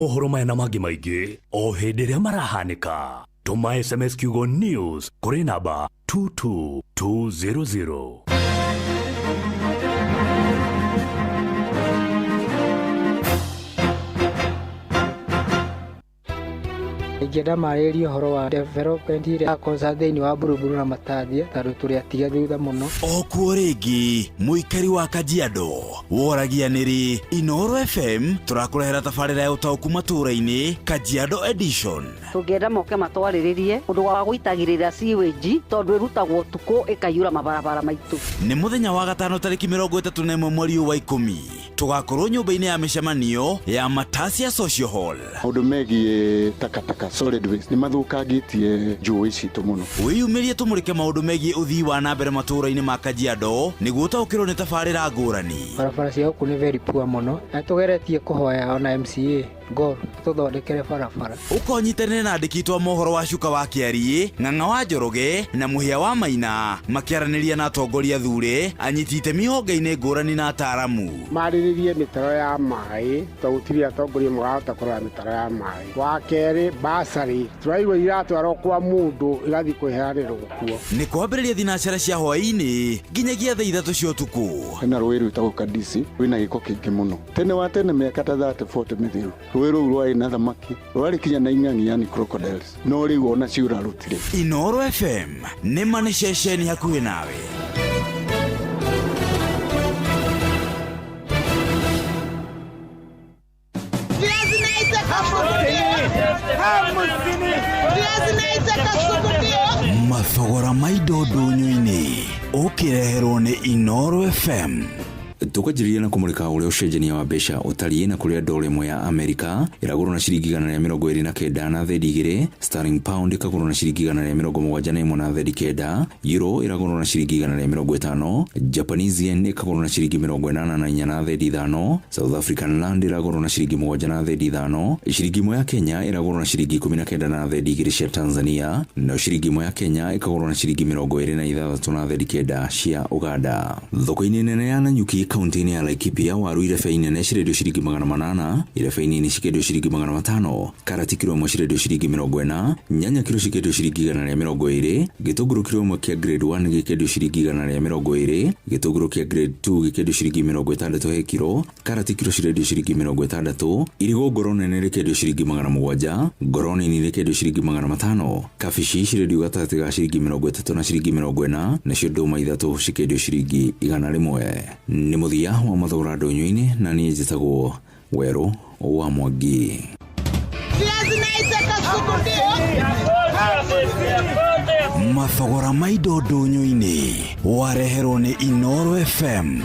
Mohoro maya na mangĩ maingĩ o hĩndĩ ĩrĩa marahanĩka. Tũma SMS kiugo news kũrĩ namba 22200. Ingĩenda marĩrĩrie ũhoro wa development ĩrĩa ya concern thĩinĩ wa Buruburu na Matathia tondũ tũrĩ atige thutha mũno. Okuo rĩngĩ mũikari wa Kajiado woragia nĩrĩ Inooro FM tũrakũrehera tabarĩra ya ũtaũku matũũra-inĩ Kajiado Edition. Tũngĩenda moke matwarĩrĩrie ũndũ wa gũitagĩrĩra sewage tondũ ĩrutagwo ũtukũ ĩkaiyũra mabarabara maitũ. Nĩ mũthenya wa gatano tarĩki 31 mweri wa 10 tũgakorwo nyũmba-inĩ ya mĩcemanio ya Matasia Social Hall. Maũndũ megiĩ takataka solid waste nĩ mathũkangĩtie njũĩ citũ mũno. Wĩyumĩrie tũmũrĩke maũndũ megiĩ ũthii wa na mbere matũũra-inĩ ma Kajiado nĩguo ũtaũkĩrwo nĩ tabarĩra ngũrani. Barabara cia gũkũ nĩ very poor mũno na tũgeretie kũhoya ona MCA Gor tũthondekere barabara. Ũkonyitanĩre na andĩki twa mohoro wa Cuka wa Kĩariĩ, Ng'ang'a wa Njoroge na Mũhĩa wa Maina makĩaranĩria na atongoria thure, anyiti itemi honge-inĩ ngũrani na ataaramu. Marĩrĩrie mĩtaro ya maĩ tondũ gũtirĩ atongoria marahota kũrora mĩtaro ya maĩ. Wa kerĩ basarĩ tũraigua iratwarwo kwa mũndũ igathiĩ kwĩheanĩrwo kuo. Nĩ kwambĩrĩria thinacara cia hwaĩ-inĩ nginyagia thaa 3 cia ũtukũ. Hena rũĩ rwĩtagwo Kadisi rwĩna gĩko kĩingĩ mũno. Tene wa tene mĩaka ta 30 40 mĩthiru rũĩ rũu rwarĩ na thamaki rwarĩ kinya na ing'ang'i yani crocodiles no rĩu ona ciũra rũtirĩ. Inooro FM nĩ ma nĩ ceceni hakuhĩ nawe. Mathogora ma indo ndũnyũ-inĩ ũkĩreherwo nĩ Inooro FM. Tukwanjĩrĩria na kũmũrĩka ũrĩa ũcenjania wa mbeca ũtariĩ na kũrĩa dola ĩmwe ya Amerika ĩragũrwo na ciringi 129 na thendi 2, sterling pound ĩkagũrwo na ciringi 171 na thendi 9, euro ĩragũrwo na ciringi 150, Japanese yen ĩkagũrwo na ciringi 84 na thendi 5, South African rand ĩragũrwo na ciringi 7 na thendi 5, ciringi ĩmwe ya Kenya ĩragũrwo na ciringi 19 na thendi 2 cia Tanzania, nayo ciringi ĩmwe ya Kenya ĩkagũrwo na ciringi 26 na thendi 9 cia Uganda. Thoko-inĩ nene ya Nanyuki kaunti-inĩ ya Laikipia waru irebe inene cirendio ciringi 800, irebe inini cikendio ciringi 500, karati kiro ĩmwe cirendio ciringi 40, nyanya kiro cikendio ciringi 120, gĩtũngũrũ kiro ĩmwe kĩa grade 1 gĩkendio ciringi 120, gĩtũngũrũ kĩa grade 2 gĩkendio ciringi 60 he kiro, karati kiro cirendio ciringi 60, irigũ ngoro nene rĩkendio ciringi 700, ngoro nini rĩkendio ciringi 500, kabici cirendio gatagatĩ ga ciringi 30 na ciringi 40, nacio ndũma 3 cikendio ciringi 100. Nĩ mũthia wa mathogora ndũnyũ-inĩ na niĩ njĩtagwo Werũ wa Mwangi. Mathogora ma indo ndũnyũ-inĩ wareherwo nĩ Inooro FM.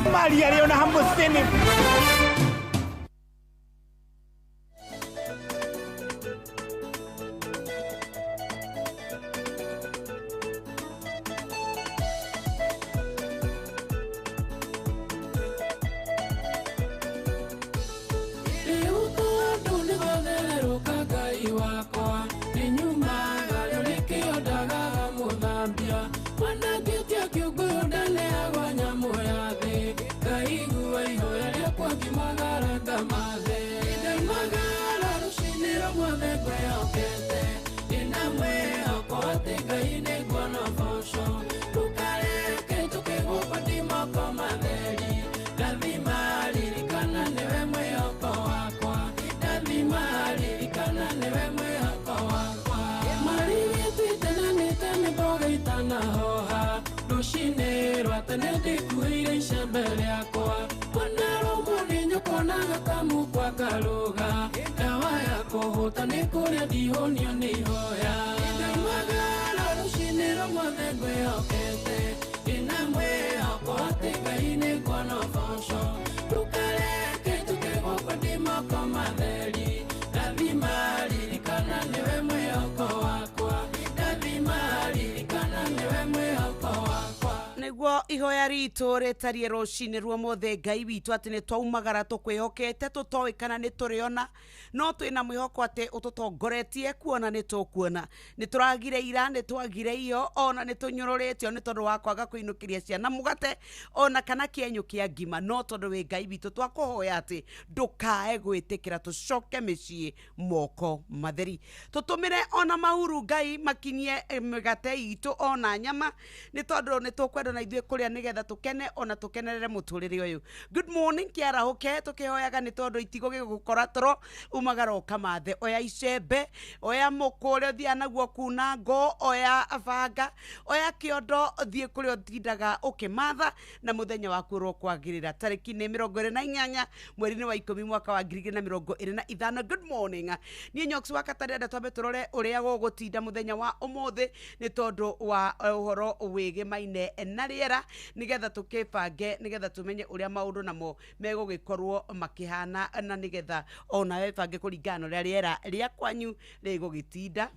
Ihoya ritũ rĩtariĩ rũcinĩ rwa mothe Ngai witũ atĩ nĩ twaumagara tũkwĩhokete tũtoĩ kana nĩ tũrĩona no twĩna mwĩhoko atĩ ũtũtongoretie kuona nĩ tũkuona. Nĩ tũragire ira, nĩ twagire iyo, ona nĩ tũnyũrũrĩtio nĩ tondũ wa kwaga kũinũkĩria ciana mũgate ona kana kĩenyũ kĩa ngima, no tondũ wĩ Ngai witũ twakũhoya atĩ ndũkae gwĩtĩkĩra tũcoke mĩciĩ moko matheri. Tũtũmĩre ona mahuru Ngai makinyie mĩgate itũ ona nyama nĩ tondũ nĩ tũkwenda na ithuĩ kũrĩa nĩgetha tũkene ona tũkenerere mũtũrĩre ũyũ. Good morning kĩarahũke tũkĩhoyaga nĩ tondũ itigo gĩgũkora toro umagara ũkamathe. Oya icembe, oya mũkũ ũrĩa ũthiaga naguo kuna ngo, oya banga, oya kĩondo, thiĩ kũrĩa ũtindaga ũkĩmatha na mũthenya waku ũrokwagĩrĩra. Tarĩki nĩ 28 mweri-inĩ wa 10 mwaka wa 2025. Good morning. Niĩ Nyox wa Katarĩ twambe tũrore ũrĩa gũgũtinda mũthenya wa ũmũthĩ nĩ tondũ wa ũhoro wĩgĩmaine na rĩera nĩgetha tũkĩbange nĩgetha tũmenye ũrĩa maũndũ namo megũgĩkorwo makĩhana na nĩgetha onawe bange kũringana na ũrĩa rĩera rĩa kwanyu rĩgũgĩtinda.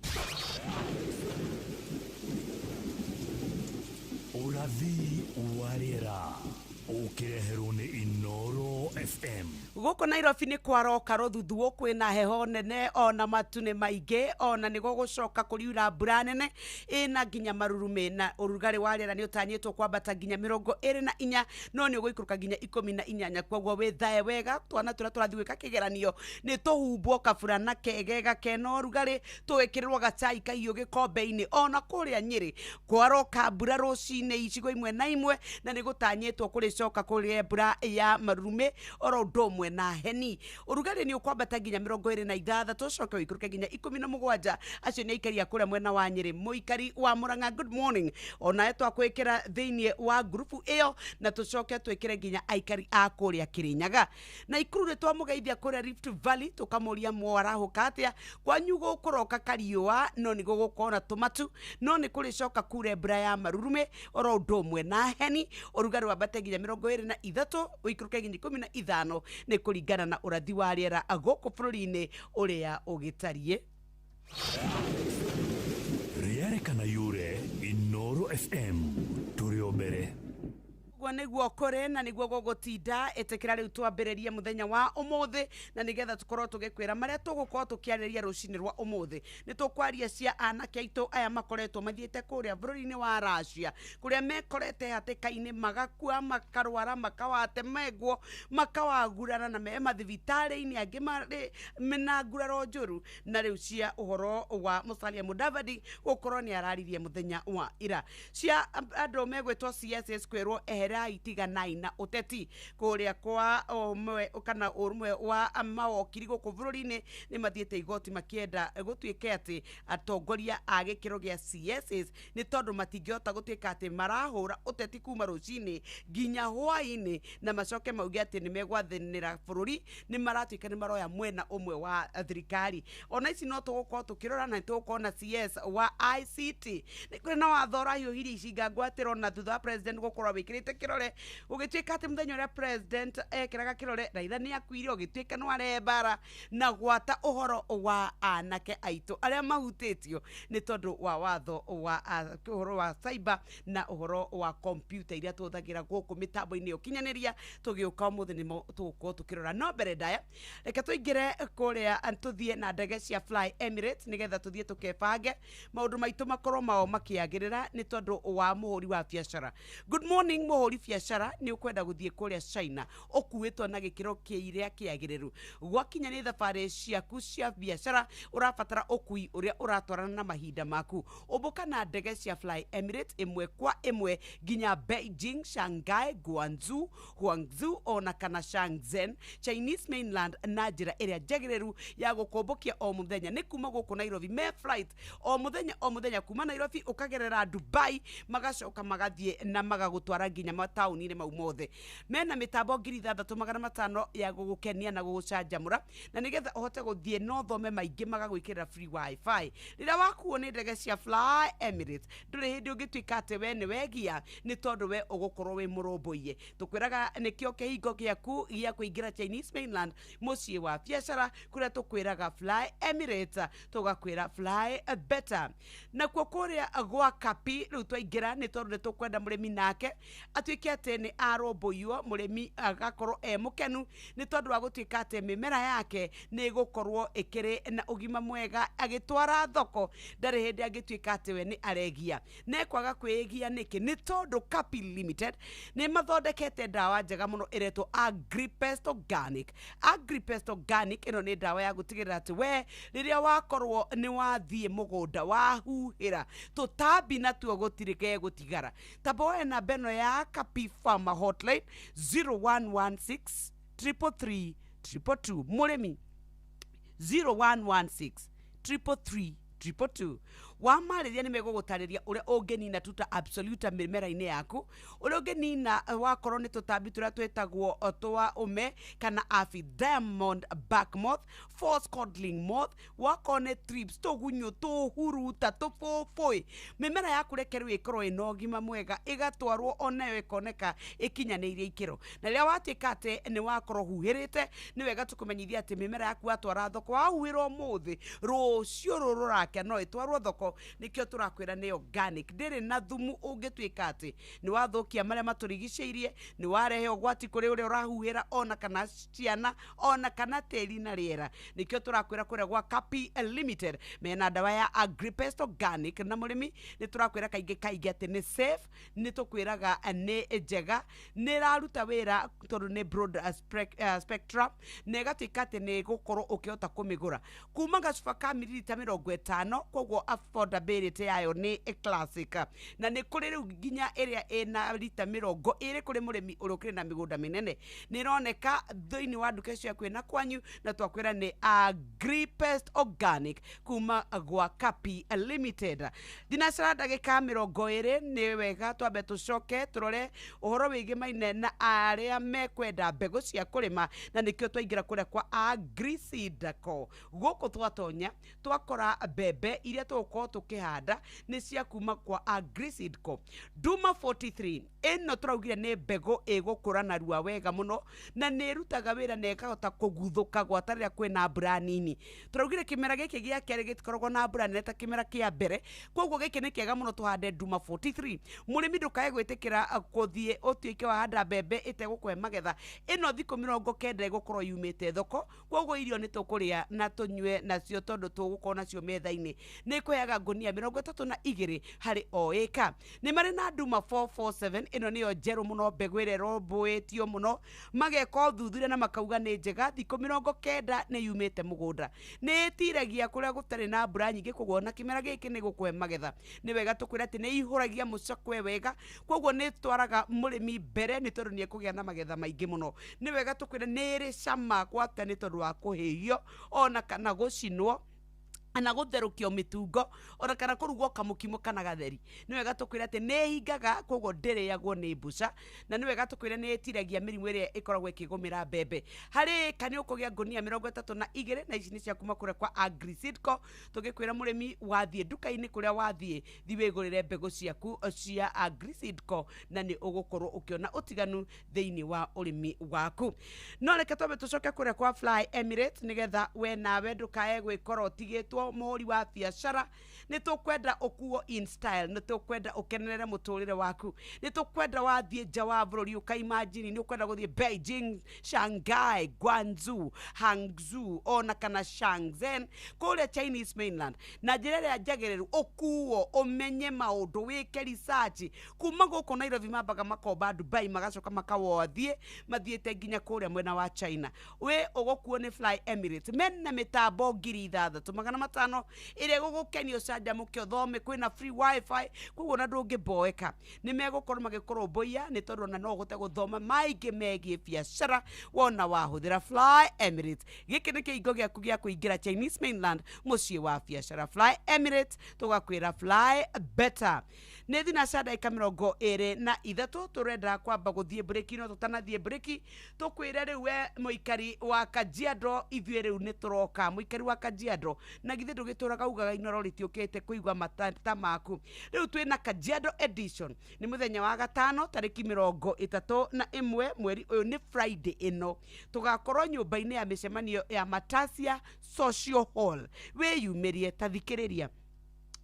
Ũrathi wa rĩera ũkĩreherwo nĩ Inoro FM. Gũkũ Nairobi nĩ kwaroka rũthuthuũ, kwĩna heho nene ona matu nĩ maingĩ ona nĩ gũgũcoka kũriura mbura nene ĩna nginya marurumĩ na ũrugarĩ wa rĩera nĩ ũtanyĩtwo kwambata nginya 24 no nĩ ũgũikũrũka nginya 18. Koguo wĩthae wega, twana tũrĩa tũrathiĩ gwĩka kĩgeranio nĩ tũhumbwo kaburana kegega kena ũrugarĩ, tũgĩkĩrĩrwo gacai kahiũ gĩkombe-inĩ. Ona kũrĩa Nyĩrĩ kwaroka mbura rũcinĩ icigo imwe na imwe na nĩ gũtanyĩtwo kũrĩcoka kũrĩa mbura ya marurumĩ oro ũndũ ũmwe na heni. Ũrugarĩ nĩ ũkwambata nginya 26 coke ũikũrũke nginya 17. Acio nĩ aikari a kũrĩa mwena wa Nyĩrĩ. Mũikari wa Murang'a, good morning. Onawe twakwĩkĩra thĩinĩ wa ngurubu ĩyo na tũcoke twĩkĩre nginya aikari a kũrĩa Kĩrĩnyaga. Na Ikuru nĩ twamũgeithia kũrĩa Rift Valley tũkamũria mwarahũka atĩa. Kwanyu gũkũroka kariũa no nĩ gũgũkorwo na tũmatu no nĩ kũrĩcoka kure mbura ya marurumĩ oro ũndũ ũmwe na heni. Ũrugarĩ wambate nginya 23 ũikũrũke nginya 15 nĩ kũringana na ũrathi wa rĩera gũkũ bũrũri-inĩ ũrĩa ũgĩtariĩ. Rĩera kana yure Inoro FM tũrĩ o mbere. Ũguo nĩguo kũrĩ na nĩguo gũgũtinda. Ĩtĩkĩra rĩu twambĩrĩrie mũthenya wa ũmũthĩ na nĩgetha tũkorwo tũgĩkwĩra marĩa tũgũkorwo tũkĩarĩrĩria rũcinĩ rwa ũmũthĩ. Nĩ tũkwaria cia anake aitũ aya makoretwo mathiĩte kũrĩa bũrũri-inĩ wa Russia kũrĩa mekorete hatĩka-inĩ magakua, makarwara, makawatemengwo, makawagurana na me mathibitarĩ-inĩ angĩ marĩ mena nguraro njũru. Na rĩu cia ũhoro wa Musalia Mudavadi gũkorwo nĩ araririe mũthenya wa ira. Cia andũ megwĩtwo CSS kwĩrwo ehere itiganai na ũteti kũrĩa kwa ũmwe kana ũrũmwe wa mawokiri gũkũ bũrũri-inĩ nĩ mathiĩte igoti makĩenda gũtuĩke atĩ atongoria a gĩkĩro gĩa CSS nĩ tondũ matingĩhota gũtuĩka atĩ marahũra ũteti kuma rũcinĩ nginya hwaĩ-inĩ na macoke mauge atĩ nĩ megwathanĩra bũrũri, nĩ maratuĩka nĩ maroya mwena ũmwe wa thirikari. Ona ici no tũgũkorwo tũkĩrora na tũgũkorwo na CS wa ICT nĩ kũrĩ na watho ũrahiũhirie icinga ngwatĩro na thutha wa president gũkorwo wĩkĩrĩte kĩrore ũgĩtuĩka atĩ mũthenya ũrĩa president ekĩraga kĩrore Raila nĩ akuire, ũgĩtuĩka nĩ warehe mbara na gwata ũhoro wa anake aitũ arĩa mahutĩtio nĩ tondũ wa watho wa ũhoro wa cyber na ũhoro wa computer iria tũhũthagĩra gũkũ mĩtambo-inĩ ya ũkinyanĩria. Tũgĩũka ũmũthĩ nĩmo tũgũkorwo tũkĩrora. No mbere ndaya reke tũingĩre kũrĩa tũthiĩ na ndege cia Fly Emirates nĩgetha tũthiĩ tũkebange maũndũ maitũ makorwo mao makĩagĩrĩra nĩ tondũ wa mũhũri wa biacara. Good morning mũhũri biacara, nĩ ũkwenda gũthiĩ kũrĩa China ũkuĩtwo na gĩkĩro kĩrĩa kĩagĩrĩru. Gwakinya nĩ thabarĩ ciaku cia biacara ũrabatara ũkui ũrĩa ũratwarana na mahinda maku. Ũmbũka na ndege cia Fly Emirates ĩmwe kwa ĩmwe nginya Beijing, Shanghai, Guangzhou, Huangzhou ona kana Shenzhen, Chinese mainland na njĩra ĩrĩa njagĩrĩru ya gũkũmbũkia o mũthenya. Nĩ kuma gũkũ Nairobi me flight o mũthenya kuma Nairobi ũkagerera Dubai magacoka magathiĩ na magagũtwara nginya mataũni-inĩ mau mothe. Mena mĩtambo 6500 ya gũgũkenia na gũgũcanjamũra na nĩgetha ũhote gũthiĩ no thome maingĩ magagwĩkĩrĩra free wifi. Rĩrĩa wakuo nĩ ndege cia Fly Emirates ndũrĩ hĩndĩ ũngĩtuĩka atĩ we nĩ wegia nĩ tondũ we ũgũkorwo wĩ mũrũmbũiye. Tũkwĩraga nĩkĩo kĩhingo gĩaku gĩa kũingĩra Chinese mainland mũciĩ wa biacara kũrĩa tũkwĩraga Fly Emirates tũgakwĩra fly better. Nakuo kũrĩa gwa Kapi rĩu twaingĩra nĩ tondũ nĩ tũkwenda mũrĩmi nake atuĩke Atuĩke atĩ nĩ arũmbũiywo, mũrĩmi agakorwo e mũkenu nĩ tondũ wa gũtuĩka atĩ mĩmera yake nĩ ĩgũkorwo ĩkĩrĩ na ũgima mwega, agĩtwara thoko ndarĩ hĩndĩ angĩtuĩka atĩ we nĩ aregia. Na ekwaga kwĩgia nĩkĩ? Nĩ tondũ Kapi Limited nĩ mathondekete ndawa njega mũno ĩretwo Agripest Organic. Agripest Organic ĩno nĩ ndawa ya gũtigĩrĩra atĩ we rĩrĩa wakorwo nĩ wathiĩ mũgũnda wahuhĩra tũtambi natuo gũtirĩ gegũtigara. Tamba woe namba ĩno ya Kapi Farmer Hotline 0116 333 222. Mũrĩmi, 0116 333 222. Wamarĩria nĩ megũgũtarĩria ũrĩa ũngĩnina tuta absoluta mĩmera-inĩ yaku, ũrĩa ũngĩnina wakorwo nĩ tũtambi tũrĩa twĩtagwo twa ũme kana aphid, diamond back moth, false codling moth, wakorwo nĩ thrips, tũgunyũ, tũhuruta, tũbũbũĩ. Mĩmera yaku reke rĩu ĩkorwo ĩna ũgima mwega, ĩgatwarwo onayo ĩkoneka ĩkinyanĩirie ikĩro. Na rĩrĩa watuĩka atĩ nĩ wakorwo huhĩrĩte, nĩ wega tũkũmenyithia atĩ mĩmera yaku watwara thoko, wahuhĩra ũmũthĩ, rũciũ rũrũ rũrakia no ĩtwarwo thoko. Nĩkĩo tũrakwĩra nĩ organic, ndĩrĩ na thumu ũngĩtuĩka atĩ nĩ wathũkia marĩa matũrigicĩirie, nĩ warehe ũgwati kũrĩ ũrĩa ũrahuhĩra, ona kana ciana, ona kana tĩri na rĩera. Nĩkĩo tũrakwĩra kũrĩa gwa Kapi Limited mena ndawa ya Agripest Organic. Na mũrĩmi, nĩ tũrakwĩra kaingĩ kaingĩ atĩ nĩ safe, nĩ tũkwĩraga nĩ njega, nĩ ĩraruta wĩra tondũ nĩ broad spectrum, na ĩgatuĩka atĩ nĩ ĩgũkorwo ũkĩhota kũmĩgũra kuma gacuba ka mililita 50. Koguo affordability yayo nĩ classic, na nĩ kũrĩ rĩu nginya ĩrĩa ĩna rita 20 kũrĩ mũrĩmi ũrĩa ũkĩrĩ na mĩgũnda mĩnene. Nĩ ĩroneka thĩinĩ wa nduka cia kwĩna kwanyu, na twakwĩra nĩ Agripest Organic kuma gwa Kapi Limited. Thinacara ndagĩka 20, nĩ wega twambe tũcoke tũrore ũhoro wĩgĩmaine na arĩa mekwenda mbegũ cia kũrĩma, na nĩkĩo twaingĩra kũrĩa kwa Agriseed Co. Gũkũ twatonya twakora mbembe iria tũgũkorwo tũkĩhanda nĩ cia kuma kwa Agriseed Co. Duma 43 ĩno tũraugire nĩ mbegũ ĩgũkũra narua wega mũno, na nĩ ĩrutaga wĩra na ĩkahota kũguthũka gwata rĩrĩa kwĩna mbura nini. Tũraugire kĩmera gĩkĩ gĩa kerĩ gĩtikoragwo na mbura nene ta kĩmera kĩa mbere, koguo gĩkĩ nĩ kĩega mũno tũhande Duma 43. Mũrĩmi, ndũkae gwĩtĩkĩra gũthiĩ ũtuĩke wahanda mbembe ĩtegũkũhe magetha. Ĩno thikũ 90 ĩgũkorwo yumĩte thoko, koguo irio nĩ tũkũrĩa na tũnyue nacio tondũ tũgũkorwo nacio metha-inĩ. Nĩ ĩkũheaga ngũnia 32 harĩ o ĩka. Nĩ marĩ na Duma 447, ĩno nĩyo njerũ mũno, mbegũ ĩrĩa ĩrũmbũĩtio mũno, mageka ũthuthuria na makauga nĩ njega. Thikũ 90 nĩ yumĩte mũgũnda, nĩ ĩtiragia kũrĩa gũtarĩ na mbura nyingĩ, koguo ona kĩmera gĩkĩ nĩ gũkũhe magetha. Nĩ wega tũkwĩra atĩ nĩ ihũragia mũcakwe wega, koguo nĩ ĩtwaraga mũrĩmi mbere nĩ tondũ nĩ ekũgĩa na magetha maingĩ mũno. Nĩ wega tũkwĩra nĩ ĩrĩ cama gwata nĩ tondũ wa kũhĩhio ona kana gũcinwo kana gũtherũkio mĩtungo, ona kana kũrugwo kamũkimo kana gatheri. Nĩ wega tũkwĩra atĩ nĩ ĩhingaga, koguo ndĩrĩagwo nĩ mbuca. Na nĩ wega tũkwĩra nĩ ĩtiragia mĩrimũ ĩrĩa ĩkoragwo ĩkĩgũmĩra mbembe. Harĩ ĩka nĩ ũkũgĩa ngũnia 32, na ici nĩ cia kuma kũrĩa kwa Agriseed Co. Tũgĩkwĩra mũrĩmi, wathiĩ nduka-inĩ kũrĩa wathiĩ, thiĩ wĩgũrĩre mbegũ ciaku cia Agriseed Co, na nĩ ũgũkorwo ũkĩona ũtiganu thĩinĩ wa ũrĩmi waku. No reke twambe tũcoke kũrĩa kwa Fly Emirates, nĩgetha we nawe ndũkae gwĩkora ũtigĩtwo mũhũri wa biacara. Nĩ tũkwenda ũkuo in style, nĩ tũkwenda ũkenerere mũtũrĩre waku, nĩ tũkwenda wathiĩ nja wa bũrũri ũkaimagine nĩ ũkwenda gũthiĩ Beijing, Shanghai, Guangzhou, Hangzhou ona kana Shenzhen kũrĩa Chinese mainland na njĩra ĩrĩa njagĩrĩru, ũkuo ũmenye maũndũ, wĩke research. Kuma gũkũ Nairobi mambaga makomba Dubai, magacoka makawothiĩ mathiĩte nginya kũrĩa mwena wa China. We ũgũkuo nĩ Fly Emirates, mena mĩtambo 6500 ĩrĩa ĩgũgũkenia, ũcanjamũke, ũthome, kwĩna free wifi, koguo ona ndũngĩboeka. Nĩ megũkorwo magĩkũrũmbũiya nĩ tondũ ona no ũhote gũthoma maingĩ megiĩ biacara wona wahũthĩra Fly Emirates. Gĩkĩ nĩ kĩhingo gĩaku gĩa kũingĩra Chinese mainland, mũciĩ wa biacara. Fly Emirates, tũgakwĩra fly better. Nĩ thinaca ndagĩka 23, tũrenda kwamba gũthiĩ breki, no tũtanathiĩ breki tũkwĩre rĩu we mũikari wa Kajiado, ithuĩ rĩu nĩ tũroka. Mũikari wa Kajiado, na githĩ ndũgĩtũraga ugaga Inoro rĩtiũkĩte kũigua matata maku? Rĩu twĩna Kajiado edition. Nĩ mũthenya wa gatano, tarĩki 31 mweri ũyũ, nĩ Friday ĩno, tũgakorwo nyũmba-inĩ ya mĩcemanio ya Matasia Social Hall. Wĩyumĩrie, ta thikĩrĩria.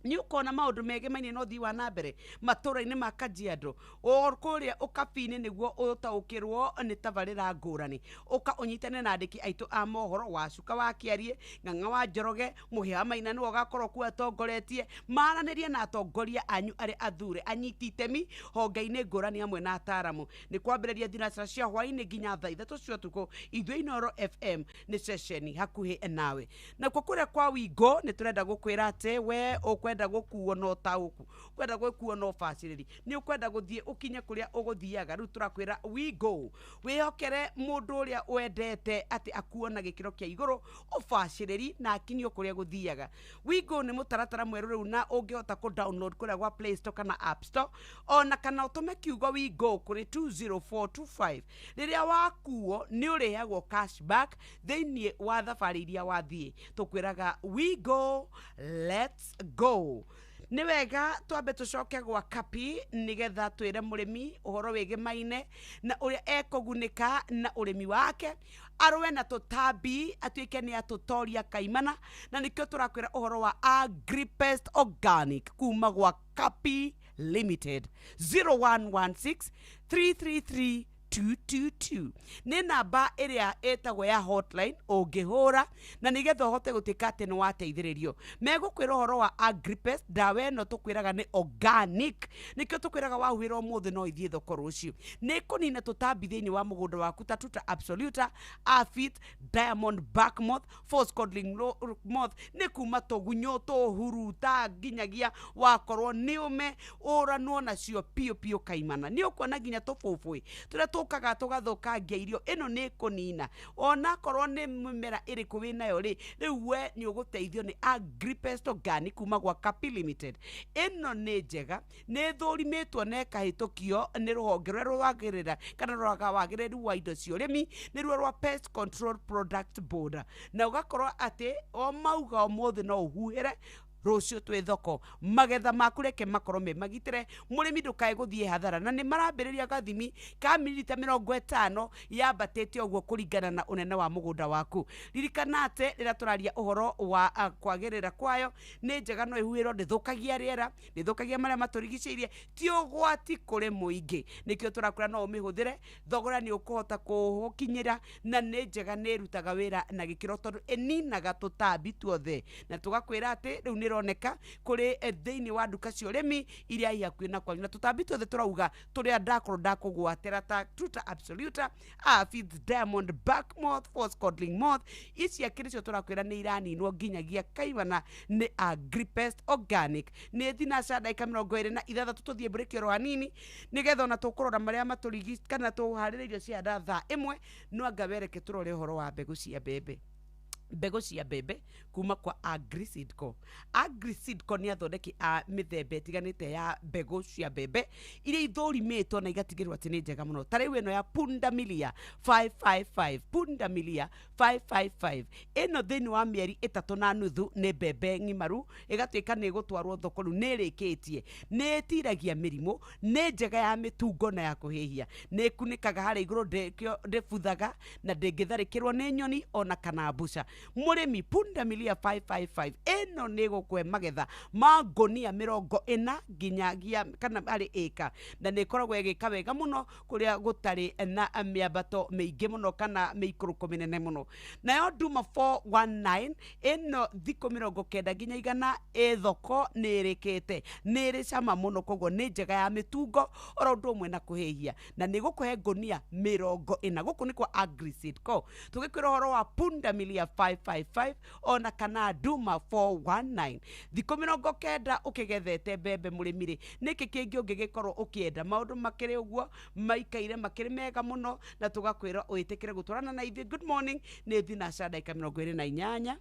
Nĩ ũkona maũndũ megemainie na ũthii wa na mbere matũũra-inĩ ma Kajiado, o kũrĩa ũkabi-inĩ, nĩguo ũtaũkĩrwo nĩ tabarĩra ngũrani. Ũka ũnyitane na andĩki aitũ a mohoro, wa Cuka wa Kĩarie, Ng'ang'a wa Njoroge, Mũhĩa wa Maina nĩwe ũgakorwo kuo atongoretie, maranĩrie na atongoria anyu arĩa athure, anyiti itemi honge-inĩ ngũrani hamwe na ataramu. Nĩ kwambĩrĩria thinacara cia hwaĩ-inĩ nginya thaa 3 cia ũtukũ. Ithuĩ Inooro FM nĩ ceceni hakuhĩ nawe. Nakuo kũrĩa kwa Wingo nĩ tũrenda gũkwĩra atĩ we ũkwenda gũkuo na ũtaũku, ũkwenda gũkuo na ũbacĩrĩri, nĩ ũkwenda gũthiĩ ũkinye kũrĩa ũgũthiaga. Rĩu tũrakwĩra Wingo wĩhokere mũndũ ũrĩa wendete atĩ akuo na gĩkĩro kĩa igũrũ, ũbacĩrĩri, na akinyio kũrĩa gũthiaga. Wingo nĩ mũtaratara mwerũ rĩu, na ũngĩhota kũ download kũrĩa gwa Play Store kana App Store, ona kana ũtũme kiugo Wingo kũrĩ 20425. Rĩrĩa wakuo nĩ ũrĩheagwo cashback thĩinĩ wa thabarĩ iria wathiĩ. Tũkwĩraga Wingo, let's go. Nĩ wega twambe tũcoke gwa Kapi nĩgetha twĩre mũrĩmi ũhoro wĩgĩmaine na ũrĩa ekũgunĩka na ũrĩmi wake, arũe na tũtambi, atuĩke nĩ atũtoria kaimana. Na nĩkĩo tũrakwĩra ũhoro wa Agripest Organic kuma gwa Kapi Limited. 0116 333 222 nĩ namba ĩrĩa ĩtagwo ya hotline ũngĩhũra, na nĩgetha ũhote gũtuĩka atĩ nĩ wateithĩrĩrio. Megũkwĩra ũhoro wa Agripest. Ndawa ĩno tũkwĩraga nĩ organic, nĩkĩo tũkwĩraga wahuhĩra ũmũthĩ no ithiĩ thoko rũciũ. Nĩ kũnina tũtambi thĩinĩ wa mũgũnda waku ta Tuta absoluta, aphid, diamond back moth, false codling moth, nĩ kuma tũgunyũ tũhuruta nginyagia wakorwo nĩ ũme ũranwo nacio piũ piũ kaimana. Nĩ ũkuona nginya tũbũbũĩ tũrĩa tũkaga tũgathũkangia irio, ĩno nĩ kũnina. Onakorwo nĩ mĩmera ĩrĩkũ wĩnayo rĩ, rĩu we nĩ ũgũteithio nĩ Agripest Organic kuma gwa Kapi Limited. Ĩno nĩ njega, nĩ ĩthũrimĩtwo na ĩkahĩtũkio nĩ rũhonge rũrĩa rwagĩrĩra kana rũroraga wagĩrĩru wa indo cia ũrĩmi, nĩruo rwa Pest Control Product Board, na ũgakorwo atĩ o mauga ũmũthĩ no ũhuhĩre, rũciũ twĩ thoko. Magetha maku reke makorwo me magitĩre, mũrĩmi ndũkae gũthiĩ hathara. Na nĩ marambĩrĩria gathimi ka mililita 50 yambatĩte ũguo kũringana na ũnene wa mũgũnda waku. Ririkana atĩ rĩrĩa tũraria ũhoro wa kwagĩrĩra kwayo, nĩ njega, no ĩhuhĩrwo, ndĩthũkagia rĩera, ndĩthũkagia marĩa matũrigicĩirie, ti ũgwati kũrĩ mũingĩ. Nĩkĩo tũrakwĩra no ũmĩhũthĩre, thogora nĩ ũkũhota kũũkinyĩra, na nĩ njega, nĩ ĩrutaga wĩra na gĩkĩro tondũ ĩninaga tũtambi tuothe. Na tũgakwĩra atĩ rĩu nĩ ĩroneka kũrĩ thĩinĩ wa nduka cia ũrĩmi iria i hakuhĩ na kwanyu. Na tũtambi tuothe tũrauga tũrĩa ndakorwo ndakũgwatĩra ta Tuta absoluta, aphids, diamond back moth, false codling moth, ici akĩrĩ cio tũrakwĩra nĩ iraninwo nginyagia kaimana nĩ Agripest Organic. Nĩ thinaca ndagĩka 26, tũthiĩ mbũrĩki oro hanini nĩgetha ona tũkũrora marĩa matũrigi kana tũharĩrĩirio cia thaa 1. No anga wereke tũrore ũhoro wa mbegũ cia mbembe, mbegũ cia mbembe kuma kwa Agriseedco. Agriseedco nĩ athondeki a mĩthemba ĩtiganĩte ya mbegũ cia mbembe iria ithũrimĩtwo na igatigĩrwo atĩ nĩ njega mũno. Ta rĩu ĩno ya Pundamilia 555, Pundamilia 555 ĩno thĩinĩ wa mĩeri 3.5 nĩ mbembe ng'imaru, ĩgatuĩka nĩ ĩgũtwarwo thoko. Rĩu nĩ ĩrĩkĩtie, nĩ ĩtiragia mĩrimũ, nĩ njega ya mĩtungo na ya kũhĩhia, nĩ ĩkunĩkaga harĩa igũrũ, ndĩbuthaga na ndĩngĩtharĩkĩrwo nĩ nyoni ona kana mbuca. Mũrĩmi, Pundamilia 555 ĩno nĩ ĩgũkũhe magetha ma ngũnia 40 nginyagia kana harĩ ĩka, na nĩ ĩkoragwo ĩgĩka wega mũno kũrĩa gũtarĩ na mĩambato mĩingĩ mũno kana mĩikũrũko mĩnene mũno. Nayo Duma 419 ĩno thikũ 90 nginya 100 ĩ thoko, nĩ ĩrĩkĩte, nĩ ĩrĩ cama mũno, koguo nĩ njega ya mĩtungo oro ũndũ ũmwe na kũhĩhia, na nĩ ĩgũkũhe ngũnia 40. Gũkũ nĩ kwa Agriseedco. Tũgĩkwĩra ũhoro wa Pundamilia 555 ona kana Duma 419, thikũ 90 ũkĩgethete mbembe, mũrĩmi rĩ, nĩkĩ kĩngĩ ũngĩgĩkorwo ũkĩenda? Maũndũ makĩrĩ ũguo maikaire makĩrĩ mega mũno, na tũgakwĩra wĩtĩkĩre gũtwarana na ithuĩ. Good morning. Nĩ thinaca ndagĩka 28.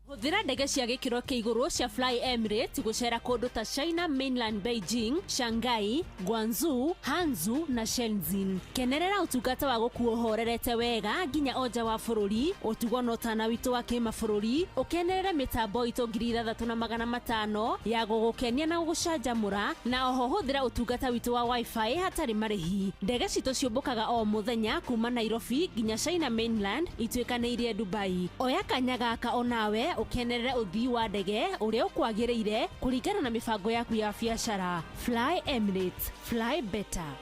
Hũthĩra ndege cia gĩkĩro kĩa igũrũ cia Fly Emirates gũcera kũndũ ta China Mainland, Beijing, Shanghai, Guangzhou, Hangzhou na Shenzhen. Kenerera ũtungata wa gũkuo ũhorerete wega nginya o nja wa bũrũri, ũtugo na ũtana witũ wa kĩmabũrũri. Ũkenerere mĩtambo itũ 6500 ya gũgũkenia na gũgũcanjamũra, na oho hũthĩra ũtungata witũ wa wifi hatarĩ marĩhi. Ndege citũ ciũmbũkaga o mũthenya kuma Nairobi nginya China Mainland ituĩkanĩirie Dubai. Oya kanya gaka onawe Ũkenerere ũthii wa ndege ũrĩa ũkwagĩrĩire kũringana na mĩbango yaku ya biacara. Fly Emirates, fly better.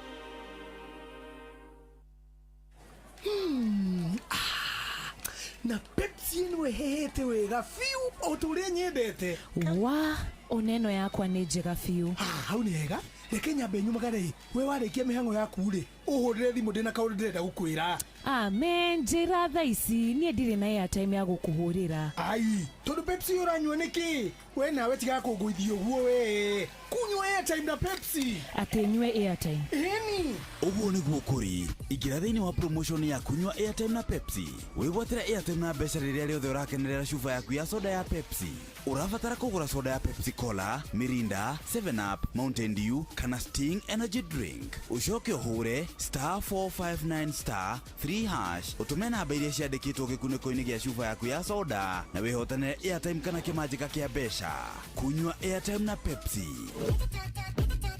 Na Pepsi ĩno ĩhehete wega biũ o ta ũrĩa nyendete. Wa oneno yakwa nĩ njega biũ. Hau nĩ hega. Reke nyambe nyumagare. We warĩkia mĩhang'o yaku rĩ, ũhũrĩre thimũ ndĩna kaũndũ ndĩrenda gũkwĩra. Amen, njĩra thaa ici niĩ ndirĩ na airtime ya gũkũhũrĩra. Ai, tondũ Pepsi ũranyua nĩkĩ? We nawe tiga kũngũithia ũguo we. Kunyua airtime na Pepsi. Atĩ nyue airtime. Ĩni. Ũguo nĩguo kũrĩ. Ingĩra thĩinĩ wa promotion ya kunyua airtime na Pepsi. Wĩgwatĩre airtime na mbeca rĩrĩa rĩothe ũrakenerera cuba yaku ya soda ya Pepsi. Ũrabatara kũgũra soda ya Pepsi Cola, Mirinda, 7 Up, Mountain Dew kana Sting Energy Drink. Ũcoke ũhũre *459*3# ũtũme namba iria ciandĩkĩtwo gĩkunĩko-inĩ gĩa cuba yaku ya soda na wĩhotanĩre airtime kana kĩmanjĩka kĩa mbeca. Kunyua airtime na Pepsi.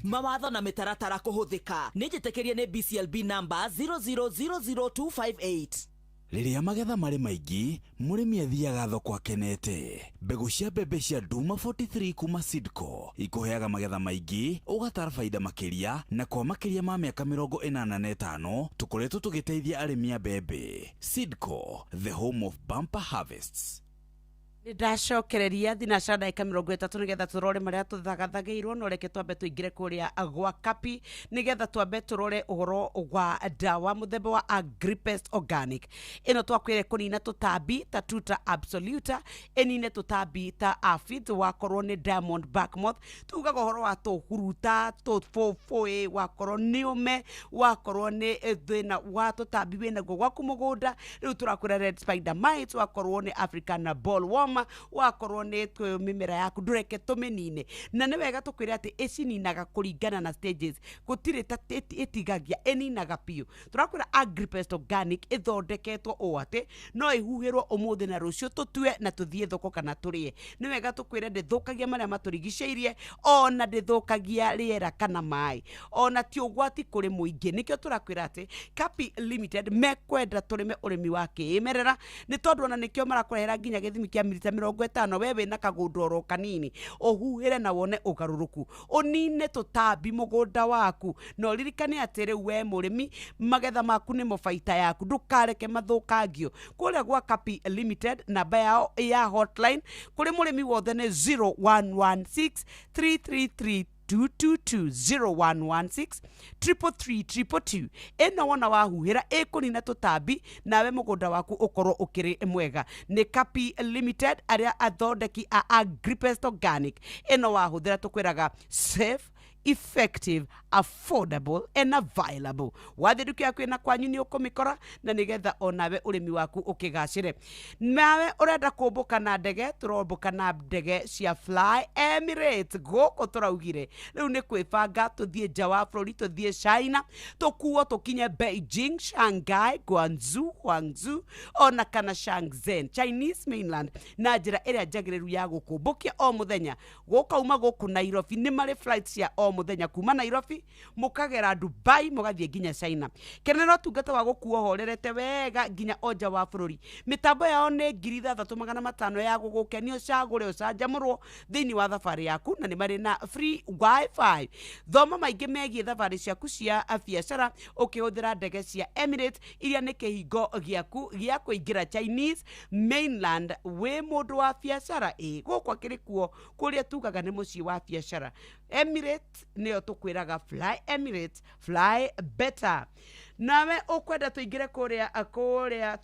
Mawatho na mĩtaratara kũhũthĩka. Nĩ njĩtĩkĩrie nĩ BCLB number 0000258. Rĩrĩa magetha marĩ maingĩ, mũrĩmi athiaga thoko akenete. Mbegũ cia mbembe cia Duma 43 kuma Sidco ikũheaga magetha maingĩ, ũgatara baida makĩria, na kwa makĩria ma mĩaka 85 tũkoretwo tũgĩteithia arĩmi a mbembe. Sidco, the home of bumper harvests. Nĩ ndacokereria thinacara ndagĩka 30 nĩgetha tũrore marĩa tũthagathagĩirwo, no reke twambe tũingĩre kũrĩa gwa Kapi nĩgetha twambe tũrore ũhoro wa ndawa mũthemba wa Agripest Organic. Ĩno twakwĩre kũnina tũtambi ta Tuta absoluta, ĩnine tũtambi ta aphids, wakorwo nĩ diamond backmoth, tugaga ũhoro wa tũhuruta, tũbũbũĩ, wakorwo nĩ ũme, wakorwo nĩ thĩna wa tũtambi wĩnaguo gwaku mũgũnda. Rĩu tũrakwĩra red spider mites, wakorwo nĩ African bollworm, wakorwo nĩ mĩmera yaku ndũreke tũmĩnine. Na nĩ wega tũkwĩre atĩ ĩcininaga kũringana na stages, gũtirĩ ta ĩtigagia, ĩninaga biũ. Tũrakwĩra Agripest Organic ĩthondeketwo ũũ atĩ no ĩhuhĩrwo ũmũthĩ na rũciũ tũtue na tũthiĩ thoko kana tũrĩe. Nĩ wega tũkwĩre ndĩthũkagia marĩa matũrigicĩirie, ona ndĩthũkagia rĩera kana maĩ, ona ti ũgwati kũrĩ mũingĩ. Nĩkĩo tũrakwĩra atĩ Kapi Limited mekwenda tũrĩme ũrĩmi wa kĩĩmerera, nĩ tondũ ona nĩkĩo marakũrehera nginya gĩthimi kĩa milita 50. We wĩna kagũnda oro kanini, ũhuhĩre na wone ũgarũrũku, ũnine tũtambi mũgũnda waku. Na ũririkane atĩ rĩu we mũrĩmi, magetha maku nĩmo baita yaku, ndũkareke mathũkangio. Kũrĩa gwa Kapi Limited, namba yao ya hotline kũrĩ mũrĩmi wothe nĩ 0116 333 222, 0116 333 222. Ĩno wona wahuhĩra ĩkũnina tũtambi nawe mũgũnda waku ũkorwo ũkĩrĩ mwega. Nĩ Kapi Limited arĩa athondeki a Agripest Organic. Ĩno wahũthĩra tũkwĩraga safe, effective, affordable and available. Wathiĩ nduka yaku ĩna kwanyu nĩ ũkũmĩkora, na nĩgetha onawe ũrĩmi waku ũkĩgacĩre. Nawe ũrenda kũmbũka na ndege, tũrombũka na ndege cia Fly Emirates. Gũkũ tũraugire rĩu nĩ kwĩbanga tũthiĩ nja wa bũrũri, tũthiĩ China, tũkuo tũkinye Beijing, Shanghai, Guangzhou, Guangzhou ona kana Shenzhen, Chinese mainland, na njĩra ĩrĩa njagĩrĩru ya gũkũmbũkia o mũthenya gũkauma gũkũ Nairobi. Nĩ marĩ flight cia o mũthenya kuma Nairobi, mũkagera Dubai, mũgathiĩ nginya China. Kenera ũtungata wa gũkuo horerete wega nginya o nja wa bũrũri. Mĩtambo yao nĩ 6500 ya gũgũkenia, ũcagũre ũcanjamũrwo thĩinĩ wa thabarĩ yaku, na nĩ marĩ na free wifi. Thoma maingĩ megiĩ thabarĩ ciaku cia biacara ũkĩhũthĩra ndege cia Emirates, iria nĩ kĩhingo gĩaku gĩa kũingĩra Chinese mainland wĩ mũndũ wa biacara. Ĩ gũkũ akĩrĩ kuo kũrĩa tugaga nĩ mũciĩ wa biacara. Emirates nĩyo tũkwĩraga, Fly Emirates, fly better. Nawe ũkwenda tũingĩre kũrĩa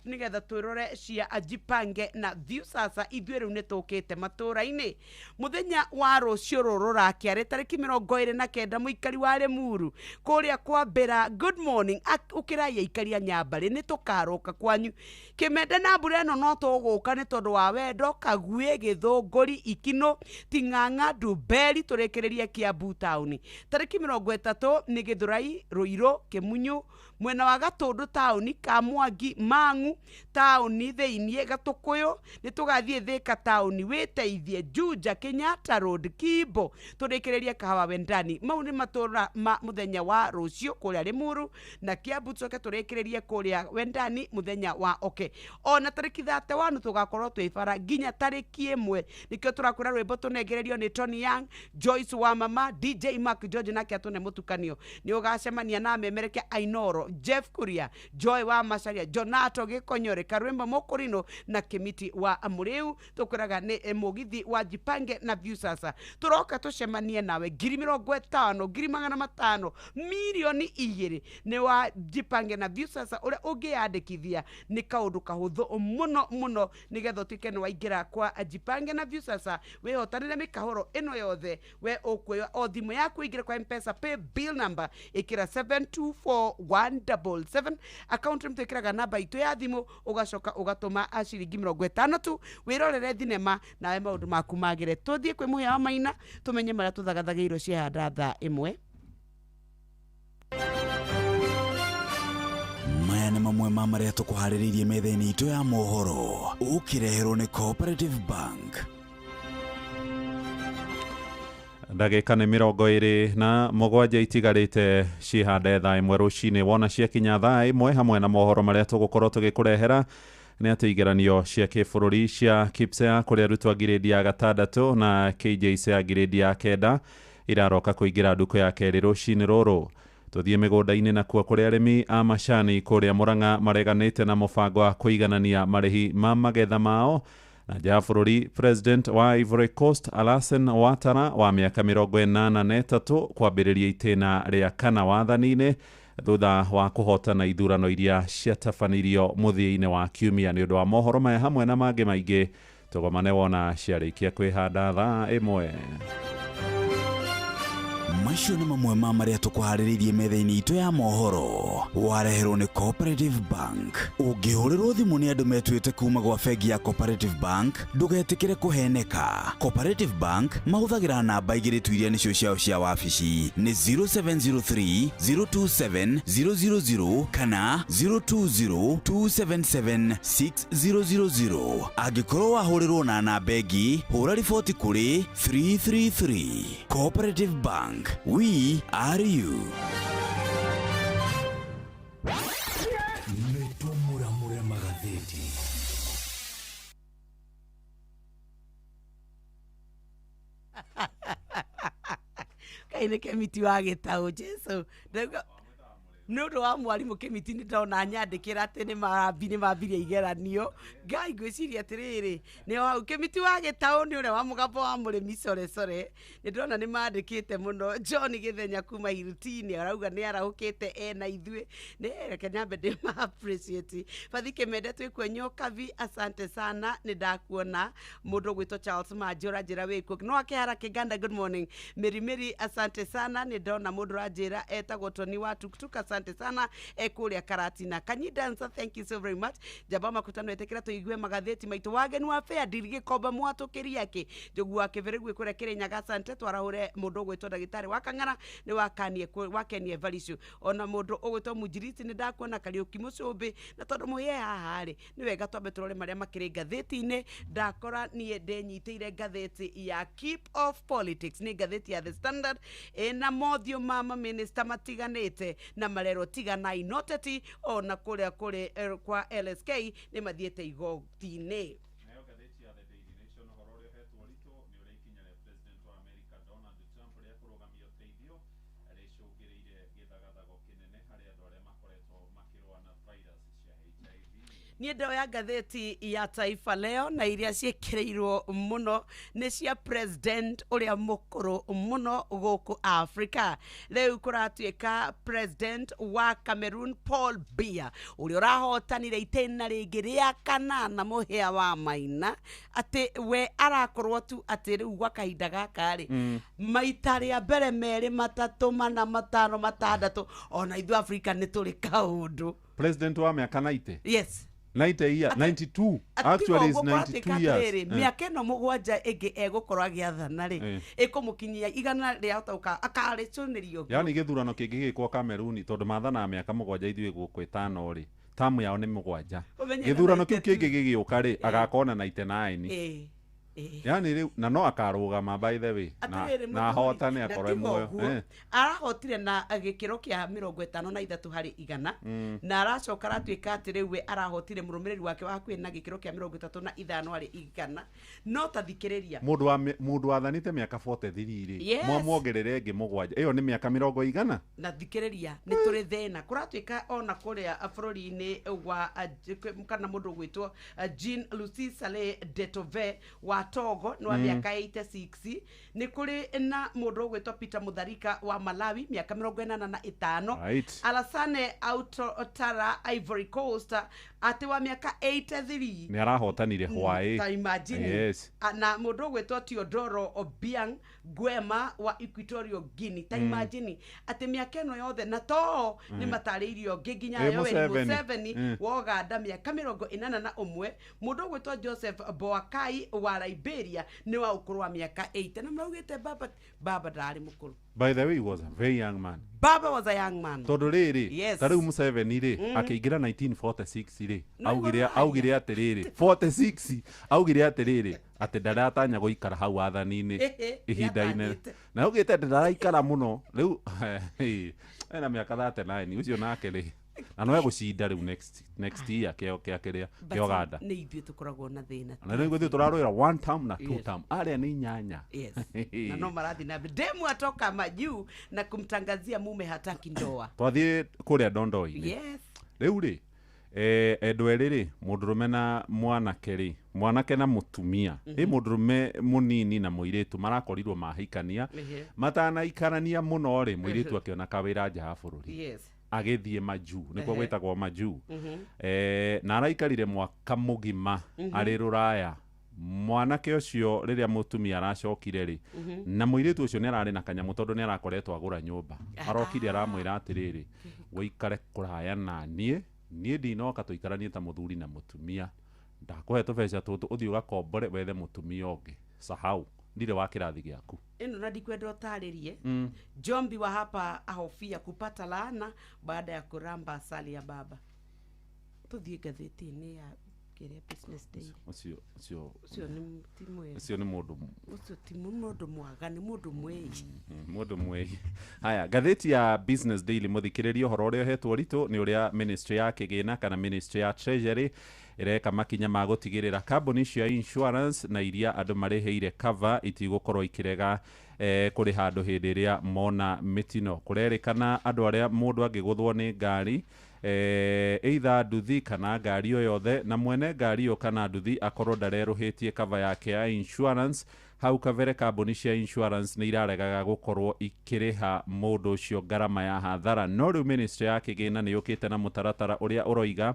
nĩgetha twĩrore cia Ajipange na Viusasa. Ithuĩ rĩu nĩ tũkĩte matũra-inĩ mũthenya wa rũciũ rũrũ rũrakĩarĩ tarĩki 29. Mũikari wa Limuru kũrĩa kwambĩra, good morning. Ũkĩrai aikari a Nyambarĩ, nĩ tũkarũka kwanyu kĩmende na mbura ĩno, no tũgũka nĩ tondũ wa wendo. Kaguĩ, Gĩthũngũri, Ikinũ, Ting'ang'a, Ndumberi, tũrĩkĩrĩrie Kiambu taũni. Tarĩki 30 nĩ Gĩthũrai, Rũirũ, Kĩmunyu, mwena Mwena wa Gatũndũ taũni, Kamwangi, Mang'u taũni thĩiniĩ, Gatũkũyũ, nĩ tũgathiĩ Thĩka taũni, Wĩteithie, Juja, Kenyatta Road, Kimbo, tũrĩkĩrĩrie Kahawa Wendani. Mau nĩ matũra ma mũthenya wa rũciũ kũrĩa Limuru na Kiambu, tũcoke tũrĩkĩrĩrie kũrĩa Wendani mũthenya wa oke. Ona tarĩki 31 tũgakorwo twĩ bara nginya tarĩki 1. Nĩkĩo tũrakwĩra rwĩmbo tũnengererio nĩ Tony Young, Joyce wa mama, DJ Mark George nake atũne mũtukanio. Nĩ ũgacemania na memereke Ainoro, Jeff Kuria, Joy wa Macharia, Jonato Gĩkonyore, Karwĩmbo Mũkũrinũ na Kĩmiti wa Mũrĩu. Tũkwĩraga nĩ mũgithi wa Jipange na Viusasa. Tũroka tũcemanie nawe 50,000, 500,000, 2 million nĩ wa Jipange na Viusasa. Ũrĩa ũngĩyandĩkithia nĩ kaũndũ kahũthũ mũno mũno, nĩgetha ũtuĩke nĩ waingĩra kwa Jipange na Viusasa, wĩhotanĩre mĩkahũro ĩno yothe. We ũkuoya o thimũ yaku, ũingĩre kwa M-Pesa pay bill number, ĩkĩra 724177, account name twĩkĩraga namba itũ ya thimũ, ũgacoka ũgatũma ciringi 50 tu, wĩrorere thinema nawe maũndũ maku magĩre. Tũthiĩ kwĩ Mũhĩa wa Maina tũmenye marĩa tũthagathagĩirwo ciahanda thaa 1. Maya nĩ mamwe ma marĩa tũkũharĩrĩirie metha-inĩ itũ ya mohoro, ũkĩreherwo nĩ Cooperative Bank. Ndagĩka nĩ 27 itigarĩte cihande thaa 1 rũcinĩ. Wona ciakinya thaa 1, hamwe na mohoro marĩa tũgũkorwo tũgĩkũrehera nĩ atĩ igeranio cia kĩbũrũri cia KPSEA kũrĩ arutwo a ngirĩndi ya 6 na KJSEA ngirĩndi ya 9 iraroka kũingĩra ndukũ ya kerĩ rũcinĩ rũrũ. Tũthiĩ mĩgũnda-inĩ nakuo, kũrĩa arĩmi a macani kũrĩa Mũrang'a mareganĩte na mũbango wa kũiganania marĩhi ma magetha mao. Na nja ya bũrũri, President wa Ivory Coast Alassane Ouattara wa mĩaka 83 kwambĩrĩria itĩna rĩa kana wathani-inĩ thutha wa kũhotana ithurano iria ciatabanirio mũthia-inĩ wa kiumia. Nĩ ũndũ wa mohoro maya hamwe na mangĩ maingĩ, tũgomane wona ciarĩkia kwĩhanda thaa 1. Macio nĩ mamwe ma marĩa tũkũharĩrĩirie metha-inĩ itũ ya mohoro, wareherwo nĩ Cooperative Bank. Ũngĩhũrĩrwo thimũ nĩ andũ metuĩte kuma gwa bengi ya Cooperative Bank, ndũgetĩkĩre kũheneka. Cooperative Bank mahũthagĩra namba igĩrĩ tu iria nĩcio ciao cia wabici, nĩ 0703 027 000 kana 020 277 6000. Angĩkorwo wahũrĩrwo na namba ĩngĩ, hũra riboti kũrĩ 333. Cooperative Bank, we are you. Nĩ tũmũramũre magathĩti. Kaĩ nĩ Kĩmiti wa Gĩtaũ Jesu. Ndauga nĩ ũndũ wa mwarimũ Kĩmiti, nĩ ndona nyandĩkĩra atĩ nĩ marambi nĩ mambirie igeranio. Ngai, ngwĩciria atĩrĩrĩ, nĩ o hau Kĩmiti wa Gĩtaũ, nĩ ũrĩa wa mũgambo wa mũrĩmi core core. Nĩ ndona nĩ mandĩkĩte mũno. John Gĩthenya kuma Hirutini arauga nĩ arahũkĩte ena ithuĩ. Nĩ reke nyambe ndĩ ma appreciate. Bathi Kĩmende twĩkuo Nyokabi, asante sana, nĩ ndakuona. Mũndũ ũgwĩtwo Charles Manjũra, njĩra wĩkuo no akĩhara Kĩganda, good morning. Mĩri Mĩri, asante sana. Nĩ ndona mũndũ ũranjĩra etagwo Tony wa Tuktuk, asante sana, ekũrĩa Karatina. Kanyidansa, thank you so very much. Njamba makutano, ĩtĩkĩra tũigue magathĩti maitũ. Wageni wa fair deal, Gĩkomba mwatũkĩria kĩ Njogu wa Kĩbĩrĩgu kũrĩa Kĩrĩnyaga, asante. Twarahũre mũndũ ũgwĩtwo ndagĩtarĩ wa Kang'ara, nĩ wakanie wakenie Evaristo. Ona mũndũ ũgwĩtwo Mũnjiriti, nĩ ndakuona. Kariũki Mũcũmbĩ. Na tondũ mũhĩe haha rĩ, nĩ wega twambe tũrore marĩa makĩrĩ ngathĩti-inĩ. Ndakora niĩ ndĩnyitĩire ngathĩti ya Keep Off Politics, nĩ ngathĩti ya The Standard, ĩna mothiũ ma mamĩnĩsta matiganĩte na marerwo tiganai noteti. Ona kũrĩa kũrĩ kwa LSK nĩ mathiĩte igoti-inĩ. Nayo ngathĩti ya The Daily Nation, ũhoro ũrĩa ũhetwo ũritũ nĩ ũrĩa ikinya rĩa President wa America Donald Trump rĩa kũrũgamia ũteithio rĩcũngĩrĩire gĩthagathago kĩnene harĩ andũ arĩa makoretwo makĩrũa na virus cia HIV. Niĩ ndoya ngathĩti ya Taifa Leo, na iria ciĩkĩrĩirwo mũno nĩ cia president ũrĩa mũkũrũ mũno gũkũ Africa. Rĩu kũratuĩka president wa Cameroon Paul Biya, ũrĩa ũrahotanire itĩna rĩngĩ rĩa kanana, Mũhĩa wa Maina, atĩ we arakorwo tu atĩ rĩu gwa kahinda gaka rĩ, maita rĩa mbere, merĩ, matatũ, mana, matano, matandatũ. Ona ithuĩ Afrika nĩ tũrĩ kaũndũ. President wa mĩaka 90. Yes. 90 years, 92 actually is 92 years. Mĩaka ĩno 7 ĩngĩ egũkorwo agĩathana rĩ, ĩkũmũkinyia 100 rĩahota gũka akarĩcũnĩrio. Yani gĩthurano kĩngĩ gĩkwo Cameroon tondũ mathanaga mĩaka 7 ithuĩ gũkũ 5 rĩ, tamu yao nĩ 7. Gĩthurano kĩu kĩngĩ gĩgĩũka rĩ, agakona 99. Yani rĩu na no akarũgama by the way na ahotane akorwo muoyo. Arahotire na gĩkĩro kĩa 53 harĩ 100 na aracoka aratuĩka atĩ rĩu we arahotire mũrũmĩrĩri wake wa hakuhĩ na gĩkĩro kĩa 35 harĩ 100. No ta thikĩrĩria mũndũ wathanĩte mĩaka 43 rĩ, mwamwongerere ĩngĩ 7, ĩyo nĩ mĩaka 100. Na thikĩrĩria nĩ tũrĩ thĩna kũratuĩka ona kũrĩa bũrũri-inĩ wa kana mũndũ ũgwĩtwo Jean Lucie Saleh Detove wa Togo no mĩaka 86. Nĩ kũrĩ na mũndũ ũgwĩtwo Peter Mutharika wa Malawi mĩaka 85. Right. Alassane Ouattara Ivory Coast atĩ wa mĩaka 83 nĩ arahotanire hwaĩ. Ta imagine. Yes. Na mũndũ ũgwĩtwo Teodoro Obiang Nguema wa Equatorial Guinea. Ta imagine atĩ mĩaka ĩno yothe na to nĩ matarĩirio ngĩ nginya Yoweri Museveni wa Uganda mĩaka 81. Mũndũ ũgwĩtwo Joseph Boakai wa Liberia nĩ wa ũkũrũ wa mĩaka 80. Na mraugĩte baba ndarĩ mũkũrũ. By the way, he was a very young man. Baba was a young man. Tondũ rĩrĩ, yes. ta rĩu Museveni rĩ, akĩingĩra 1946 rĩ, augire atĩrĩrĩ, 46 augire atĩrĩrĩ atĩ ndaratanya gũikara hau wathani-inĩ ihinda inene. Na augĩte atĩ ndaraikara mũno rĩu ena mĩaka 39 ũcio nake rĩ, na no egũcinda rĩu next year kĩo kĩa kĩrĩa kĩa Uganda. Nĩ ithuĩ tũkoragwo na thĩna. Na rĩu ithuĩ tũrarũĩra one term na two term. Arĩa nĩ 8. Yes. Na no marathiĩ na mbere. Demu atoka majuu na kumtangazia mume hataki ndoa. Twathiĩ kũrĩa Ndondoi-inĩ. Yes. Rĩu rĩ, endũ erĩ rĩ, mũndũrũme na mwanake rĩ, mwanake na mũtumia, ĩ mũndũrũme mũnini na mũirĩtu marakorirwo mahikania, matanaikarania mũno rĩ, mũirĩtu akĩona kawĩra nja ya bũrũri. Yes. Agĩthiĩ majuu, nĩkuo gwĩtagwo majuu. Na araikarire mwaka mũgima arĩ rũraya. Mwanake ũcio rĩrĩa mũtumia aracokire rĩ, na mũirĩtu ũcio nĩ ararĩ na kanyamũ tondũ nĩ arakoretwo agũra nyũmba. Arokire aramwĩra atĩrĩrĩ, wĩikare kũraya na niĩ, niĩ ndinoka tũikaranie ta mũthuri na mũtumia, ndakũhe tũbeca tũtũ ũthiĩ ũgakombore wethe mũtumia ũngĩ, sahau ndirĩ wa kĩrathi gĩaku. Ĩno na ndikwenda ũtarĩrie. Jombi wa hapa ahofia kupata laana baada ya kuramba asali ya baba. Tũthiĩ ngathĩti-inĩ ya kĩrĩa Business Daily. Ũcio nĩ ti mwega. Ũcio nĩ mũndũ. Ũcio ti mũndũ mwega, nĩ mũndũ mwĩi. Mũndũ mwĩi. Haya, ngathĩti ya Business Daily mũthikĩrĩrie ũhoro ũrĩa ũhetwo ũritũ nĩ ũrĩa Ministry ya Kĩgĩna kana Ministry ya Treasury ĩreka makinya ma gũtigĩrĩra kambuni cia insurance na iria andũ marĩhĩire cover itigũkorwo ikĩrega kũrĩha andũ hĩndĩ ĩrĩa mona mĩtino. Kũrerĩkana andũ arĩa mũndũ angĩgũthwo nĩ ngari, either nduthi kana ngari o yothe, na mwene ngari ĩyo kana nduthi akorwo ndarerũhĩtie cover yake ya insurance, hau kabere kambuni cia insurance nĩ iraregaga gũkorwo ikĩrĩha mũndũ ũcio ngarama ya hathara. No rĩu Ministry ya Kĩgĩna nĩ yũkĩte na mũtaratara ũrĩa ũroiga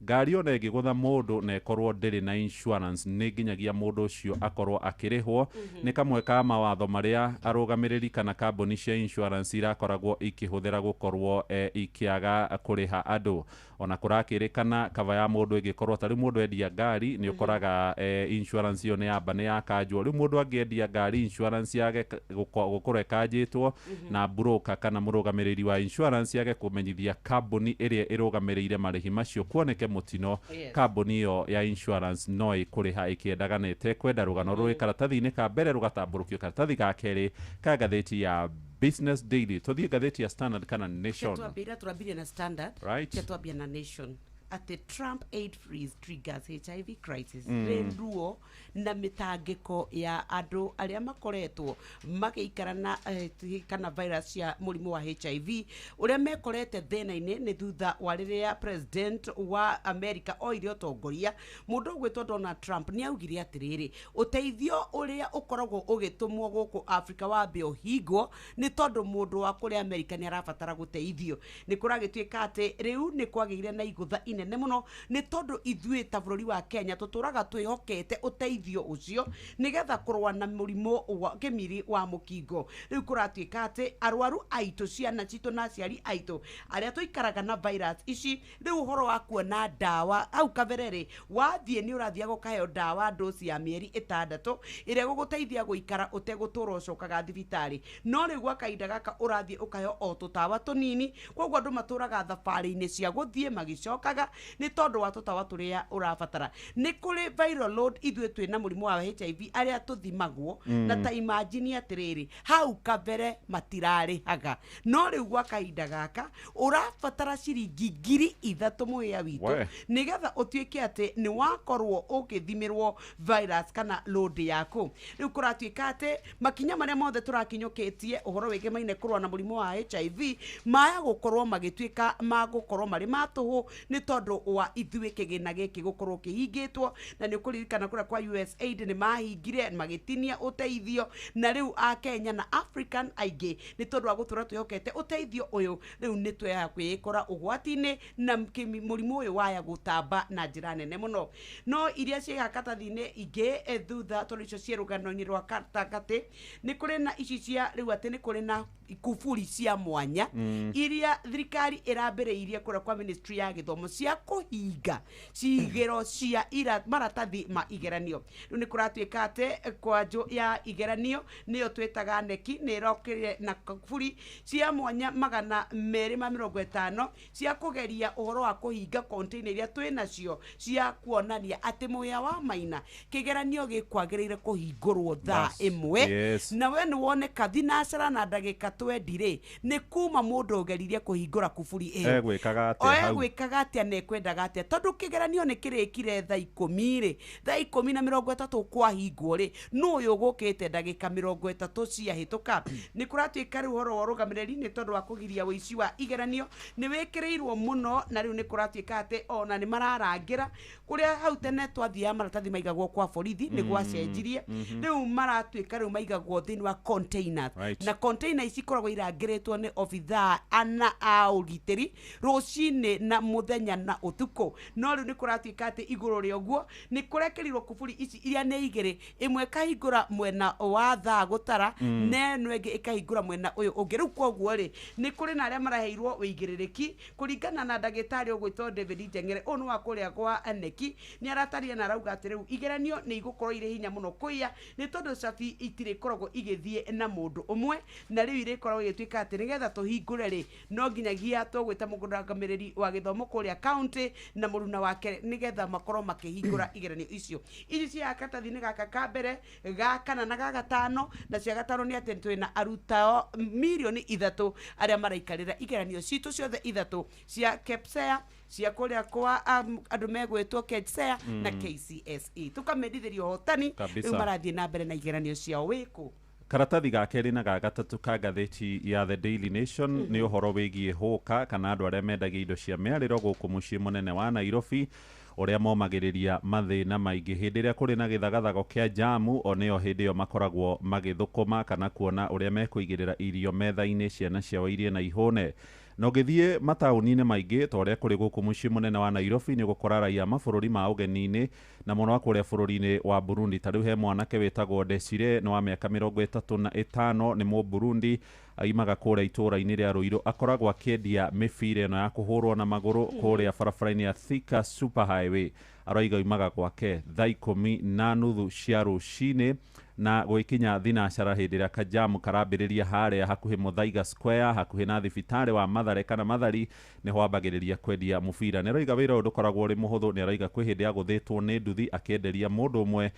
ngari ona ĩngĩgũtha mũndũ na ĩkorwo ndĩrĩ na insurance nĩ nginyagia mũndũ ũcio akorwo akĩrĩhwo. Nĩ kamwe ka mawatho marĩa arũgamĩrĩri kana kambuni cia insurance irakoragwo ikĩhũthĩra gũkorwo ikĩaga kũrĩha andũ. Ona kũrakĩrĩkana kava ya mũndũ ĩngĩkorwo ta rĩu mũndũ endia ngari nĩ ũkoraga insurance ĩyo nĩ yamba nĩ yakanjwo. Rĩu mũndũ angĩendia ngari insurance yage gũkorwo ĩkanjĩtwo na broker kana mũrũgamĩrĩri wa insurance yage kũmenyithia kambuni ĩrĩa ĩrũgamĩrĩire marĩhi macio kuoneke mũtino, kambuni ĩyo ya insurance no ĩkũrĩha ĩkĩendaga na ĩtekwenda. Rũgano rũrĩ karatathi-inĩ ka mbere rũgatambũrũkio karatathi ga kerĩ ka ngathĩti ya Business Daily. Tũthiĩ ngathĩti ya Standard kana Nation. Twambire na Standard, right? Twambia na Nation. Atĩ Trump aid freeze triggers HIV crisis. Rĩ ruo na mĩtangĩko ya andũ arĩa makoretwo magĩikara na kana virus cia mũrimũ wa HIV ũrĩa mekorete thĩna-inĩ nĩ thutha wa rĩrĩa president wa America oire ũtongoria mũndũ ũgwĩtwo Donald Trump nĩ augire atĩrĩrĩ, ũteithio ũrĩa ũkoragwo ũgĩtũmwo gũkũ Africa wambe ũhingwo nĩ tondũ mũndũ wa kũrĩa America nĩ arabatara gũteithio. Nĩ kũragĩtuĩka atĩ rĩu nĩ kwagĩire na igũtha inene mũno nĩ tondũ ithuĩ ta bũrũri wa Kenya tũtũraga twĩhokete ũteithio ũcio nĩgetha kũrũa na mũrimũ wa kĩmiri wa mũkingo. Rĩu kũratuĩka atĩ arwaru aitũ, ciana citũ na aciari aitũ arĩa tũikaraga na virus ici, rĩu ũhoro wa kuona ndawa hau kabere rĩ, wathiĩ nĩ ũrathiaga ũkaheo ndawa dosi ya mĩeri 6 ĩrĩa ĩgũgũteithia gũikara ũtegũtũra ũcokaga thibitarĩ. No rĩu gwa kahinda gaka ũrathiĩ ũkaheo o tũtawa tũnini, koguo andũ matũraga thabarĩ-inĩ cia gũthiĩ magĩcokaga nĩ tondũ wa tũtawa tũrĩa ũrabatara. Nĩ kũrĩ viral load, ithuĩ twĩna mũrimũ wa HIV arĩa tũthimagwo na ta imagine atĩrĩrĩ, hau kabere matirarĩhaga, no rĩu gwa kahinda gaka ũrabatara ciringi 3,000 mũhĩa witũ nĩgetha ũtuĩke atĩ nĩ wakorwo ũgĩthimĩrwo virus kana load yaku. Rĩu kũratuĩka atĩ makinya marĩa mothe tũrakinyũkĩtie ũhoro wĩgemaine kũrũa na mũrimũ wa HIV maya gũkorwo magĩtuĩka magũkorwo marĩ ma tũhũ nĩ tondũ wa ithuĩ kĩgĩna gĩkĩ gũkorwo kĩhingĩtwo. Na nĩ ũkũririkana kũrĩa kwa USAID nĩ mahingire magĩtinia ũteithio, na rĩu a Kenya na African aingĩ nĩ tondũ wa gũtũra twĩhokete ũteithio ũyũ, rĩu nĩ twĩya kwĩĩkora ũgwati-inĩ na mũrimũ ũyũ waya gũtamba na njĩra nene mũno. No iria ciĩ gatathi-inĩ ingĩ thutha tondũ icio ciĩ rũgano-inĩ rwa gatagatĩ, nĩ kũrĩ na ici cia rĩu atĩ nĩ kũrĩ na kuburi cia mwanya iria thirikari ĩrambĩrĩirie kũrĩa kwa ministry ya gĩthomo cia kũhinga cigĩro cia maratathi ma igeranio. Rĩu nĩ kũratuĩka atĩ kwanjũ ya igeranio nĩyo twĩtaga neki nĩ ĩrokire na kuburi cia mwanya 250 cia kũgeria ũhoro wa kũhinga container iria twĩ nacio cia kuonania atĩ mũhĩa wa maina kĩgeranio gĩkwagĩrĩire kũhingũrwo thaa 1 na we nĩ woneka thinacara na ndagĩka 20 rĩ, nĩ kuma mũndũ ũgeririe kũhingũra kuburi ĩyo egwĩkaga atĩa na ekwendaga atĩa, tondũ kĩgeranio nĩ kĩrĩkire thaa 10 rĩ, thaa 10:30 kwahingwo rĩ, nũ ũyũ ũgũkĩte ndagĩka 30 ciahĩtũka. Nĩ kũratuĩka rĩu ũhoro wa ũrũgamĩrĩri nĩ tondũ wa kũgiria ũici wa igeranio nĩ wĩkĩrĩirwo mũno, na rĩu nĩ kũratuĩka atĩ ona nĩ mararangĩra kũrĩa hau tene twathiaga maratathi maigagwo kwa borithi nĩ gwacenjirie, rĩu maratuĩka rĩu maigagwo thĩinĩ wa containers, na container ici ikoragwo irangĩrĩtwo nĩ obithaa ana a ũgitĩri rũcinĩ na mũthenya na ũtukũ. No rĩu nĩ kũratuĩka atĩ igũrũ rĩa ũguo nĩ kũrekĩrirwo kuburi ici iria nĩ igĩrĩ, ĩmwe ĩkahingũra mwena wa thaa gũtara na ĩno ĩngĩ ĩkahingũra mwena ũyũ ũngĩ. Rĩu koguo rĩ, nĩ kũrĩ na arĩa maraheirwo ũigĩrĩrĩki kũringana na ndagĩtarĩ ũgwĩtwo David Njeng'ere, ũyũ nĩ wa kũrĩa kwa neki, nĩ arataria na arauga atĩ rĩu igeranio nĩ igũkorwo irĩ hinya mũno kũiya nĩ tondũ cabi itirĩkoragwo igĩthiĩ na mũndũ ũmwe, na rĩu irĩkoragwo igĩtuĩka atĩ nĩgetha tũhingũre rĩ, no nginyagia tũgwĩta mũrũgamĩrĩri wa gĩthomo kũrĩa county na mũruna wake nĩgetha makorwo makĩhingũra igeranio icio. Ici cia karatathi-inĩ gaka ka mbere, ga kana na ga gatano, na cia gatano nĩ atĩ twĩna arutao 3 million arĩa maraikarĩra igeranio citũ ciothe 3 cia KPSEA, cia kũrĩa kwa andũ megwĩtwo KJSEA na KCSE. Tũkamendithĩria ũhotani rĩu marathiĩ na mbere na igeranio ciao wĩkũ. Karatathi ga kerĩ na ga gatatũ ka ngathĩti ya The Daily Nation nĩ ũhoro wĩgiĩ hũka kana andũ arĩa mendagia indo cia mĩarĩro gũkũ mũciĩ mũnene wa Nairobi, ũrĩa momagĩrĩria mathĩna maingĩ hĩndĩ ĩrĩa kũrĩ na gĩthagathago kĩa jamu, o nĩyo hĩndĩ ĩyo makoragwo magĩthũkũma kana kuona ũrĩa mekũigĩrĩra irio metha-inĩ ciana ciao irie na ihũne. Na ũgĩthiĩ mataũni-inĩ maingĩ ta ũrĩa kũrĩ gũkũ mũciĩ mũnene wa Nairobi, nĩ ũgũkora raia mabũrũri ma ũgeni-inĩ na mũno wa kũrĩa bũrũri-inĩ wa Burundi. Ta rĩu he mwanake wĩtagwo Desire, nĩ wa mĩaka 35, nĩ Mũburundi, aimaga kũrĩa itũũra-inĩ rĩa Ruiru, akoragwo akĩendia mĩbira ĩno ya kũhũrwo na magũrũ kũrĩa barabara-inĩ ya Thika Super Highway. Aroiga oimaga gwake thaa 10:30 cia rũcinĩ na gwĩkinya thinacara hĩndĩ ĩrĩa kajamu karambĩrĩria harĩa hakuhĩ Muthaiga Square, hakuhĩ na thibitarĩ wa Mathare kana Mathari, nĩho ambagĩrĩria kwendia mũbira. Nĩ aroiga wĩra ũyũ ndũkoragwo ũrĩ mũhũthũ, nĩ aroiga kwĩ hĩndĩ agũthĩtwo nĩ nduthi akĩenderia mũndũ ũmwe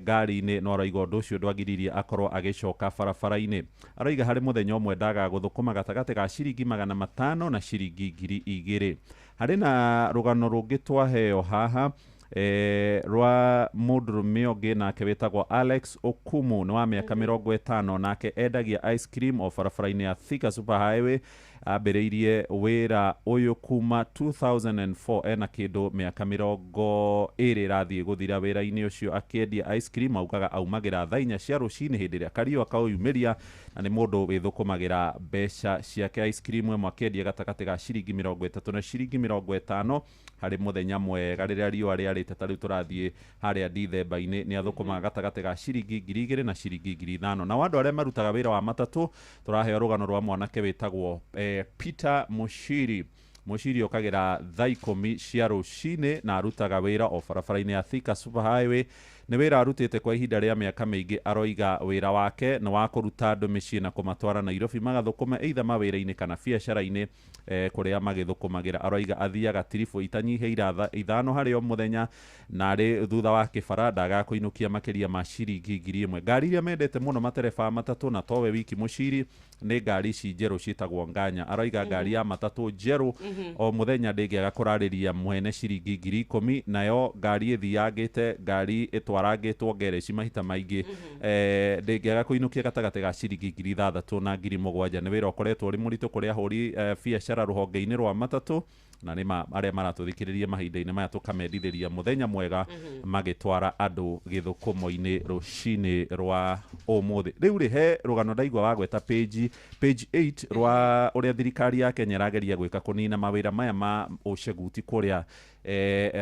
ngari-inĩ, no aroiga ũndũ ũcio ndwagiririe akorwo agĩcoka barabara-inĩ. Aroiga harĩ mũthenya ũmwe ndagaga gũthũkũma gatagatĩ ga ciringi 500 na ciringi 2,000. Harĩ na rũgano rũngĩ twaheo haha Rwa mũndũrũme ũngĩ nake wĩtagwo Alex Okumu nĩ wa mĩaka 50, nake endagia ice cream o barabara-inĩ ya Thika Super Highway. Ambĩrĩirie wĩra ũyũ kuma 2004, ena kĩndũ mĩaka 20 ĩrathiĩ gũthira wĩra-inĩ ũcio akĩendia ice cream. Augaga aumagĩra thaa 4 cia rũcinĩ hĩndĩ ĩrĩa kariũa kauyumĩria, na nĩ mũndũ wĩthũkũmagĩra mbeca ciake. Ice cream ĩmwe akĩendia gatagatĩ ga ciringi 30 na ciringi 50 harĩ mũthenya mwega rĩrĩa riũa rĩarĩte. Ta rĩu tũrathiĩ harĩa Dithemba-inĩ, nĩ athũkũmaga gatagatĩ ga ciringi 2,000 na ciringi 5,000. Na andũ arĩa marutaga wĩra wa matatũ, tũraheo rũgano rwa mwanake wĩtagwo Peter Mushiri. Mushiri okagĩra thaa 10 cia rũcinĩ na arutaga wĩra o barabara-inĩ ya Thika Super Highway. Nĩ wĩra arutĩte kwa ihinda rĩa mĩaka mĩingĩ. Aroiga wĩra wake nĩ wa kũruta andũ mĩciĩ na kũmatwara Nairobi magathũkũme either mawĩra-inĩ kana biacara-inĩ, kũrĩa magĩthũkũmagĩra. Aroiga athiaga tiribũ itanyihĩire 5 harĩ o mũthenya, na arĩ thutha wa kĩbara ndagaga kũinũkia makĩria ma ciringi 1,000. Ngari iria mendete mũno matereba a matatũ, na towe wiki Mushiri, nĩ ngari ici njerũ ciĩtagwo nganya. Aroiga ngari ya matatũ njerũ o mũthenya ndĩngĩaga kũrarĩria mwene ciringi 10,000, nayo ngari ĩthiangĩte, ngari ĩtwarangĩtwo ngereci mahita maingĩ, ndĩngĩaga kũinũkia gatagatĩ ga ciringi 6,000 na 7,000. Nĩ wĩra ũkoretwo ũrĩ mũritũ kũrĩ ahũri biacara rũhonge-inĩ rwa matatũ, na nĩ arĩa maratũthikĩrĩria mahinda-inĩ maya tũkamendithĩria mũthenya mwega magĩtwara andũ gĩthũkũmo-inĩ rũcinĩ rwa ũmũthĩ. Rĩu rĩ, he rũgano ndaigua wagweta page 8 rwa ũrĩa thirikari ya Kenya ĩrageria gwĩka kũnina mawĩra maya ma ũceguti kũrĩa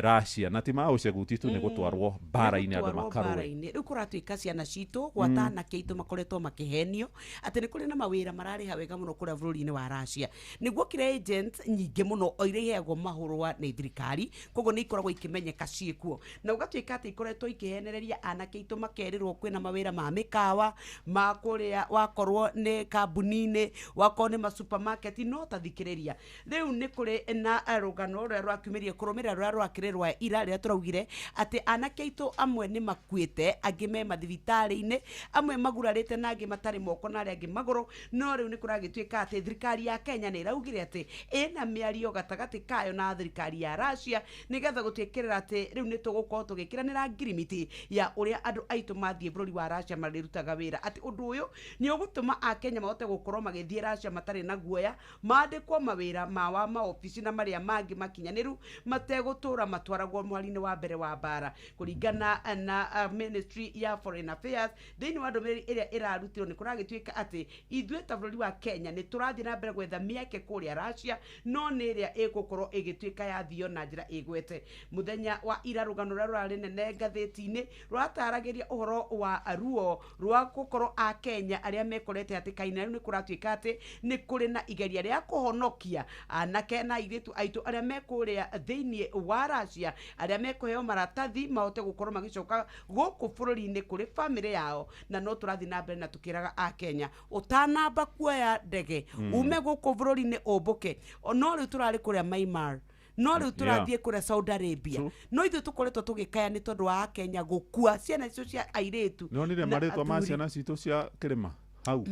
Russia, na ti ma ũceguti tu, nĩ gũtwarwo mbara-inĩ andũ makarũe. Rĩu kũratuĩka ciana citũ gwata anake aitũ makoretwo makĩhenio atĩ nĩ kũrĩ na mawĩra mararĩha wega mũno kũrĩa bũrũri-inĩ wa Russia. Nĩguo kĩrĩa agent nyingĩ mũno o iria iheagwo mahũrũa nĩ thirikari, koguo nĩ ikoragwo ikĩmenyeka ciĩkuo, na ũgatuĩka atĩ ikoretwo ikĩhenereria anake aitũ makerĩrwo kwĩna mawĩra ma mĩkawa, ma kũrĩa wakorwo nĩ kambuni-inĩ, wakorwo nĩ ma supermarket. No ta thikĩrĩria, rĩu nĩ kũrĩ na rũgano rũrĩa rwakiumĩrie kũrũmĩrĩra rũrĩa rwakĩrĩ rwa ira rĩrĩa tũraugire atĩ anake aitũ amwe nĩ makuĩte, angĩ me mathibitarĩ-inĩ, amwe magurarĩte na angĩ matarĩ moko na arĩa angĩ magũrũ. No rĩu nĩ kũragĩtuĩka atĩ thirikari ya Kenya nĩ ĩraugire atĩ ĩna mĩario gatagatĩ kayo na thirikari ya Russia nĩgetha gũtuĩkĩrĩra atĩ rĩu nĩ tũgũkorwo tũgĩkĩranĩra ngirimiti ya ũrĩa andũ aitũ mathiĩ bũrũri wa Russia marĩrutaga wĩra, atĩ ũndũ ũyũ nĩ ũgũtũma akenya mahote gũkorwo magĩthiĩ Russia matarĩ na guoya, mandĩkwo mawĩra ma wa maobici na marĩa mangĩ makinyanĩru, mategũtũra matwaragwo mweri-inĩ wa mbere wa mbara. Kũringana na Ministry ya Foreign Affairs thĩinĩ wa ndũmĩrĩri ĩrĩa ĩrarutirwo, nĩ kũragĩtuĩka atĩ ithuĩ ta bũrũri wa Kenya nĩ tũrathiĩ na mbere gwetha mĩeke kũrĩa Russia, no nĩ ĩrĩa ĩgũkorwo ĩgĩtuĩka yathio na njĩra ĩgwete. Mũthenya wa ira rũgano rũrĩa rũrarĩ nene ngathĩti-inĩ rũrataragĩria ũhoro wa ruo rwa gũkorwo akenya arĩa mekorete hatĩka-inĩ. Rĩu nĩ kũratuĩka atĩ nĩ kũrĩ na igeria rĩa kũhonokia anake na airĩtu aitũ arĩa me kũrĩa thĩinĩ wa Russia, arĩa mekũheo maratathi mahote gũkorwo magĩcoka gũkũ bũrũri-inĩ kũrĩ bamĩrĩ yao. Na no tũrathiĩ na mbere na tũkĩraga akenya, ũtanamba kuoya ndege ume gũkũ bũrũri-inĩ ũmbũke. No rĩu tũrarĩ kũrĩa Myanmar, no rĩu tũrathiĩ kũrĩa Saudi Arabia, no ithuĩ tũkoretwo tũgĩkaya nĩ tondũ wa akenya gũkua ciana icio cia airĩtu. Nĩwonire marĩtwa ma ciana citũ cia kĩrĩma hau?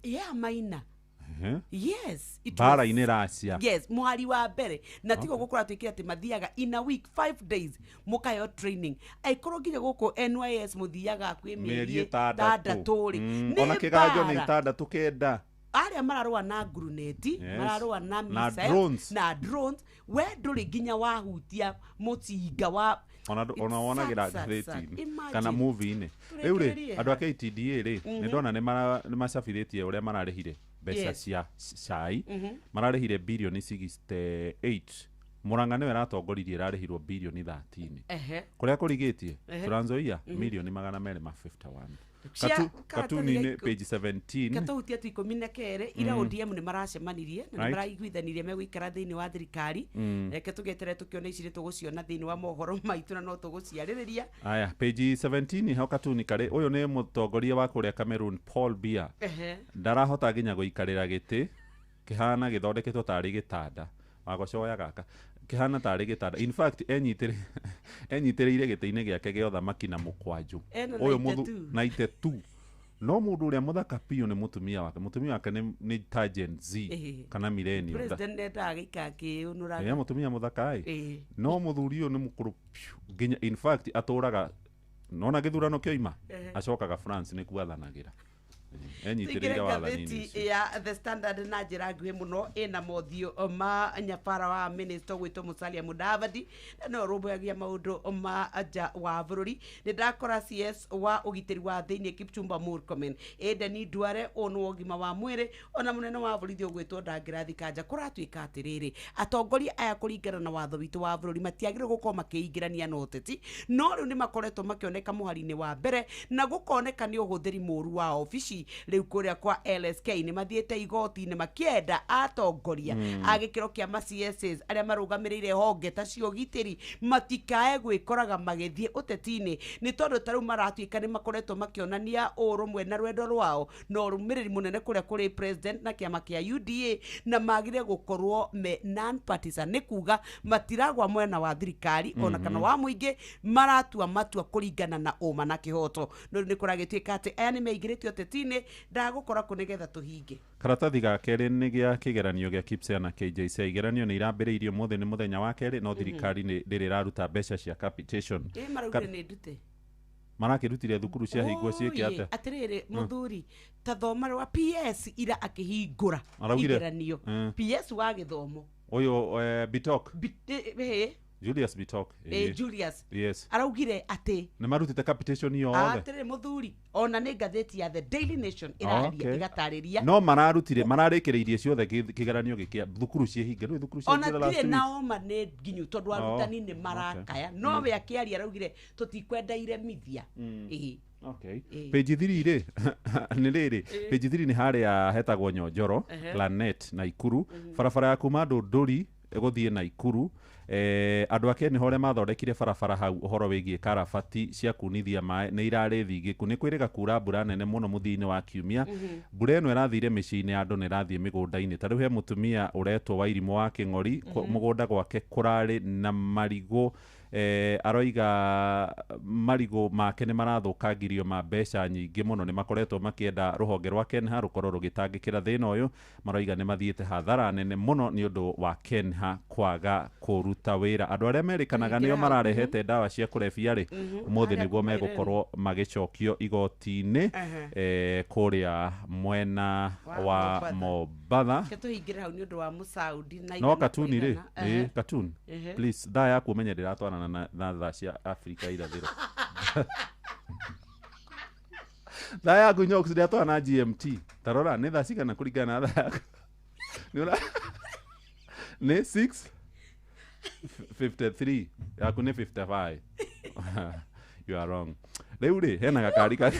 Yeah, Maina. Yes, mbara-inĩ Russia. Yes, mũhari wa mbere na tigo gũkũra twĩkĩra atĩ mathiaga in a week 5 days mũkaheo training. Aikorwo nginya gũkũ NYS mũthiaga kwĩ mĩeri 6 rĩ, ona kĩganjo nĩ 6 9. Arĩa mararũa na nguruneti, mararũa na missiles na drones, we ndũrĩ nginya wahutia mũtinga wa ona wonagĩra ngathĩti-inĩ kana movie-inĩ. Rĩu rĩ, andũ a KTDA rĩ, nĩ ndona nĩ macabithĩtie ũrĩa mararĩhire mbeca cia cai, mararĩhire birioni 68. Murang'a nĩwe ĩratongoririe, ĩrarĩhirwo birioni 13. Kũrĩa kũrigĩtie Trans Nzoia milioni 251. Katuni-inĩ page 17 katũhutia tu 12 ira ODM nĩ maracemanirie na nĩ maraiguithanirie megũikara thĩinĩ wa thirikari. Reke tũgeterere tũkĩone ici tũgũciona thĩinĩ wa mohoro maitũ na no tũgũciarĩrĩria. Aya, page 17 hau katuni karĩ ũyũ nĩ mũtongoria wa kũrĩa Cameroon Paul Biya. Ndarahota nginya gũikarĩra gĩtĩ kĩhana gĩthondeketwo tarĩ gĩtanda, wagocoya gaka kĩhana tarĩ gĩtanda. In fact enyitĩrĩire gĩtĩ-inĩ gĩake gĩa ũthamaki na mũkwanjũ ũyũ 92. No mũndũ ũrĩa mũthaka biũ nĩ mũtumia wake. Mũtumia wake nĩ ta Gen Z kana millennial. President ndendaga gĩikara akĩũnũraga. Ĩ mũtumia mũthaka ĩ. No mũthuri ũyũ nĩ mũkũrũ biũ. Nginya in fact atũraga nona gĩthurano kĩoima acokaga France nĩ kuathanagĩra. Enyitĩrĩire wathani-inĩ ya The Standard na njĩra nguhĩ mũno ĩna mothiũ ma nyabara wa minister gwĩtwo Musalia Mudavadi na no rũmbũyagia maũndũ ma nja wa bũrũri. Nĩ ndakora CS wa ũgitĩri wa thĩinĩ Kipchumba Murkomen, Eden Duare ũyũ nĩ wa ũgima wa mwĩrĩ, ona mũnene wa borithi ũgwĩtwo Ndangĩrathi Kanja. Kũratuĩka atĩrĩrĩ, atongoria aya kũringana na watho witũ wa bũrũri matiagĩrĩirwo gũkorwo makĩingĩrania na ũteti, no rĩu nĩ makoretwo makĩoneka mũhari-inĩ wa mbere na gũkoneka nĩ ũhũthĩri mũru wa obici. Rĩu kũrĩa kwa LSK nĩ mathiĩte igoti-inĩ makĩenda atongoria a gĩkĩro kĩa ma CSs arĩa marũgamĩrĩire honge ta cia ũgitĩri matikae gwĩkoraga magĩthiĩ ũteti-inĩ, nĩ tondũ ta rĩu maratuĩka nĩ makoretwo makĩonania ũrũmwe na rwendo rwao na ũrũmĩrĩri mũnene kũrĩa kũrĩ president na kĩama kĩa UDA, na magire gũkorwo me non-partisan, nĩ kuga matiragwa mwena wa thirikari ona kana wa mũingĩ, maratua matua kũringana na ũma na kĩhoto. No rĩu nĩ kũragĩtuĩka atĩ aya nĩ meingĩrĩte ũteti-inĩ, ndagũkora kũ nĩgetha tũhinge. Karatathi ga kerĩ nĩ gĩa kĩgeranio gĩa KPSEA na KJSEA. Igeranio nĩ irambĩrĩirio ũmũthĩ nĩ mũthenya wa kerĩ, no thirikari ndĩrĩ ĩraruta mbeca cia capitation. Maraugire nĩ ndute. Marakĩrutire thukuru ciahingwo ciĩke atĩa? Atĩrĩrĩ mũthuri, ta thoma rwa PS ira akĩhingũra igeranio. PS wa gĩthomo ũyũ Bitok. Julius Bitok. Julius. Yes. Araugire atĩ nĩ marutĩte capitation yothe. Atĩrĩ mũthuri, ona nĩ ngathĩti ya The Daily Nation ĩraria ĩgatarĩria. No mararutire mararĩkĩrĩirie ciothe kĩgeranio gĩkĩa thukuru ciĩhinge. Rĩu thukuru ciĩhinge last week. Ona nao ma nĩ nginyu tondũ arutani nĩ marakaya. No we akĩaria araugire tũtikwenda iremithia. Okay. Page 3 rĩ nĩ rĩrĩ page 3 nĩ harĩa hetagwo Nyonjoro, Lanet na Ikuru, barabara ya kuma Ndũndũri gũthiĩ na Ikuru. Andũ ake nĩ horĩa mathondekire barabara hau ũhoro wĩgiĩ karabati cia kunithia maĩ nĩ irarĩ thingĩku. Nĩ kwĩrĩga kura mbura nene mũno mũthia-inĩ wa kiumia. Mbura ĩno ĩrathire mĩciĩ-inĩ ya andũ na ĩrathiĩ mĩgũnda-inĩ. Ta rĩu he mũtumia ũretwo Wairimũ wa Kĩng'ori, mũgũnda gwake kũrarĩ na marigũ. Aroiga marigũ make nĩ marathũkangirio ma mbeca nyingĩ mũno. Nĩ makoretwo makĩenda rũhonge rwa KENHA rũkorwo rũgĩtangĩkĩra thĩna ũyũ. Maroiga nĩ mathiĩte hathara nene mũno nĩ ũndũ wa KENHA kwaga kũruta wĩra. Andũ arĩa merĩkanaga nĩo mararehete ndawa cia kũrebia rĩ, ũmũthĩ nĩguo megũkorwo magĩcokio igoti-inĩ kũrĩa mwena wa Mombatha. Tũhingĩre hau nĩ ũndũ wa Mũsaudi na no katuni rĩ, katuni please, thaa yaku ũmenye ndĩratwarana na thaa cia Afrika irathĩro. Thaa yaku nyox ndĩratwarana na GMT. Tarora nĩ thaa cigana kũringana na thaa yaku? Nĩ 6:53 yaku nĩ 55. You are wrong. Rĩu rĩ hena gakari ka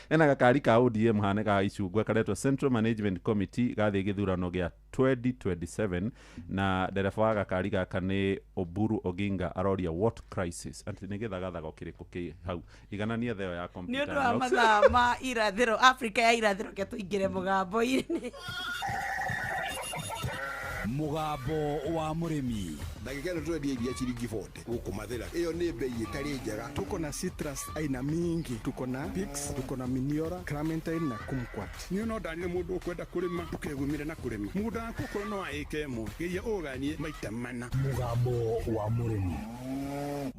hena gakari ka ODM hane ga icungwa karetwo Central Management Committee gathiĩ gĩthurano gĩa 2027, na ndereba wa gakari gaka nĩ Oburu Oginga aroria what crisis atĩ nĩ gĩthagathago kĩrĩkũ kĩ hau. Iganania theo ya computer. Nĩ ũndũ wa mathaa ma irathĩro Afrika ya irathĩro ke tũingĩre mũgambo-inĩ. Mũgambo wa mũrĩmi. Ndagĩka ĩno tũrendia iria ciringi 40 gũkũ Mathĩra. Ĩyo nĩ bei ĩtarĩ njega. Tuko na citrus aina mingi, tuko na Pix, tuko na Miniora, Clementine na Kumquat. Niĩ no ndanire mũndũ ũkwenda kũrĩma ndũkegumire na kũrĩma. Mũgũnda waku okorwo no ĩka ĩmwe, geria ũganie maita mana. Mũgambo wa mũrĩmi.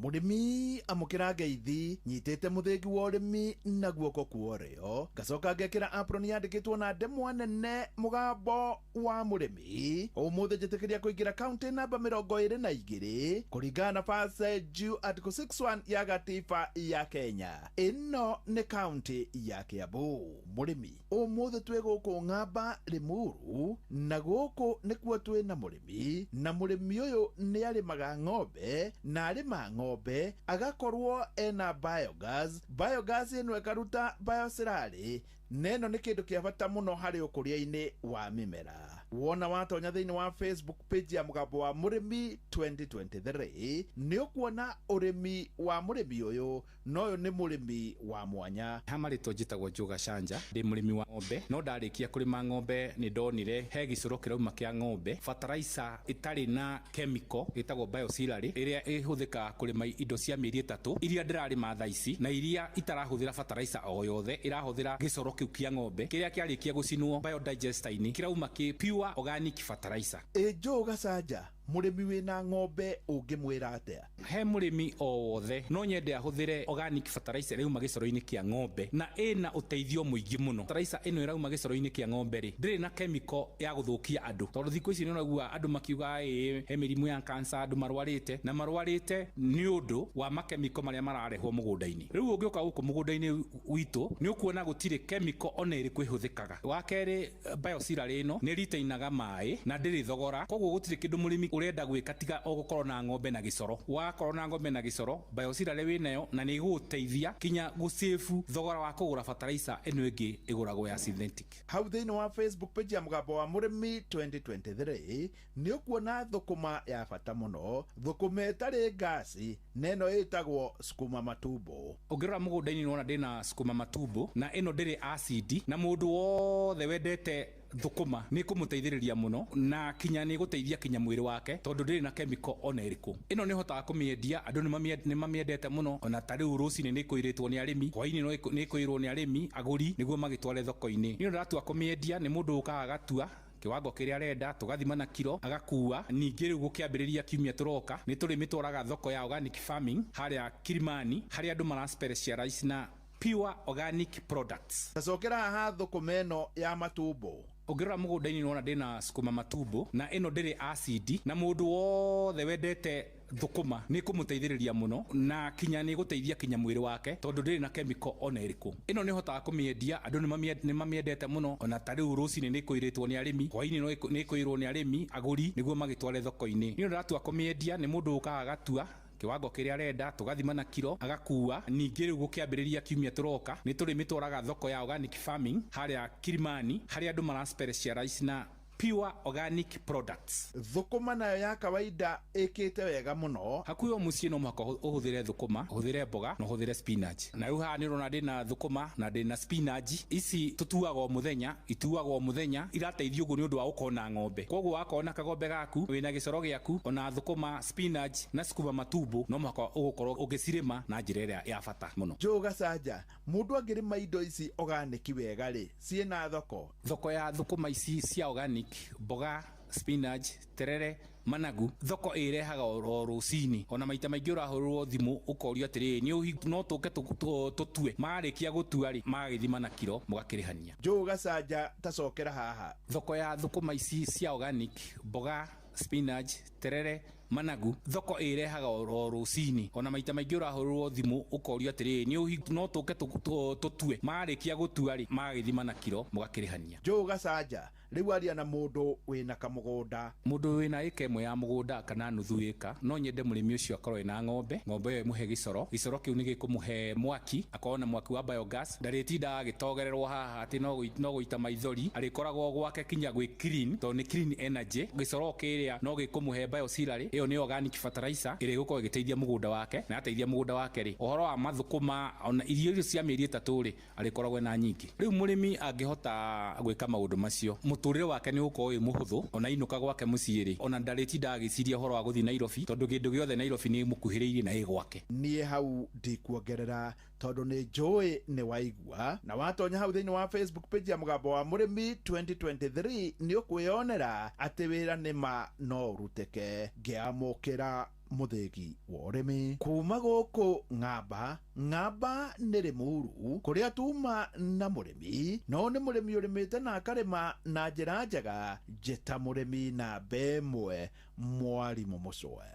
Mũrĩmi amũkĩra ngeithi nyitĩte mũthĩgi wa ũrĩmi na guoko kwa ũrĩo, ngacoka ngekĩra apron yandĩkĩtwo na ndemwa nene mũgambo wa mũrĩmi. Ũmũthĩ njĩtĩkĩria kũingĩra kaunti namba 22 kũringana na Verse Due Article 61 ya gatiba ya Kenya. Ĩno nĩ kaunti ya Kiambu. Mũrĩmi ũmũthĩ twĩ gũkũ Ng'amba Limuru, na gũkũ nĩkuo twĩ na mũrĩmi, na mũrĩmi ũyũ nĩ arĩmaga ng'ombe, na arĩma ng'ombe agakorwo ena biogas. Biogas ĩno ĩkaruta bioslurry. Na ĩno nĩ kĩndũ kĩa bata mũno harĩ ũkũria-inĩ wa mĩmera. Wona watonya thĩinĩ wa Facebook page ya Mũgambo wa Mũrĩmi 2023 nĩ ũkuona ũrĩmi wa mũrĩmi ũyũ, na ũyũ nĩ mũrĩmi wa mwanya. Ha marĩtwa njĩtagwo Njuga Canja, ndĩ mũrĩmi wa ng'ombe, no ndarĩkia kũrĩma ng'ombe nĩ ndonire he gĩcoro kĩrauma kĩa ng'ombe, fertilizer ĩtarĩ na chemical ĩtagwo bioslurry, ĩrĩa ĩhũthĩkaga kũrĩma indo cia mĩeri 3 iria ndĩrarĩma thaa ici, na iria itarahũthĩra fertilizer o yothe, ĩrahũthĩra gĩcoro kĩu kĩa ng'ombe kĩrĩa kĩarĩkia gũcinwo biodigester-inĩ kĩrauma kĩ pure organic fertilizer. Ĩ Njuga Canja, mũrĩmi wĩna ng'ombe ũngĩmwĩra atĩa? He mũrĩmi o wothe no nyende ahũthĩre organic fertilizer ĩrauma gĩcoro-inĩ kĩa ng'ombe, na ĩna ũteithio mũingĩ mũno. Fertilizer ĩno ĩrauma gĩcoro-inĩ kĩa ng'ombe rĩ, ndĩrĩ na chemical ya gũthũkia andũ, tondũ thikũ ici nĩ ũraigua andũ makiuga ĩ he mĩrimũ ya cancer, andũ marwarĩte na marwarĩte nĩ ũndũ wa makemiko marĩa mararehwo mũgũnda-inĩ. Rĩu ũngĩũka gũkũ mũgũnda-inĩ witũ nĩ ũkuona gũtirĩ chemical ona ĩrĩkũ ĩhũthĩkaga. Wa kerĩ, bioslurry ĩno nĩ ritainaga maĩ na ndĩrĩ thogora, koguo gũtirĩ kĩndũ mũrĩmi ũrenda gwĩka tiga o gũkorwo na ng'ombe na gĩcoro. Wakorwo na ng'ombe na gĩcoro, bioslurry wĩnayo na nĩ ĩgũgũteithia kinya gũsave thogora wa kũgũra fertilizer ĩno ĩngĩ ĩgũragwo ya synthetic. Hau thĩinĩ wa Facebook page ya Mũgambo wa Mũrĩmi 2023 nĩ ũkuona thũkũma ya bata mũno, thũkũma ĩtarĩ ngasi, na ĩno ĩtagwo sukuma matumbo. Ũngĩrora mũgũnda-inĩ nĩwona ndĩna sukuma matumbo, na ĩno ndĩrĩ acid, na mũndũ wothe wendete thũkũma nĩ kũmũteithĩrĩria mũno, na kinya nĩ gũteithia kinya mwĩrĩ wake, tondũ ndĩrĩ na chemical ona ĩrĩkũ. Ĩno nĩ hotaga kũmĩendia, andũ nĩ mamĩendete mũno, ona ta rĩu rũcinĩ nĩ ĩkũirĩtwo nĩ arĩmi, hwaĩ-inĩ no nĩ ĩkũirwo nĩ arĩmi agũri nĩguo magĩtware thoko-inĩ. Niĩ ndĩratua kũmĩendia nĩ mũndũ ũkaga agatua kiwango kĩrĩa arenda, tũgathima na kiro agakua. Ningĩ rĩu gũkĩambĩrĩria kiumia tũroka nĩ tũrĩmĩtwaraga thoko ya organic farming harĩa Kilimani, harĩa andũ mara specialize na pure organic products. Tacokera haha thũkũma ĩno ya matumbo. Ũngĩrora mũgũnda-inĩ nĩwona ndĩna sukuma matumbo, na ĩno ndĩrĩ acid, na mũndũ wothe wendete thũkũma nĩ kũmũteithĩrĩria mũno, na kinya nĩ gũteithia kinya mwĩrĩ wake, tondũ ndĩrĩ na chemical ona ĩrĩkũ. Ĩno nĩ hotaga kũmĩendia, andũ nĩ mamĩendete mũno, ona ta rĩu rũcinĩ nĩ ĩkũirĩtwo nĩ arĩmi, hwaĩ-inĩ no nĩ ĩkũirwo nĩ arĩmi agũri nĩguo magĩtware thoko-inĩ. Niĩ ndĩratua kũmĩendia nĩ mũndũ ũkaga agatua kiwango kĩrĩa arenda, tũgathima na kiro agakua. Ningĩ rĩu gũkĩambĩrĩria kiumia tũroka nĩ tũrĩmĩtwaraga thoko ya organic farming harĩa Kilimani, harĩa andũ mara specialize na pure organic products. Thũkũma nayo ya kawaida ĩkĩte wega mũno. Hakuhĩ o mũciĩ no mũhaka ũhũthĩre thũkũma, ũhũthĩre mboga na ũhũthĩre spinach. Na rĩu haha nĩ ũrona ndĩna thũkũma na ndĩna spinach. Ici tũtuaga o mũthenya, ituagwo o mũthenya, irateithia ũguo nĩ ũndũ wa gũkorwo na ng'ombe. Koguo wakorwo na kagombe gaku, wĩna gĩcoro gĩaku, ona thũkũma, spinach na sukuma matumbo, no mũhaka ũgũkorwo ũgĩcirĩma na njĩra ĩrĩa ya bata mũno. Njuga Canja, mũndũ angĩrĩma indo ici organic wega rĩ, ciĩna thoko? Thoko ya thũkũma ici cia organic, mboga, spinach, terere, managu, thoko ĩrehaga o rũcinĩ. Ona maita maingĩ ũrahũrĩrwo thimũ ũkorio atĩrĩrĩ, nĩ no tũke tũtue. Marĩkia gũtua rĩ, magagĩthima na kiro mũgakĩrĩhania. Njuga Canja, tacokera haha. Thoko ya thũkũma ici cia organic, mboga, spinach, terere, managu, thoko ĩrehaga o rũcinĩ. Ona maita maingĩ ũrahũrĩrwo thimũ ũkorio atĩrĩrĩ, nĩ no tũke tũtue. Marĩkia gũtua rĩ, magagĩthima na kiro mũgakĩrĩhania. Njuga Canja, rĩu aria na mũndũ wĩna kamũgũnda. Mũndũ wĩna ĩka ĩmwe ya mũgũnda kana nuthu ĩka, no nyende mũrĩmi ũcio akorwo ena ng'ombe. Ng'ombe ĩyo ĩmũhe gĩcoro, gĩcoro kĩu nĩ gĩkũmũhe mwaki, akorwo na mwaki wa biogas, ndarĩtindaga agĩtogererwo haha atĩ no gũita maithori, arĩkoragwo gwake kinya gwĩ clean, tondũ nĩ clean energy. Gĩcoro kĩrĩa no gĩkũmũhe bioslurry, ĩyo nĩ organic fertilizer ĩrĩa ĩgũkorwo ĩgĩteithia mũgũnda wake, na yateithia mũgũnda wake rĩ, ũhoro wa mathũkũma ona irio icio cia mĩeri 3 rĩ, arĩkoragwo ena nyingĩ. Rĩu mũrĩmi angĩhota gwĩka maũndũ macio, mũtũrĩre wake nĩ ũgũkorwo wĩ mũhũthũ, ona inũka gwake mũciĩ rĩ, ona ndarĩtindaga agĩciria ũhoro wa gũthiĩ Nairobi, tondũ kĩndũ gĩothe Nairobi nĩ mũkuhĩrĩirie na ĩ gwake. Niĩ hau ndikuongerera, tondũ nĩ njũĩ nĩ waigua, na watonya hau thĩinĩ wa Facebook page ya Mũgambo wa Mũrĩmi 2023 nĩ ũkwĩyonera atĩ wĩra nĩ ma no ũrutĩke. Ngĩamũkĩra mũthĩgi wa ũrĩmi kuma gũkũ Ng'amba. Ng'amba nĩ Rĩmuru, kũrĩa tuma na mũrĩmi, no nĩ mũrĩmi ũrĩmĩte na akarĩma na njĩra njega. Njĩta mũrĩmi namba 1, Mwarimũ Mũcwe.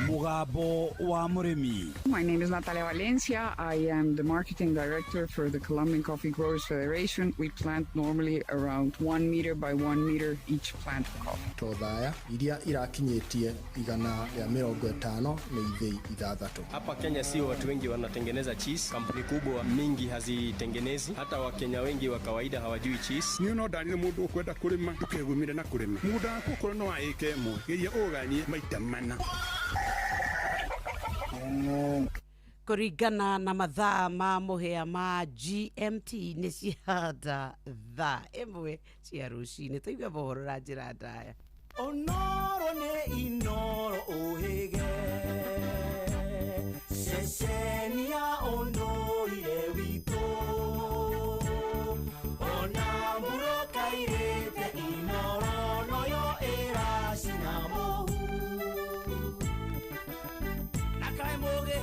Mũgambo wa mũrĩmi. My name is Natalia Valencia. I am the marketing director for the Colombian Coffee Growers Federation. We plant normally around 1 meter by 1 meter each plant of coffee. Tothaya iria irakinyĩtie 150 nĩ ithĩi 6. Hapa Kenya sio watu wengi wanatengeneza cheese. Kampuni kubwa mingi hazitengenezi, hata Wakenya wengi wa kawaida hawajui cheese. Niĩ no ndarire mũndũ ũkwenda kũrĩma ndũkegumire na kũrĩma mũgũnda waku okorwo no wa ĩka ĩmwe geria ũganie maita mana. Kũringana na mathaa ma mũhĩa ma GMT nĩ cihanda thaa 1 cia rũcinĩ. Tũigue mohoro na njĩra ndaya. Onoro nĩ Inoro ũhĩge ceceni ya ũndũire witũ ona mbura kairĩte Inoro noyo ĩracina mũhu na kaĩ mũgĩ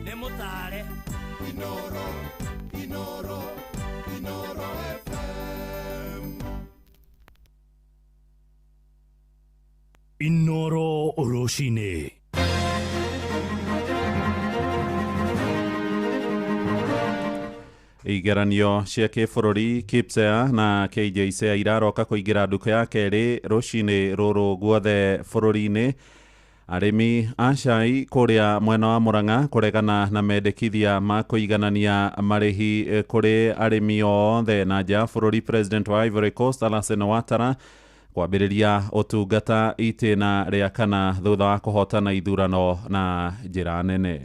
nĩ mũtare. Inoro, Inoro, Inoro FM. Inoro rũcinĩ. Igeranio cia kĩbũrũri KPSEA na KJSEA iraroka kũingĩra nduka ya kerĩ rũcinĩ rũrũ guothe bũrũri-inĩ. Arĩmi a cai kũrĩa mwena wa Murang'a kũregana na mendekithia ma kũiganania marĩhi kũrĩ arĩmi othe. Na nja ya bũrũri, President wa Ivory Coast Alassane Ouattara kwambĩrĩria ũtungata itĩna rĩa kana thutha wa kũhotana ithurano na njĩra nene.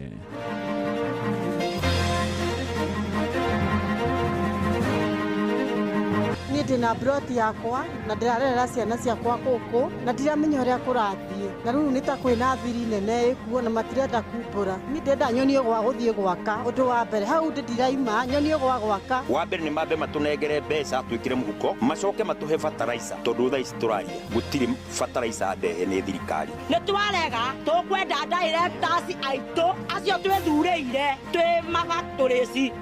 Niĩ ndĩna broti yakwa na ndĩrarerera ciana ciakwa gũkũ na ndiramenya ũrĩa kũrathiĩ na rĩu nĩ ta kwĩna thiri nene ĩkuo na matirenda kumbũra. Niĩ ndĩrenda nyonio gwa gũthiĩ gwaka. Ũndũ wa mbere hau ndĩ ndiraima nyonio gwa gwaka. Wa mbere nĩ mambe matũnengere mbeca twĩkĩre mũhuko macoke matũhe fertilizer tondũ thaa ici tũraria gũtirĩ fertilizer ndehe nĩ thirikari. Nĩ twarega tũkwenda directors aitũ acio twĩthurĩire twĩ mabactories.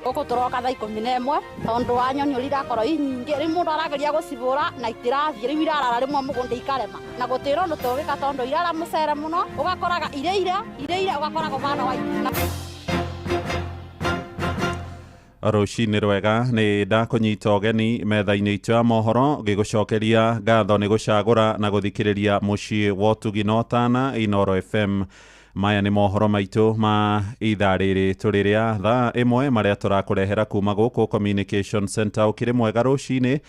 Gũkũ tũroka thaa 11 tondũ wa nyoni ũrĩa irakorwo i nyingĩ rĩu mũndũ arageria gũcibũra na itirathiĩ rĩu irarara rĩmwe mũgũnda ikarema na gũtirĩ ũndũ tũgĩka tondũ irara mũcere mũno ũgakoraga irĩire ũgakoraga ũbana wa. Rũcinĩ rwega, nĩ ndakũnyita ũgeni metha-inĩ itũ ya mohoro ngĩgũcokeria ngatho nĩ gũcagũra na gũthikĩrĩria mũciĩ wa ũtugi na ũtana Inoro FM. Maya nĩ mohoro maitũ ma ithaa rĩrĩ tũrĩ rĩa thaa 1 marĩa tũrakũrehera kuma gũkũ Communication Center. Ũkĩrĩ mwega rũcinĩ,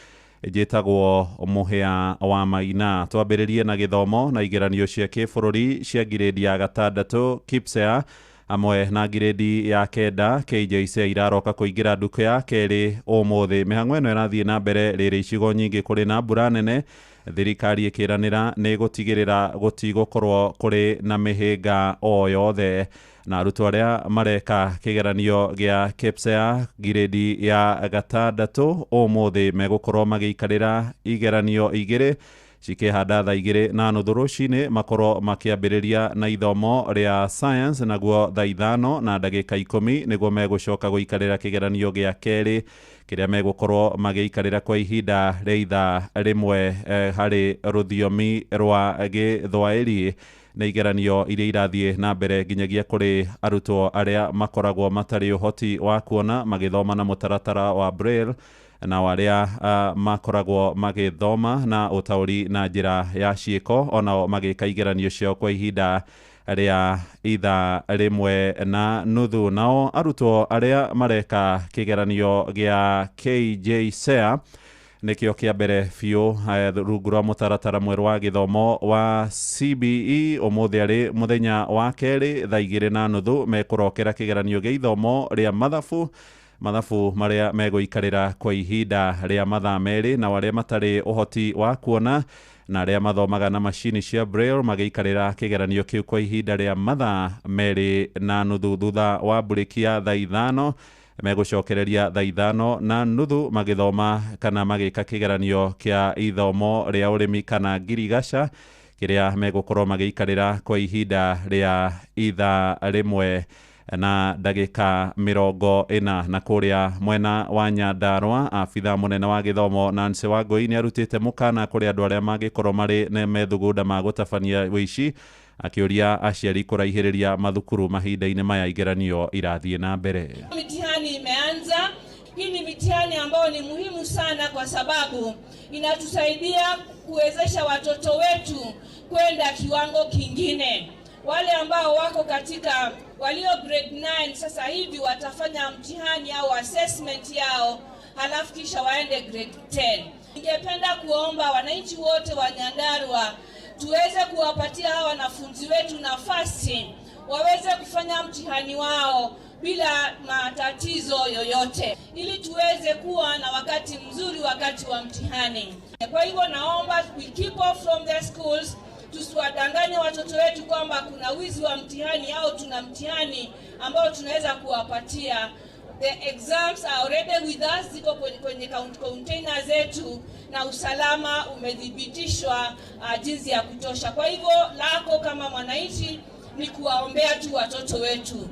njĩtagwo Mũhĩa wa Maina. Twambĩrĩrie na gĩthomo na igeranio cia kĩbũrũri cia ngirĩndi ya 6 KPSEA hamwe na ngirĩndi ya 9 KJSEA iraroka kũingĩra nduka ya kerĩ ũmũthĩ. Mĩhang'o ĩno ĩrathiĩ na mbere rĩrĩ icigo nyingĩ kũrĩ na mbura nene, thirikari ĩkĩranĩra nĩ gũtigĩrĩra gũtigũkorwo kũrĩ na mĩhĩnga o yothe. Na arutwo arĩa mareka kĩgeranio gĩa KPSEA ngirĩndi ya 6 ũmũthĩ megũkorwo magĩikarĩra igeranio 2 cikĩhanda thaa 2:30 rũcinĩ, makorwo makĩambĩrĩria na ithomo rĩa science, naguo thaa 5:10 nĩguo megũcoka gũikarĩra kĩgeranio gĩa kerĩ kĩrĩa megũkorwo magĩikarĩra kwa ihinda rĩa ithaa 1 harĩ rũthiomi rwa Gĩthwaĩri. Nĩ igeranio iria irathiĩ na mbere nginyagia kũrĩ arutwo arĩa makoragwo matarĩ ũhoti wa kuona magĩthoma na mũtaratara wa Braille na arĩa makoragwo magĩthoma na ũtaũri na njĩra ya ciĩko onao magĩka igeranio ciao kwa ihinda rĩa ithaa 1.5. Nao arutwo arĩa mareka kĩgeranio gĩa KJSEA nĩkĩo kĩa mbere biũ rungu rwa mũtaratara mwerũ wa gĩthomo wa CBE ũmũthĩ arĩ mũthenya wa kerĩ thaa 2:30 mekũrokera kĩgeranio gĩa ithomo rĩa mathabu marĩa megũikarĩra kwa ihinda rĩa mathaa 2, na arĩa matarĩ ũhoti wa kuona na arĩa mathomaga na macini cia Braille magĩikarĩra kĩgeranio kĩu kwa ihinda rĩa mathaa 2.5. Thutha wa mburĩki ya thaa 5 megũcokereria thaa 5:30 magĩthoma kana magĩka kĩgeranio kĩa ithomo rĩa ũrĩmi kana ngirigaca kĩrĩa megũkorwo magĩikarĩra kwa ihinda rĩa ithaa 1. na ndagĩka 40. Na kũrĩa mwena wa Nyandarua, abitha mũnene wa gĩthomo Nancy Wangũi nĩ arutĩte mũkana kũrĩ andũ arĩa mangĩkorwo marĩ na methugunda ma gũtabania wĩici, akĩũria aciari kũraihĩrĩria mathukuru mahinda-inĩ maya igeranio irathiĩ na mbere. Mitihani imeanza. Hii ni mitihani ambayo ni muhimu sana kwa sababu inatusaidia kuwezesha watoto wetu kwenda kiwango kingine. Wale ambao wako katika walio grade 9 sasa hivi watafanya mtihani au assessment yao, halafu kisha waende grade 10. Ningependa kuomba wananchi wote wa Nyandarua tuweze kuwapatia hawa wanafunzi wetu nafasi waweze kufanya mtihani wao bila matatizo yoyote, ili tuweze kuwa na wakati mzuri wakati wa mtihani. Kwa hivyo naomba we keep off from the schools, tusiwadanganye watoto wetu kwamba kuna wizi wa mtihani au tuna mtihani ambao tunaweza kuwapatia. The exams are already with us, ziko kwenye container zetu na usalama umethibitishwa jinsi ya kutosha. Kwa hivyo lako kama mwananchi ni kuwaombea tu watoto wetu.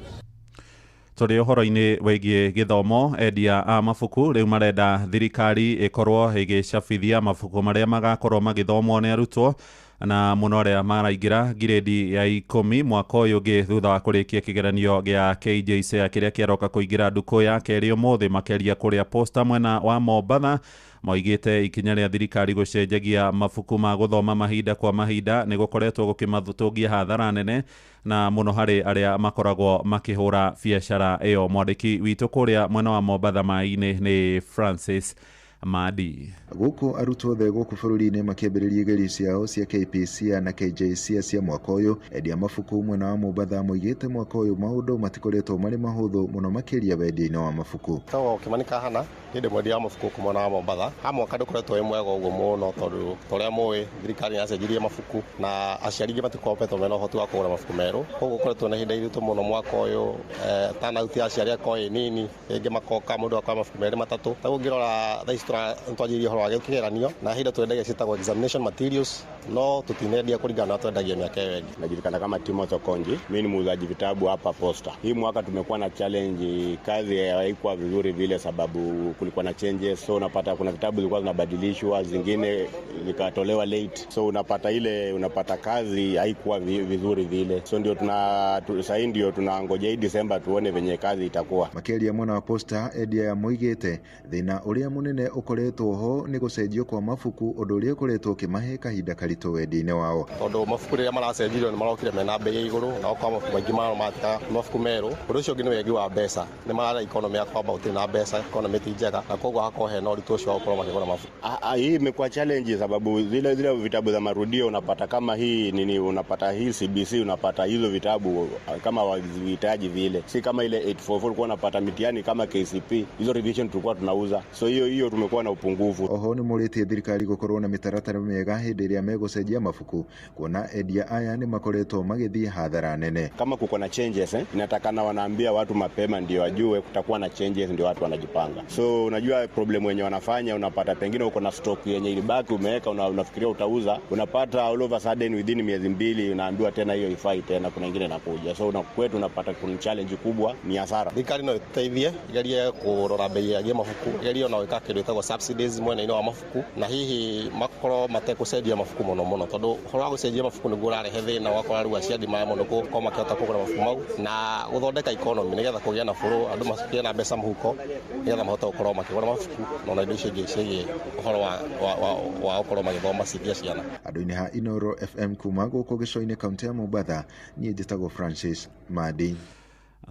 Tũrĩ ũhoro-inĩ wĩgiĩ gĩthomo, endia a mabuku rĩu marenda thirikari ĩkorwo ĩgĩcabithia mabuku marĩa magakorwo magĩthomwo nĩ arutwo na mũno arĩa maraingĩra ngirĩndi ya 10 mwaka ũyũ ũngĩ thutha wa kũrĩkia kĩgeranio gĩa KJSEA kĩrĩa kĩaroka kũingĩra ndukũ ya kerĩ ũmũthĩ, makĩria kũrĩa Posta mwena wa Mombatha. Moigĩte ikinya rĩa thirikari gũcenjagia mabuku ma gũthoma mahinda kwa mahinda nĩ gũkoretwo gũkĩmathũtũngia hathara nene na mũno harĩ arĩa makoragwo makĩhũra biacara ĩyo. Mwandĩki witũ kũrĩa mwena wa Mombatha maĩ-inĩ nĩ Francis Madi. Gũkũ arutwo othe gũkũ bũrũri-inĩ makĩambĩrĩria igerio ciao cia KPSEA na KJSEA cia mwaka ũyũ, endia mabuku mwena wa Mombatha moigĩte mwaka ũyũ maũndũ matikoretwo marĩ mahũthũ mũno makĩria wendia-inĩ wa mabuku. Tagwo Kimani Kahana, niĩ ndĩ mwendia wa mabuku kũ mwena wa Mombatha. Ha mwaka ndũkoretwo wĩ mwega ũguo mũno tondũ ta ũrĩa mũĩ thirikari nĩyacenjirie mabuku na aciari aingĩ matikoretwo mena ũhoti wa kũgũra mabuku merũ, koguo ũkoretwo na ihinda iritũ mũno mwaka ũyũ. Turnout ya aciari akorwo ĩ nini, rĩngĩ makoka mũndũ akoya mabuku merĩ matatũ. Ta ũngĩrora thaa ici twanjirie ũhoro wa kĩgeranio na ihinda twendagia ciĩtagwo examination materials, no tutinendia kũringana na twendagia miaka ĩyo ĩngĩ. Najulikana kama Timothy Okonji, mimi ni muuzaji vitabu hapa Posta. Hii mwaka tumekuwa na challenge, kazi haikuwa vizuri vile sababu kulikuwa na changes, so unapata kuna vitabu zilikuwa zinabadilishwa, zingine zikatolewa late, so unapata ile unapata kazi haikuwa vizuri vile, so ndio sasa ndio tunangoja hii December tuone venye kazi itakuwa. Makĩria mwena wa Posta, endia ya moigĩte thĩna ũrĩa mũnene ũkoretwo ho nĩ gũcenjio kwa mabuku, ũndũ ũrĩa ũkoretwo ũkĩmahe kahinda karitũ wendia-inĩ wao. Tondũ mabuku rĩrĩa maracenjirio nĩ marokire mena bei ya igũrũ na okorwo mabuku maingĩ mao matiga mabuku merũ. Ũndũ ũcio ũngĩ nĩ wegi wa mbeca, nĩ marara economy ya kwamba gũtirĩ na mbeca, economy ti njega na koguo hakorwo hena ũritũ ũcio wa gũkorwo makĩgũra mabuku. Hii imekuwa challenge sababu zile vitabu za marudio unapata kama hii nini, unapata hii CBC, unapata hizo vitabu kama wazihitaji vile, si kama ile 844 ulikuwa unapata mitihani kama KCP, hizo revision tulikuwa tunauza, so hiyo tumekuwa na upungufu. Oho nĩ morĩtie thirikari gũkorwo na mĩtaratara mĩega hĩndĩ ĩrĩa megũcenjia mabuku, kuona endia aya nĩ makoretwo magĩthiĩ hathara nene. Kama kuko na changes inatakana wanaambia watu mapema ndio wajue kutakuwa na changes, ndio watu wanajipanga. So unajua problem wenye wanafanya, unapata pengine uko na stock yenye ilibaki umeweka, unafikiria utauza, unapata all of a sudden within miezi 2 unaambiwa tena hiyo ifai tena, kuna nyingine inakuja. So kwetu unapata kuna challenge kubwa, ni hasara. Thirikari no ĩteithie igerie kũrora bei ya mabuku, igerie ona gwĩka kĩndũ gĩtagwo subsidies mwena-inĩ wa mabuku, na hihi makorwo matekũcenjia mabuku mũno mũno, tondũ ũhoro wa gũcenjia mabuku nĩguo ũrarehe thĩna, ũgakora rĩu aciari maya mũno gũkorwo makĩhota kũgũra mabuku mau na gũthondeka economy nĩgetha kũgĩa na bũrũ, andũ magĩe na mbeca mũhuko nĩgetha mahote gũkorwo makĩgũra mabuku na ona indo icio ingĩ ciĩgiĩ ũhoro wa gũkorwo magĩthoma ciĩgiĩ ciana. Andũ-inĩ ha Inoro FM kuma gũkũ gĩcũa-inĩ kaũntĩ ya Mombatha, niĩ njĩtagwo Francis Madi.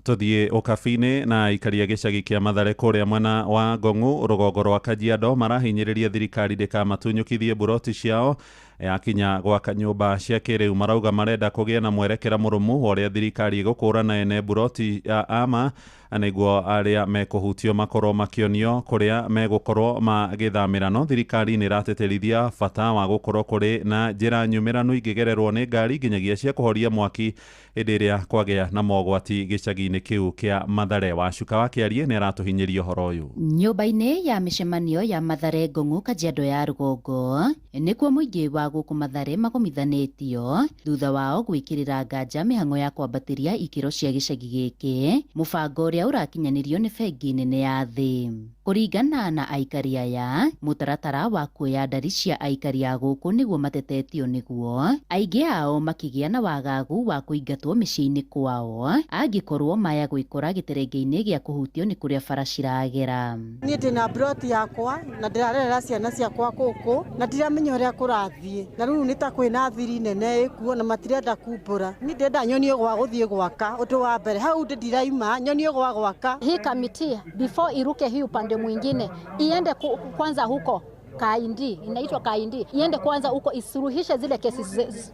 Tuthiĩ ũkabi-inĩ na aikaria gĩcagi kĩa Mathare kũrĩa mwena wa Ngong'u rũgongo rwa Kajiado marahinyĩrĩria thirikari ndĩkamatunyũkithie mburoti ciao yakinya gwaka nyũmba cia kĩrĩu. Marauga marenda kũgĩa na mwerekera mũrũmu wa ũrĩa thirikari ĩgũkũrana ene mburoti ya ama Nĩguo arĩa mekũhutio makorwo makĩonio kũrĩa megũkorwo magĩthamĩra. No thirikari nĩ ĩratĩtĩrithia bata wa gũkorwo kũrĩ na njĩra nyumĩranu ingĩgererwo nĩ ngari nginyagia cia kũhoria mwaki hĩndĩ ĩrĩa kwagĩa na mogwati gĩcagi-inĩ kĩu kĩa Mathare. Wacuka wa Kĩarie nĩ aratũhinyĩria ũhoro ũyũ. Nyũmba-inĩ ya mĩcemanio ya Mathare Ngong'u Kajiado ya rũgongo nĩkuo mũingĩ wa gũkũ Mathare magomithanĩtio thutha wao gwĩkĩrĩra nganja mĩhang'o ya kwambatĩria ikĩro cia gĩcagi gĩkĩ, mũbango ũrĩa ũrakinyanĩrio nĩ bengi nene ya thĩ. Kũringana na aikari aya, mũtaratara wa kuoya ndari cia aikari a gũkũ nĩguo matetetio nĩguo aingĩ ao makĩgĩa na wagagu wa kũingatwo mĩciĩ-inĩ kwao angĩkorwo maya gwĩkora gĩterenge-inĩ gĩa kũhutio nĩ kũrĩa bara ciragera. Niĩ ndĩna broti yakwa na ndĩrarerera ciana ciakwa gũkũ na ndiramenya ũrĩa kũrathiĩ, na rĩu nĩ ta kwĩna thiri nene ĩkuo na matirenda kumbũra. Niĩ ndĩrenda nyonio gwa gũthiĩ gwaka ũndũ wa mbere, hau ndiraima nyonio gwa gwaka. Hii kamiti before iruke hii upande mwingine iende kwanza huko Kaindi, inaitwa Kaindi, iende kwanza huko isuruhishe zile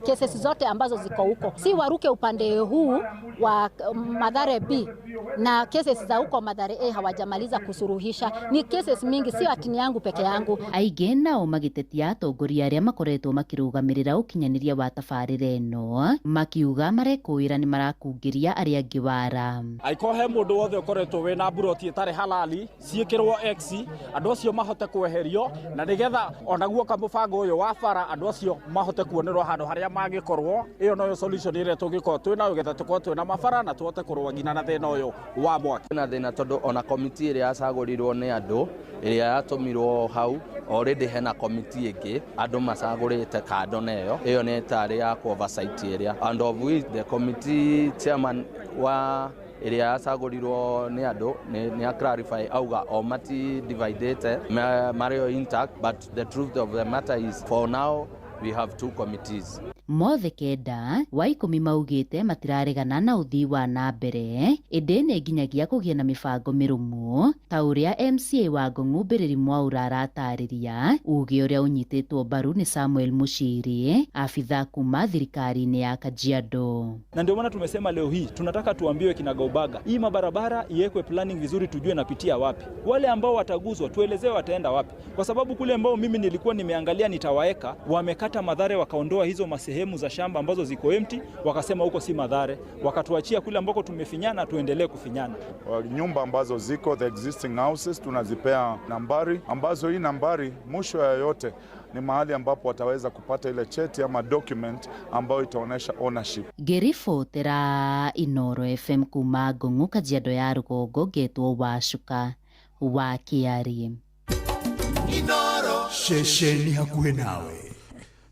cases zote ambazo ziko huko, si waruke upande huu wa Mathare B na cases za huko Mathare A hawajamaliza kusuruhisha. Ni cases mingi, sio ati ni yangu peke yangu. Aingĩ nao magĩtetia atongoria arĩa makoretwo makĩrũgamĩrĩra ũkinyanĩria wa tabarĩra ĩno makiuga marekũĩra nĩ marakungĩria arĩa angĩ wara. Angĩkorwo he mũndũ wothe ũkoretwo wĩna mburoti ĩtarĩ halali ciĩkĩrwo X, andũ acio mahote kweherio na nigetha onaguo kamũbango ũyũ wa bara andũ acio mahote kuonerwo handũ harĩa mangĩkorwo. Ĩyo noyo solution ĩrĩa tũngĩkorwo twĩ nayo getha tũkorwo twĩna mabara na tũhote kũrũa nginya na thĩna ũyũ wa mwaki. Na thĩna tondũ ona komiti ĩrĩa yacagũrirwo nĩ andũ ĩrĩa yatũmirwo hau already hena komiti ĩngĩ andũ macagũrĩte kando na ĩyo, ĩyo nĩ tarĩ ya oversight ĩrĩa, and of which the committee chairman wa ĩrĩa yacagũrirwo nĩ andũ nĩ a clarify auga o mati dividete marĩ intact, but the truth of the matter is for now we have two committees. Mothe 9 wa 10 maugĩte matiraregana na ũthii wa na mbere ĩndĩ nĩ nginyagia kũgĩa na mĩbango mĩrũmu ta ũrĩa MCA wa Ngong'u Mbĩrĩri Mwaura aratarĩria, uge ũrĩa ũnyitĩtwo mbaru nĩ Samuel Mushiri, afitha kuma thirikari-inĩ ya Kajiado. Na ndio maana tumesema leo hii tunataka tuambiwe kinagaubaga hii mabarabara iwekwe planning vizuri, tujue napitia wapi, wale ambao wataguzwa tuelezewe wataenda wapi, kwa sababu kule ambao mimi nilikuwa nimeangalia nitawaeka wamekata Mathare wakaondoa hizo masehemu za shamba ambazo ziko empty, wakasema huko si Mathare, wakatuachia kule ambako tumefinyana tuendelee kufinyana. Nyumba ambazo ziko the existing houses tunazipea nambari, ambazo hii nambari mwisho ya yote ni mahali ambapo wataweza kupata ile cheti ama document ambayo itaonesha ownership. Ngĩribotera Inoro FM kuma Ngong'u Kajiado ya rũgongo ngetwo Wacuka wa Kĩarie. Inoro ceceni hakuhĩ nawe.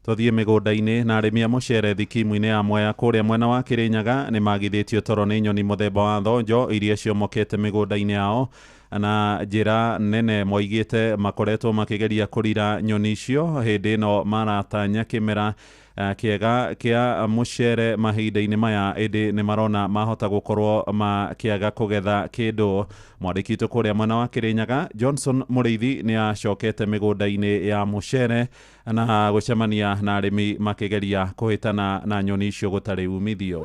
Tũthiĩ mĩgũnda-inĩ na arĩmi a mũcere thikimu-inĩ ya Mwea kũrĩa mwena wa Kĩrĩnyaga nĩ magithĩtio toro nĩ nyoni mũthemba wa thonjo iria ciomokete mĩgũnda-inĩ yao na njĩra nene. Moigĩte makoretwo makĩgeria kũrira nyoni icio hĩndĩ ĩno maratanya kĩmera kĩega kĩa mũcere mahinda-inĩ maya, ĩndĩ nĩ marona mahota gũkorwo makĩaga kũgetha kĩndũ. Mwandĩki witũ kũrĩa mwena wa Kĩrĩnyaga Johnson Mũrĩithi nĩ acokete mĩgũnda-inĩ ya mũcere na gũcemania na arĩmi makĩgeria kũhĩtana na nyoni icio gũtarĩ umithio.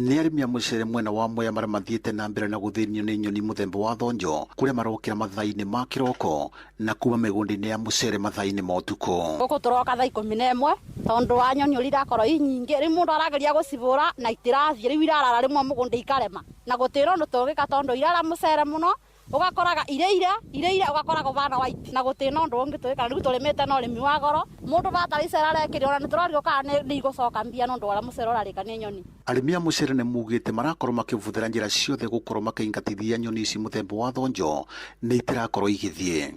Nĩ arĩmi a mũcere mwena wa Mwea marĩa mathiĩte na mbere na gũthĩnio nĩ nyoni mũthemba wa thonjo kũrĩa marokĩra mathaa-inĩ ma kĩroko na kuma mĩgũnda-inĩ ya mũcere mathaa-inĩ ma ũtukũ. Gũkũ tũroka thaa 11 tondũ wa nyoni ũrĩa irakorwo i nyingĩ, rĩu mũndũ arageria gũcibũra na itirathiĩ, rĩu irarara rĩmwe mũgũnda ikarema na gũtirĩ ũndũ tũngĩka tondũ irara mũcere mũno ũgakoraga ireire ũgakoraga ũbana white na gũtirĩ na ũndũ ũngĩ tũĩka. Rĩu tũrĩmĩte na ũrĩmi wa goro, mũndũ batara arekĩrĩ ona nĩ tũrorio kana nĩ igũcoka mbia nĩ ũndũ wa mũcere ũrarĩka nĩ nyoni. Arĩmi a mũcere nĩ mugĩte marakorwo makĩbũthĩra njĩra ciothe gũkorwo makĩingatithia nyoni ici mũthemba wa thonjo nĩ itirakorwo igĩthiĩ.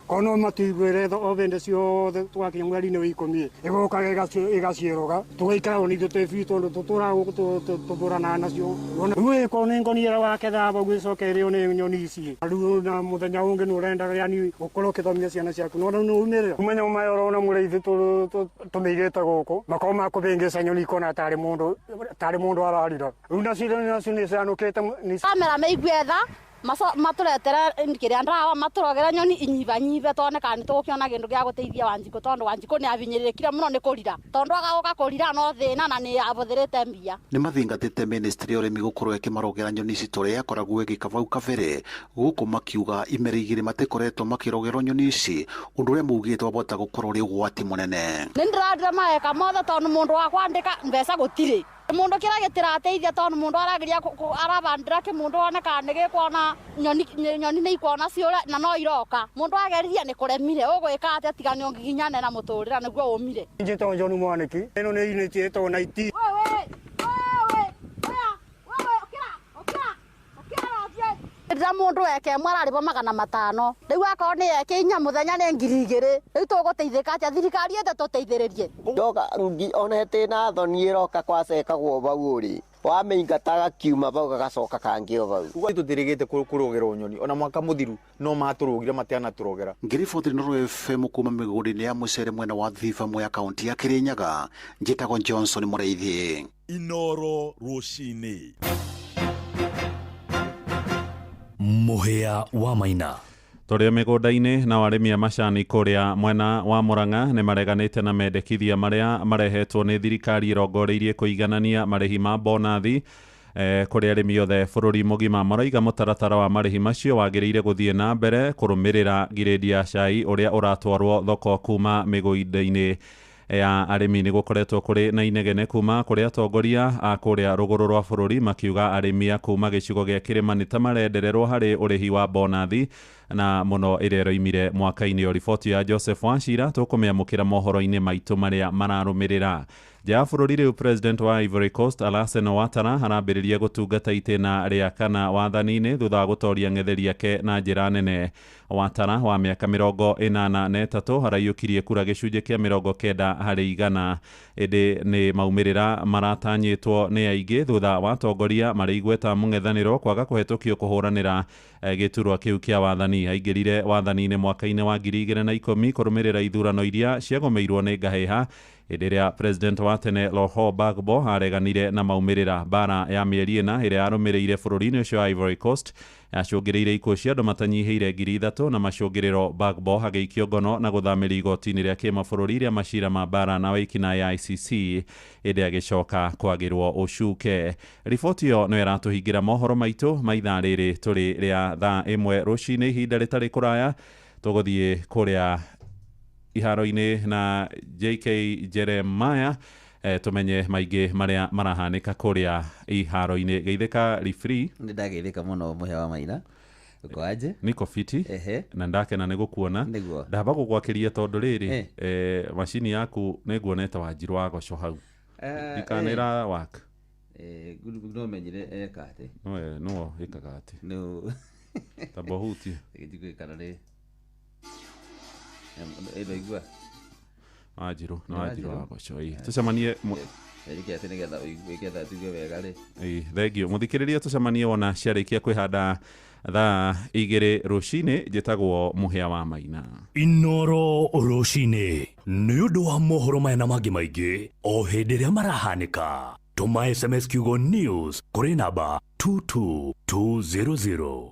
Kono matuiguire o bende ciothe twakinya mweri-inĩ wa 10 ĩgokaga ĩgaciĩroga tũgaikara ona ithuĩ twĩ biũ tondũ tũtũraga gũkũ tũtũranaga nacio. Rĩu ĩkorwo nĩ ngoni ĩrĩa waketha ũguo ĩcoke ĩrĩo nĩ nyoni ici. Rĩu na mũthenya ũngĩ nĩ ũrenda yani ũkorwo ũkĩthomithia ciana ciaku no rĩu nĩ umĩrĩra. Ũmenyo maya ũrona mũrĩithi tũmĩigĩte gũkũ makorwo makũbĩngĩca nyoni ikona tarĩ mũndũ ararira. Rĩu nacio nĩ cianũkĩte. Kamera mĩigue tha Matũretere kĩrĩa ndawa matũrogere nyoni inyibanyibe tone kana nĩtũgũkĩona kĩndũ gĩa gũteithia Wanjikũ tondũ Wanjikũ nĩ abinyĩrĩrĩkire mũno nĩ kũrira tondũ agaũka kũrira no thĩna na nĩ abũthĩrĩte mbia. Nĩ mathingatĩte ministry ya ũrĩmi gũkorwo ĩkĩmarogera nyoni ici ta ũrĩa yakoragwo ĩgĩka vau kabere, gũkũ makiuga imera igĩrĩ matikoretwo makĩrogerwo nyoni ici, ũndũ ũrĩa maugĩte wabota gũkorwo ũrĩ ũgwati mũnene. Nĩ ndĩrandire maeka mothe tondũ mũndũ wa kwandĩka mbeca gũtirĩ. Mundu kira gitirateithia tondu mundu aragiria arabandira ki mundu one kana ni gikuona nyoni ni ikuona ciure na no iroka mundu ageririe ni kuremire ugwika atia tiga ni ungiginyane na muturira niguo umire. Njitagwo John Mwaniki ino ni unit ĩtagwo 90. Rĩrĩa mũndũ eke ĩmwe ararĩhwo 500 rĩu akorwo nĩ eke inya mũthenya nĩ 2000 rĩu tũgũteithĩka atĩa? Thirikari ĩte tũteithĩrĩrie. Ndoka ona ĩtĩ thoni ĩroka kwacekagwo vau ũrĩ wamĩingata gakiuma vau gagacoka kangĩ o vau. Tũtirĩgĩte kũrũgĩrwo nyoni ona mwaka mũthiru no matũrũgire matianatũrogera. Ngiriboti Inooro FM kuma mĩgũnda-inĩ ya mũcere mwena wa Thiba Mwea kaunti ya Kirinyaga, njĩtagwo Johnson Mũrĩithi. Inooro rũcinĩ. Mũhĩa wa Maina. Tũrĩ mĩgũnda-inĩ na arĩmi a macani kũrĩa mwena wa Murang'a nĩ mareganĩte na mendekithia marĩa marehetwo nĩ thirikari ĩrongoreirie kũiganania marĩhi ma bonathi kũrĩ arĩmi othe bũrũri mũgima. Maraiga mũtaratara wa marĩhi macio wagĩrĩire gũthiĩ na mbere kũrũmĩrĩra girĩndi ya cai ũrĩa ũratwarwo thoko kuma mĩgũnda-inĩ ya arĩmi. Nĩ gũkoretwo kũrĩ na inegene kuma kũrĩ atongoria a kũrĩa rũgũrũ rwa bũrũri makiuga arĩmi a kuma gĩcigo gĩa kĩrĩma nĩ ta marendererwo harĩ ũrĩhi wa bonathi na mũno ĩrĩa ĩroimire mwaka-inĩ. O riboti ya Joseph Wachira tũkũmĩamũkĩra mohoro-inĩ maitũ marĩa mararũmĩrĩra. Nja ya bũrũri rĩu President wa Ivory Coast Alassane Ouattara arambĩrĩria gũtungata itĩna rĩa kana wathani-inĩ thutha wa gũtoria ng'etheri yake na njĩra nene. Ouattara wa mĩaka 83 araiyũkirie kura gĩcunjĩ kĩa 90% ĩndĩ nĩ maumĩrĩra maratanyĩtwo nĩ aingĩ thutha wa atongoria marĩ igweta mũng'ethanĩro kwaga kũhetũkio kũhũranĩra gĩturwa kĩu kĩa wathani. Aingĩrire wathani-inĩ mwaka-inĩ wa 2010 kũrũmĩrĩra ithurano iria ciagomeirwo nĩ ngahĩha hĩndĩ ĩrĩa President wa tene Laurent Gbagbo areganire na maumĩrĩra. Mbara ya mĩeri 4 ĩrĩa yarũmĩrĩire bũrũri-inĩ ũcio wa Ivory Coast yacũngĩrĩire ikuũ cia andũ matanyihĩire 3,000 na macũngĩrĩro Gbagbo agĩikio ngono na gũthamĩrio igoti-inĩ rĩa kĩmabũrũri rĩa macira ma mbara na wĩkinaĩ ya ICC ĩndĩ agĩcoka kwagĩrwo ũcuke. Riboti ĩyo nĩyo ĩratũhingĩra mohoro maitũ ma ithaa rĩrĩ tũrĩ rĩa thaa 1 rũcinĩ. Ihinda rĩtarĩ kũraya tũgũthiĩ kũrĩa iharo-inĩ na JK Jeremiah tumenye maingĩ marĩa marahanĩka kũrĩa iharo-inĩ. Geithĩka rifri. Nĩ ndageithĩka mũno Mũhĩa wa Maina. Uko aje? Niko fiti. Na ndakena nĩ gũkuona. Ndamba gũgwakĩria tondũ rĩrĩ macini yaku nĩ nguonete Wanjirũ wa goco hau. Ndikanĩra work. No menyire eka atĩ. No ĩkaga atĩ. No. Tamba hutie. Gĩtigũĩ kana nĩ ĩno igua. Wanjirũ, nĩ Wanjirũ wa goco. Tũcemanie Erike atĩ nĩgetha ũigue nĩgetha tuge wega rĩ. Thengiũ mũthikĩrĩria, tũcemanie wona ciarĩkia kwĩhanda thaa 2 rũcinĩ. Njĩtagwo Mũhĩa wa Maina. Inooro rũcinĩ nĩ ũndũ wa mohoro maya na mangĩ maingĩ o hĩndĩ ĩrĩa marahanĩka. Tũma SMS kiugo news kũrĩ namba 22200.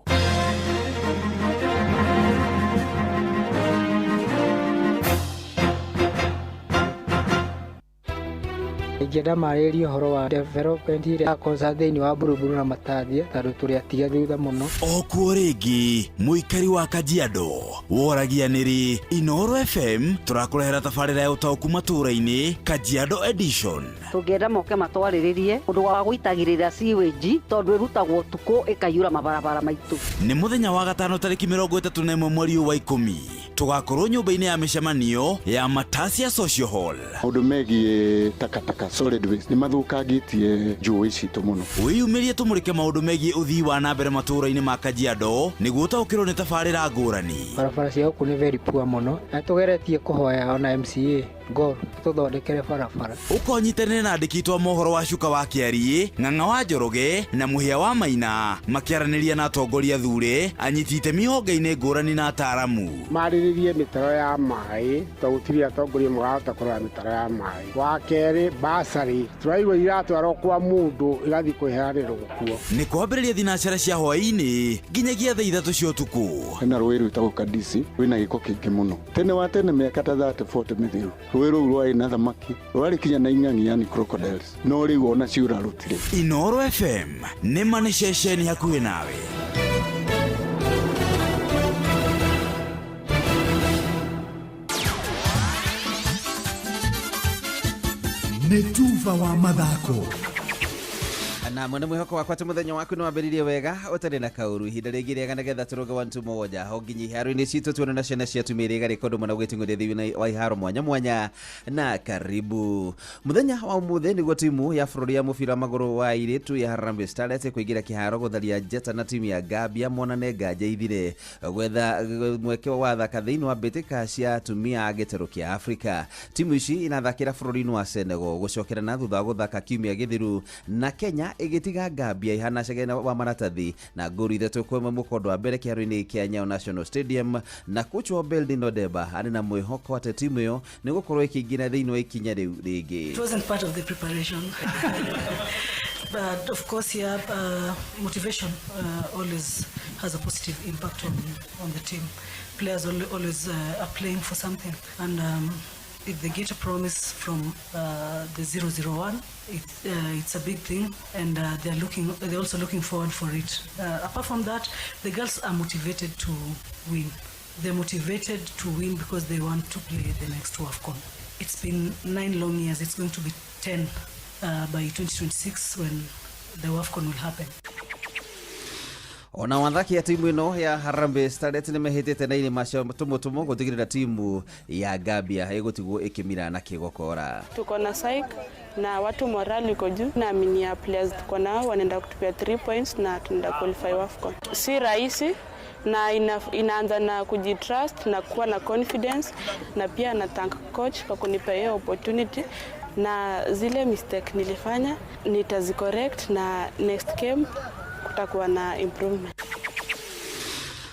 Ingĩenda marĩrĩrie ũhoro wa development ĩrĩa yakosa thĩinĩ wa Buruburu na Matathia tondũ tũrĩ atige thutha mũno. O kuo rĩngĩ mũikari wa Kajiado woragia nĩrĩ Inooro FM tũrakũrehera tabarĩra ya ũtaũku matũũra-inĩ Kajiado Edition. Tũngĩenda moke matwarĩrĩrie ũndũ wa gũitagĩrĩra sewage tondũ ĩrutagwo ũtukũ ĩkaiyũra mabarabara maitũ. Nĩ mũthenya wa gatano tarĩki 31 mweri wa 10 tũgakorwo nyũmba-inĩ ya mĩcemanio ya Matasia Social Hall. Maũndũ megiĩ takataka solid waste nĩ mathũkangĩtie njũĩ citũ mũno. Wĩyumĩrie tũmũrĩke maũndũ megiĩ ũthii wa na mbere matũũra-inĩ ma Kajiado nĩguo ũtaũkĩrwo nĩ tabarĩra ngũrani. Barabara cia gũkũ nĩ very poor mũno na tũgeretie kũhoya ona MCA Gor tũthondekere barabara. Ũkonyitanĩre na andĩki twa mohoro wa Cuka wa Kĩariĩ, Ng'ang'a wa Njoroge na Mũhĩa wa Maina makĩaranĩria na atongoria thure, anyiti itemi honge-inĩ ngũrani na ataaramu. Marĩrĩrie mĩtaro ya maĩ tondũ gũtirĩ atongoria marahota kũrora mĩtaro ya maĩ. Wa kerĩ Aca rĩ, tũraigua iratwarwo kwa mũndũ igathiĩ kwĩheanĩrwo kuo. Nĩ kwambĩrĩria thinacara cia hwaĩ-inĩ nginyagia thaa 3 cia ũtukũ. Hena rũĩ rwĩtagwo Kadisi rwĩna gĩko kĩingĩ mũno. Tene wa tene, mĩaka ta 30 40 mĩthiru, rũĩ rũu rwarĩ na thamaki, rwarĩ kinya na ing'ang'i, yani crocodiles, no rĩu ona ciũra rũtirĩ. Inoro FM nĩ ma nĩ ceceni hakuhĩ nawe. Nĩ tuba wa mathako. Na mwene mwĩhoko wakwa atĩ mũthenya waku nĩ wambĩrĩirie wega ũtarĩ na kaũru. Ihinda rĩngĩ rĩega nĩgetha tũrũge one two mũgwanja ho nginya iharo-inĩ citũ, tuone na ciana cia atumia iria igarĩka ũndũ mũna gwĩting'ũria thĩinĩ wa iharo mwanya mwanya. Na karibu mũthenya wa ũmũthĩ nĩguo timu ya bũrũri ya mũbira wa magũrũ wa airĩtu ya Harambee Starlets kũingĩra kĩharo gũtharia njata na timu ya Gambia, monane nganja ithire gwetha mweke wa thaka thĩinĩ wa mbĩtĩka cia atumia a gĩtarũ kĩa Afrika. Timu ici inathakĩra bũrũri-inĩ wa Senegal gũcokera na thutha wa gũthaka kiumia gĩthiru na Kenya ĩgĩtiga Gambia ihana cegena wa maratathi na ngũru 3-1 mũkondo wa mbere kĩharo-inĩ kĩa Nyayo National Stadium. Na coach wa Beldin Odeba arĩ na mwĩhoko atĩ timu ĩyo nĩ gũkorwo ĩkĩingĩra thĩinĩ wa ikinya rĩu rĩngĩ. It wasn't part of the preparation. But of course, yeah, motivation always has a positive impact on the team. Players always are playing for something. And if they get a promise from the 001, it's a big thing, and they're also looking forward for it. Apart from that, the girls are motivated to win. They're motivated to win because they want to play the next WAFCON. It's been 9 long years. It's going to be 10 by 2026 when the WAFCON will happen. Ona wathaki a timu ĩno ya Harambee Starlets nĩ mehĩtĩte na irĩma cia tũmũtũmũ gũtigĩrĩra timu ya Gambia ĩgũtigwo ĩkĩmira na kĩgokora. Tuko na psych na watu morali iko juu, naamini ya players tuko nao wanaenda kutupia 3 points na tunaenda qualify WAFCON. Si rahisi na inaanza na kujitrust na kuwa na confidence, na pia na thank coach kwa kunipa hiyo opportunity, na zile mistake nilifanya nitazicorrect na next game kutakuwa na improvement.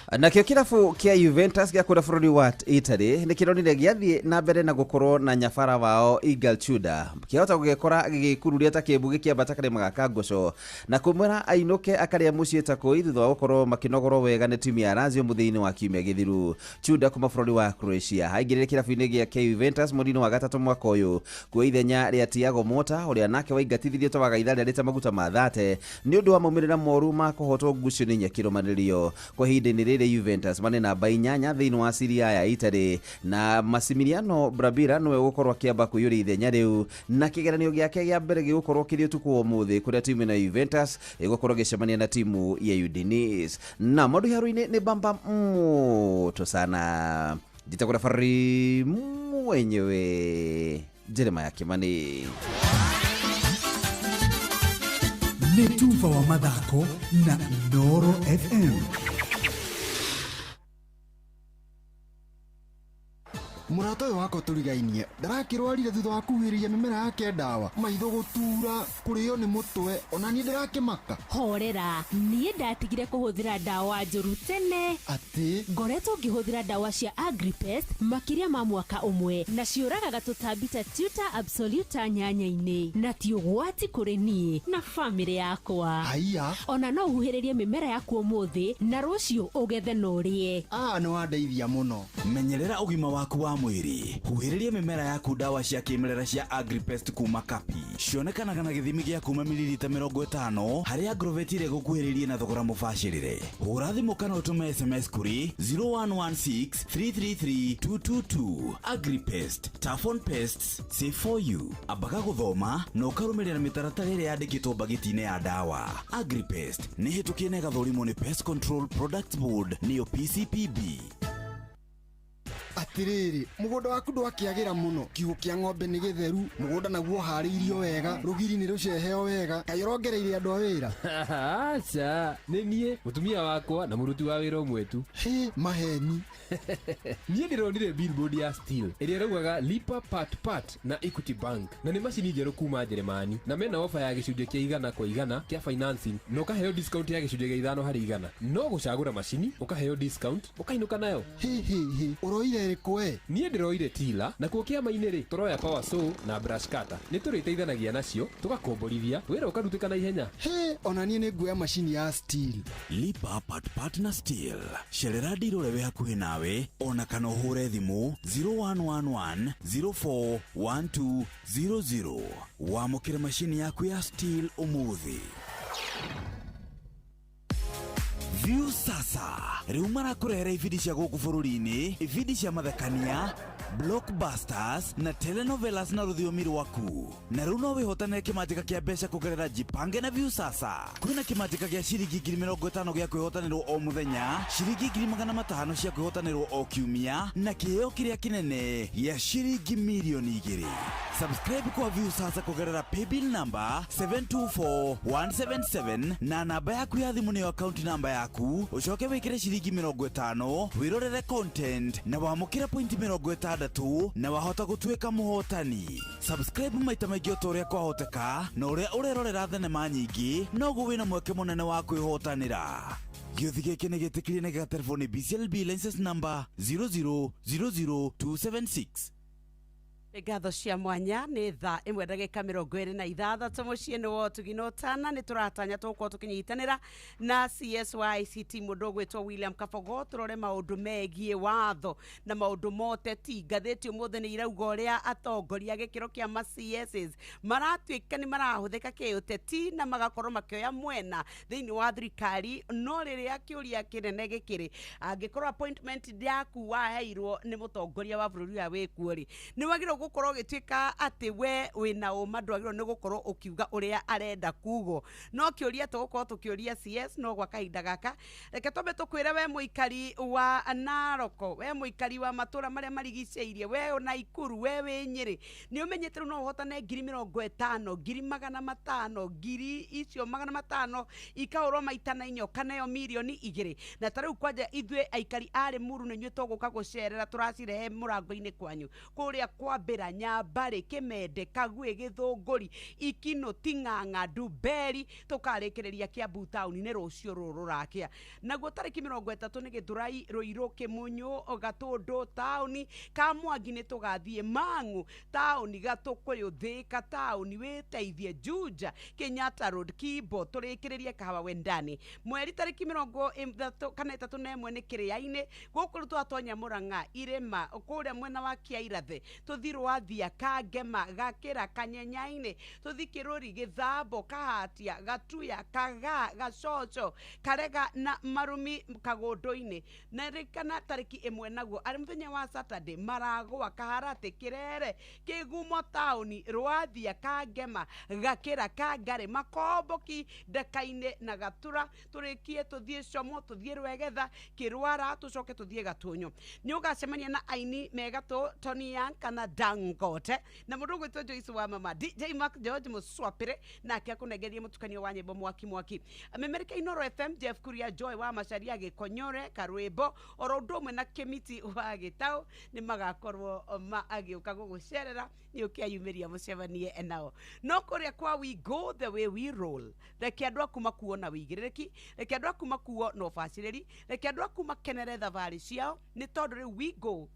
Nakĩo kĩrabu kĩa Juventus gĩa kũrĩa bũrũri wa Italy nĩ kĩronire gĩathiĩ na mbere na gũkorwo na nyabara wao Igal Tudor kĩahota gũgĩkora gĩgĩkururia ta kĩmbu gĩkĩambata karĩma ga Kangũco na kũmwĩra ainũke akarĩa mũciĩ ta kũi thutha wa gũkorwo makĩnogorwo wega nĩ timu ya Lazio mũthia-inĩ wa kiumia gĩthiru. Tudor kuma bũrũri wa Croatia aingĩrire kĩrabu-inĩ gĩa Juventus mweri-inĩ wa gatatũ mwaka ũyũ kuoya ithenya rĩa Thiago Motta ũrĩa nake waingatithirie ta wagaitha rĩarĩte maguta ma thate nĩ ũndũ wa maumĩrĩra moru ma kũhotwo ngucanio inya kĩrũmanĩrĩrio. Kwa ihinda-inĩ rĩrĩ Juventus marĩ namba 8 thĩinĩ wa Serie A ya Italy na Massimiliano Brambilla nĩwe ũgũkorwo akĩamba kũiyũria ithenya rĩu na kĩgeranio gĩake gĩa mbere gĩgũkorwo kĩrĩ ũtukũ wa ũmũthĩ kũrĩa timu ĩno ya Juventus ĩgũkorwo ĩgĩcemania na timu ya Udinese. Na maũndũ iharo-inĩ nĩ bamba moto sana. Njĩtagwo referee mwenyewe Jeremiah Kimani. Nĩ tuba wa mathako na Inooro FM. Mũrata ũyũ wakwa tũrigainie ndarakĩrwarire thutha wa kuhĩrĩria mĩmera yake ndawa, maitho gũtura, kũrĩo nĩ mũtwe, ona niĩ ndĩrakĩmaka. Horera, niĩ ndatigire kũhũthĩra ndawa njũru tene. Atĩ? Ngoretwo ngĩhũthĩra ndawa cia Agripest makĩria ma mwaka ũmwe na ciũragaga tũtambi ta Tuta absoluta nyanya-inĩ, na ti ũgwati kũrĩ niĩ na bamĩrĩ yakwa. Haiya. Ona no ũhuhĩrĩrie mĩmera yaku ũmũthĩ na rũciũ ũgethe na ũrĩe. Ah, nĩ wandeithia mũno. Menyerera ũgima waku wa mwĩrĩ, huhĩrĩria mĩmera yaku ndawa cia kĩmerera cia Agripest kuma Kapi. Cionekanaga na gĩthimi gĩa kuma mililita 50 harĩa Agrovet ĩrĩa ĩgũkuhĩrĩirie na thogora mũbacĩrĩre. Hũra thimũ kana ũtũme SMS kũrĩ 0116 333 222. Agripest, tough on pests, safe for you. Ambaga gũthoma na ũkarũmĩrĩra mĩtaratara ĩrĩa yandĩkĩtwo mbagiti-inĩ ya ndawa. Agripest nĩ hĩtũkie na ĩgathũrimwo nĩ Pest Control Products Board nĩyo PCPB. Atĩrĩrĩ, mũgũnda waku ndwakĩagĩra mũno, kiugũ kĩa ng'ombe nĩ gĩtheru, mũgũnda naguo ũharĩirio wega, rũgiri nĩ rũceheo wega, kaĩ ũrongereire andũ a wĩra? Aca, nĩ niĩ, mũtumia wakwa na mũruti wa wĩra ũmwe tu. Hĩ, maheni. Niĩ ndĩronire billboard ya Stihl ĩrĩa ĩraugaga lipa part part na Equity Bank, na nĩ macini njerũ kuma Njeremani, na mena ofa ya gĩcunjĩ kĩa 100% kĩa financing na ũkaheo discount ya gĩcunjĩ gĩa 5%. No gũcagũra macini ũkaheo discount ũkainũka nayo. Hihihi, ũroire ĩrĩkũ we? Niĩ ndĩroire tila, nakuo kĩama-inĩ rĩ, tũroya power saw na brush cutter. Nĩ tũrĩteithanagia nacio tũgakomborithia wĩra ũkarutĩka na ihenya. He, ona niĩ nĩ nguoya macini ya Stihl. Lipa part part na Stihl. Cerera ndiro ũrĩa wĩ hakuhĩ nawe ona kana ũhũre thimũ 0111 041200 wamũkĩre macini yaku ya Stihl ũmũthĩ. View sasa rĩu marakũrehera ibindi cia gũkũ bũrũri-inĩ, ibindi cia mathekania, blockbusters na telenovelas na rũthiomi rwaku. Na rĩu no wĩhotanĩre kĩmanjĩka kĩa mbeca kũgerera Jipange na View sasa. Kwĩna kĩmanjĩka gĩa ciringi 50,000 gĩa kwĩhotanĩrwo o mũthenya, ciringi 500,000 cia kwĩhotanĩrwo o kiumia, na kĩheo kĩrĩa kĩnene gĩa ciringi 2,000,000. Subscribe kwa View sasa kũgerera paybill number 724177 na namba yaku ya thimũ nĩyo account number yaku, ũcoke wĩkĩre ciringi 50 wĩrorere content na wamũkĩre point 60 na wahota gũtuĩka mũhotani. Subscribe maita maingĩ o ta ũrĩa kwahoteka, na ũrĩa ũrerorera thenema nyingĩ noguo wĩna mweke mũnene wa kwĩhotanĩra. Gĩũthi gĩkĩ nĩ gĩtĩkĩrie na gĩgaterwo nĩ BCLB license number 0000276. Ngatho cia mwanya. Nĩ thaa 1 ndagĩka 26 mũciĩ nĩ wa ũtugi na ũtana. Nĩ tũratanya tũgũkorwo tũkĩnyitanĩra na CS wa ICT, mũndũ ũgwĩtwo William Kabogo, tũrore maũndũ megiĩ watho na maũndũ ma ũteti. Ngathĩti ũmũthĩ nĩ irauga ũrĩa atongoria gĩkĩro kĩa ma CSs maratuĩka nĩ marahũthĩka kĩũteti na magakorwo makĩoya mwena thĩinĩ wa thirikari. No rĩrĩa kĩũria kĩnene gĩkĩrĩ, angĩkorwo appointment yaku waheirwo nĩ mũtongoria wa bũrũri ũrĩa wĩkuo rĩ, nĩ wagĩrĩirwo gũkorwo ũgĩtuĩka atĩ we wĩna ũma, ndwagĩrĩirwo nĩ gũkorwo ũkiuga ũrĩa arenda kugwo. No kĩũria tũgũkorwo tũkĩũria CS, no gwa kahinda gaka reke twambe tũkwĩre, we mũikari wa Naroko, we mũikari wa matũra marĩa marigicĩirie, we Naikuru, we wĩ Nyĩrĩ, nĩ ũmenyete rĩu no ũhotane 50,000, 500,000, ngiri icio 500 ikahũrwo maita na inya ũkaneo 2,000,000. Na ta rĩu kwanja ithuĩ aikari a Limuru nĩ inyuĩ tũgũka gũcerera, tũracirehe mũrango-inĩ kwanyu kũrĩa Kwambĩra, Nyambarĩ, Kĩmende, Kagwĩ, Gĩthũngũri, Ikinũ, Ting'ang'a, Ndumberi, tũkarĩkĩrĩria Kiambu taũni nĩ rũciũ rũrũ rũrakĩa. Naguo tarĩki 30 nĩ Gĩthũrai, Rũirũ, Kĩmunyũ, Gatũndũ taũni, Kamwangi nĩ tũgathiĩ Mang'u taũni, Gatũkũyũ, Thĩka taũni, Wĩteithie, Juja, Kenyatta Road, Kimbo, tũrĩkĩrĩrie Kahawa Wendani. Mweri tarĩki 31 nĩ Kĩrĩa-inĩ gũkũ. Rĩu twatonya Mũrang'a, irĩma kũrĩa mwena wa Kĩairathe, tũthi Rwathia, Kangema, Gakĩra, Kanyenya-inĩ, tũthi Kĩrũri, Gĩthambo, Kahatia, Gatuya, Kagaa, Gacoco, Karega na Marumi Kagũndũ-inĩ. Na rĩkana tarĩki 1 naguo arĩ mũthenya wa Saturday, Maragwa, Kaharatĩ, Kĩrere, Kĩgumo taũni, Rwathia, Kangema, Gakĩra, Kangarĩ, Makomboki, Ndaka-inĩ na Gatura. Tũrĩkie tũthiĩ Como, tũthiĩ Rwegetha, Kĩrwara, tũcoke tũthiĩ Gatũnyũ. Nĩ ũgacemania na aini megatũ Tony Young kana Dangote na mũndũ ũgwĩtwo Joyce wa mama DJ Mark George Mũcwapĩre, nake akũnengerie mũtukanio wa nyĩmbo mwaki mwaki. Memerika Inoro FM, Jeff Kuria, Joy wa Macharia, Gĩkonyore Karwĩmbo, oro ũndũ ũmwe na Kĩmiti wa Gĩtaũ nĩ magakorwo magĩũka gũgũcerera. Nĩ ũkĩayumĩria mũcemanie nao. No kũrĩa kwa We Go The Way We Roll, reke andũ aku makuo na wĩigĩrĩrĩki, reke andũ aku makuo na ũbacĩrĩri, reke andũ aku makenere thabarĩ ciao, nĩ tondũ rĩu We Go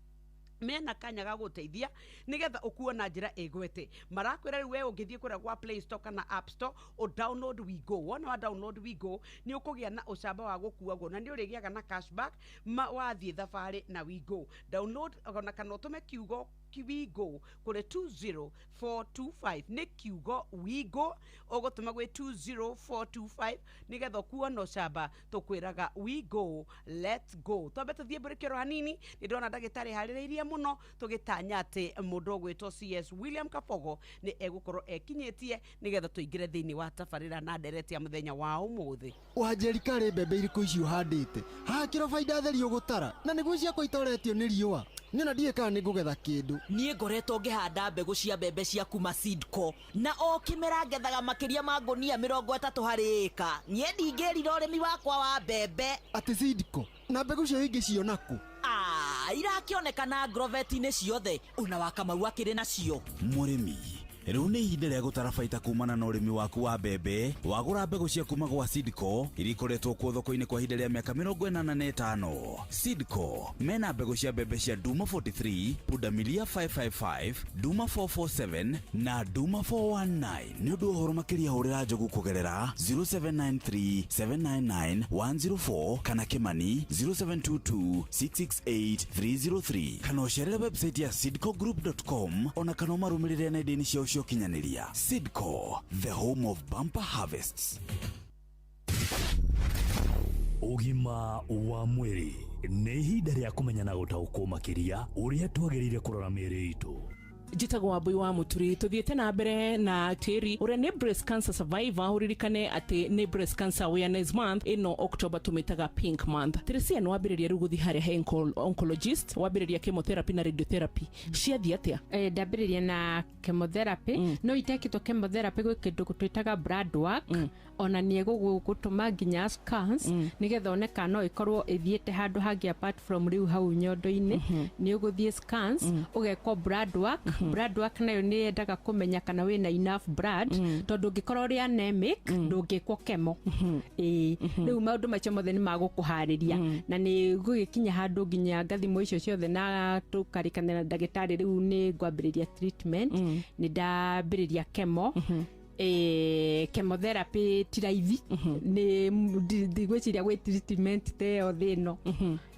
mena kanya ga gũteithia nigetha ũkuo na njĩra ĩgwete. Marakwĩra rĩu we ũngĩthiĩ kũrĩa gwa Play Store kana App Store, ũ download WeGo. Wona wa download WeGo, nĩ ũkũgĩa na ũcamba wa gũkuagwo na nĩ ũrĩgĩaga na cashback ma wathiĩ thabarĩ na WeGo. Download ona kana ũtũme kiugo WeGo kũrĩ 20425. Nĩ kiugo WeGo ũgũtũma gwĩ 20425 nĩgetha ũkuo na ũcamba. Tũkwĩraga we go, let's go. Twambe tũthiĩ mbũrĩkĩro hanini. Nĩ ndona ndagĩtarĩ harĩrĩirie mũno, tũgĩtanya atĩ mũndũ ũgwĩtwo CS William Kabogo nĩ egũkorwo ekinyĩtie nĩgetha tũingĩre thĩinĩ wa tabarĩra na ndereti ya mũthenya wa ũmũthĩ. Wanjeri, karĩ mbembe irĩkũ icio ũhandĩte haha? Kĩro baida theri ũgũtara na nĩguo ciakwa itoretio nĩ riũa. Niĩ ona ndiũĩ kana nĩ ngũgetha kĩndũ. Niĩ ngoretwo ngĩhanda mbegũ cia mbembe cia kuma Seedco, na o kĩmera ngethaga makĩria ma ngũnia 30 harĩ ĩka. Niĩ ndingĩrira ũrĩmi wakwa wa mbembe. Atĩ Seedco? Na mbegũ cio ingĩciona kũ? Ah. Irakĩonekana Agrovet-inĩ ciothe ona wa Kamau akĩrĩ nacio. Mũrĩmi, rĩu nĩ ihinda rĩa gũtara baita kumana na ũrĩmi waku wa mbembe. Wagũra mbegũ cia kuma gwa Sidco iria ikoretwo kuo thoko-inĩ kwa ihinda rĩa mĩaka 85. Sidco mena mbegũ cia mbembe cia Duma 43, Pundamilia 555, Duma 447 na Duma 419. Nĩ ũndũ wa ũhoro makĩria hũrĩra Njogu kũgerera 0793 799 104 kana Kimani 0722 668 303 kana ũcerere website ya sidcogroup.com ona kana ũmarũmĩrĩre nenda-inĩ ciao cia ũkinyanĩria. Sidco, the home of bumper harvests. Ũgima wa mwĩrĩ nĩ ihinda rĩa kũmenya na gũtaũkwo makĩria ũrĩa twagĩrĩire kũrora mĩĩrĩ itũ. Njĩtagwo Wambui wa Mũturi. Tũthiĩte na mbere na Tĩri ũrĩa nĩ breast cancer survivor. Ũririkane atĩ nĩ Breast Cancer Awareness Month ĩno, October tũmĩtaga Pink Month. Teresia, nĩ wambĩrĩria rĩu gũthiĩ harĩa he oncologist, wambĩrĩria chemotherapy na radiotherapy, ciathiĩ atĩa? Ndambĩrĩria na chemotherapy, no itekĩtwo chemotherapy gwĩ kĩndũ twĩtaga blood work, ona nĩ egũgũtũma nginya scans, nĩgetha one kana no ĩkorwo ĩthiĩte handũ hangĩ apart from rĩu hau nyondo-inĩ. Nĩ ũgũthiĩ scans, ũgekwo blood work. Blood work nayo nĩ yendaga kũmenya kana wĩna enough blood, tondũ ũngĩkorwo ũrĩ anemic ndũngĩkwo chemo. Ĩĩ, rĩu maũndũ macio mothe nĩ magũkũharĩria na nĩ gũgĩkinya handũ nginya ngathimo icio ciothe na tũkarĩkanĩra na ndagĩtarĩ, rĩu nĩ ngwambĩrĩria treatment. Nĩ ndambĩrĩria chemo. Chemotherapy ti raithi, nĩ ndigwĩciria gwĩ treatment ta ĩyo thĩ ĩno.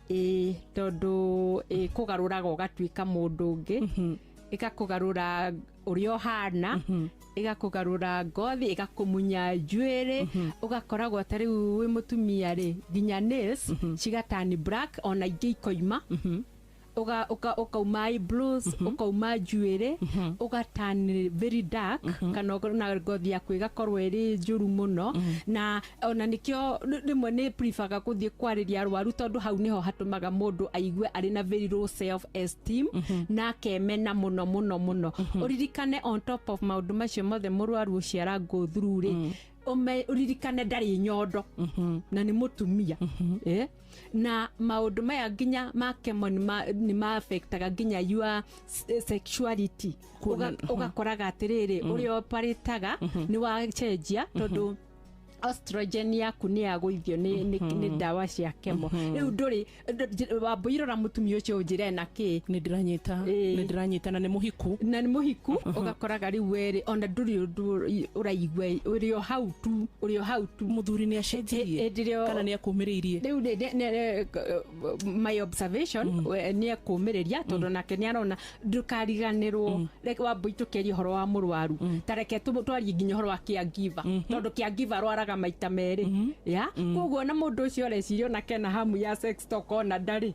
Ĩĩ, tondũ ĩkũgarũraga ũgatuĩka mũndũ ũngĩ, ĩgakũgarũra ũrĩa ũhana, ĩgakũgarũra ngothi, ĩgakũmunya njuĩrĩ, ũgakoragwo ta rĩu wĩ mũtumia rĩ, nginya nails cigatani black, ona ingĩ ikoima, ũkauma eyebrows, ũkauma njuĩrĩ, ũgatani very dark, kana na ngothi yaku ĩgakorwo ĩrĩ njũru mũno. Na ona nĩkĩo rĩmwe nĩ preferga gũthiĩ kwarĩria arwaru, tondũ hau nĩho hatũmaga mũndũ aigue arĩ na very low self esteem na akemena mũno mũno mũno. Ũririkane, on top of maũndũ macio mothe mũrwaru ũcio ara go through rĩ, ũririkane ndarĩ nyondo na nĩ mũtumia. Na maũndũ maya nginya ma chemo nĩ ma affectaga nginya your sexuality. Ũgakoraga atĩrĩrĩ, ũrĩa oparĩtaga nĩ wacenjia, tondũ estrogen yaku nĩ yagũithio nĩ ndawa cia chemo. Rĩu ndũrĩ wambũirora mũtumia ũcio ũnjĩre na kĩ. Nĩ ndĩranyita, nĩ ndĩranyita, na nĩ mũhiku. Na nĩ mũhiku. Ũgakoraga rĩu werĩ ona ndũrĩ ũndũ ũraigua, ũrĩ o hau tu, ũrĩ o hau tu. Mũthuri nĩ acenjirie kana nĩ akũmĩrĩirie? Rĩu my observation, nĩ ekũmĩrĩria, tondũ nake nĩ arona. Ndũkariganĩrwo, reke Wambui tũkĩaria ũhoro wa mũrwaru, ta reke twarie nginya ũhoro wa caregiver, tondũ caregiver arwaraga maita merĩ ya. Koguo na mũndũ ũcio areciria ona kena hamu ya sex talk, ona ndarĩ,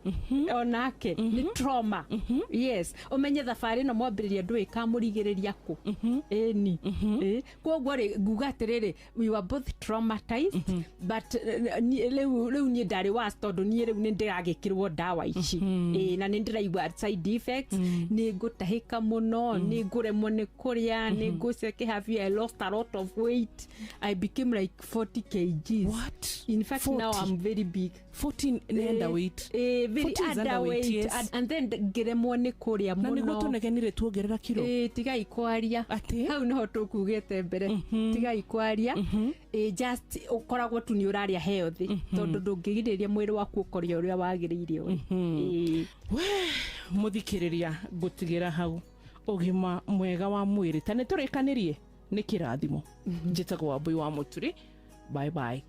onake nĩ trauma. Yes, ũmenye thabarĩ ĩno mwambĩrĩria ndũĩ kamũrigĩrĩria kũ. Ĩni. Koguo rĩ, nguga atĩrĩrĩ, we were both traumatized, but rĩu niĩ ndarĩ worse, tondũ niĩ rĩu nĩ ndĩragĩkĩrwo ndawa ici. Ĩĩ, na nĩ ndĩraigua side effects, nĩ ngũtahĩka mũno, nĩ ngũremwo nĩ kũrĩa, nĩ ngũceke. I lost a lot of weight. I became like 40 kgs. What? In fact, 40? Now I'm very big. 14 nĩ underweight. Very 40 is underweight, underweight. Yes. And then ngĩremwo nĩ kũrĩa Na nĩguo mũno. tũnegenire tuongerera kiro. Tigai kwaria. Atĩ? Hau niho tũkugĩte mbere, tigai kwaria. Just ũkoragwo tu nĩ ũrarĩa healthy, tondũ ndũngĩgirĩrĩria mwĩrĩ waku ũkorĩa ũrĩa wagĩrĩire ũrĩ. We mũthikĩrĩria, ngũtigĩra hau. Ũgima mwega wa mwĩrĩ ta nĩ tũrĩkanĩrie nĩ kĩrathimo. Njĩtagwo Wambui wa Mũturi, bye bye.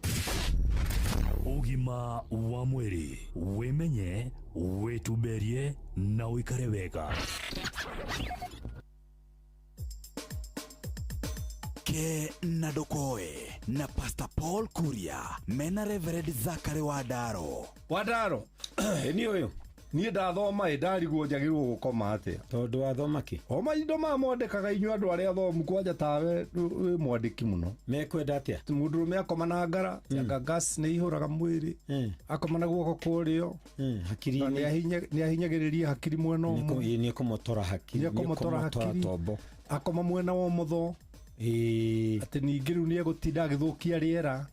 Ũgima wa mwĩrĩ: wĩmenye, wĩtumberie na ũikare wega. Ke na Ndokoe na Pastor Paul Kuria mena Reverend Zakari Wandaro. Wandaro, ĩ niĩ ũyũ niĩ ndathoma ĩ ndarigwo njagĩrĩirwo gũkoma atĩa? Tondũ wathoma kĩ? O maindo maya mwandĩkaga inyuĩ andũ arĩa athomu, kwanja tawe wĩ mwandĩki mũno. Mekwenda atĩa? Mũndũrũme akoma na ngara, anga gas nĩ ihũraga mwĩrĩ, akoma na guoko kũrĩo, hakiri-inĩ. Nĩ ahinyagĩrĩria hakiri mwena ũmwe. Nĩ ekũmotora hakiri. Nĩ ekũmotora hakiri. Tombo. Akoma mwena wa ũmotho, atĩ ningĩ rĩu nĩ egũtinda agĩthũkia rĩera.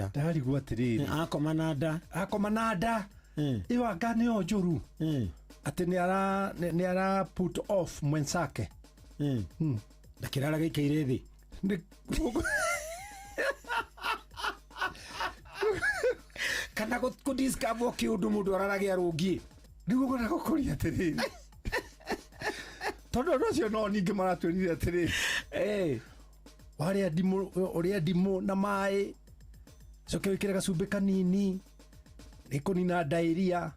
Ndarigwo atĩrĩrĩ, akoma na nda, akoma na nda. Ĩyo anga nĩyo njũru atĩ nĩ ara put off mwenzake. Ndakĩrara gĩikaire thĩ. Kana kũ-discover kĩũndũ mũndũ ararage arũngiĩ. Nĩguo ngwenda gũkũria atĩrĩrĩ, tondũ andũ acio no ningĩ maratwĩrire atĩrĩrĩ, warĩa ndimũ, ũrĩa ndimũ na maĩ, coke wĩkĩre gacumbĩ kanini, nĩkũnina diarrhea.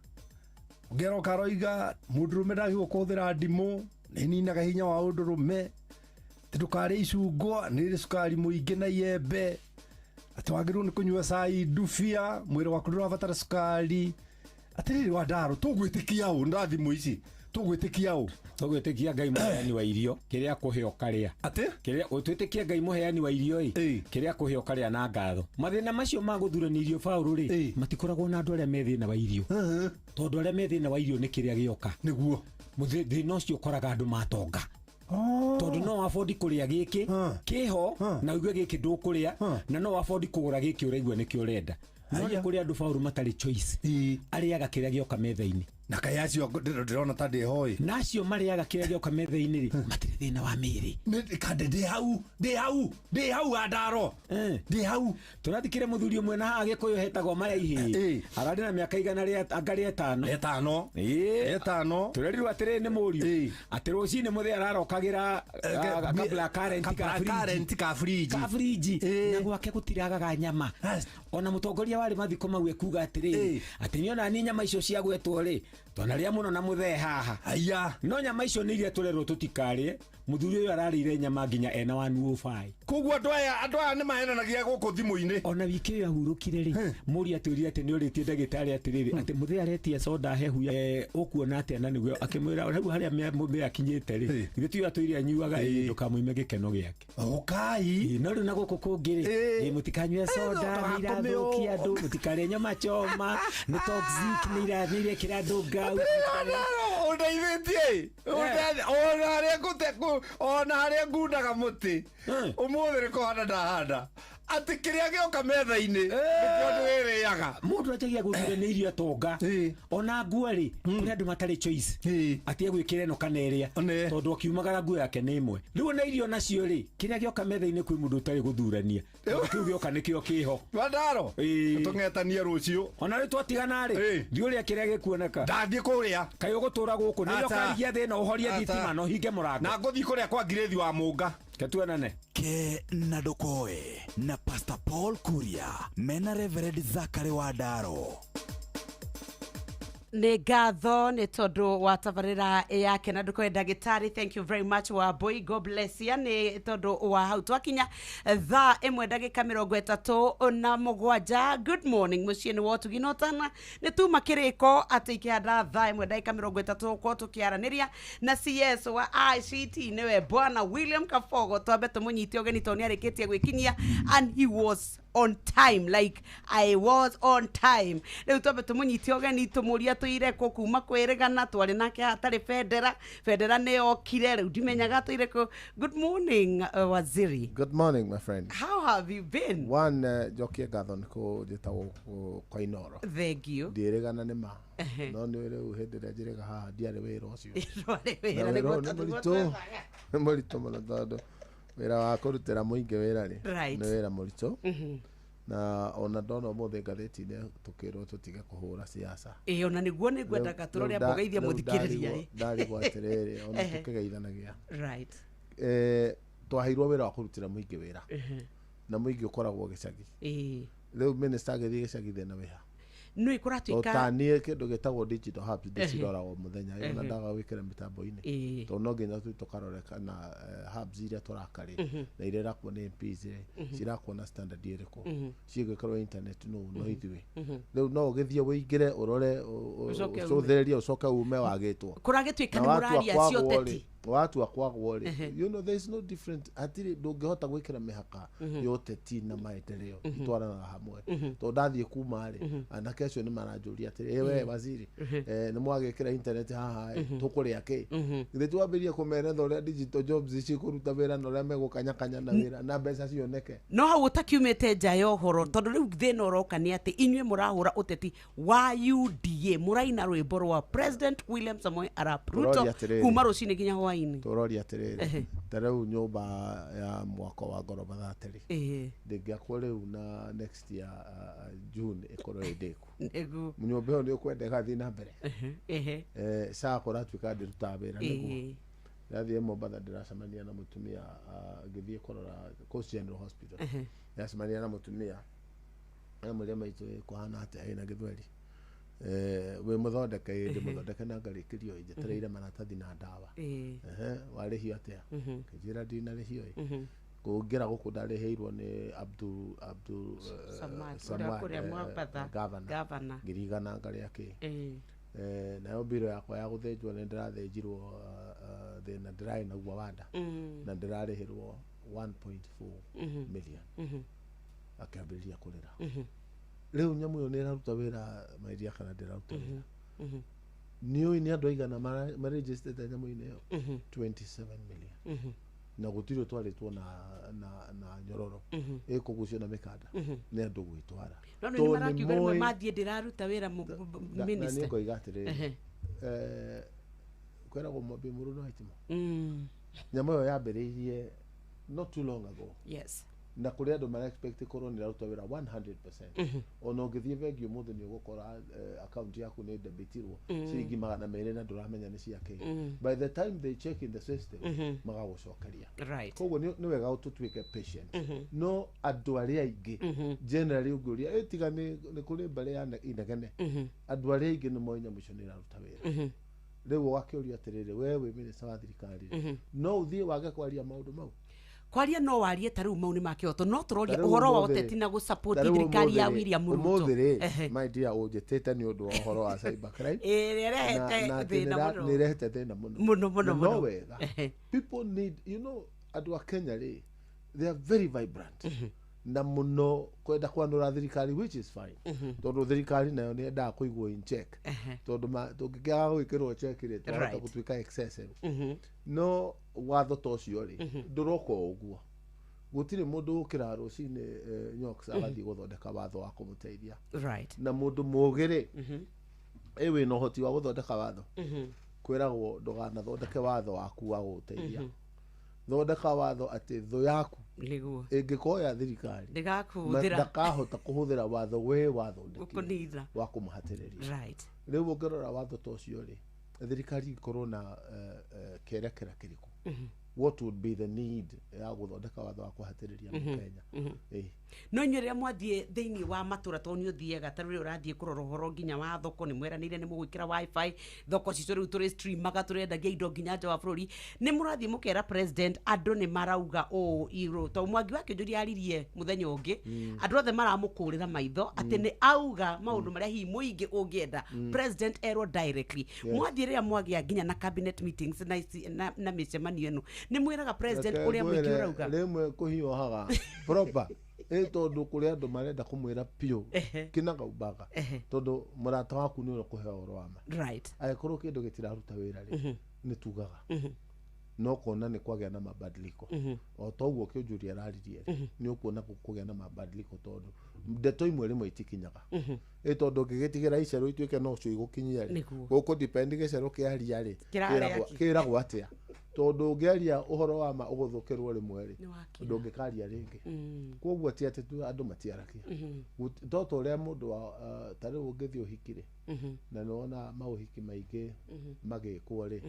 Ũngĩ aroka aroiga mũndũrũme ndagĩrĩirwo kũhũthĩra ndimũ, nĩninaga hinya wa ũndũrũme, atĩ ndũkarĩe icungwa nĩ rĩrĩ cukari mũingĩ na iembe, atĩ wagĩrĩirwo nĩ kũnyua cai ndubia, mwĩrĩ waku ndũrabatara cukari. Atĩrĩrĩ Wandaro, tũgwĩtĩkia ũ na thimũ ici? Tũgwĩtĩkia ũ? Tũgwĩtĩkia Ngai mũheani wa irio, kĩrĩa akũhe ũkarĩa. Atĩ? Kĩrĩa ũtwĩtĩkie Ngai mũheani wa irio ĩ, kĩrĩa akũhe ũkarĩa na ngatho. Mathĩna macio ma gũthurania irio Paũlũ rĩ, matikoragwo na andũ arĩa me thĩna wa irio. Tondũ arĩa me thĩna wa irio nĩ kĩrĩa gĩoka. Nĩguo. Thĩna ũcio ũkoraga andũ matonga. Tondũ no afford kũrĩa gĩkĩ kĩho na ũigue gĩkĩ ndũkũrĩa, na no afford kũgũra gĩkĩ ũraigua nĩkĩo ũrenda. No nĩ kũrĩ andũ Paũlũ matarĩ choice, arĩaga kĩrĩa gĩoka metha-inĩ. Na kaĩ acio ndĩrona ta ndĩho ĩ. Na acio marĩaga kĩrĩa gĩoka metha-inĩ rĩ, matirĩ thĩna wa mĩĩrĩ. Kande ndĩ hau, ndĩ hau, ndĩ hau Wandaro. Ndĩ hau. Tũrathikire mũthuri ũmwe na haha Gĩkũyũ hetagwo Maraihi. Ararĩ na mĩaka igana rĩa anga rĩa ĩtano. Ĩtano. Ĩtano. Tũrerirwo atĩrĩrĩ nĩ mũriũ. Atĩ rũcinĩ mũthee ararokagĩra ka blackcurrant ka fridge. Ka fridge. Na gwake gũtiragaga nyama. Ona mũtongoria warĩ mathiko mau ekuga atĩrĩrĩ, atĩ niĩ ona niĩ nyama icio ciagwetwo rĩ, twanarĩa mũno na mũthee haha. Aya. No nyama icio nĩ iria tũrerwo tũtikarĩe. Mũthuri ũyũ ararĩire nyama nginya ena 105. Koguo andũ aya nĩ mahenanagia gũkũ thimũ-inĩ. Ona wiki ĩyo ahurũkire rĩ, mũriũ atwĩrire atĩ nĩ ũrĩtie ndagĩtarĩ atĩrĩrĩ, atĩ mũthee aretia soda hehu, ũkuona atĩa na nĩguo akĩmwĩra rĩu harĩa mũthee akinyĩte rĩ, ithuĩ tiwe atwĩire anyuaga, ndũkamũime gĩkeno gĩake. Ũkai. No rĩu na gũkũ kũngĩ rĩ, mũtikanyue soda, nĩ irathũkia andũ, mũtikarĩe nyama choma, nĩ toxic, nĩ irekĩra andũ ngau. Ũndeithĩtie. Ona harĩa ngundaga mũtĩ, ũmũthĩ nĩ kũhanda ndahanda. Atĩ kĩrĩa gĩoka metha-inĩ nĩkĩo ndĩrĩaga. Mũndũ anjagia gũthurania irio atonga. Ona nguo rĩ, kũrĩ andũ matarĩ choice. Atĩ egwĩkĩra ĩno kana ĩrĩa, tondũ akiumagara nguo yake nĩ ĩmwe. Rĩu ona irio nacio rĩ, kĩrĩa gĩoka metha-inĩ kwĩ mũndũ ũtarĩ gũthurania. Tondũ kĩu gĩoka nĩkĩo kĩho. Wandaro, tũng'etanie rũciũ. Ona rĩu twatigana rĩ, thiĩ ũrĩe kĩrĩa gĩkuoneka. Ndathiĩ kũrĩa. Kaĩ ũgũtũra gũkũ, nĩ ũkarigia thĩna ũhorie thitima na ũhinge mũrango. Na ngũthiĩ kũrĩa kwa Ngirĩthi wa Mũnga. Ketuonane. Ke na Ndokoe na Pastor Paul Kuria mena Reverend Zachary Wandaro. Nĩ ngatho nĩ tondũ wa tabarĩra yake na ndũkoe ndagĩtarĩ. Thank you very much wa boy, God bless ya. Nĩ tondũ wa hau twakinya thaa 1:37. Good morning mũciĩ-inĩ wa ũtugi na ũtana. Nĩ tuma kĩrĩko atĩ ikĩhanda thaa 1:30 kwa tũkĩaranĩria na CS wa ICT nĩwe Bwana William Kabogo. Twambe tũmũnyite ũgeni tondũ nĩarĩkĩtie gwĩkinyia and he was on time, like I was on time. Rĩu twambe tũmũnyite ũgeni tũmũria tũire kũ kuma kwĩrĩgana twarĩ nake hatarĩ bendera, bendera nĩ yokire rĩu ndimenyaga tũire kũ. Good morning, Waziri. Good morning, my friend. How have you been? One, njokie ngatho nĩ kũnjĩta gũkũ kwa Inooro. Thank you. Ndiĩrĩgana nĩ ma. No nĩ rĩu hĩndĩ ĩrĩa njĩrĩga haha ndiarĩ wĩra ũcio. Ndwarĩ wĩra, nĩguo tondũ nĩ mũritũ mũno tondũ wĩra wa kũrutĩra mũingĩ wĩra rĩ, nĩ wĩra mũritũ. Na ona ndona ũmũthĩ ngathĩti-inĩ tũkĩrwo tũtige kũhũra siasa. Ĩĩ, ona nĩguo nĩngwendaga tũrore mbogeithia mũthikĩrĩria ĩ. Ndarigwo atĩrĩrĩ, ona tũkĩgeithanagia. Right. Twaheirwo wĩra wa kũrutĩra mũingĩ wĩra. Na mũingĩ ũkoragwo gĩcagi. Rĩu minister agĩthiĩ gĩcagi thĩna wĩha. Nĩ kũratuĩka ta niĩ kĩndũ gĩtagwo digital hubs ndĩciroraga o mũthenya, ona ndaga gwĩkĩra mĩtambo-inĩ. Tondũ no nginya tũthiĩ tũkarore kana hubs iria tũraka rĩ, na iria irakwo nĩ MPs rĩ, cirakwo na standard ĩrĩkũ, cigwĩkĩrwo internet no no ithuĩ. Rĩu no ũgĩthiĩ ũingĩre ũrore ũcũthĩrĩrie ũcoke ume wagĩtwo. Kũragĩtuĩka nĩ mũraria cio ũteti. Watua kwagwo rĩ, you know there is no different, hatirĩ ndũngĩhota gwĩkĩra mĩhaka ya ũteti na maendeleo, itwaranaga hamwe. Tondũ ndathiĩ kuma rĩ, anake acio nĩ maranjũria atĩrĩ, "Ĩ we waziri, nĩ mwagĩkĩra internet haha ĩ, tũkũrĩa kĩ?" Githĩ twambĩrĩrie kũmeretha ũrĩa digital jobs cikũruta wĩra na ũrĩa megũkanyakanya na wĩra na mbeca cioneke. No hau ũtakiumĩte nja ya ũhoro, tondũ rĩu thĩna ũroka nĩ atĩ inyuĩ mũrahũra ũteti wa UDA, mũraina rwĩmbo rwa President William Samoei Arap Ruto Tũroria atĩrĩrĩ. kuma rũcinĩ nginya hwainĩ. Tũroria atĩrĩrĩ, ta rĩu nyũmba ya mwako wa ngoroba 30 ndĩngĩakwo rĩu na next year June ĩkorwo ĩ ndĩku. Nyũmba ĩyo nĩ ũkwenda ĩgathiĩ na mbere. Saa kũratuĩka ndĩrutaga wĩra nĩguo ndathiĩ Mombatha ndĩracemania na mũtumia, ngĩthiĩ kũrora Coast General Hospital. Ndĩracemania na mũtumia, amwĩra, "Maitũ ĩ, kũhana atĩa?" Ĩna gĩthweri. "Wĩ mũthondeke?" "Ĩ, ndĩ mũthondeke na ngarĩkĩrio ĩ, njetereire maratathi na ndawa." "Ehe, warĩhio atĩa?" Kĩnjĩra, "Ndinarĩhio ĩ." Kũngĩra gũkũ ndarĩhĩirwo nĩ Abdul Samad, ũrĩa Samad, kũrĩa Mombatha, governor. Governor. 100,000 ngarĩa kĩ. Nayo mbiro yakwa ya gũthĩnjwo nĩ ndĩrathĩnjirwo, thĩna ndĩrarĩ naguo wa nda, na ndĩrarĩhĩrwo 1.4 million. Akĩambĩrĩria kũrĩra. Rĩu nyamũ ĩyo nĩ ĩraruta wĩra mairia kana ndĩraruta wĩra? Nĩ ũĩ nĩ andũ aigana marejistĩte nyamũ-inĩ ĩyo? 27 million. Na gũtirĩ twarĩtwo na nyororo, ĩkũgucio na mĩkanda nĩ andũ gwĩtwara. No nĩ Tondũ marakiuga rĩmwe nĩmoĩ- mathiĩ ndĩraruta wĩra na minister. nĩ ngoiga atĩrĩrĩ, kwĩragwo mwambĩ mũrũ no itimũ. Nyamũ ĩyo yambĩrĩirie not too long ago na kũrĩ andũ mara expect ĩkorwo nĩ ĩraruta wĩra 100%. Ona ũngĩthiĩ bengi ũmũthĩ nĩ ũgũkora account yaku nĩ debitirwo ciringi 200 na ndũramenya nĩ cia kĩ. By the time they check in the system, magagũcokeria. Koguo nĩ wega tũtuĩke patient. No andũ arĩa aingĩ, generally ũngĩũria, tiga nĩ kũrĩ mbarĩ ya inegene, andũ arĩa aingĩ nĩ moĩ nyamũ icio nĩ iraruta wĩra. Rĩu ũgakĩũria atĩrĩrĩ, we wĩ minister wa thirikari rĩ, no ũthiĩ wage kwaria maũndũ mau? Kwaria no warie, ta rĩu mau nĩ ma kĩhoto, no tũroria Ta rĩu ũhoro wa ũmũthĩ ũteti na gũsupport ta rĩu thirikari ya ũmũthĩ rĩ- William Ruto. Ũmũthĩ rĩ, my dear, ũnjĩtĩte nĩ ũndũ wa ũhoro wa cyber crime. Ĩrĩa ĩrehete Na atĩ thĩna mũno. nĩ ĩrehete thĩna mũno. Mũno, mũno, Na mũno. no wega, people need, andũ a Kenya rĩ, they are very vibrant na mũno kwenda kwanũra thirikari, which is fine, tondũ thirikari nayo nĩ yendaga kũigwo in check, tondũ tũngĩkĩaga gwĩkĩrwo check rĩ, twahota gũtuĩka excessive. No watho ta ũcio rĩ, ndũroka o ũguo. Gũtirĩ mũndũ ũkĩraga rũcinĩ, Nyox, agathiĩ gũthondeka watho wa kũmũteithia. Na mũndũ mũgĩ rĩ, ĩ wĩna ũhoti wa gũthondeka watho, kwĩragwo ndũganathondeke watho waku wa gũgũteithia. Thondeka watho atĩ thũ yaku ĩngĩkorwo ya thirikari Ndĩgakũhũthĩra. ndakahota kũhũthĩra watho we wathondekire Gũkũnina. wa kũmũhatĩrĩria. Rĩu ũngĩrora watho ta ũcio rĩ, thirikari ĩkorwo na kĩerekera kĩrĩkũ? What would be the need ya gũthondeka watho wa kũhatĩrĩria mũkenya? No inyuĩ rĩrĩa mwathiĩ thĩinĩ wa matũra, tondũ nĩ ũthiaga, ta rĩrĩa ũrathiĩ kũrora ũhoro nginya wa thoko, nĩ mweranĩire nĩ mũgwĩkĩra wifi thoko citũ, rĩu tũrĩ streamaga, tũrendagia indo nginya nja wa bũrũri, nĩ mũrathiĩ mũkera president andũ nĩ marauga ũũ igũrũ, tondũ Mwangi wa Kĩnjũri aririe mũthenya ũngĩ, andũ othe maramũkũrĩra maitho atĩ nĩ auga maũndũ marĩa hihi mũingĩ ũngĩenda president erwo directly. Mwathiĩ rĩrĩa mwagĩa nginya na cabinet meetings na, na mĩcemanio ĩno, nĩ mwĩraga president Reke ũrĩa mũingĩ ngwĩre, ũrauga? Rĩmwe kũhiũhaga proper ĩ tondũ kũrĩ andũ marenda kũmwĩra biũ kinagaubaga, tondũ mũrata waku nĩ ũkũhe ũhoro wa ma. Angĩkorwo kĩndũ gĩtiraruta wĩra rĩ, nĩ tugaga no kuona nĩ kwagĩa na mabadiliko. O toguo kĩũnjũri araririe rĩ, nĩ ũkuona kũgĩa na mabadiliko, tondũ ndeto imwe rĩmwe itikinyaga. Ĩ tondũ ũngĩgĩtigĩra icerũ ituĩke no cio igũkinyia rĩ, gũkũ depend gĩcerũ kĩaria rĩ, Kĩrarĩa kĩ? kĩragwo atĩa? Tondũ ũngĩaria ũhoro wa ma ũgũthũkĩrwo rĩmwe rĩ, Nĩ wakira. ndũngĩkaria rĩngĩ. Koguo ti atĩ tu andũ matiaragia. To ta ũrĩa mũndũ wa ta rĩu ũngĩthiĩ ũhiki rĩ, na nĩ wona maũhiki maingĩ magĩkwo rĩ,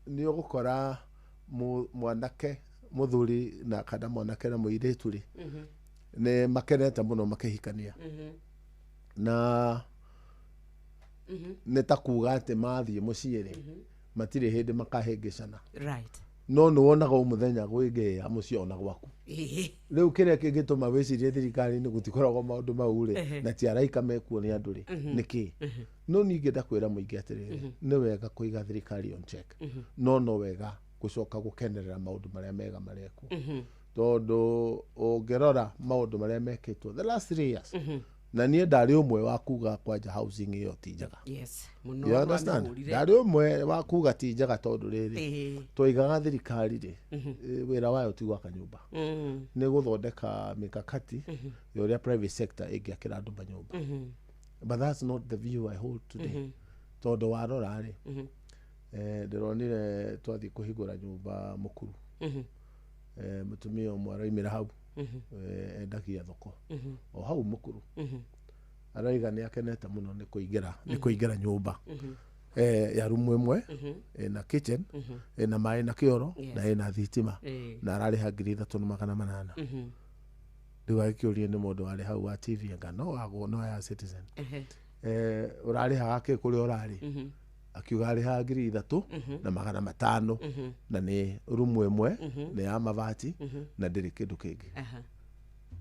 nĩ ũgũkora mwanake mũthuri na kana mwanake na mũirĩtu rĩ, nĩ makenete mũno makĩhikania, na nĩ ta kuga atĩ mathiĩ mũciĩ rĩ, matirĩ hĩndĩ makahĩngĩcana. No nĩ wonaga o mũthenya gwĩngĩa mũciĩ ona gwaku. Rĩu kĩrĩa kĩngĩtũma wĩcirie thirikari-inĩ gũtikoragwo maũndũ mau rĩ, na ti araika mekuo nĩ andũ rĩ, nĩkĩ? No niĩ ingĩenda kwĩra mũingĩ atĩrĩrĩ, nĩ wega kũiga thirikari on check, no no wega gũcoka gũkenerera maũndũ marĩa mega marekwo, tondũ ũngĩrora maũndũ marĩa mekĩtwo the last 3 years, na niĩ ndarĩ ũmwe wa kuga kwanja housing ĩyo ti njega. Yes, mũno. You understand? Rwamĩhũrire. Ndarĩ ũmwe wa kuga ti njega, tondũ rĩrĩ, twaigaga thirikari rĩ, wĩra wayo ti gwaka nyũmba, nĩ gũthondeka mikakati ya ũrĩa private sector ĩngĩakĩra andũ manyũmba. But that's not the view I hold today, tondũ warora rĩ, ndĩronire twathiĩ kũhingũra nyũmba Mũkuru, mũtumia ũmwe aroimĩra hau, endagia thoko o hau Mũkuru, araiga nĩ akenete mũno nĩ kũingĩra nyũmba ya rumu ĩmwe, ĩna kitchen, ĩna maĩ na kĩoro, na ĩna thitima, na ararĩha 3800. Rĩu agĩkĩũrio nĩ mũndũ warĩ hau wa TV, anga no wagwo no ya Citizen, ũrarĩhaga kĩ kũrĩa ũrarĩ? Akiuga arĩhaga 3500, na nĩ rumu ĩmwe, nĩ ya mabati, na ndĩrĩ kĩndũ kĩngĩ.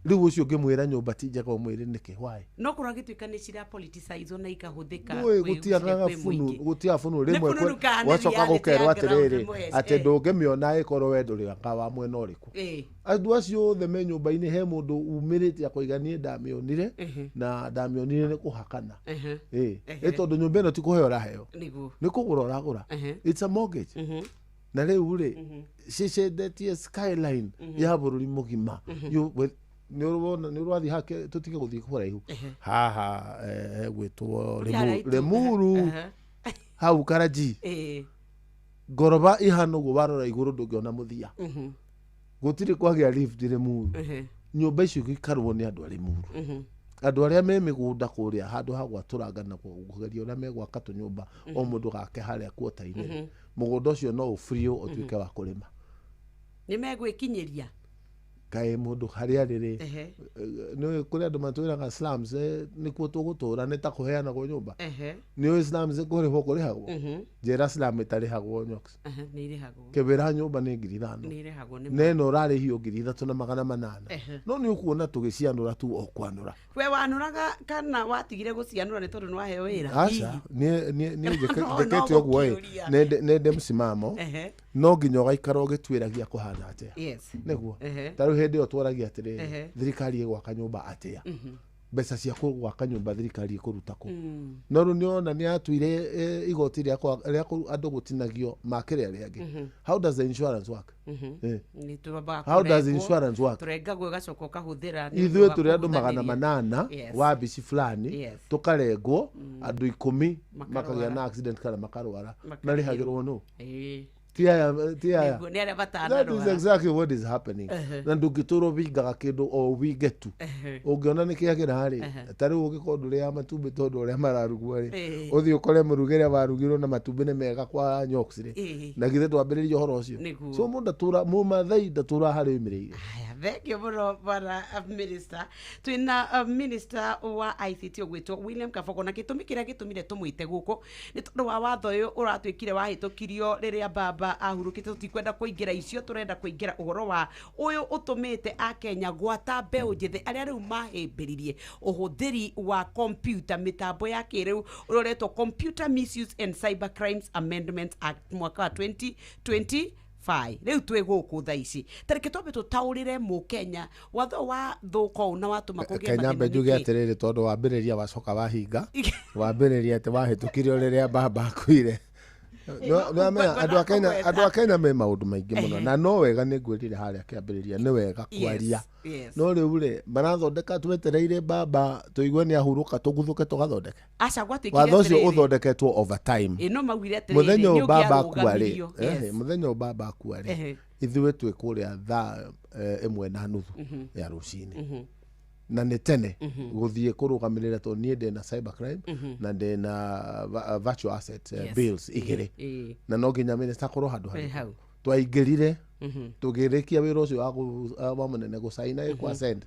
Rĩu ũcio ũngĩmwĩra nyũmba ti njega, ũmwĩre nĩkĩ? Why? No korwo agĩtuĩka nĩ cira politicizwo na ikahũthĩka. Ndũĩ gũtiagaga kwĩ bunu mũingĩ. gũtiaga bunu Nĩ rĩmwe bununu kana nĩ wacoka reality gũkerwo ya atĩrĩrĩ, ground mũhece, atĩ ndũngĩmĩona ĩkorwo we ndũrĩ anga wa mwena ũrĩkũ. Andũ acio othe me nyũmba-inĩ, he mũndũ umĩrĩte akoiga niĩ ndamĩonire, na ndamĩonire nĩ kũhakana. Ĩ tondũ nyũmba ĩno ti kũheo ũraheo, nĩ kũgũra ũragũra. It's a mortgage. Na rĩu rĩ, cicendetie skyline ya bũrũri mũgima. Nĩ ũrona nĩ ũrathiĩ hake, tũtige gũthiĩ kũraihu, haha gwĩtwo Haraitu. Limuru, hau Karaji, ngoroba ihana ũguo, warora igũrũ ndũngĩona mũthia. Gũtirĩ kwagĩa lift Limuru. Nyũmba icio ikarwo nĩ andũ a Limuru, andũ arĩa me mĩgũnda kũrĩa, handũ ha gwatũranga na kũgeria ũrĩa megwaka tũnyũmba o mũndũ gake harĩa kuota-inĩ rĩ, mũgũnda ũcio no ũburio ũtuĩke wa kũrĩma. Nĩ megwĩkinyĩria. Kaĩ mũndũ harĩa arĩ rĩ, nĩ kũrĩ andũ matwĩraga slums, nĩkuo tũgũtũra, nĩ ta kũheanagwo nyũmba. Nĩ ũĩ slums kũrĩhwo kũrĩhagwo? Njĩra slum ĩtarĩhagwo, Nyox. Nĩ irĩhagwo. Kĩwĩra nyũmba nĩ 5000. Nĩ irĩhagwo nĩ. Na ĩno ũrarĩhio 3800. No nĩ ũkuona tũgĩcianũra tu o kwanũra. We wanũraga kana watigire gũcianũra nĩ tondũ nĩ waheo wĩra? Aca, niĩ No, njĩkĩte no ũguo ĩ, gũkĩũria. nĩ ndĩ msimamo. No nginya ũgaikara ũgĩtuĩragia kũhana atĩa. Nĩguo ta rĩu hĩndĩ ĩyo tworagia atĩrĩrĩ, thirikari ĩgwaka nyũmba atĩa? Mbeca cia gwaka nyũmba thirikari ĩkũruta kũ? No rĩu nĩona nĩ atuire igoti rĩa andũ gũtinagio makĩrĩa rĩangĩ. How does the insurance work? Nĩ twambaga How does kũrengwo, insurance work? tũrengagwo ĩgacoka ũkahũthĩra nĩ ũndũ Ithuĩ wa tũrĩ andũ magana kũhũthanĩria. 800 wabici fulani, tũkarengwo andũ 10 Makarwara. makagĩa na accident kana makarwara, Makarĩhĩrwo. marĩhagĩrwo nũ? Ti aya, ti aya. Nĩguo, nĩ arĩa That is matanarwara. exactly what is happening. Na ndũngĩtũra ũbingaga kĩndũ o winge tu. Ũngĩona nĩ kĩagĩra rĩ, ta rĩu ũngĩkorwo ndũrĩaga matumbĩ tondũ ũrĩa mararugwo rĩ, ũthiĩ ũkore mũrugĩre warugirwo na matumbĩ nĩ mega kwa Nyox rĩ, na githĩ ndwambĩrĩria ũhoro ũcio? Nĩguo. So mũndũ ndatũra, mũmathai ndatũra harĩa oimĩrĩire. Aya, thengio mũno bwana minister. Twĩna minister wa ICT ũgwĩtwo William Kabogo, na gĩtũmi kĩrĩa gĩtũmire tũmwĩte gũkũ nĩ tondũ wa watho ũyũ ũratuĩkire wahĩtũkirio rĩrĩa baba ahurũkĩte. Tũtikwenda kũingĩra icio, tũrenda kũingĩra ũhoro wa ũyũ ũtũmĩte akenya gwata mbeũ njĩthĩ arĩa rĩu mahĩmbĩririe ũhũthĩri wa kompiuta, mĩtambo ya kĩrĩu, ũrĩa ũretwo Computer Misuse and Cyber Crimes Amendment Act mwaka wa 2025. Rĩu twĩ gũkũ thaa ici, tareke twambe tũtaũrĩre mũkenya watho wa thũka ũũ na watũma kũgĩe Kenya mathĩna mbe njuge nĩkĩ? atĩrĩrĩ, tondũ wambĩrĩria wacoka wahinga wambĩrĩria atĩ wahĩtũkirio rĩrĩa baba akuire. No, Nĩwamenya, andũ a Kenya, kũgweta. andũ a Kenya me maũndũ maingĩ mũno, na no wega nĩ ngwĩrire harĩa kĩambĩrĩria, nĩ wega kwaria. No rĩu rĩ, marathondeka twetereire baba tũigue nĩ ahurũka, tũguthũke tũgathondeke? Aca, gwatuĩkire Watho ũcio atĩrĩrĩ, ũthondeketwo over time. Ĩ, no maugire atĩrĩrĩ, Mũthenya nĩ ũyũ baba akua rĩ, ũngĩarũgamirio. Mũthenya ũyũ baba akua rĩ, ithuĩ twĩ kũrĩa thaa 1:30 ya rũcinĩ, na nĩ tene gũthiĩ kũrũgamĩrĩra, tondũ niĩ ndĩna cyber crime na ndĩna virtual asset bills igĩrĩ, na no nginya minister akorwo handũ Wĩ harĩ hau. Twaingĩrire tũgĩrĩkia wĩra ũcio wa mũnene gũcaina kwa send,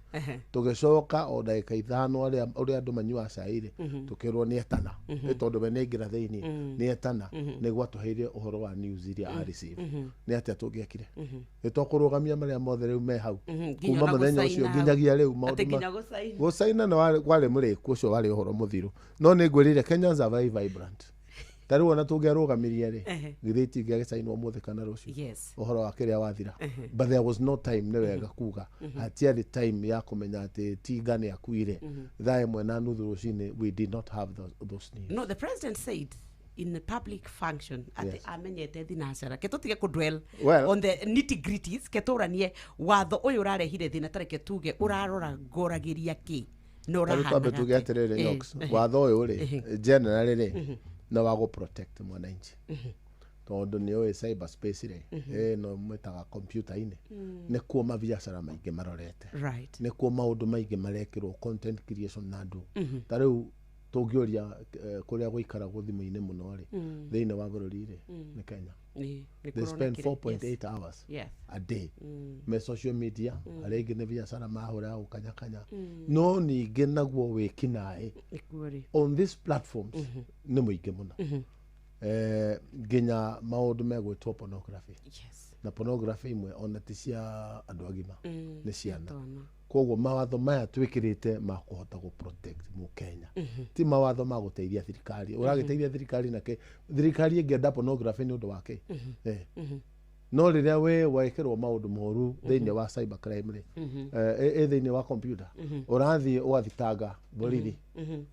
tũgĩcoka o ndagĩka 5 ũrĩa andũ manyuaga cai rĩ, tũkĩrwo nĩ etana, nĩ tondũ we nĩaingĩra thĩinĩ, nĩ etana nĩguo atũheire ũhoro wa news iria a receive. Nĩ atĩa tũngĩekire? Nĩ tũkũrũgamia marĩa mothe rĩu me hau Nginya kuma ona mũthenya ũcio gũcaina nginyagia rĩu hau. Maũndũ Atĩ nginya gũcaina. Gũcaina nĩ kwarĩ mũrĩku, ũcio warĩ ũhoro mũthiru, no nĩ ngwĩrire Kenyans are very vibrant. Ta rĩu ona tũngĩarũgamirie rĩ, githĩ itingĩagĩcainwo ũmũthĩ kana rũciũ? Ũhoro wa kĩrĩa wathira, but there was no time. Nĩ wega kuga hatiarĩ time ya kũmenya atĩ Tinga nĩ akuire 1:30 rũcinĩ. We did not have those news. No, the president said in a public function atĩ amenyete thinacara. Ke tũtige kũ dwell Well- on the nitty gritties, ke tũranie watho ũyũ ũrarehire thĩna, tareke tuge ũrarora ngoragĩria kĩ na Tarĩu twambe ũrahanaga tuge atĩa. atĩrĩrĩ, Knox, watho ũyũ rĩ, generally rĩ, nĩ wa gũ protect mwananchi, tondũ nĩ ũĩ cyber space rĩ, ĩno mwĩtaga computer-inĩ, nĩkuo mabiacara maingĩ marorete, nĩkuo maũndũ maingĩ marekĩrwo, content creation na andũ. Ta rĩu tũngĩũria kũrĩa gũikaragwo thimũ-inĩ mũno rĩ, thĩinĩ wa bũrũri rĩ, nĩ Kenya. Nĩ They spend kũronekire. 4.8 hours a day me social media. Arĩa aingĩ nĩ biacara mahũra gũkanyakanya, no ningĩ naguo wĩkinaĩ Nĩkuo rĩ. on these platforms nĩ mũingĩ mũno, nginya maũndũ megwĩtwo pornography. Na pornography imwe ona ti cia andũ agima, nĩ ciana. Twana. Koguo mawatho maya twĩkĩrĩte ma kũhota gũ protect mũkenya, ti mawatho ma gũteithia thirikari. Ũragĩteithia thirikari nakĩ? Thirikari ĩngĩenda pornography nĩ ũndũ wa kĩ? No rĩrĩa we wekĩrwo maũndũ moru thĩinĩ wa cyber crime rĩ, ĩ thĩinĩ wa computer, ũrathiĩ ũgathitanga borithi,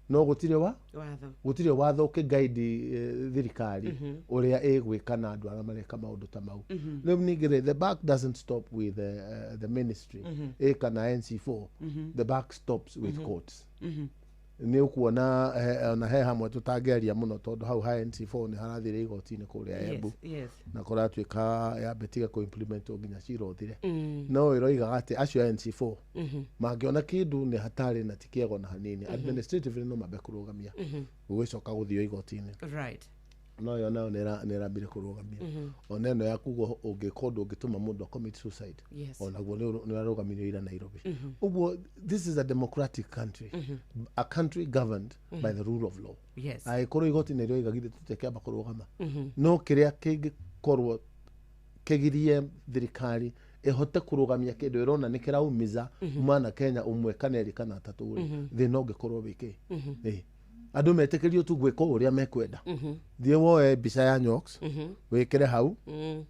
no gũtirĩ wa Watho. Gũtirĩ watho ũkĩgaidi thirikari ũrĩa ĩgwĩka na andũ arĩa mareka maũndũ ta mau. Rĩu ningĩ rĩ, the buck doesn't stop with the ministry ĩ kana NC4. The buck stops with courts. Nĩ ũkuona ona he hamwe tũtangĩaria mũno, tondũ hau ha NC4 nĩ harathire igoti-inĩ kũrĩa Embu, na kũratuĩka yambĩtiga kũ-implement nginya cira ũthire. No ĩroigaga atĩ acio a NC4 mangĩona kĩndũ nĩ hatarĩ na ti kĩega ona hanini, administratively no mambe kũrũgamia gũgĩcoka gũthio igoti-inĩ. No yo nayo nĩ ĩrambire kũrũgamia. Ona ĩno ya kuga ũngĩka ũndũ ũngĩtũma mũndũ commit suicide, onaguo nĩ ũrarũgamirio ira Nairobi. Ũguo this is a democratic country, a country governed by the rule of law. Angĩkorwo igoti nĩ rĩoiga, githĩ tũtikĩamba kũrũgama? No kĩrĩa kĩngĩkorwo kĩgirie thirikari ĩhote kũrũgamia kĩndũ ĩrona nĩ kĩraumiza mwana Kenya ũmwe kana erĩ kana atatũ rĩ, thĩna ũngĩkorwo wĩ kĩ? Andũ metĩkĩrio tu gwĩka o ũrĩa mekwenda. Thiĩ woe mbica ya Nyox, wĩkĩre hau,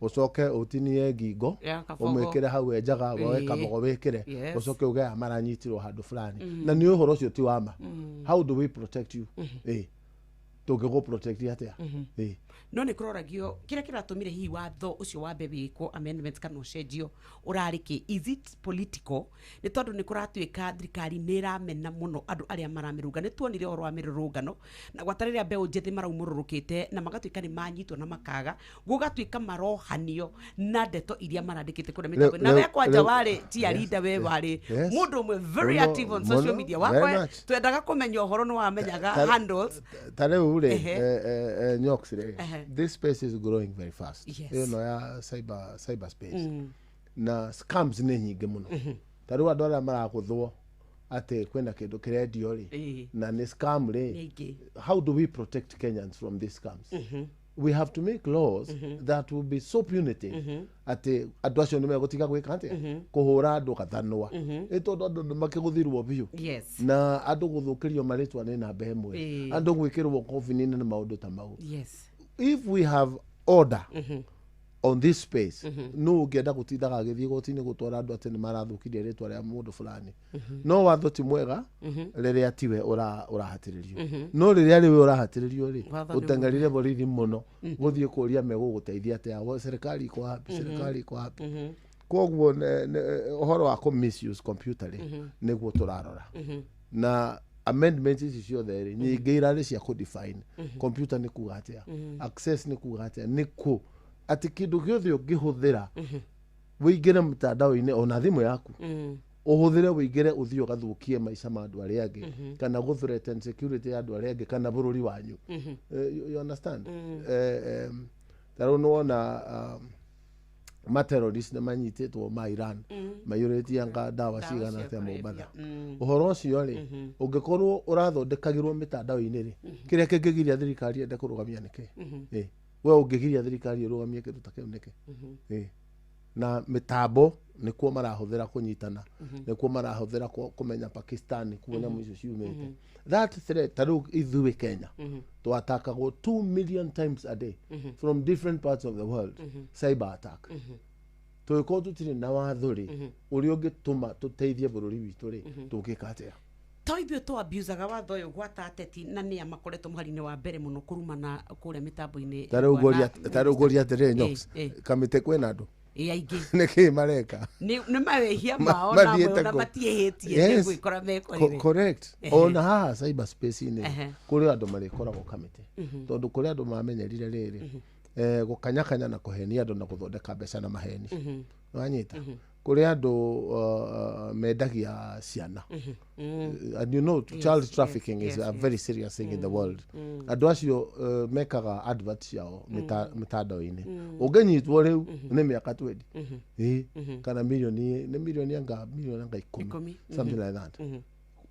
ũcoke ũtinie ngingo, Ya, kabogo. ũmwĩkĩre hau enjaga, woe kabogo wĩkĩre, ũcoke uge aya maranyitirwo handũ fulani, na nĩ ũhoro ũcio ti wa ma. How do we protect you? Tũngĩgũ protect atĩa? No nä kå roragio kä rä a kä ratå mire hihi watho å cio wambe wä kwo amendments kana å cenjio å rarä kä? Is it political? Nä tondå nä kå ratuä ka thirikari nä ĩramena mũno andũ arĩa maramĩrũnga. Nĩ tuonire ũhoro wa mĩrũrũngano na gwata rĩrĩa mbeũ njĩthĩ maraumũrũrũkĩte na magatuĩka nĩ manyitwo na makaga gũgatuĩka marohanio na ndeto iria marandĩkĩte kũrĩa mĩtambo. Na we kwanja warĩ tia leader, we warĩ mũndũ ũmwe very Mũno, active on social mũno, media very wakwa. Much. Twendaga kũmenya ũhoro nĩ wamenyaga handles. Ta rĩu rĩ, Nyox rĩ, this space is growing very fast, ĩno ya cyber space, na scams nĩ nyingĩ mũno. Ta rĩu andũ arĩa maragũthwo atĩ kwĩna kĩndũ kĩrendio rĩ, na nĩ scam rĩ, Nĩ aingĩ. How do we protect Kenyans from these scams? We have to make laws that will be so punitive atĩ andũ acio nĩ megũtiga gwĩka atĩa, kũhũra andũ gathanwa, ĩ tondũ andũ nĩ makĩgũthirwo biũ, na andũ gũthũkĩrio marĩtwa nĩ namba ĩmwe, andũ gwĩkĩrwo kobini-inĩ na maũndũ ta mau. If we have order on this space, no ũngĩenda gũtindaga agĩthiĩ igoti-inĩ gũtwara andũ atĩ nĩ marathũkirie rĩtwa rĩa mũndũ fulani. No watho ti mwega rĩrĩa tiwe ũrahatĩrĩrio, no rĩrĩa rĩwe ũrahatĩrĩrio rĩ, Watho nĩ ũteng'erire borithi mũno gũthiĩ kũria megũgũteithia atĩa. Serikali iko wapi? Serikali iko wapi? Koguo ũhoro wa kũ misuse computer rĩ, nĩguo tũrarora, na amendments ici ciothe rĩ, nyingĩ irarĩ cia kũ define computer nĩ kuga atĩa, access nĩ kuga atĩa, nĩ kũ atĩ kĩndũ gĩothe ũngĩhũthĩra wĩingĩre mtandao-inĩ, ona thimũ yaku ũhũthĩre wĩingĩre ũthiĩ ũgathũkie maica ma andũ arĩa angĩ, kana gũ threaten security ya andũ arĩa angĩ kana bũrũri wanyu. You understand? Ta rĩu nĩwona Materrorist nĩ manyitĩtwo ma Iran maiyũrĩtie anga ndawa cigana atĩa Mombatha. Ũhoro ũcio rĩ, ũngĩkorwo ũrathondekagĩrwo mĩtandao-inĩ rĩ, kĩrĩa kĩngĩgiria thirikari ende kũrũgamia nĩkĩ? Ĩ, we ũngĩgiria thirikari ĩrũgamie kĩndũ ta kĩu nĩkĩ? Ĩ, na mĩtambo nĩkuo marahũthĩra kũnyitana, nĩkuo marahũthĩra kũmenya Pakistan kuo nyamũ icio ciumĩte. That threat, ta rĩu ithuĩ Kenya twatakagwo 2 million times a day from different parts of the world, cyber attack. Tũgĩkorwo tũtirĩ na watho rĩ ũrĩa ũngĩtũma tũteithie bũrũri witũ rĩ, tũngĩka atĩa? To ithuĩ tũ abusaga watho ũyũ gwata ateti na nĩa makoretwo mũhari-inĩ wa mbere mũno kũrumana kũrĩa mĩtambo-inĩ. Ta rĩu ngũria atĩrĩrĩ, Nyox, kamĩtĩ kwĩna andũ Ĩ, aingĩ. Nĩkĩ mareka? Nĩ mawĩhia mao na Mathiĩte amwe ona kũ? matiĩhĩtie, Yes. nĩ gwĩkora mekorire. Correct. Ona haha cyber space-inĩ kũrĩ andũ marĩkoragwo kamĩtĩ, tondũ kũrĩ andũ mamenyerire rĩrĩ gũkanyakanya na kũhenia andũ na gũthondeka mbeca na maheni. Wanyita, kũrĩ andũ mendagia ciana. And you know, child trafficking is a very serious thing in the world. Andũ acio mekaga advert ciao mĩtandao-inĩ. Ũngĩnyitwo rĩu nĩ mĩaka 20. Ĩ, kana milioni, nĩ milioni anga, milioni anga 10. 10. Something like that.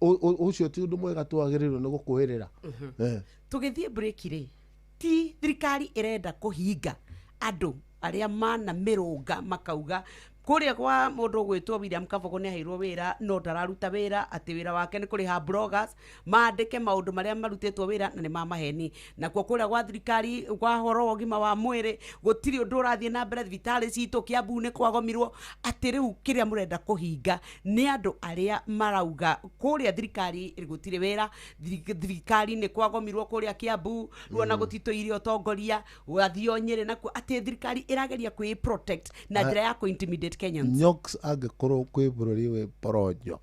Ũcio ti ũndũ mwega twagĩrĩirwo nĩ gũkũĩrĩra. Tũgĩthiĩ break rĩ, ti thirikari ĩrenda kũhinga andũ arĩa mana mĩrũnga makauga kũrĩa kwa mũndũ ũgwĩtwo William Kabogo nĩ aheirwo wĩra no ndararuta wĩra, atĩ wĩra wake nĩ kũrĩha bloggers mandĩke maũndũ marĩa marutĩtwo wĩra na nĩ ma maheni. Nakuo kũrĩa gwa thirikari kwa horo wa ũgima wa mwĩrĩ gũtirĩ ũndũ ũrathiĩ na mbere thibitarĩ citũ Kiambu nĩ kwagomirwo, atĩ rĩu kĩrĩa mũrenda kũhinga nĩ andũ arĩa marauga kũrĩa thirikari gũtirĩ wĩra, thirikari nĩ kwagomirwo kũrĩa Kiambu ruona gũtitũire ũtongoria wathio Nyĩrĩ, nakuo atĩ thirikari ĩrageria kwĩ protect na njĩra ya kũ intimidate Kenyans. Nyox, angĩkorwo kwĩ bũrũri wĩ poronjo,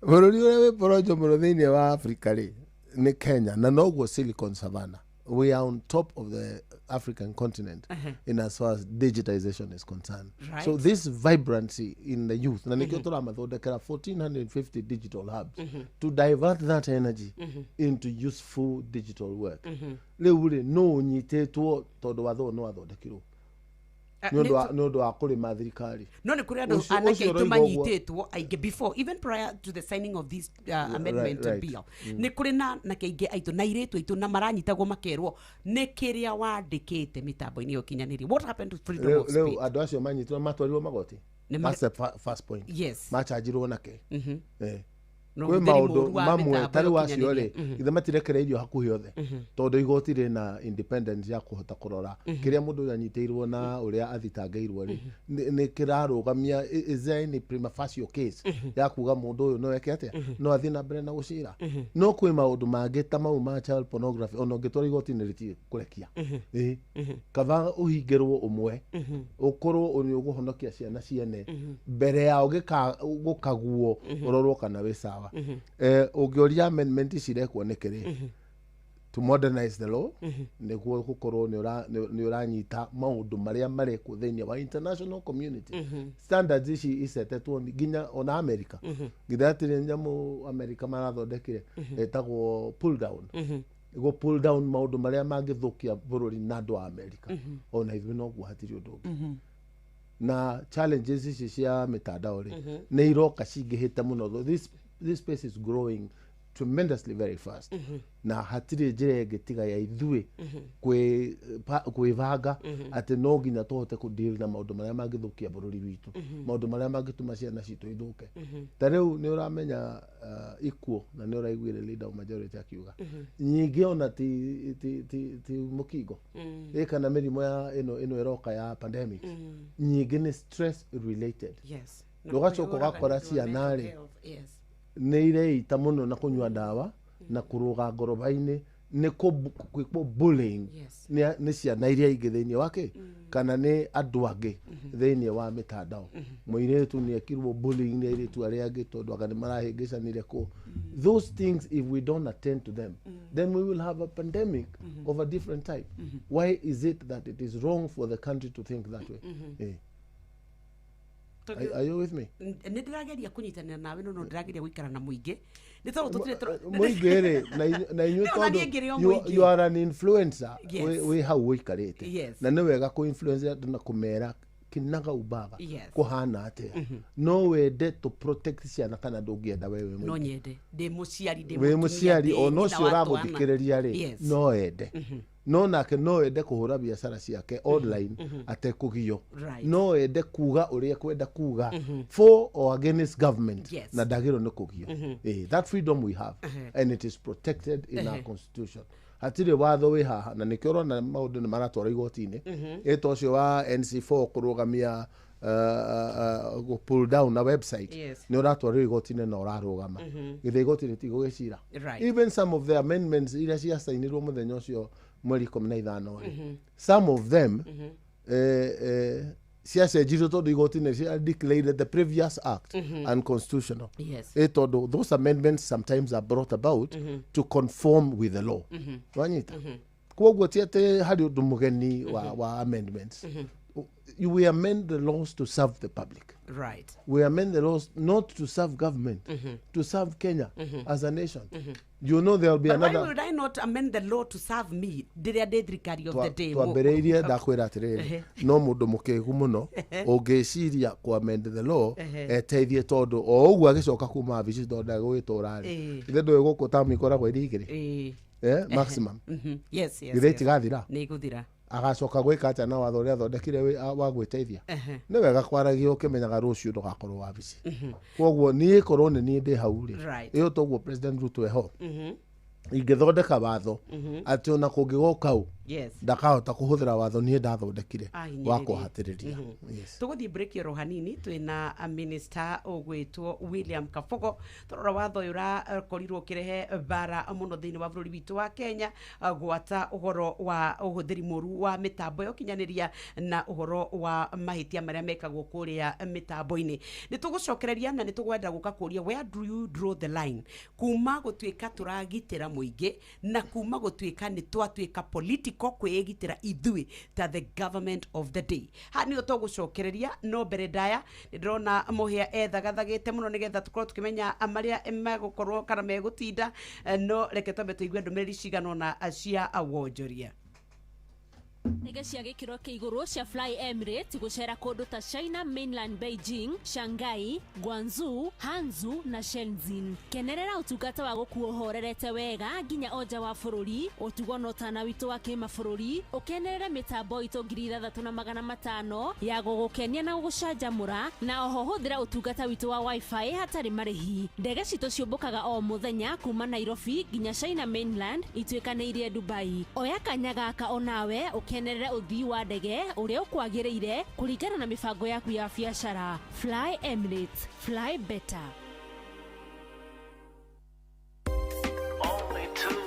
bũrũri ũrĩa wĩ poronjo mũno thĩinĩ wa Africa rĩ, nĩ Kenya, na noguo Silicon Savannah. We are on top of the African continent in as far as digitization is concerned. So this vibrancy in the youth, na nĩkĩo tũramathondekera 1450 digital hubs to divert that energy into useful digital work. Rĩu rĩ, no ũnyitĩtwo tondũ watho ũyũ nĩ wathondekirwo nĩ ũndũ wa kũrĩma thirikari. No nĩ kũrĩ andũ anake Ũcio aitũ ũroiga ũguo. manyitĩtwo aingĩ before, even prior to the signing of this amendment bill. Nĩ kũrĩ na anake aingĩ aitũ na airĩtu aitũ na maranyitagwo makerwo nĩ kĩrĩa wandĩkĩte mĩtambo-inĩ ya ũkinyanĩria. What happened to freedom of Rĩu speech? andũ acio manyitirwo matwarirwo magoti. That's the first point. Machanjirwo nake. No Kwĩ ũhũthĩri maũndũ mũũru wa mamwe mĩtambo ta ya rĩu acio rĩ, ũkinyanĩria. Githĩ matirekereirio hakuhĩ othe, tondũ igoti rĩna independence ya kũhota kũrora kĩrĩa mũndũ ũyũ anyitĩirwo na ũrĩa athitangĩirwo rĩ, nĩ kĩrarũgamia, is there any prima facie case ya kuga mũndũ ũyũ no eke atĩa, no athiĩ na mbere na gũcira. No kwĩ maũndũ mangĩ ta mau ma child pornography, ona ũngĩtwara igoti-inĩ rĩtirĩ kũrekia. Ĩ, kaba ũhingĩrwo ũmwe, ũkorwo nĩ ũgũhonokia ciana ciene mbere ya gũkaguo ũrorwo kana wĩ sawa. Ũngĩũria amendment ici irekwo nĩkĩ rĩ, to modernize the law, nĩguo gũkorwo nĩ ũranyita maũndũ marĩa marekwo thĩinĩ wa international community. Standards ici icetetwo nginya ona America. Nginya atĩrĩ nyamũ America marathondekire ĩtagwo pull down, nĩguo pull down maũndũ marĩa mangĩthũkia bũrũri na andũ a America. Ona ithuĩ noguo, hatirĩ ũndũ ũngĩ. Na challenges ici cia mitandao rĩ, nĩ iroka cingĩhĩte mũno. Though this space is growing tremendously very fast, na hatirĩ njĩra ĩngĩ tiga ya ithuĩ kwĩbanga atĩ no nginya tũhote kũ na maũndũ marĩa mangĩthũkia bũrũri witũ, maũndũ marĩa mangĩtũma ciana citũ ithũke. Ta rĩu nĩ ũramenya ikuũ, na nĩ ũraiguire leader of majority akiuga nyingĩ ona ti mũkingo ĩ kana mĩrimũ ya ĩno ĩroka ya pandemics, nyingĩ nĩ stress related. Na Ũgacoka kwĩyũraga ũgakora nĩ ũndũ wa ciana mental rĩ, health, yes. nĩ ireita mũno na kũnyua ndawa na kũrũga ngoroba-inĩ, nĩ gwĩkwo bullying nĩ ciana iria ingĩ thĩinĩ wake kana nĩ andũ angĩ thĩinĩ wa mĩtandao. Mũirĩtu nĩ ekirwo bullying nĩ airĩtu arĩa angĩ tondũ anga nĩ marahĩngĩcanire kũ. Those things, if we don't attend to them, then we will have a pandemic of a different type. Why is it that it is wrong for the country to think that way? Are you with me? Nä ndä rageria kå nyitanä ra nawe no no ndä rageria gå ikara na må ingä nä tondå tå tirä Mũingĩ rĩ, na inyuĩ Nĩ ona niĩ ngĩrĩ o tondũ mũingĩ. you are an influencer. Yes. Wĩ hau ũikarĩte Yes. na nĩ wega kũ influence andũ na kũmera kinaga ubaga Yes. kũhana atĩa. No wende to protect ciana kana ndũngĩenda we wĩ No mũingĩ? nyende ndä må ciari ndĩ Wĩ mũtumia, mũciari ndĩ ona nyina ũcio wa twana. ũragũthikĩrĩria rĩ, Yes. no ende, no nake no ende kũhũra biacara ciake online atekũgio. No ende kuga ũrĩa kwenda kuga for or against government na ndagĩrĩirwo nĩ kũgio. That freedom we have and it is protected in our constitution. Hatirĩ watho wĩ haha na nĩkĩo ũrona maũndũ nĩ maratwarwo igoti-inĩ. Ĩta ũcio wa NC4 kũrũgamia gũ pull down na website nĩ ũratwarwo igoti-inĩ na ũrarũgama. Githĩ igoti rĩtigũgĩcira? Even some of the amendments iria ciacainirwo mũthenya ũcio mweri 15 rĩ, some of them ciacenjirio tondũ igoti nĩ cia declared the previous act unconstitutional. Tondũ those amendments sometimes are brought about to conform with the law. Wanyita? Koguo ti atĩ harĩ ũndũ mũgeni wa amendments. We amend the laws to serve the public. We amend the laws not to serve government, to serve Kenya as a nation. You know, there will be But why another would I not amend the law to serve me rĩrĩa ndĩ thirikari of the day? Twambĩrĩirie ndakwĩra atĩrĩrĩ, no mũndũ mũkĩgu mũno ũngĩciria kũ amend the law eteithie tondũ o ũguo agĩcoka kuma wabici tondũ ndagũgĩtũra rĩ, ithe ndũĩ gũkũ tamu ikoragwo irĩ igĩrĩ. Maximum. Githĩ itigathira? Nä igå. Agacoka gwĩka atĩa na watho ũrĩa athondekire wa gwĩteithia? Nĩ wega kwaragia ũkĩmenyaga rũciũ ndũgakorwo wabici. Koguo niĩ korwo nĩ niĩ ndĩ hau rĩ, ĩyo toguo President Ruto eho, ingĩthondeka watho atĩ ona kũngĩgoka ũ ndakahota kũhũthĩra watho niĩ ndathondekire wa Ahinyĩrĩrie. kũhatĩrĩria. Yes. Tũgũthiĩ break oro hanini twĩna minister ũgwĩtwo William Kabogo. Tũrora watho ũyũ ũrakorirwo ũkĩrehe mbara mũno thĩinĩ wa bũrũri witũ wa Kenya, gwata ũhoro wa ũhũthĩri mũru wa mĩtambo ya ũkinyanĩria na ũhoro wa mahĩtia marĩa mekagwo kũrĩa mĩtambo-inĩ. Nĩ tũgũcokereria na nĩ tũgwenda gũka kũria where do you draw the line kuma gũtuĩka tũragitĩra mũingĩ na kuma gũtuĩka nĩ twatuĩka political kwĩgitĩra ithuĩ ta the government of the day. Haha nĩho tũgũcokereria no mbere ndaya nĩ ndĩrona mũhĩa ethagathagĩte mũno nĩgetha tũkorwo tũkĩmenya marĩa megũkorwo kana megũtinda. No reke twambe tũigue ndũmĩrĩri cigana ũna cia wonjoria. Ndege cia gĩkĩro kĩa igũrũ cia Fly Emirates gũcera kũndũ ta China Mainland, Beijing, Shanghai, Guangzhou, Hangzhou na Shenzhen. Kenerera ũtungata wa gũkuo ũhorerete wega nginya onja wa bũrũri, ũtugo na ũtana witũ wa kĩmabũrũri, ũkenerere mĩtambo itũ 6500 ya gũgũkenia na gũgũcanjamũra, na oho hũthĩra ũtungata witũ wa wifi hatarĩ marĩhi. Ndege citũ ciũmbũkaga o mũthenya kuma Nairobi nginya China Mainland ituĩkanĩirie Dubai. Oya kanya gaka onawe ũkenerere ũthii wa ndege ũrĩa ũkwagĩrĩire kũringana na mĩbango yaku ya biacara. Fly Emirates, fly better. Only two,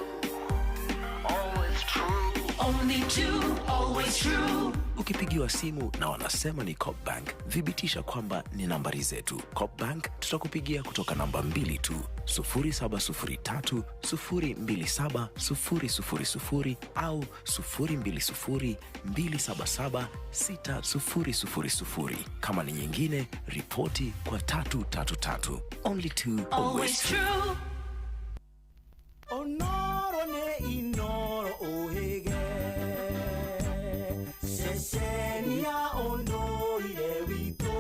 always true. Only two, always true. Ukipigiwa simu na wanasema ni Coopbank, thibitisha kwamba ni nambari zetu. Coopbank tutakupigia kutoka namba 2 tu, 0703 027 000 au 020 277 6000. Kama ni nyingine, ripoti kwa 333. Only two, Always true. Onoro ne inoro ohege Cecenia ondoire witũ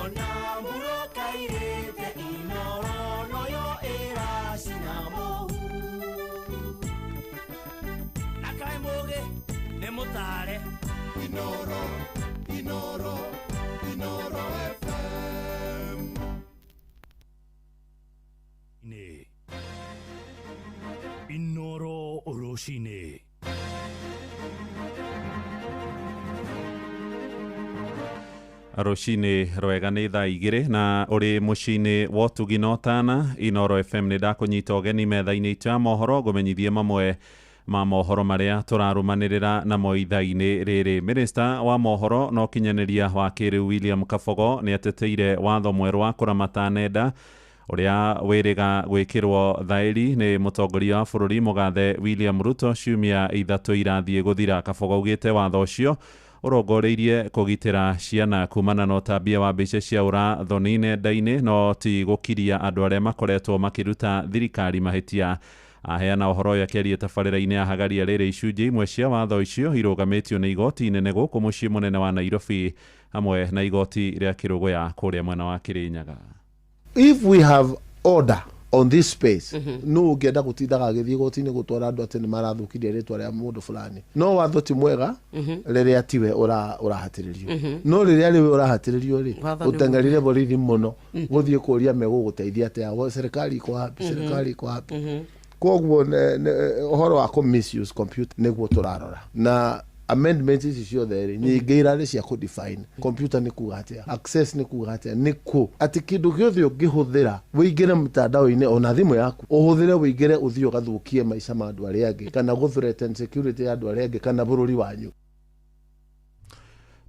Ona mũrokairĩte inoro noyo ĩracina mũhu. Na kaĩ mũgĩ nĩ mũtare. Inoro, Inoro, Inoro FM. Nĩ Inoro rũcinĩ. Rũcinĩ rwega, nĩ thaa 2 na ũrĩ mũciĩ-inĩ wa ũtugi na ũtana Inoro FM. Nĩ ndakũnyita ũgeni metha-inĩ itũ ya mohoro ngũmenyithie mamwe ma mohoro marĩa tũrarũmanĩrĩra namo ithaa-inĩ rĩrĩ. Minista wa mohoro na ũkinyanĩria wa kĩrĩu William Kabogo nĩ ateteire watho mwerũ wa kũramata nenda ũrĩa wĩrĩga gwĩkĩrwo thaĩri nĩ mũtongoria wa bũrũri mũgathe William Ruto ciumia 3 irathiĩ gũthira. Kabogo augĩte watho ũcio Ũrongoreirie kũgitĩra ciana kumana na ũtambia wa mbica cia ũra-thoni nenda-inĩ, no ti gũkiria andũ arĩa makoretwo makĩruta thirikari mahĩtia. Aheana ũhoro ũyũ akĩaria tabarĩra-inĩ ya Hagaria rĩrĩ icunjĩ imwe cia watho icio irũgamĩtio nĩ igoti inene gũkũ mũciĩ mũnene wa Nairobi hamwe na igoti rĩa Kĩrũgũya kũrĩa mwena wa Kĩrĩnyaga. If we have order on this space, no ũngĩenda gũtindaga agĩthiĩ igoti-inĩ gũtwara andũ atĩ nĩ marathũkirie rĩtwa rĩa mũndũ fulani. No watho ti mwega rĩrĩa tiwe ũrahatĩrĩrio. No rĩrĩa rĩwe ũrahatĩrĩrio rĩ, Watho nĩ ũteng'erire borithi mũno gũthiĩ kũria megũgũteithia atĩa, serikali iko wapi, serikali iko wapi. Koguo ũhoro wa kũ misuse computer nĩguo tũrarora, na amendments ici ciothe rĩ, nyingĩ irarĩ cia kũ define computer nĩ kuga atĩa, access nĩ kuga atĩa, nĩ kũ atĩ kĩndũ gĩothe ũngĩhũthĩra wĩingĩre mtandao-inĩ, ona thimũ yaku ũhũthĩre wĩingĩre ũthiĩ ũgathũkie maica ma andũ arĩa angĩ, kana gũ threaten security ya andũ arĩa angĩ kana bũrũri wanyu.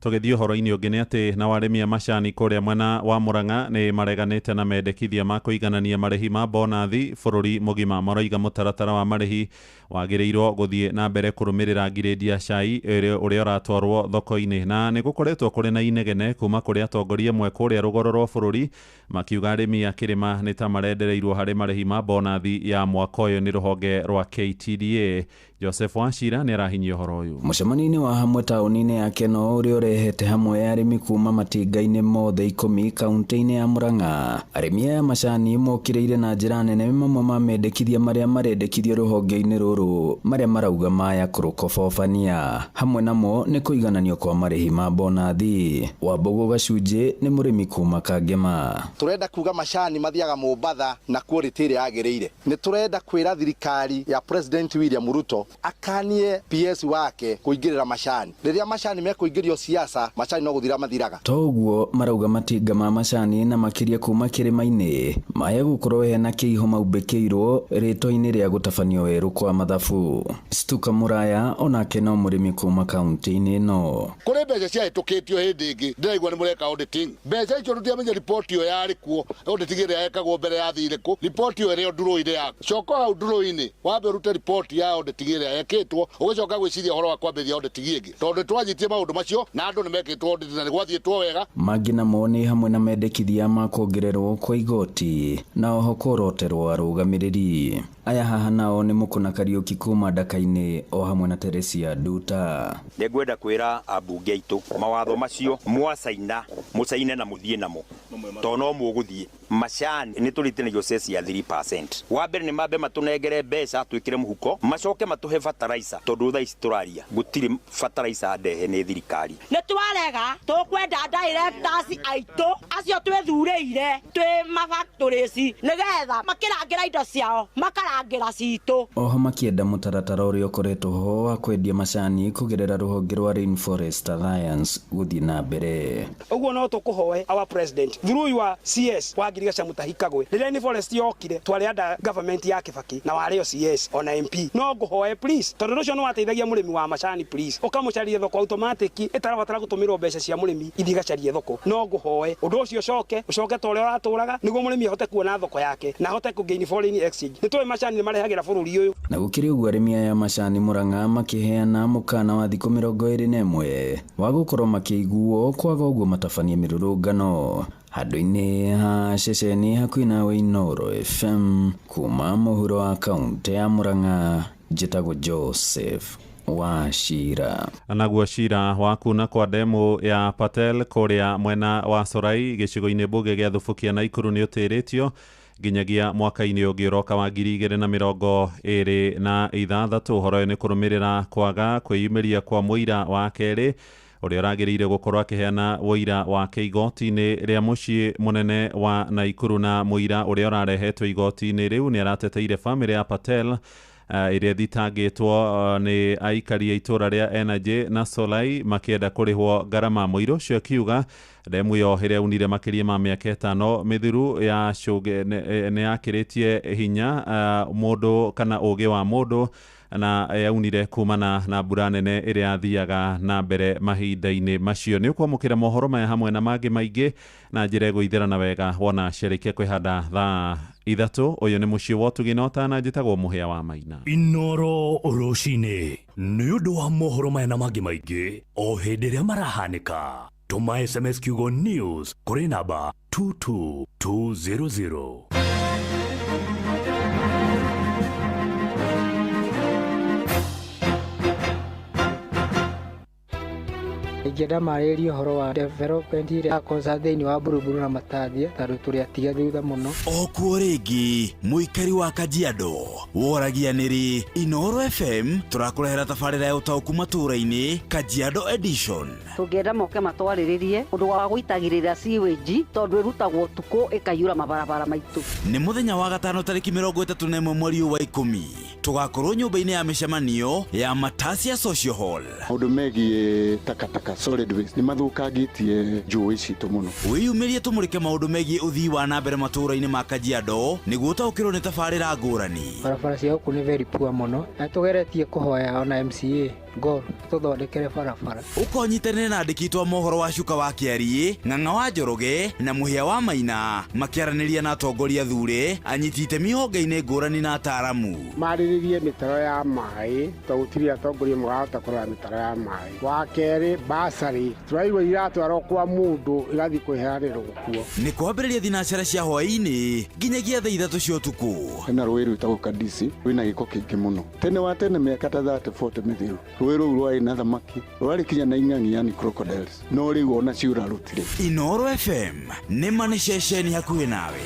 Tũgĩthiĩ ũhoro-inĩ ũngĩ nĩ atĩ nao arĩmi a macani kũrĩa mwena wa Murang'a nĩ mareganĩte na mendekithia ma kũiganania marĩhi ma bonathi bũrũri mũgima. Maroiga mũtaratara wa marĩhi wagĩrĩirwo gũthiĩ na mbere kũrũmĩrĩra ngirĩndi ya cai ũrĩa ũratwarwo thoko-inĩ. Na nĩ gũkoretwo kũrĩ na inegene kuma kũrĩ atongoria amwe kũrĩa rũgoro rwa bũrũri makiuga arĩmi a kĩrĩma nĩ ta marendereirwo harĩ marĩhi ma bonathi ya mwaka ũyũ nĩ rũhonge rwa KTDA. Joseph Wachira nĩ arahinyia ũhoro ũyũ. Mũcemanio-inĩ wa hamwe taũni-inĩ ya Keno ũrĩa ũrehete hamwe arĩmi kuma matinga-inĩ mothe 10 kaunti-inĩ ya Murang'a, arĩmi aya macani mokĩrĩire na njĩra nene mamwe ma mendekithia marĩa marendekithio rũhonge-inĩ rũrũ marĩa marauga maya kũrũkobobania, hamwe namo nĩ kũigananio kwa marĩhi ma bonathi. Wambũgũ Gacunjĩ nĩ mũrĩmi kuma Kangema. Turenda kuga macani mathiaga Mombatha na quality ĩrĩa yagĩrĩire. Nĩ turenda kwĩra thirikari ya President William Ruto akanie PS wake kũingĩrĩra macani. Rĩrĩa macani mekũingĩrio siasa, macani no gũthira mathiraga. Toguo marauga matinga ma macani na makĩria kuma kĩrĩma-inĩ maya gũkorwo hena kĩiho maumbĩkĩirwo rĩtwa-inĩ rĩa gũtabanio werũ kwa mathabu. Stuka Muraya onake no mũrĩmi kuma kaunti-inĩ ĩno. Kũrĩ mbeca ciahĩtũkĩtio hĩndĩ ĩngĩ ndĩraigua nĩ mũreka auditing. Mbeca icio tũtiamenye riboti ĩyo yarĩ kuo, auditing ĩrĩa yekagwo mbere ya thirĩ kũ, riboti ĩyo ĩrĩ o ndurũ-inĩ yaku. Coka hau ndurũ-inĩ wambe ũrute riboti ya auditing ĩrĩa yekĩtwo, ũgĩcoka gwĩciria ũhoro wa kwambĩrĩria auditing ĩngĩ, tondũ nĩtwanyitie maũndũ macio na andũ nĩmekĩtwo audit na nĩgwathiĩtwo wega. Mangĩ namo nĩ hamwe na mendekithia ma kuongererwo kwa igoti na oho kũroterwo arũgamĩrĩri. Aya haha nao nĩ Mũkũna Kariũki kuma Ndaka-inĩ o hamwe na Teresia Nduta. Nĩngwenda kwĩra ambunge aitũ mawatho macio mwacaina mũcaine na mũthiĩ namo, tondũ no mũgũthiĩ. Macani nĩ tũrĩtĩnagio ceci ya 3%. Wa mbere nĩ mambe matũnengere mbeca twĩkĩre mũhuko, macoke matũhe fertilizer, tondũ thaa ici tũraria gũtirĩ fertilizer ndehe nĩ thirikari. Nĩ twarega, tũkwenda directors aitũ acio twĩthurĩire twĩ mafactories nĩgetha makĩrangĩra indo ciao makarangĩra citũ. Oho makĩenda mũtaratara ũrĩa ũkoretwo ho wa kwendia macani kũgerera rũhonge rwa Rainforest Alliance gũthiĩ na mbere. Ũguo no tũkũhoe our president through your CS wa Ngirigaca Mutahi Kagwe, rĩrĩa Rainforest yokire twarĩ under government ya Kibaki na warĩ o CS ona MP, no ngũhoe please, tondũ ũcio nĩ wateithagia mũrĩmi wa macani, please ũkamũcaria thoko automatic ĩtarabatara gũtũmĩrwo mbeca cia mũrĩmi ithiĩ igacarie thoko. No ngũhoe ũndũ ũcio ũcoke ta ũrĩa ũratũraga nĩguo mũrĩmi ahote kuona thoko yake na ahote kũ gain foreign exchange. Nĩ tũĩ macani nĩ marehagĩra bũrũri ũyũ. Na gũkĩrĩ ũguo arĩmi aya macani Murang'a makĩheana mũkana wa thikũ 21 wa gũkorwo makĩiguo kwaga ũguo matabanie mĩrũrũngano handũ-inĩ ha ceceni hakuhĩ nawe Inooro FM kuma mũhuro wa kaunti ya Murang'a. Njĩtagwo Joseph Wachira. Naguo cira wa kuna kwa demu ya Patel kũrĩa mwena wa Sorai gĩcigo-inĩ mbunge gĩa Thubukia Naikuru nĩ ũtĩrĩtio nginyagia mwaka-inĩ ũngĩ ũroka wa 2026. Ũhoro ũyũ nĩ kũrũmĩrĩra kwaga kwĩyumĩria kwa mũira wa kerĩ ũrĩa ũragĩrĩire gũkorwo akĩheana ũira wake igoti-inĩ rĩa mũciĩ mũnene wa Naikuru. Na mũira ũrĩa ũrarehetwo igoti-inĩ rĩu nĩ arateteire bamĩrĩ ya Patel ĩrĩa ĩthitangĩtwo nĩ aikari a itũra rĩa Energy na Solai makĩenda kũrĩhwo ngarama. Mũira ũcio akiuga Ndemu ĩyo ĩrĩa yaunire makĩria ma mĩaka ĩtano mĩthiru ya nĩ yakĩrĩtie hinya mũndũ kana ũgĩ wa mũndũ na yaunire kumana na mbura nene ĩrĩa yathiaga na mbere mahinda-inĩ macio. Nĩ ũkwamũkĩra mohoro maya hamwe na mangĩ maingĩ na njĩra ĩgũithĩrana wega wona ciarĩkia kwĩhanda thaa 3. Ũyũ nĩ mũciĩ wa ũtugi na ũtana, njĩtagwo Mũhĩa wa Maina. Inoro rũcinĩ nĩ ũndũ wa mohoro maya na mangĩ maingĩ o hĩndĩ ĩrĩa marahanĩka. Tũma SMS kiugo news kũrĩ namba 22200. Ingĩenda marĩrĩrie ũhoro wa development ĩrĩa yakosa thĩinĩ wa Buruburu na Matathia tondũ tũrĩ atige thutha mũno. O kuo rĩngĩ mũikari wa Kajiado woragia nĩrĩ Inooro FM tũrakũrehera tabarĩra ya ũtaũku matũũra-inĩ Kajiado Edition. Tũngĩenda moke matwarĩrĩrie ũndũ wa gũitagĩrĩra sewage tondũ ĩrutagwo ũtukũ ĩkaiyũra mabarabara maitũ. Nĩ mũthenya wa gatano tarĩki 31 mweri ũyũ wa 10 tũgakorwo nyũmba-inĩ ya mĩcemanio ya Matasia Social Hall. Maũndũ megiĩ takataka solid waste nĩ mathũkangĩtie njũĩ citũ mũno. Wĩyumĩrie tũmũrĩke maũndũ megiĩ ũthii wa na mbere matũũra-inĩ ma Kajiado nĩguo ũtaũkĩrwo nĩ tabarĩra ngũrani. Barabara cia gũkũ nĩ very poor mũno na tũgeretie kũhoya ona MCA Gor tũthondekere barabara. Ũkonyitanĩre na andĩki aitũ a mohoro wa Cuka wa Kĩariĩ, Ng'ang'a wa Njoroge na Mũhĩa wa Maina makĩaranĩria na atongoria thure, anyiti itemi honge-inĩ ngũrani na ataaramu. Marĩrĩrie mĩtaro ya maĩ tondũ gũtirĩ atongoria marahota kũrora mĩtaro ya maĩ. Wa kerĩ basarĩ tũraigua iratwarwo kwa mũndũ igathiĩ kwĩheanĩrwo kuo. Nĩ kwambĩrĩria thinacara cia hwaĩ-inĩ nginyagia thaa 3 cia ũtukũ. Hena rũĩ rwĩtagwo Kadisi rwĩna gĩko kĩingĩ mũno. Tene wa tene mĩaka ta 30 40 mĩthiru rũĩ rũu rwarĩ na thamaki rwarĩ kinya na ing'ang'i yani crocodiles no rĩu ona ciũra rũtirĩ. Inooro FM nĩ ma nĩ ceceni hakuhĩ nawe.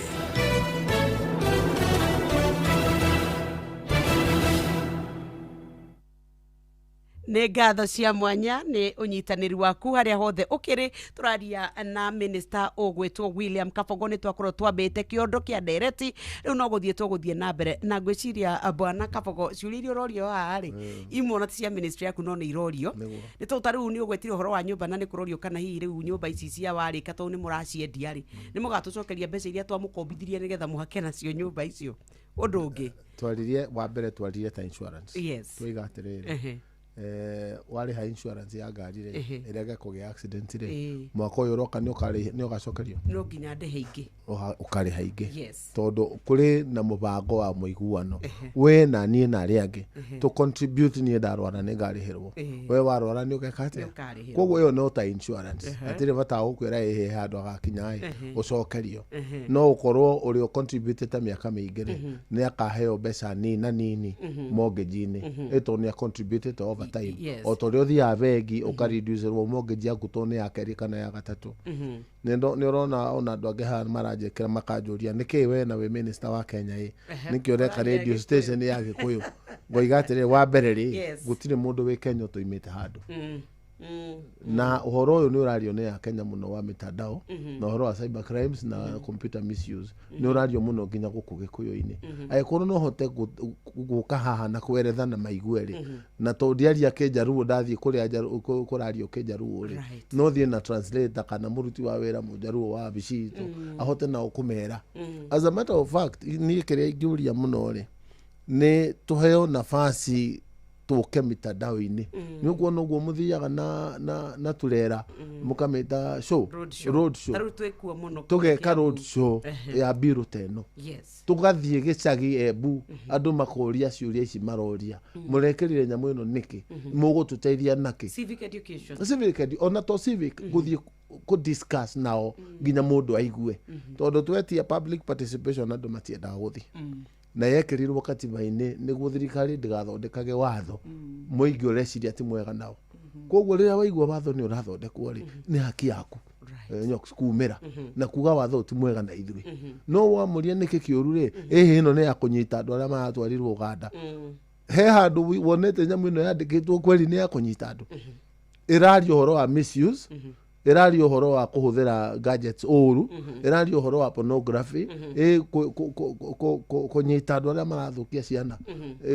Nĩ ngatho cia mwanya nĩ ũnyitanĩri waku harĩa hothe ũkĩrĩ. Tũraria na minister ũgwĩtwo William Kabogo. Nĩ twakorwo twambĩte kĩondo kĩa ndereti, rĩu no gũthiĩ tũgũthiĩ na mbere na ngwĩciria bwana Kabogo, ciũria iria ũrorio haha rĩ, imwe ona ti cia ministry yaku no nĩ irorio. Nĩ tondũ ta rĩu nĩ ũgwetire ũhoro wa nyũmba na nĩ kũrorio kana hihi rĩu nyũmba ici cia warĩka tondũ nĩ mũraciendia rĩ, nĩ mũgatũcokeria mbeca iria twamũkombithirie nĩgetha mũhake nacio nyũmba icio. Ũndũ ũngĩ twaririe wa mbere twaririe ta insurance. Yes. Twaiga atĩrĩrĩ, warĩha insurance ya ngari rĩ, ĩrĩa kũgĩa accident rĩ, mwaka ũyũ ũroka nĩ ũgacokerio, no nginya ndĩhe ingĩ, ũkarĩha ingĩ. Tondũ kũrĩ na mũbango wa mũiguano we na niĩ na arĩa angĩ tũ contribute. Niĩ ndarwara nĩ ngarĩhĩrwo, we warwara nĩ ũgeka atĩa? Koguo ĩyo no ta insurance, hatirĩ bata wa gũkwĩra ĩhĩ handũ agakinya ĩ ũcokerio, no ũkorwo ũrĩa ũcontributĩte mĩaka mĩingĩ rĩ nĩ akaheo mbeca nini na nini mortgage-inĩ ĩ tondũ nĩ acontributĩte over time. O ta ũrĩa ũthiaga bengi ũkareducerwo mortgage yaku tondũ nĩ ya kerĩ kana ya gatatũ. Nĩ ũrona ona andũ angĩ haha maranjĩkĩra makanjũria nĩkĩ we na wĩ minister wa Kenya ĩ nĩkĩ ũreka radio station ya Gĩkũyũ. Ngoiga atĩrĩrĩ, wa mbere rĩ, gũtirĩ mũndũ wĩ Kenya ũtoimĩte handũ, na ũhoro ũyũ nĩ ũrario nĩ ya Kenya mũno wa mitandao na ũhoro wa cyber crimes na computer misuse nĩ ũrario mũno nginya gũkũ Gĩkũyũ-inĩ. Angĩkorwo no hote gũka haha na kweretha na maigue rĩ, na tondũ ndiaria Kĩnjaruo ndathiĩ kũrĩa kũrario Kĩnjaruo rĩ, no thiĩ na translator kana mũruti wa wĩra Mũnjaruo wa wabici itũ ahote nao kũmera. As a matter of fact, niĩ kĩrĩa ingĩũria mũno rĩ, nĩ tũheo nafasi tũke mitandao-inĩ. Nĩ ũkuona ũguo mũthiaga na turera mũkamĩta show, road show, road show. Ta rĩu twĩkuo mũno tũgeka road show ya mbirũ ta ĩno, tũgathiĩ gĩcagi Embu, andũ makoria ciũria ici maroria, mũrekĩrire nyamũ ĩno nĩkĩ, mũgũtũteithia nakĩ? Civic education. Civic ona to civic, gũthiĩ kũ discuss nao nginya mũndũ aigue, tondũ twetia public participation andũ matiendaga gũthiĩ, na yekĩrirwo katiba-inĩ nĩguo thirikari ndĩgathondekage watho mũingĩ ũreciria ti mwega nao. Koguo rĩrĩa waigua watho nĩ ũrathondekwo rĩ, nĩ haki yaku Nyox kumĩra na kuga watho ti mwega na ithuĩ. No wamũria nĩkĩ kĩũru rĩ, ĩhĩ ĩno nĩ ya kũnyita andũ arĩa maratwarirwo Uganda. He handũ wonete nyamũ ĩno yandĩkĩtwo kweri nĩ ya kũnyita andũ? Ĩraria ũhoro wa misuse. Ĩraria ũhoro wa kũhũthĩra gadgets ũru, ĩraria ũhoro wa pornography, kũnyita andũ arĩa marathũkia ciana,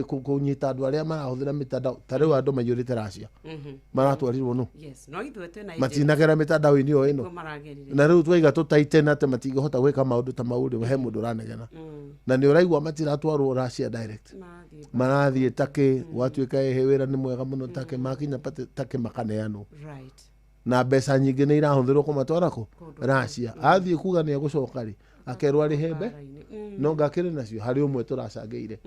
kũnyita andũ arĩa marahũthĩra mĩtandao. Ta rĩu andũ maiyũrĩte Russia maratwarirwo nũ? Yes, no ithuĩ twĩna agents. Matinagera mĩtandao-inĩ o ĩno. Nĩguo maragerire. Na rĩu twaiga tũtaitena atĩ matingĩhota gwĩka maũndũ ta mau rĩ, he mũndũ ũranegena. Na nĩ ũraigua matiratwarwo Russia direct, marathiĩ takĩ, gwatuĩka ĩhĩ wĩra nĩ mwega mũno takĩ, makinya takĩ makaneanwo. Na mbeca nyingĩ nĩ irahũthĩrwo kũmatwara kũ Russia. Athiĩ kuga nĩ egũcoka rĩ, akerwo arĩhe mbe no ngakĩrĩ nacio harĩ ũmwe tũracangĩire.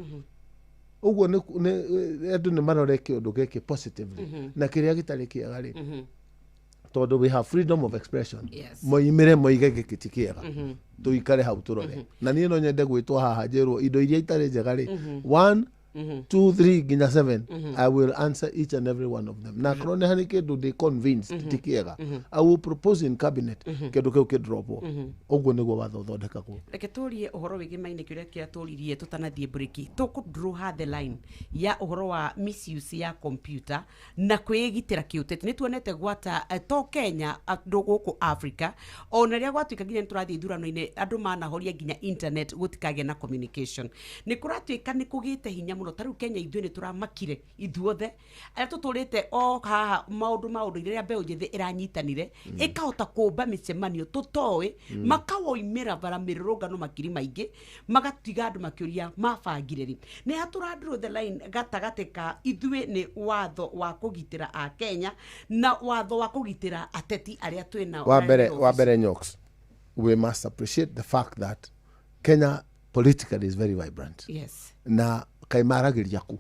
Ũguo andũ nĩ marore kĩũndũ gĩkĩ positively na kĩrĩa gĩtarĩ kĩega rĩ, tondũ we have freedom of expression, moimĩre moige gĩkĩ ti kĩega, tũikare hau tũrore. Na niĩ no nyende gwĩtwo haha njĩrwo indo iria itarĩ njega rĩ, 1, 2, 3 nginya 7, I will answer each and every one of them. Na akorwo nĩ harĩ kĩndũ ndĩ convinced ti kĩega, I will propose in cabinet kĩndũ kĩu kĩdropwo. Ũguo nĩguo watho ũthondekagwo. Reke tũrie ũhoro wĩgiĩ maine kĩũria kĩrĩa tũririe tũtanathiĩ breki. Tũkũ draw the line ya ũhoro wa misuse ya computer na kwĩgitĩra kĩũteti. Nĩ tuonete gwata to Kenya, andũ gũkũ Africa, ona rĩrĩa gwatuĩka nginya nĩ tũrathiĩ ithurano-inĩ, andũ manahoria nginya internet gũtikagĩa na communication. Nĩ kũratuĩka nĩ kũgĩte hinya mũno. Ta rĩu Kenya ithuĩ nĩ tũramakire ithuothe arĩa tũtũrĩte o haha maũndũ ma ũndũire, rĩrĩa mbeũ njĩthĩ ĩranyitanire ĩkahota kũmba mĩcemanio tũtoĩ, makawoimĩra bara mĩrũrũngano makiri maingĩ, magatiga andũ makĩũria mabangire rĩ. Nĩ hatũra draw the line gatagatĩ ka ithuĩ nĩ watho wa kũgitĩra a Kenya na watho wa kũgitĩra ateti arĩa twĩ nao Wa mbere, arĩa wa mbere, Nyox, we must appreciate the fact that Kenya politically is very vibrant. Na kaĩ maragĩria ku?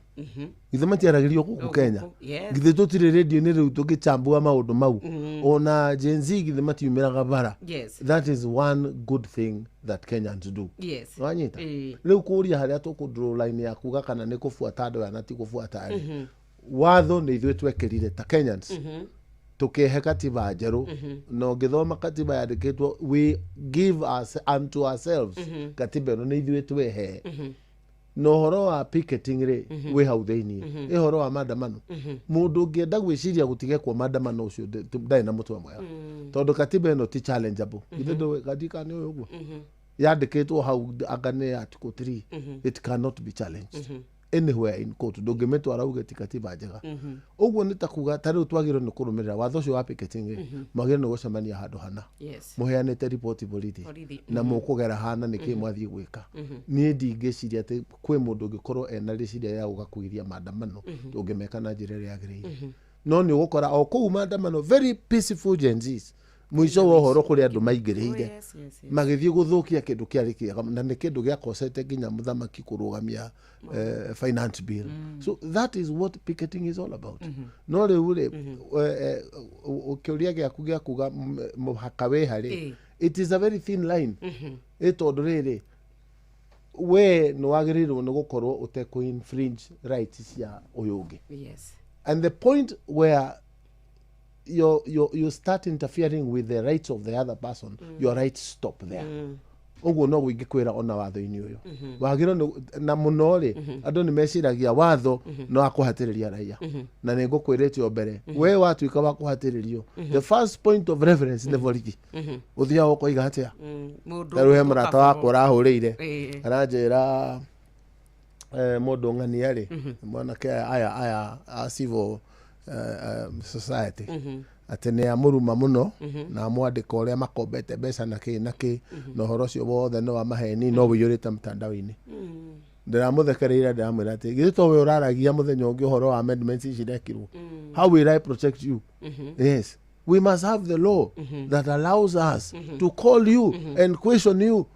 Githĩ matiaragĩrio gũkũ Oh, Kenya? gũkũ, yes. Githĩ tũtirĩ radio-inĩ rĩu tũgĩchambua maũndũ mau? Ona Gen Z githĩ matiumĩraga bara? That is one good thing that Kenyans do. Wanyita? Rĩu kũria harĩa tũkũ draw line ya kuga kana nĩ kũbuata andũ aya na ti kũbuata rĩ, watho nĩ ithuĩ twekĩrire ta Kenyans, tũkĩhe katiba njerũ. Na ũngĩthoma katiba yandĩkĩtwo, we give us unto ourselves. Katiba ĩno nĩ ithuĩ twehe. Na ũhoro wa picketing rĩ, wĩ hau thĩiniĩ. Ĩ ũhoro wa maandamano, mũndũ ũngĩenda gwĩciria gũtigekwo maandamano, ũcio ndarĩ na mũtwe mwega, tondũ katiba ĩno ti challengeable. Githĩ ndũĩ katiba nĩ ũyũ ũguo yandĩkĩtwo hau, anga nĩ article 3? It cannot be challenged anywhere in court. Ndũngĩmĩtwara uge ti katiba njega. Ũguo nĩ ta kuga ta rĩu twagĩrĩirwo nĩ kũrũmĩrĩra watho ũcio wa picketing rĩ, mwagĩrĩirwo nĩ gũcemania handũ hana, mũheanĩte riboti borithi, Borithi, na mũkũgera hana nĩkĩ mwathiĩ gwĩka. Niĩ ndingĩciria atĩ kwĩ mũndũ ũngĩkorwo ena rĩciria rĩa gũka kũgiria maandamano tũngĩmeka na njĩra ĩrĩa yagĩrĩire. No nĩ ũgũkora o kũu maandamano, very peaceful Gen Zs, mũico wa ũhoro kũrĩ andũ maingĩrĩire magĩthiĩ gũthũkia kĩndũ kĩarĩ kĩega, na nĩ kĩndũ gĩakocete nginya mũthamaki kũrũgamia finance bill. So that is what picketing is all about. No rĩu rĩ, kĩũria gĩaku gĩa kuga mũhaka wĩ harĩ, it is a very thin line. Ĩ tondũ rĩrĩ, we nĩ wagĩrĩirwo nĩ gũkorwo ũtekũ infringe rights cia ũyũ ũngĩ. And the point where you start interfering with the rights of the other person, your rights stop there. Ũguo no ingĩkwĩra ona watho-inĩ ũyũ wagĩrĩirwo na mũno rĩ, andũ nĩ meciragia watho no akũhatĩrĩria raia. Na nĩ ngũkwĩrĩte o mbere, we watuĩka wa kũhatĩrĩrio, the first point of reference nĩ borithi. Ũthiaga ũkoiga atĩa? Mũndũ Ta rĩu he mũrata wakwa ũrahũrĩire, aranjĩra mũndũ ng'ania rĩ, mwanake aya a civil society, atĩ nĩ amũruma mũno na amwandĩka ũrĩa makombete mbeca na kĩ na kĩ, na ũhoro ũcio wothe nĩ wa maheni, no ũiyũrĩte mtandao-inĩ. Ndĩramũthekereire, ndĩramwĩra atĩ githĩ to we ũraragia mũthenya ũngĩ ũhoro wa amendments ici irekirwo? How will I protect you? Yes, we must have the law that allows us to call you and question you.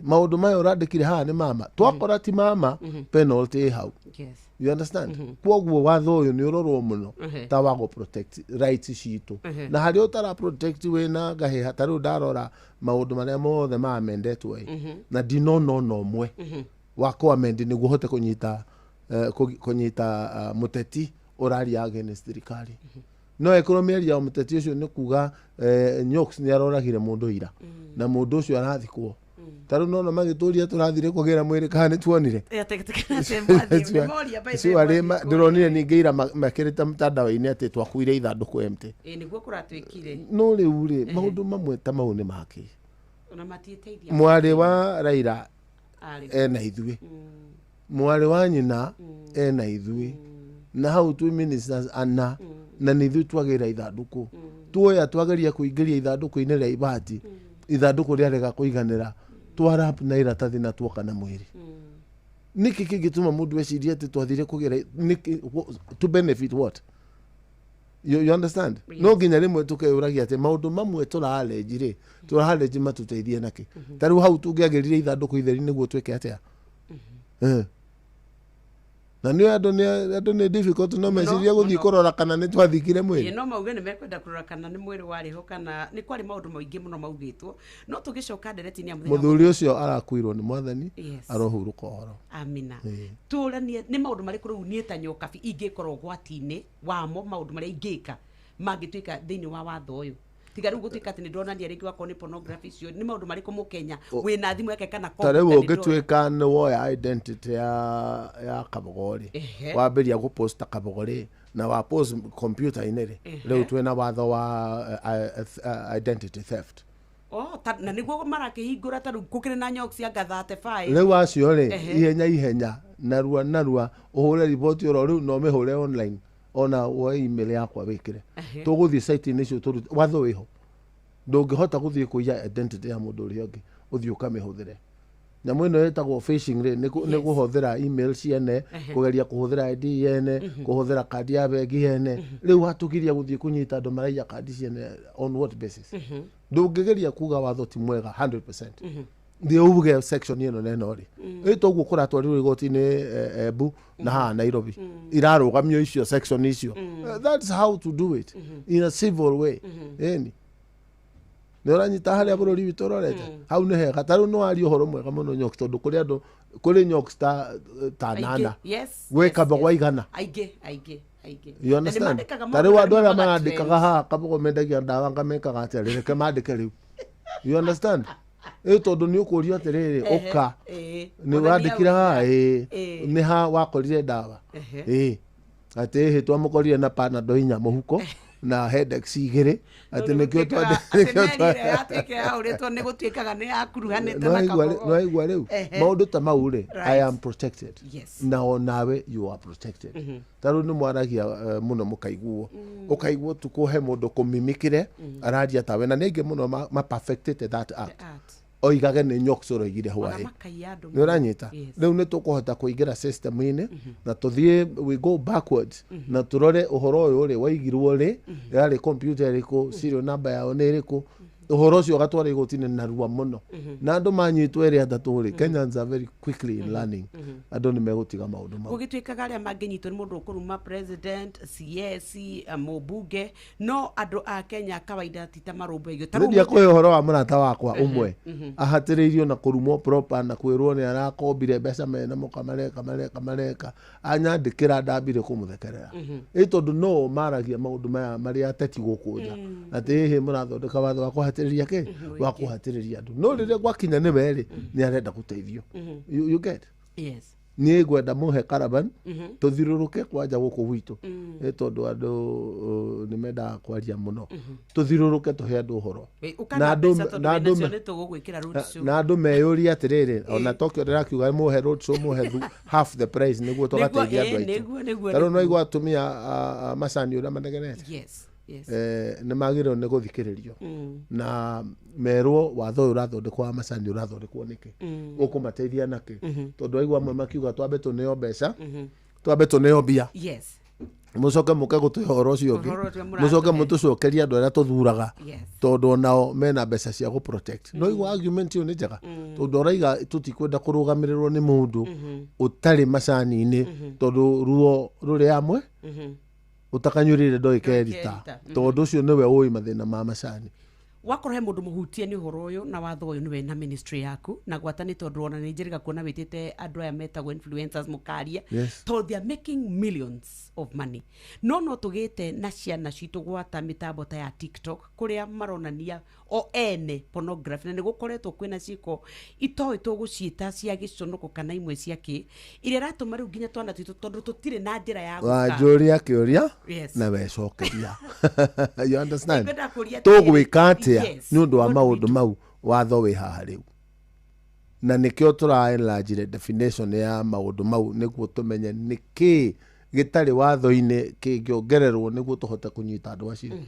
Maũndũ maya ũrandĩkire haha nĩ mama, twakora ti mama, penalty ĩ hau. You understand? Kwoguo watho ũyũ nĩ ũrorwo mũno ta wa gũ protect rights citũ. Na harĩa ũtara protect wĩna ngahĩha, ta rĩu ndarora maũndũ marĩa mothe ma amendetwo ĩ, na ndinona ona ũmwe wa kũ amend nĩguo hote kũnyita mũteti ũraria against thirikari. No ĩkorwo mĩario ya mũteti ũcio nĩ kuga Nyox nĩ aroragire mũndũ ira na mũndũ ũcio arathikwo. Ta rĩu nona magĩtũria tũrathire kũgĩra mwĩrĩ kana nĩ tuonire. Surely ndĩronire ningĩ ira mekĩrĩte mtandao-inĩ atĩ twakuire ithandũkũ empty. Ĩ nĩguo kũratuĩkire. No rĩu rĩ, maũndũ mamwe ta mau nĩ makĩ? Ona matiĩteithia. Mwarĩ wa Raila Arĩ. ena ithuĩ, mwarĩ wa nyina ena ithuĩ, na hau twĩ ministers ana, na nĩ ithuĩ twagĩra ithandũkũ. Tuoya twageria kũingĩria ithandũkũ-inĩ rĩa ibati, ithandũkũ rĩarega kũiganĩra, twarap na iratathi na tuoka na mwĩrĩ. Nĩkĩ kĩngĩtũma mũndũ ecirie atĩ twathire kũgĩra nĩkĩ? To benefit what? You understand? No nginya rĩmwe tũkeyũragia atĩ maũndũ mamwe tũrarenji rĩ, tũrarenji matũteithie nakĩ? Ta rĩu hau tũngĩagĩrire ithandũkũ itheri nĩguo twĩke atĩa? Na nĩ andũ nĩ difficult no mecirie gũthiĩ kũrora kana nĩ twathikire Ĩ mwĩrĩ. No mauge nĩ mekwenda kũrora kana nĩ mwĩrĩ warĩ ho, kana nĩ kwarĩ maũndũ maingĩ mũno maugĩtwo. No tũgĩcoka ndereti-inĩ ya mũthenya. Mũthuri ũcio arakuirwo nĩ Mwathani. Arohurũka ũhoro. Amina. Tũranie nĩ maũndũ marĩkũ rĩu niĩ ta Nyokabi ingĩkorwo ũgwati-inĩ wamo, maũndũ marĩa ingĩka mangĩtuĩka thĩinĩ wa watho ũyũ, tiga rĩu gũtuĩka atĩ nĩ ndonania rĩngĩ wakorwo nĩ pornography icio. Nĩ maũndũ marĩkũ Mũkenya wĩna thimũ yake kana Ta rĩu computer nĩ ndona? Ũngĩtuĩka nĩ woya identity ya Kabogo rĩ, wambĩria gũposta Kabogo rĩ, na wa post computer-inĩ rĩ, rĩu twĩna watho wa identity theft. Oh, na nĩguo marakĩhingũra ta rĩu gũkĩrĩ na nyox cia ngathate 5. Rĩu acio rĩ, ihenya ihenya, narua narua, ũhũre riboti oro rĩu na ũmĩhũre online, ona woe email yakwa wĩkĩre. Tũgũthiĩ site-inĩ icio tũrute. Watho wĩho, ndũngĩhota gũthiĩ kũiya identity ya mũndũ ũrĩa ũngĩ ũthiĩ ũkamĩhũthĩre. Nyamũ ĩno ĩtagwo phishing rĩ, nĩ kũhũthĩra email ciene, kũgeria kũhũthĩra ID yene, kũhũthĩra kandi ya bengi yene. Rĩu watũgiria gũthiĩ kũnyita andũ maraiya kandi ciene on what basis? Ndũngĩgeria kuga watho ti mwega 100%, thĩ uge section ĩno na ĩno rĩ, ĩ toguo kũratwarirwo igoti-inĩ Embu na haha Nairobi, irarũgamio icio section icio. That's how to do it in a civil way. Ĩni nĩ ũranyita harĩa bũrũri witũ ũrorete hau nĩ hega. Ta rĩu nĩ waria ũhoro mwega mũno, Nyox, tondũ kũrĩ andũ, kũrĩ Nyox ta Aingĩ, nana, gwĩ Kabogo igana. Aingĩ aingĩ aingĩ. You understand? Ta rĩu andũ arĩa marandĩkaga haha Kabogo mendagia ndawa ngamekaga atĩa? Reke mandĩke rĩu, you understand? Ĩ tondũ nĩ ũkũrio atĩrĩrĩ, ũka nĩ wandĩkire haha, ĩ nĩ ha wakorire ndawa? Ĩ atĩ ĩhĩ twamũkorire na Panadol 4 mũhuko na Headache 2, atĩ nĩkĩo nĩkĩo Yatuĩka yahũrĩtwo nĩ gũtuĩkaga nĩ yakuruhanĩte na Kabogo. Nĩwaigua rĩu maũndũ ta mau rĩ, I am protected na onawe you are protected. Ta rĩu nĩ mwaragia mũno, mũkaiguo, ũkaiguo tukũ he mũndũ kũmimikire araria tawe, na nĩ aingĩ mũno ma perfected that act, Art. oigage nĩ Nyox ũroigire Ona hwaĩ. makaiya andũ. Nĩ ũranyita? Rĩu nĩ tũkũhota kũingĩra system-inĩ na tũthiĩ, we go backwards na tũrore ũhoro ũyũ rĩ waigirwo rĩ, yarĩ computer ĩrĩkũ, serial number yao nĩ ĩrĩkũ. Ũhoro ũcio ũgatwara igoti-inĩ narua mũno, na andũ manyitwo erĩ atatũ rĩ, Kenyans are very quickly in learning, andũ nĩ megũtiga maũndũ mau. Gũgĩtuĩkaga arĩa mangĩnyitwo nĩ mũndũ ũkũruma president, CS, mũmbunge, no andũ a Kenya kawaida ti ta marũmbũiyo. Ta rĩu Nĩ ndiakũhe ũhoro wa mũrata wakwa ũmwe ahatĩrĩirio na kũrumwo proper na kwĩrwo nĩ arakombire mbeca mena mũka mareka mareka mareka, anyandĩkĩra, ndambire kũmũthekerera, ĩ tondũ no maragia maũndũ maya marĩa ateti gũkũ nja, atĩ ĩhĩ mũrathondeka watho wa kũhatĩrĩria kĩ, wa kũhatĩrĩria andũ, no rĩrĩa gwakinya nĩwe rĩ, nĩ arenda gũteithio. You get? Yes. Niĩ ngwenda mũhe caravan, tũthiũrũrũke kwanja gũkũ gwitũ, ĩ tondũ andũ nĩ mendaga kwaria mũno, tũthiũrũrũke tũhe andũ ũhoro. Ĩ, ũkana mbeca tondũ wĩnacio nĩ tũgũgwĩkĩra road show. Na andũ meyũrie atĩrĩrĩ, ona Tokyo ndĩrakiuga mũhe road show, mũhe half the price nĩguo tũgateithia andũ aitũ. Nĩguo. Ta rĩu no igua atumia a macani ũrĩa manegenete. Nĩ magĩrĩirwo nĩ gũthikĩrĩrio na merwo watho ũyũ ũrathondekwo wa macani ũrathondekwo nĩkĩ, ũkũmateithia nakĩ, tondũ aigua amwe makiuga twambe tũneo mbeca, twambe tũneo mbia, mũcoke mũke gũtũhe ũhoro ũcio ũngĩ, Ũhoro ũrĩa mũratũhe. Mũcoke mũtũcokerie andũ arĩa tũthuraga, tondũ onao mena mbeca cia gũ protect. No igua argument ĩyo nĩ njega, tondũ oraiga tũtikwenda kũrũgamĩrĩrwo nĩ mũndũ ũtarĩ macani-inĩ, tondũ ruo rũrĩ amwe ũtakanyũrĩre ndoĩ kerita, tondũ ũcio nĩwe ũĩ mathĩna ma macani. Wakorwo he mũndũ mũhutie nĩ ũhoro ũyũ na watho ũyũ, nĩwe na ministry yaku na gwata, nĩ tondũ ona nĩ njĩrĩga kuona wĩtĩte andũ aya metagwo influencers mũkaria, tondũ they are making millions of money. No tũgĩte na ciana citũ gwata mĩtambo ta ya TikTok kũrĩa maronania O ene pornography na nĩ gũkoretwo kwĩna ciĩko itoĩ tũgũciĩta cia gĩconoko kana imwe cia kĩ iria iratũma rĩu nginya twana twitũ tondũ tũtirĩ na njĩra ya gwĩka. Wanjũria kĩũria Yes. na wecokeria, you understand? Nĩngwenda kũũria Tũgwĩka atĩrĩrĩ, atĩa yes, nĩ ũndũ wa what do we maũndũ do? mau? Watho wĩ haha rĩu na nĩkĩo tũra-enlarge definition ya maũndũ mau nĩguo tũmenye nĩkĩĩ gĩtarĩ watho-inĩ kĩngĩongererwo nĩguo tũhote kũnyita andũ acio.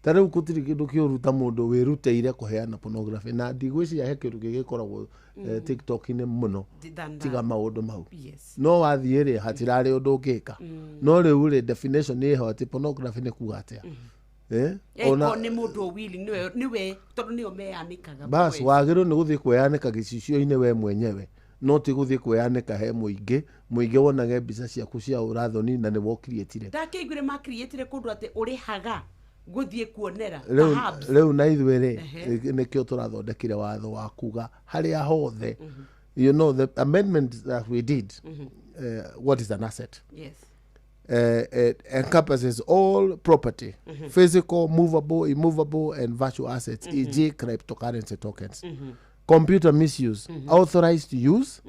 Ta rĩu gũtirĩ kĩndũ kĩũru ta mũndũ wĩrutĩire kũheana pornography, na ndigwĩciria he kĩndũ kĩgĩkoragwo TikTok-inĩ mũno Than tiga that. maũndũ mau. No wathiĩ rĩ, hatirarĩ ũndũ ũngĩka, no rĩu rĩ, definition ĩho atĩ pornography nĩ kuga atĩa. Eh? Ona nĩ mũndũ willing nĩwe tondũ nĩo meyanĩkaga. Bas Boys. Wagĩrĩirwo nĩ gũthiĩ kwĩyanĩka gĩcicio-inĩ we mwenyewe, no ti gũthiĩ kwĩyanĩka he mũingĩ, mũingĩ wonage mbica ciaku cia ũrathoni na nĩ wokiriĩtire. Ndakĩiguire makiriĩtire kũndũ atĩ ũrĩhaga gũthiĩ kuonera ta Rĩu hubs. rĩu na ithuĩ rĩ, nĩkĩo tũrathondekire watho wa kuga harĩa hothe, the amendment that we did, what is an asset? It encompasses all property, physical, movable, immovable, and virtual assets, e.g., cryptocurrency tokens. Computer misuse, authorized use,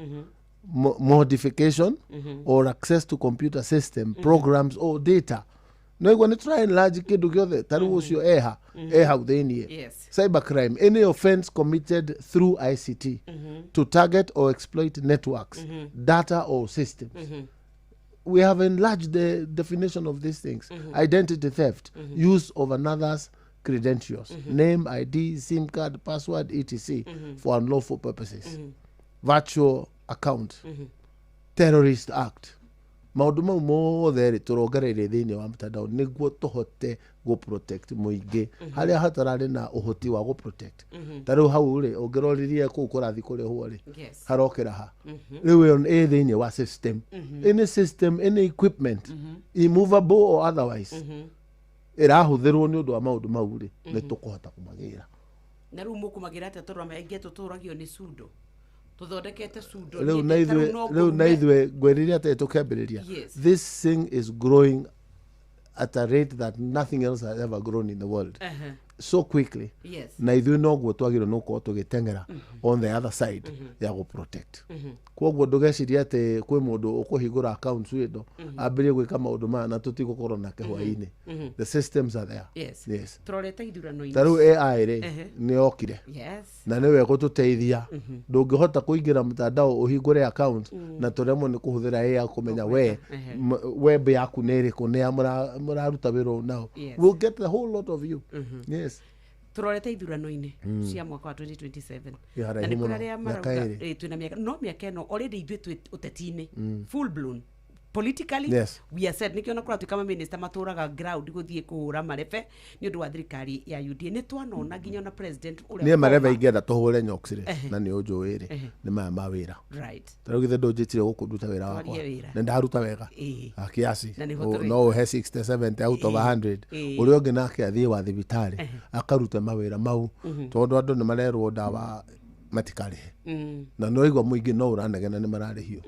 modification, or access to computer system, programs, or data. No igua nĩ tũra enlarge kĩndũ gĩothe ta rĩu ũcio eha e hau thĩiniĩ. Cybercrime, any offense committed through ICT to target or exploit networks, data, or systems. We have enlarged the definition of these things. Identity theft, use of another's credentials, name, ID, SIM card, password, etc., for unlawful purposes. Virtual account, terrorist act. Maũndũ mau mothe rĩ, tũrongereire thĩinĩ wa mtandao nĩguo tũhote gũ protect mũingĩ harĩa hatararĩ na ũhoti wa gũ protect. Ta rĩu hau rĩ, ũngĩroririe kũu kũrathiĩ kũrĩhwo rĩ, harokĩra ha rĩu ĩyo ĩ thĩinĩ wa system, any system, any equipment, immovable or otherwise, ĩrahũthĩrwo nĩ ũndũ wa maũndũ mau rĩ, nĩ tũkũhota kũmagĩra. Na rĩu mũkũmagĩra atĩa tondũ aingĩ tũtũragio nĩ sundo tũthondekete sundo? Rĩu Niĩ na ndĩ- ta rĩu ithuĩ no rĩu na ngũrume. ithuĩ ngwĩrire atĩ tũkĩambĩrĩria, this thing is growing at a rate that nothing else has ever grown in the world so quickly. Na ithuĩ noguo twagĩrĩirwo nĩ gũkorwo tũgĩteng'era on the other side ya gũ protect. Koguo ndũgecirie atĩ kwĩ mũndũ ũkũhingũra account ĩno ambĩrĩrie gwĩka maũndũ maya na tũtigũkorwo nake hwaĩ-inĩ. The systems are there. Tũrorete ithurano-inĩ. Ta rĩu AI rĩ, nĩ yokire na nĩwe gũtũteithia. Ndũngĩhota kũingĩra mtandao ũhingũre account na tũremwo nĩ kũhũthĩra AI kũmenya we web yaku nĩ ĩrĩkũ, nĩ ya mũraruta wĩra ũyũ nao. We'll get the whole lot of you. Yes. Tũrorete ithurano-inĩ cia mwaka wa 2027. Ĩ haraihu Na nĩ kũrĩ mũno. arĩa Mĩaka marauga 2. twĩna mĩaka, no mĩaka ĩno already ithuĩ twĩ ũteti-inĩ full blown politically. We are set nĩkĩo na kũratuĩka maminista matũraga ground gũthiĩ kũhũra marebe nĩ ũndũ wa thirikari ya UDA. Nĩ twanona nginya ona president ũrĩa Niĩ marebe former- ingĩenda tũhũre nyox rĩ, na nĩ ũnjũĩ rĩ, nĩ maya ma wĩra. Ta rĩu githĩ ndũnjĩtire gũkũ ndute wĩra wakwa? Twarie wĩra. Nĩ ndaruta wega. Kiasi. Na nĩho tũrĩ. No ũhe 60 70 out of 100. Ũrĩa ũngĩ nake athiĩ wa thibitarĩ akarute mawĩra mau, tondũ andũ nĩ marerwo ndawa matikarĩhe, na no igua mũingĩ no ũranegena nĩ mararĩhio.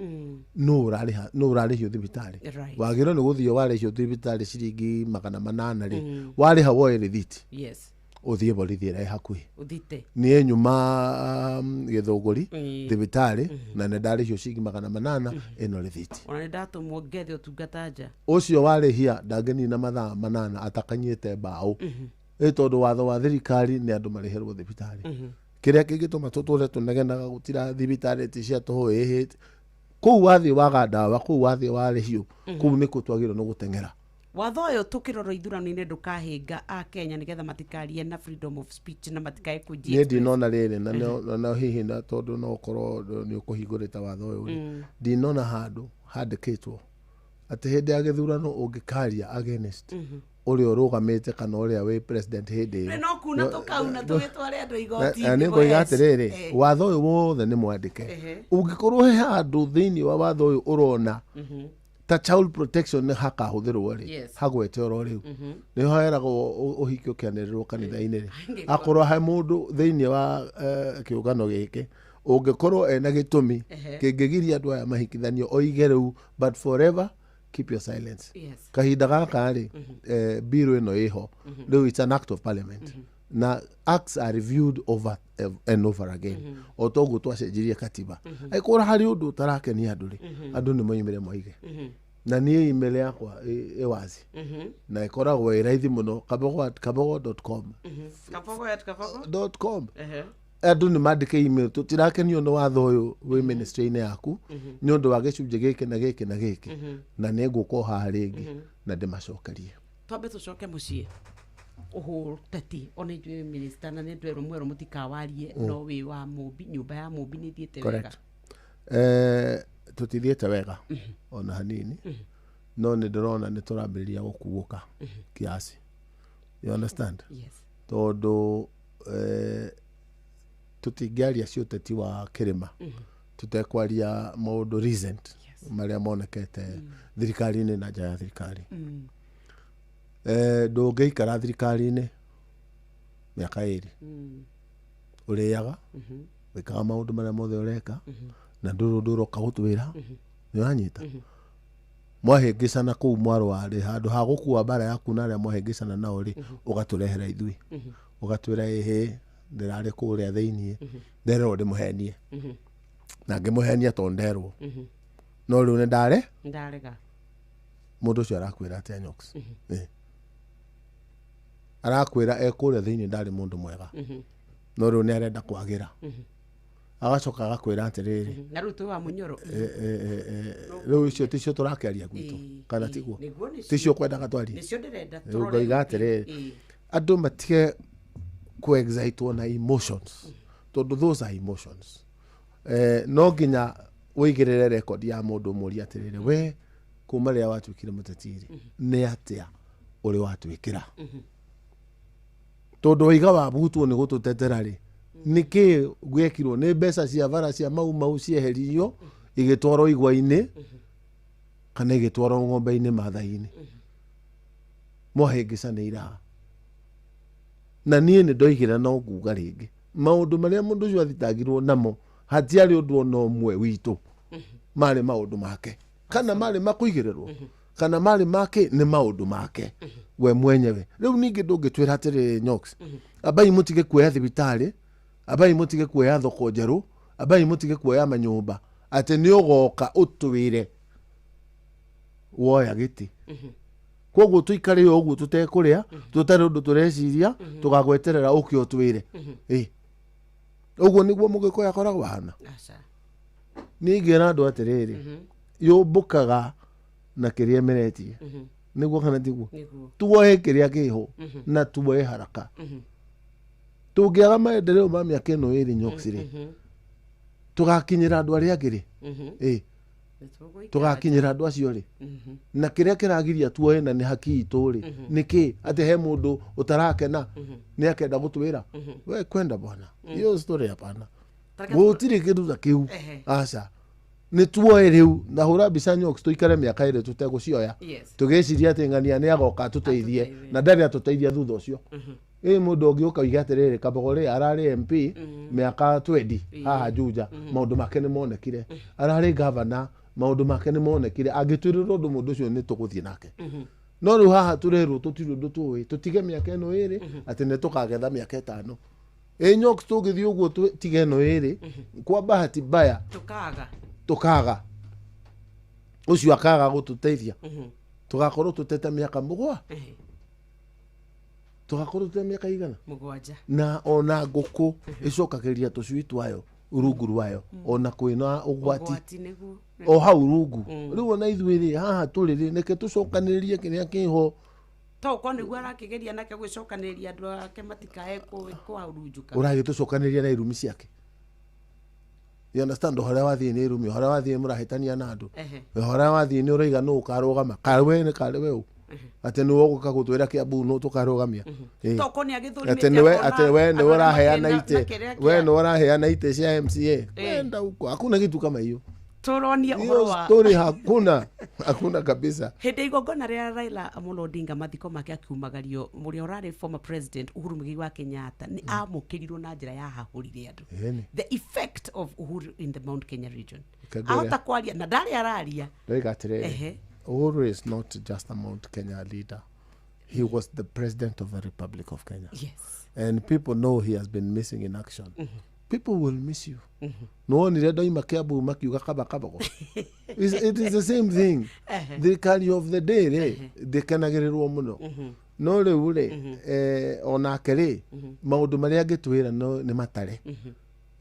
No ũrarĩha, no ũrarĩhio thibitarĩ. Wagĩrĩirwo nĩ gũthiĩ warĩhio thibitarĩ ciringi 800 rĩ, warĩha woe rĩthiti, ũthiĩ borithi ĩrĩa ĩ hakuhĩ. Ũthite. Niĩ nyuma Gĩthũngũri thibitarĩ na nĩ ndarĩhio ciringi 800, ĩno rĩthiti. Ona nĩ ndatũmwo ngethe ũtungata nja. Ũcio warĩhia ndangĩnina mathaa 8 atakanyĩte mbaũ, ĩ tondũ watho wa thirikari nĩ andũ marĩhĩrwo thibitarĩ. Kĩrĩa kĩngĩtũma tũtũre tũnegenaga gũtira thibitarĩ ti cia tũhũ ĩhĩte kũu, wathiĩ waga ndawa kũu, wathiĩ warĩhio kũu, nĩkuo twagĩrĩirwo nĩ gũteng'era. Watho ũyũ tũkĩrorwo ithurano-inĩ ndũkahĩnga a Kenya nĩgetha matikarie na freedom of speech na matikae kũnjia. Niĩ ndinona rĩrĩ na na hihi na tondũ no ũkorwo nĩ ũkũhingũrĩte watho ũyũ rĩ, ndinona handũ handĩkĩtwo atĩ hĩndĩ ya gĩthurano ũngĩkaria against ũrĩa ũrũgamĩte kana ũrĩa wĩ president hĩndĩ ĩyo. No kuna tũkauna tũgĩtware andũ Na igoti-inĩ. nĩ ngoiga Boys. atĩrĩrĩ, watho ũyũ wothe nĩ mwandĩke. Ũngĩkorwo he handũ thĩinĩ wa watho ũyũ ũrona ta child protection nĩ hakahũthĩrwo rĩ, hagwete oro rĩu. Nĩho heragwo ũhiki ũkĩanĩrĩrwo kanitha-inĩ rĩ, akorwo he mũndũ thĩinĩ wa kĩũngano gĩkĩ ũngĩkorwo ena gĩtũmi kĩngĩgiria andũ aya mahikithanio, oige rĩu, but forever keep your silence. Kahinda gaka rĩ, bill ĩno ĩho rĩu, it's an act of parliament. Na acts are reviewed over and over again. O toguo twacenjirie katiba. Angĩkorwo harĩ ũndũ ũtarakenia andũ rĩ, andũ nĩ moimĩre moige. Na niĩ email yakwa ĩ wazi na ĩkoragwo ĩ raithi mũno, kabogo@kabogo.com. Kabogo at kabogo dot com. Andũ nĩ mandĩke email, tũtirakenio nĩ watho ũyũ wĩ ministry-inĩ yaku nĩ ũndũ wa gĩcunjĩ gĩkĩ na gĩkĩ na gĩkĩ, na nĩ ngũka o haha rĩngĩ na ndĩmacokerie. Twambe tũcoke mũciĩ ũhũteti ona ithuĩ minister, na nĩ ndwerwo mwerwo mũtikawarie, no wĩ wa Mũmbi, nyũmba ya Mũmbi nĩ thiĩte wega? Correct. Tũtithiĩte wega ona hanini, no nĩ ndĩrona nĩ tũrambĩrĩria gũkuũka kiasi, you understand? Yes. Tondũ tũtingĩaria ciũteti wa kĩrĩma tũtekwaria maũndũ recent marĩa monekete thirikari-inĩ na nja ya thirikari. Ndũngĩikara thirikari-inĩ mĩaka 2 ũrĩaga, wĩkaga maũndũ marĩa mothe ũreka, na ndũrĩ ũndũ ũroka gũtwĩra. Nĩ ũranyita? Mwahĩngĩcana kũu mwarũa rĩ, handũ ha gũkua mbara yaku na arĩa mwahĩngĩcana nao rĩ, ũgatũrehera ithuĩ, ũgatwĩra ĩhĩ ndĩrarĩ kũrĩa thĩiniĩ, nderwo ndĩmũhenie, na ngĩmũhenia tondũ nderwo, no rĩu nĩ ndare ndarega. Mũndũ ũcio arakwĩra atĩa, Nyox? Arakwĩra e kũrĩa thĩiniĩ ndarĩ mũndũ mwega, no rĩu nĩ arenda kwagĩra. Agacoka agakwĩra atĩrĩrĩ, Na rĩu twĩ wa Mũnyoro. Rĩu icio ticio tũrakĩaria gwitũ, kana tiguo? Nĩguo, nĩcio. Ticio kwendaga twarie. Nĩcio ndĩrenda Rĩu tũrore. ngoiga atĩrĩrĩ, andũ matige ku-excitwo na emotions, tondũ those are emotions. No nginya ũigĩrĩre record ya mũndũ, ũmũrie atĩrĩrĩ, we kuma rĩrĩa watuĩkire mũteti rĩ, nĩ atĩa ũrĩ watwĩkĩra? Tondũ waiga wabutwo nĩ gũtũtetera rĩ, nĩkĩ gwekirwo? Nĩ mbeca cia bara cia Mau Mau cieheririo igĩtwarwo igwa-inĩ kana igĩtwarwo ng'ombe-inĩ Mathai-inĩ? Mwahĩngĩcanĩire ha? Na niĩ nĩ ndoigire no nguga rĩngĩ, maũndũ marĩa mũndũ ũcio athitangirwo namo hatiarĩ ũndũ ona ũmwe witũ, marĩ maũndũ make, kana marĩ makũigĩrĩrwo, kana marĩ make, nĩ maũndũ make we mwenyewe. Rĩu ningĩ ndũngĩtwĩra atĩrĩrĩ, Nyox, ambai mũtige kuoya thibitarĩ, ambai mũtige kuoya thoko njerũ, ambai mũtige kuoya manyũmba, atĩ nĩ ũgoka ũtwĩre woya gĩtĩ. Koguo tũikare o ũguo tũtekũrĩa, tũtarĩ ũndũ tũreciria, tũgagweterera ũke ũtwĩre. Ĩ ũguo nĩguo Mũgĩkũyũ akoragwo ahana? Aca. Niĩ ngĩra andũ atĩrĩrĩ, yũmbũkaga na kĩrĩa ĩmeretie. Nĩguo kana tiguo? Nĩguo. Tuoe kĩrĩa kĩho na tuoe haraka. Tũngĩaga maendeleo ma mĩaka ĩno 2, Nyox rĩ, tũgakinyĩra andũ arĩa angĩ rĩ? Ĩ tũgakinyĩra andũ acio rĩ? Na kĩrĩa kĩragiria tuoe na nĩ haki itũ rĩ, nĩ kĩ? Atĩ he mũndũ ũtarakena nĩ akenda gũtwĩra, we kwenda bwana, hiyo story hapana, gũtirĩ kĩndũ ta kĩu. Aca, nĩ tuoe rĩu na hũra mbica, Nyox, tũikare mĩaka 2 tũtegũcioya, tũgĩciria atĩ ng'ania nĩ agoka atũteithie, na ndarĩ atũteithia thutha ũcio. Ĩ mũndũ ũngĩ ũka oige atĩrĩrĩ, Kabogo rĩ ararĩ MP mĩaka 20 haha Juja, maũndũ make nĩ monekire, ararĩ gavana, maũndũ make nĩ monekire, angĩtwĩrĩra ũndũ mũndũ ũcio nĩ tũgũthiĩ nake. No rĩu haha tũrerwo tũtirĩ ũndũ tũĩ, tũtige mĩaka ĩno 2 atĩ nĩ tũkagetha mĩaka 5. Ĩ Nyox, tũngĩthiĩ ũguo tũtige ĩno 2, kwa bahati mbaya tũkaga. Tũkaga ũcio akaga gũtũteithia, tũgakorwo tũtete mĩaka 7, tũgakorwo tũtete mĩaka igana? 7. Na ona ngũkũ ĩcokagĩria tũcui twayo rungu rwayo ona kwĩna ũgwati. Ũgwati nĩguo. O hau rungu. Rĩu ona ithuĩ rĩ, haha tũrĩ rĩ, reke tũcokanĩrĩrie kĩrĩa kĩho. To ũkorwo nĩguo arakĩgeria nake gwĩcokanĩrĩria andũ ake matikae kũhurunjũka. Ũragĩtũcokanĩrĩria na irumi ciake, you understand? Ũrĩa wathiĩ nĩ irumi, ũrĩa wathiĩ mũrahĩtania na andũ, ũrĩa wathiĩ nĩ ũraiga nũ ũkarũgama, karĩ we nĩ karĩ we ũ atĩ nĩwe ũgũka gũtwĩra Kĩambu nũ tũkarũgamia. Ĩ. To ũkorwo nĩ agĩthũrimĩte Atĩ nĩwe akona atĩ we nĩwe andũ arĩa ũraheana makĩna- itĩ na kĩrĩa we nĩwe ũraheana itĩ cia MCA. Kwenda huko hakuna kitu kama hiyo. Tũronie ũhoro Hiyo wa story hakuna, hakuna kabisa. Hĩndĩ ya igongona rĩa Raila Amolo Odinga, mathiko make, akiumagario, mũrĩa ũrarĩ former president Uhuru Muigai wa Kenyatta nĩ amũkĩrirwo na njĩra ya hahũrire andũ. Ĩni. The effect of Uhuru in the Mount Kenya region. Reke ngwĩre. Ahota kwaria na ndarĩ araria. Ndoiga atĩrĩrĩ, Uhuru is not just a Mount Kenya leader. He was the president of the Republic of Kenya. And people know he has been missing in action. People will miss you. Nĩwonire ndoima Kiambu makiuga kaba kabago. It is the same thing. Thirikari of the day rĩ, ndĩkenagĩrĩrwo mũno. No rĩu rĩ, onake rĩ, maũndũ marĩa angĩtwĩra no nĩ matare.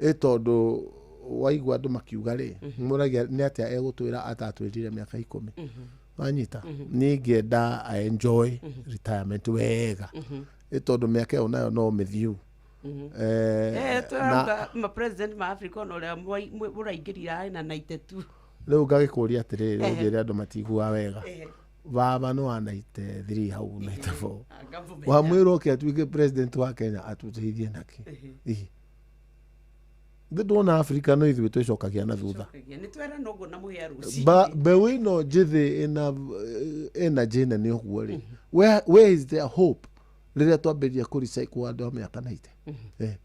Ĩ tondũ waigua andũ makiuga rĩ, mũragia nĩ atĩa egũtwĩra atatwĩrire mĩaka 10. Wanyita? Niĩ ingĩenda I enjoy retirement wega. Ĩ tondũ mĩaka ĩyo nayo no mĩthiu. Tũrauga ma president ma Africa ona ũrĩa mũraingĩrire arĩ na 92. Rĩu ngagĩkũria atĩrĩrĩ, ũnjĩre andũ matiguaga wega. Baba nĩ wa 93 hau 94. Wamwĩra oke atuĩke president wa Kenya atũteithie nakĩ? Ĩ. Thĩ ndwona Africa no ithuĩ twĩcokagia na thutha. Nĩ twerana ũguo na mũhĩa rũcinĩ. Mbeũ ĩno njĩthĩ ĩna energy nene ũguo rĩ, where is their hope rĩrĩa twambĩrĩria kũ recycle andũ a mĩaka 90?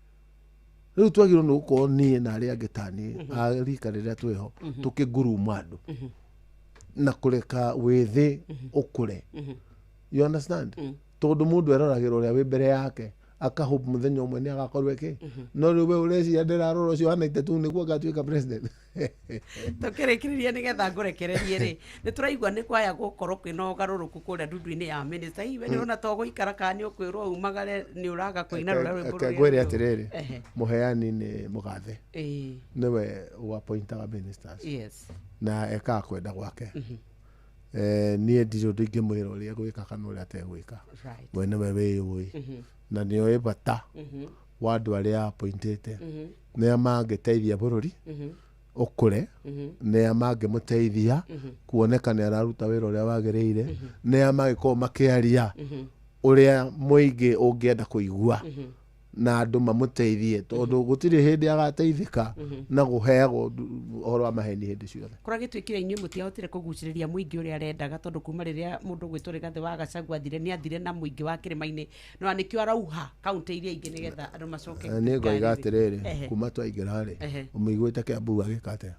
Rĩu twagĩrĩirwo nĩ gũkorwo niĩ na arĩa angĩ ta niĩ a rika rĩrĩa twĩho tũkĩnguruma andũ na kũreka wĩthĩ ũkũre. You understand? Tondũ mũndũ eroragĩra ũrĩa wĩ mbere yake akahope mũthenya ũmwe nĩ agakorwo ĩkĩ. No rĩu we ũreciria ndĩrarora ũcio wa 92 nĩguo agatuĩka president. Tũkĩrĩkĩrĩria nĩgetha ngũrekererie rĩ, nĩ tũraigua nĩ kwaya gũkorwo kwĩna ũgarũrũku kũrĩa ndundu-inĩ ya minister. Hihi we nĩũrona to gũikara kana nĩ ũkwĩrwo umagare nĩ ũraga kũina rũrĩa rwĩmbo Reke rũrĩa ngwĩre rũrũ? atĩrĩrĩ, mũheani nĩ mũgathe. Nĩwe ũappointaga ministers. Na ekaga kwenda gwake. Niĩ ndirĩ ũndũ ingĩmwĩra ũrĩa egwĩka kana ũrĩa ategwĩka. We nĩwe wĩyũĩ. Na nĩoĩ bata wa andũ arĩa appointĩte. Nĩa mangĩteithia bũrũri ũkũre, nĩa mangĩmũteithia kuoneka nĩ araruta wĩra ũrĩa wagĩrĩire, nĩa mangĩkorwo makĩaria ũrĩa mũingĩ ũngĩenda kũigua na andũ mamũteithie, tondũ gũtirĩ hĩndĩ agateithĩka na gũheagwo ũhoro wa maheni hĩndĩ ciothe. Kũragĩtuĩkire inyuĩ mũtiahotire kũgucĩrĩria mũingĩ ũrĩa arendaga, tondũ kuma rĩrĩa mũndũ ũgwĩtwo Rigathĩ wa Gachagua athire, nĩ athire na mũingĩ wa kĩrĩma-inĩ, no nĩkĩo arauha kaũntĩ iria ingĩ nĩgetha andũ macoke. Niĩ ngoiga atĩrĩrĩ, kuma twaingĩra rĩ, ũmũiguĩte Kiambu agĩka atĩa?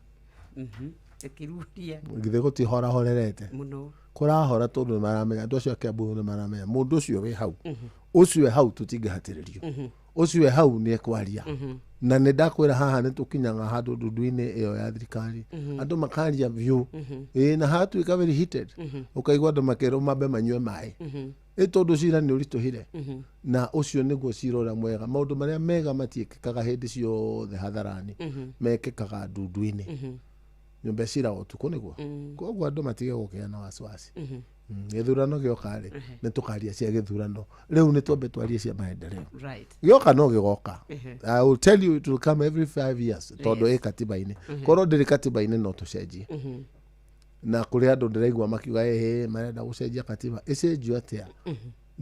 Ĩkĩruria. Githĩ gũtihorahorerete mũno? Kũrahora tondũ nĩ maramenya, andũ acio a Kiambu nĩ maramenya mũndũ ũcio wĩ hau, ũcio wĩ hau tũtingĩhatĩrĩrio, ũcio wĩ hau nĩ ekwaria. Na nĩ ndakwĩra haha nĩ tũkinyaga handũ ndundu-inĩ ĩyo ya thirikari, andũ makaria biũ. Ĩĩ, na hatuĩka very heated, ũkaigua andũ makĩrwo mambe manyue maĩ, ĩ tondũ cira nĩ ũritũhire. Na ũcio nĩguo cira ũrĩa mwega. Maũndũ marĩa mega matiĩkĩkaga hĩndĩ ciothe hadharani, mekĩkaga ndundu-inĩ, nyũmba cira ũtukũ nĩguo. Koguo andũ matige gũkĩa na wasiwasi. Gĩthurano gĩoka rĩ, nĩ tũkaria cia gĩthurano. Rĩu nĩ twambe twarie cia maendeleo. Gĩoka no gĩgoka. I will tell you it will come every 5 years, tondũ ĩ katiba-inĩ. Korwo ndĩrĩ katiba-inĩ no tũcenjie. Na kũrĩ andũ ndĩraigua makiuga ĩhĩ marenda gũcenjia katiba. Ĩcenjio atĩa?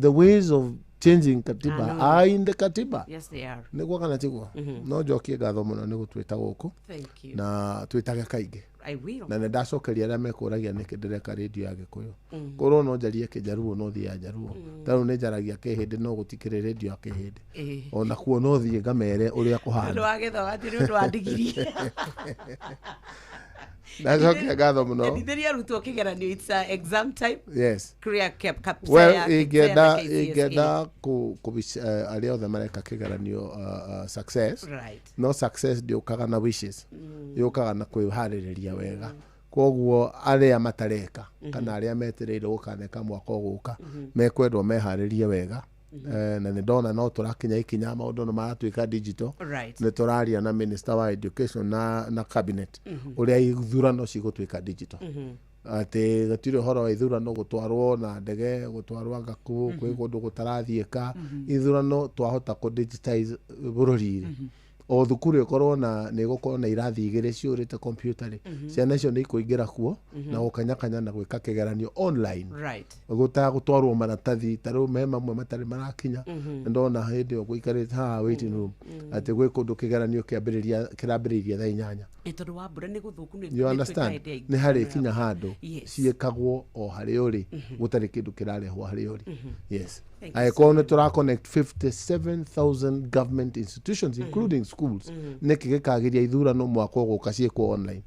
The ways of changing katiba are in the katiba. Yes, they are. Nĩguo kana tiguo? No njokie ngatho mũno nĩ gũtwĩta gũkũ. Thank you. Na twĩtage kaingĩ. I will. Na nĩ ndacokeria arĩa mekũragia nĩkĩ ndĩreka rĩndio ya Gĩkũyũ. Korwo no njarie Kĩnjaruo no thiĩ ya Njaruo. Ta rĩu nĩ njaragia Kĩhĩndĩ no gũtikĩrĩ rĩndio ya Kĩhĩndĩ. Ona kuo no thiĩ ngamere ũrĩa kũhana. Nĩ wagĩthoma atĩ nĩ ũndũ wa ndigiri. Ndacokia ngatho mũno. Endithĩria arutwo kĩgeranio, it's exam time. Yes. Clear cap cap. Well, ingĩenda arĩa othe mareka kĩgeranio success. No success ndĩũkaga na wishes. Yũkaga na kwĩharĩrĩria wega. Koguo arĩa matareka kana arĩa metereire gũkaneka mwaka ũgũka mekwendwo meharĩrie wega. Na nĩ ndona no tũrakinya ikinya maũndũ nĩ maratuĩka digital. Nĩ tũraria na minister wa education na cabinet ũrĩa ithurano cigũtuĩka digital. Atĩ gũtirĩ ũhoro wa ithurano gũtwarwo na ndege, gũtwarwo anga kũ, kwĩ kũndũ gũtarathiĩka. Ithurano twahota kũ digitize bũrũri rĩ, o thukuru ĩkorwo na nĩ ĩgũkorwo na irathi igĩrĩ ciũrĩte computer rĩ, ciana icio nĩ ikũingĩra kuo na gũkanyakanya na gwĩka kĩgeranio online. Gũtagũtwarwo maratathi ta rĩu me mamwe matarĩ marakinya. Ndona hĩndĩ ĩyo gũikarĩte haha waiting room atĩ gwĩ kũndũ kĩgeranio kĩrambĩrĩirie thaa 8. Tondũ wa mbura nĩ gũthũku nĩ You understand? Nĩ harĩ kinya handũ ciĩkagwo o harĩa ũrĩ, gũtarĩ kĩndũ kĩrarehwo harĩa ũrĩ. Yes. Angĩkorwo nĩ tũra connect 57,000 government institutions including schools, nĩkĩ gĩkagĩria ithurano mwaka ũgũka ciĩkwo online?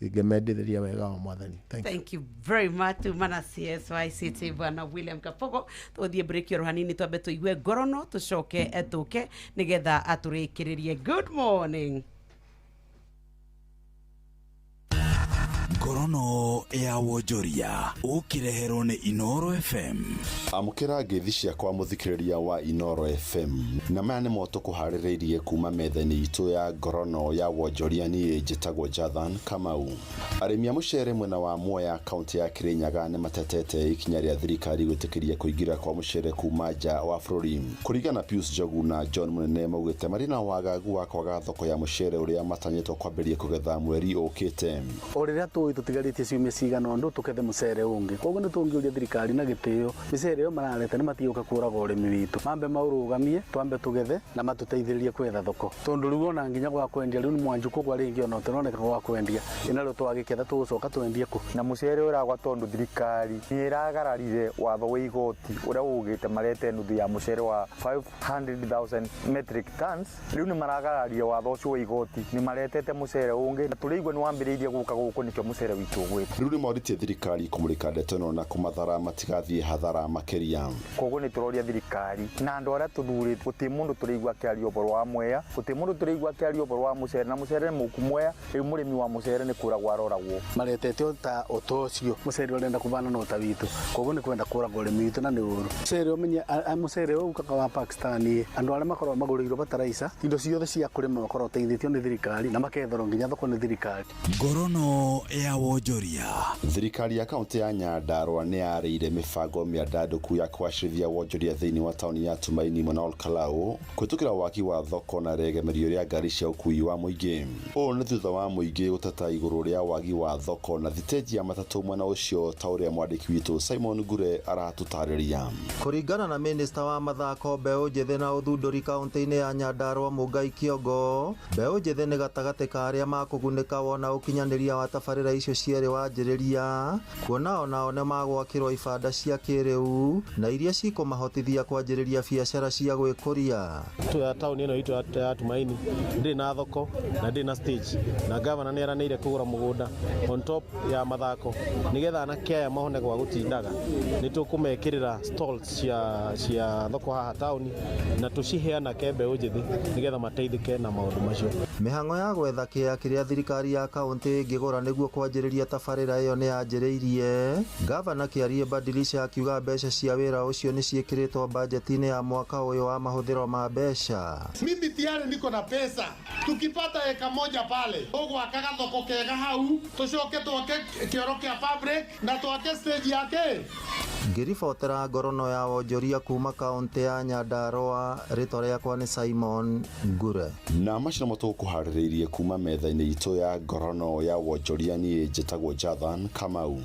Ngĩmendithĩria wega wa Mwathani. Thank you. Thank you very much mana CS wa ICT Bwana William Kabogo. Tũthiĩ break oro hanini, twambe tũigue ngorono, tũcoke tũke nĩgetha atũrĩkĩrĩrie. Good morning. Ngorono ya wonjoria ũkĩreherwo nĩ Inoro FM. Amũkĩra ngeithi ciakwa, mũthikĩrĩria wa Inoro FM, na maya nĩmo tũkũharĩrĩirie kuma metha-inĩ itũ ya ngorono ya wonjoria. Niĩ njĩtagwo Jathan Kamau. Arĩmi a mũcere mwena wa Mwea, kaũntĩ ya Kĩrĩnyaga, nĩ matetete ikinya rĩa thirikari gwĩtĩkĩria kũingĩra kwa mũcere kuma nja wa bũrũri. Kũringana na Pius Njogu na John Mũnene, maugĩte marĩ na wagagu wa kwaga thoko ya mũcere ũrĩa matanyĩtwo kwambĩrĩria kũgetha mweri ũkĩte. O rĩrĩa tũĩ tũtigarĩtie ciumia cigana ũndũ tũkethe mũcere ũngĩ, koguo nĩ tũngĩũria thirikari na gĩtĩo, mĩcere ĩyo marareta nĩ matige gũka kũraga ũrĩmi witũ, mambe maũrũgamie, twambe tũgethe na matũteithĩrĩrie kwetha thoko, tondũ rĩu ona nginya gwa kwendia rĩu nĩ mwanju kũgwa rĩngĩ, ona ũtĩroneka gwa kwendia ĩna rĩu twagĩketha tũgũcoka twendie kũ? Na mũcere ũragwa tondũ thirikari nĩ ĩragararire watho wa igoti ũrĩa ugĩte marete nuthu ya mũcere wa 500,000 metric tons. Rĩu nĩ maragararire watho ũcio wa igoti, nĩ maretete mũcere ũngĩ na tũrĩigua nĩ wambĩrĩirie gũka gũkũ, nĩkĩo mũcere witũ ũgwĩte. Rĩu nĩ morĩtie thirikari kũmũrĩka ndeto ĩno na kũmathara matigathiĩ hathara makĩria. Koguo nĩ tũroria thirikari na andũ arĩa tũthurĩte, gũtirĩ mũndũ tũraigua akĩaria ũhoro wa Mwea, gũtirĩ mũndũ tũraigua akĩaria ũhoro wa mũcere, na mũcere nĩ mũku Mwea. Rĩu mũrĩmi wa mũcere nĩ kũragwo aroragwo. Maretete ta ũta ũcio mũcere ũrenda kũbana na ũta witũ, koguo nĩ kwenda kũraga ũrĩmi witũ na nĩ ũru. Mũcere ũmenye mũcere ũyũ ũkaga wa Pakistan, andũ arĩa makoragwo magũrĩirwo bataraica, indo ciothe cia kũrĩma makoragwo teithĩtio nĩ thirikari na maketherwo nginya thoko nĩ thirikari. Ngorono ya wonjoria. Thirikari ya kaunti ya Nyandarua nĩ yarĩire mĩbango mĩandandũku ya kũgacĩrithia wonjoria thĩinĩ wa taũni ya Tumaini mwena wa Olkalau, kũhĩtũkĩra waki wa thoko na rĩegemerio rĩa ngari cia ũkuui wa mũingĩ. Ũũ nĩ thutha wa mũingĩ gũteta igũrũ rĩa wagi wa thoko na thitĩnji ya matatũ mwena ũcio, ta ũrĩa mwandĩki witũ Simon Ngure aratũtarĩria. Kũringana na minista wa mathako, mbeũ njĩthĩ na ũthundũri kaunti-inĩ ya Nyandarua Mũngai Kĩongo, mbeũ njĩthĩ nĩ gatagatĩ ka arĩa makũgunĩka wona ũkinyanĩria wa tabarĩra icio cierĩ wanjĩrĩria, kuona onao nĩ magwakĩrwo ibanda cia kĩrĩu na iria cikũmahotithia kwanjĩrĩria biacara cia gwĩkũria. Ya taũni ĩno itũ ya Tumaini ndĩrĩ na thoko na ndĩrĩ na stage, na gavana nĩ eranĩire kũgũra mũgũnda on top ya mathako nĩgetha anake aya mahone gwa gũtindaga. Nĩ tũkũmekĩrĩra stalls cia thoko haha taũni na tũcihe anake mbeũ njĩthĩ nĩgetha mateithĩke na maũndũ macio. Mĩhang'o ya gwetha kĩea kĩrĩa thirikari ya kaunti ĩngĩgũra nĩguo kwanjĩrĩria tabarĩra ĩyo nĩ yanjĩrĩirie. Gavana Kĩarie Badilisha akiuga mbeca cia wĩra ũcio nĩ ciĩkĩrĩtwo bajeti-inĩ ya mwaka ũyũ wa mahũthĩro ma mbeca. Mimi tayari niko na pesa, tukipata eka moja pale tũgwaka gathoko kega hau, tũcoke twake kĩoro kĩa public na twake stage yake. Ngĩribotera ngorono ya wonjoria kuma kaunti ya Nyandarua, rĩtwa rĩakwa nĩ Simon Ngure. Na macio nĩmo tũkũharĩrĩirie kuma metha-inĩ itũ ya ngorono ya wonjoria. Niĩ njĩtagwo Jathan Kamau.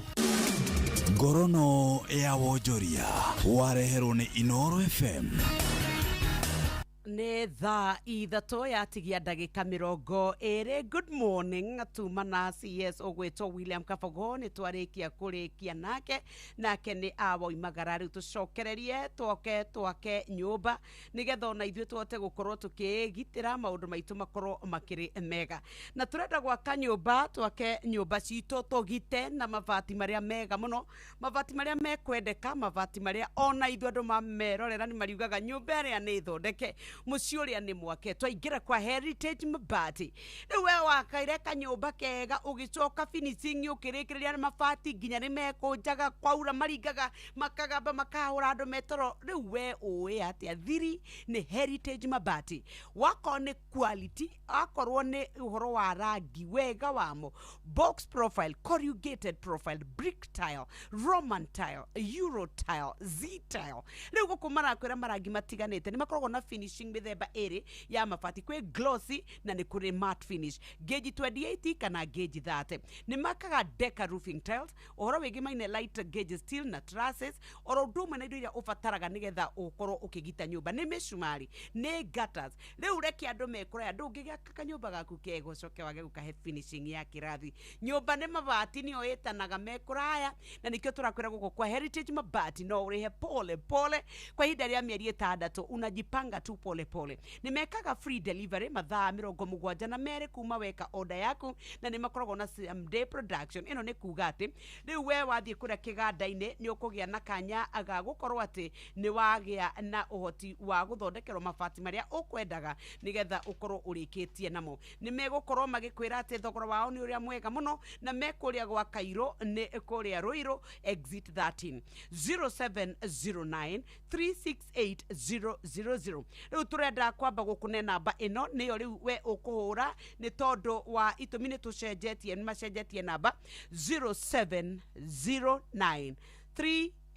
Ngorono ya wonjoria wareherwo nĩ Inoro FM. Nĩ 3:30 yatigia ndagĩka 20. Good morning. Tuma na CS ũgwĩtwo William Kabogo, nĩ twarĩkia kũrĩkia nake nĩ awoimagara. Rĩu tũcokererie twoke twake nyũmba nĩgetha ona ithuĩ tũhote gũkorwo tũkĩgitĩra maũndũ maitũ makorwo makĩrĩ mega, na tũrenda gwaka nyũmba, twake nyũmba citũ tũgite na mabati marĩa mega mũno, mabati marĩa mekwendeka, mabati marĩa ona ithuĩ andũ mamerorera nĩ mariugaga nyũmba ĩrĩa nĩ thondeke, mũciĩ ũrĩa nĩ mwake. Twaingĩra kwa Heritage Mabati, rĩu we wakaire kanyũmba kega, ũgĩcoka finishing ũkĩrĩkĩrĩria mabati nginya nĩ mekũnjaga, kwaura maringaga makagamba makahũra andũ metoro. Rĩu we ũĩ atĩa thiri nĩ Heritage Mabati? Wakorwo nĩ quality, akorwo nĩ ũhoro wa rangi wega wamo, box profile, corrugated profile, brick tile, Roman tile, Euro tile, Z tile. Rĩu gũkũ marakwĩra marangi matiganĩte, nĩ makoragwo na finishing mĩthemba ĩrĩ ya mabati, kwĩ glossy na nĩ kũrĩ matte finish, gauge 28 kana gauge 30. Nĩ makaga deca roofing tiles, ũhoro wĩgiĩ maine light gauge steel na trusses, oro ũndũ ũmwe na indo iria ũbataraga nĩgetha ũkorwo ũkĩgita nyũmba, nĩ mĩcumari, nĩ gutters. Rĩu reke andũ mekũraya, ndũngĩgĩaka kanyũmba gaku kega ũcoke wage gũkahe finishing ya kĩrathi. Nyũmba nĩ mabati nĩyo ĩtanaga mekũraya, na nĩkĩo tũrakwĩra gũkũ kwa Heritage Mabati no ũrĩhe pole pole kwa ihinda rĩa mĩeri 6, unajipanga tu pole. pole pole. Nĩ mekaga free delivery mathaa 72 kuma weka order yaku, na nĩ makoragwo na same day production. Ĩno nĩ kuga atĩ rĩu we wathiĩ kũrĩa kĩganda-inĩ nĩ ũkũgĩa na kanya ga gũkorwo atĩ nĩ wagĩa na ũhoti wa gũthondekerwo mabati marĩa ũkwendaga nĩgetha ũkorwo ũrĩkĩtie namo. Nĩ megũkorwo magĩkwĩra atĩ thogora wao nĩ ũrĩa mwega mũno, na me kũrĩa gwa Kairũ nĩ kũrĩa Ruiru exit 13 0709 368 000. Rĩu tũrenda kwamba gũkũne namba ĩno nĩyo rĩu we ũkũhũra nĩ tondũ wa itũmi nĩ tũcenjetie, nĩ macenjetie namba 0709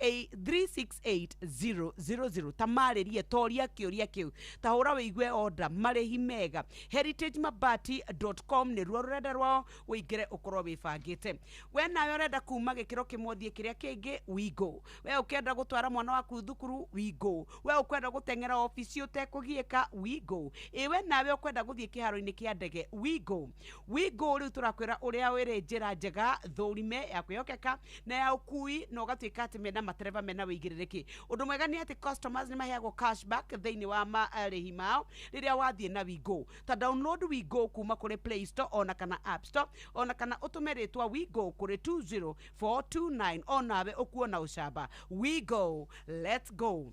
368 000. Tamarĩrie toria kĩũria kĩu, tahũra wĩigue order marĩhi mega. Heritagemabati.com nĩ ruo rũrenda rwao, ũingĩre ũkorwo wĩbangĩte. We nawe ũrenda kuma gĩkĩro kĩmwe ũthiĩ kĩrĩa kĩngĩ, we go. We ũkĩenda gũtwara mwana waku thukuru, we go. We ũkwenda gũteng'era obici ũtekũgiĩka, we go. Ĩ we nawe ũkwenda gũthiĩ kĩharo-inĩ kĩa ndege, we go. We go rĩu tũrakwĩra ũrĩa wĩrĩ njĩra njega thũrime ya kwĩhokeka na ya ũkui, na ũgatuĩka atĩ mena matereba mena wĩigĩrĩrĩki. Ũndũ mwega nĩ atĩ customers nĩ maheagwo cashback thĩinĩ wa marĩhi mao rĩrĩa wathiĩ na WeGo. Ta download WeGo kuma kũrĩ Play Store ona kana App Store, ona kana ũtũme rĩtwa WeGo kũrĩ 20429, onawe ũkuona ũcamba. WeGo, let's go.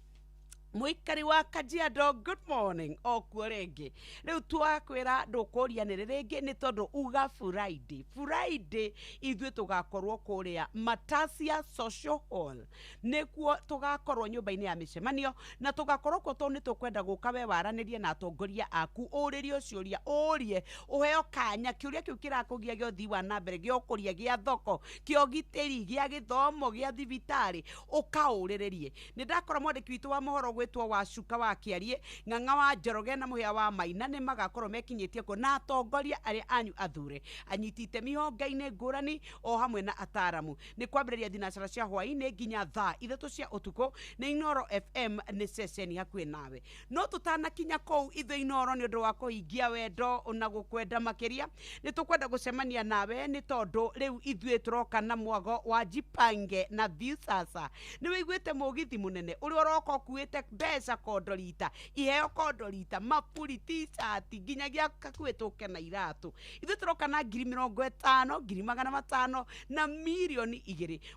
Mũikari wa Kajiado, good morning okuo rĩngĩ. Rĩu twakwĩra ndũkũrianĩrĩ rĩngĩ nĩ tondũ uga Friday, Friday ithuĩ tũgakorwo kũrĩa Matasia Social Hall, nĩkuo tũgakorwo nyũmba-inĩ ya mĩcemanio, na tũgakorwo kuo tondũ nĩ tũkwenda gũka we waranĩrie na atongoria aku, ũrĩrie ciũria, ũrie ũheo kanya kĩũria kĩu kĩrakũgia gĩa ũthii wa na mbere, gĩa ũkũria, gĩa thoko, kĩa ũgitĩri, gĩa gĩthomo, gĩa thibitarĩ, ũkaũrĩrĩrie. Nĩ ndakora mwandĩki witũ wa mohoro gwĩtwo wa Cuka wa Kĩarie, Ng'ang'a wa Njoroge na Mũhĩa wa Maina nĩ magakorwo mekinyĩtie kuo na atongoria arĩa anyu athure, anyiti itemi honge-inĩ ngũrani o hamwe na ataramu. Nĩ kwambĩrĩria thinacara cia hwaĩ-inĩ nginya thaa 3 cia ũtukũ. Nĩ Inooro FM, nĩ ceceni hakuhĩ nawe. No tũtanakinya kũu, ithuĩ Inooro nĩ ũndũ wa kũhingia wendo na gũkwenda makĩria, nĩ tũkwenda gũcemania nawe nĩ tondũ rĩu ithuĩ tũroka na mwago wa Jipange na Viusasa. Nĩ wĩiguĩte mũgithi mũnene ũrĩa ũroka ũkuĩte mbeca kondorita, iheo kondorita, maburi, t-shirt, nginyagia hakuhĩ tũke na iratũ. Ithuĩ tũroka na 50,000, 500,000 na 2 mirioni.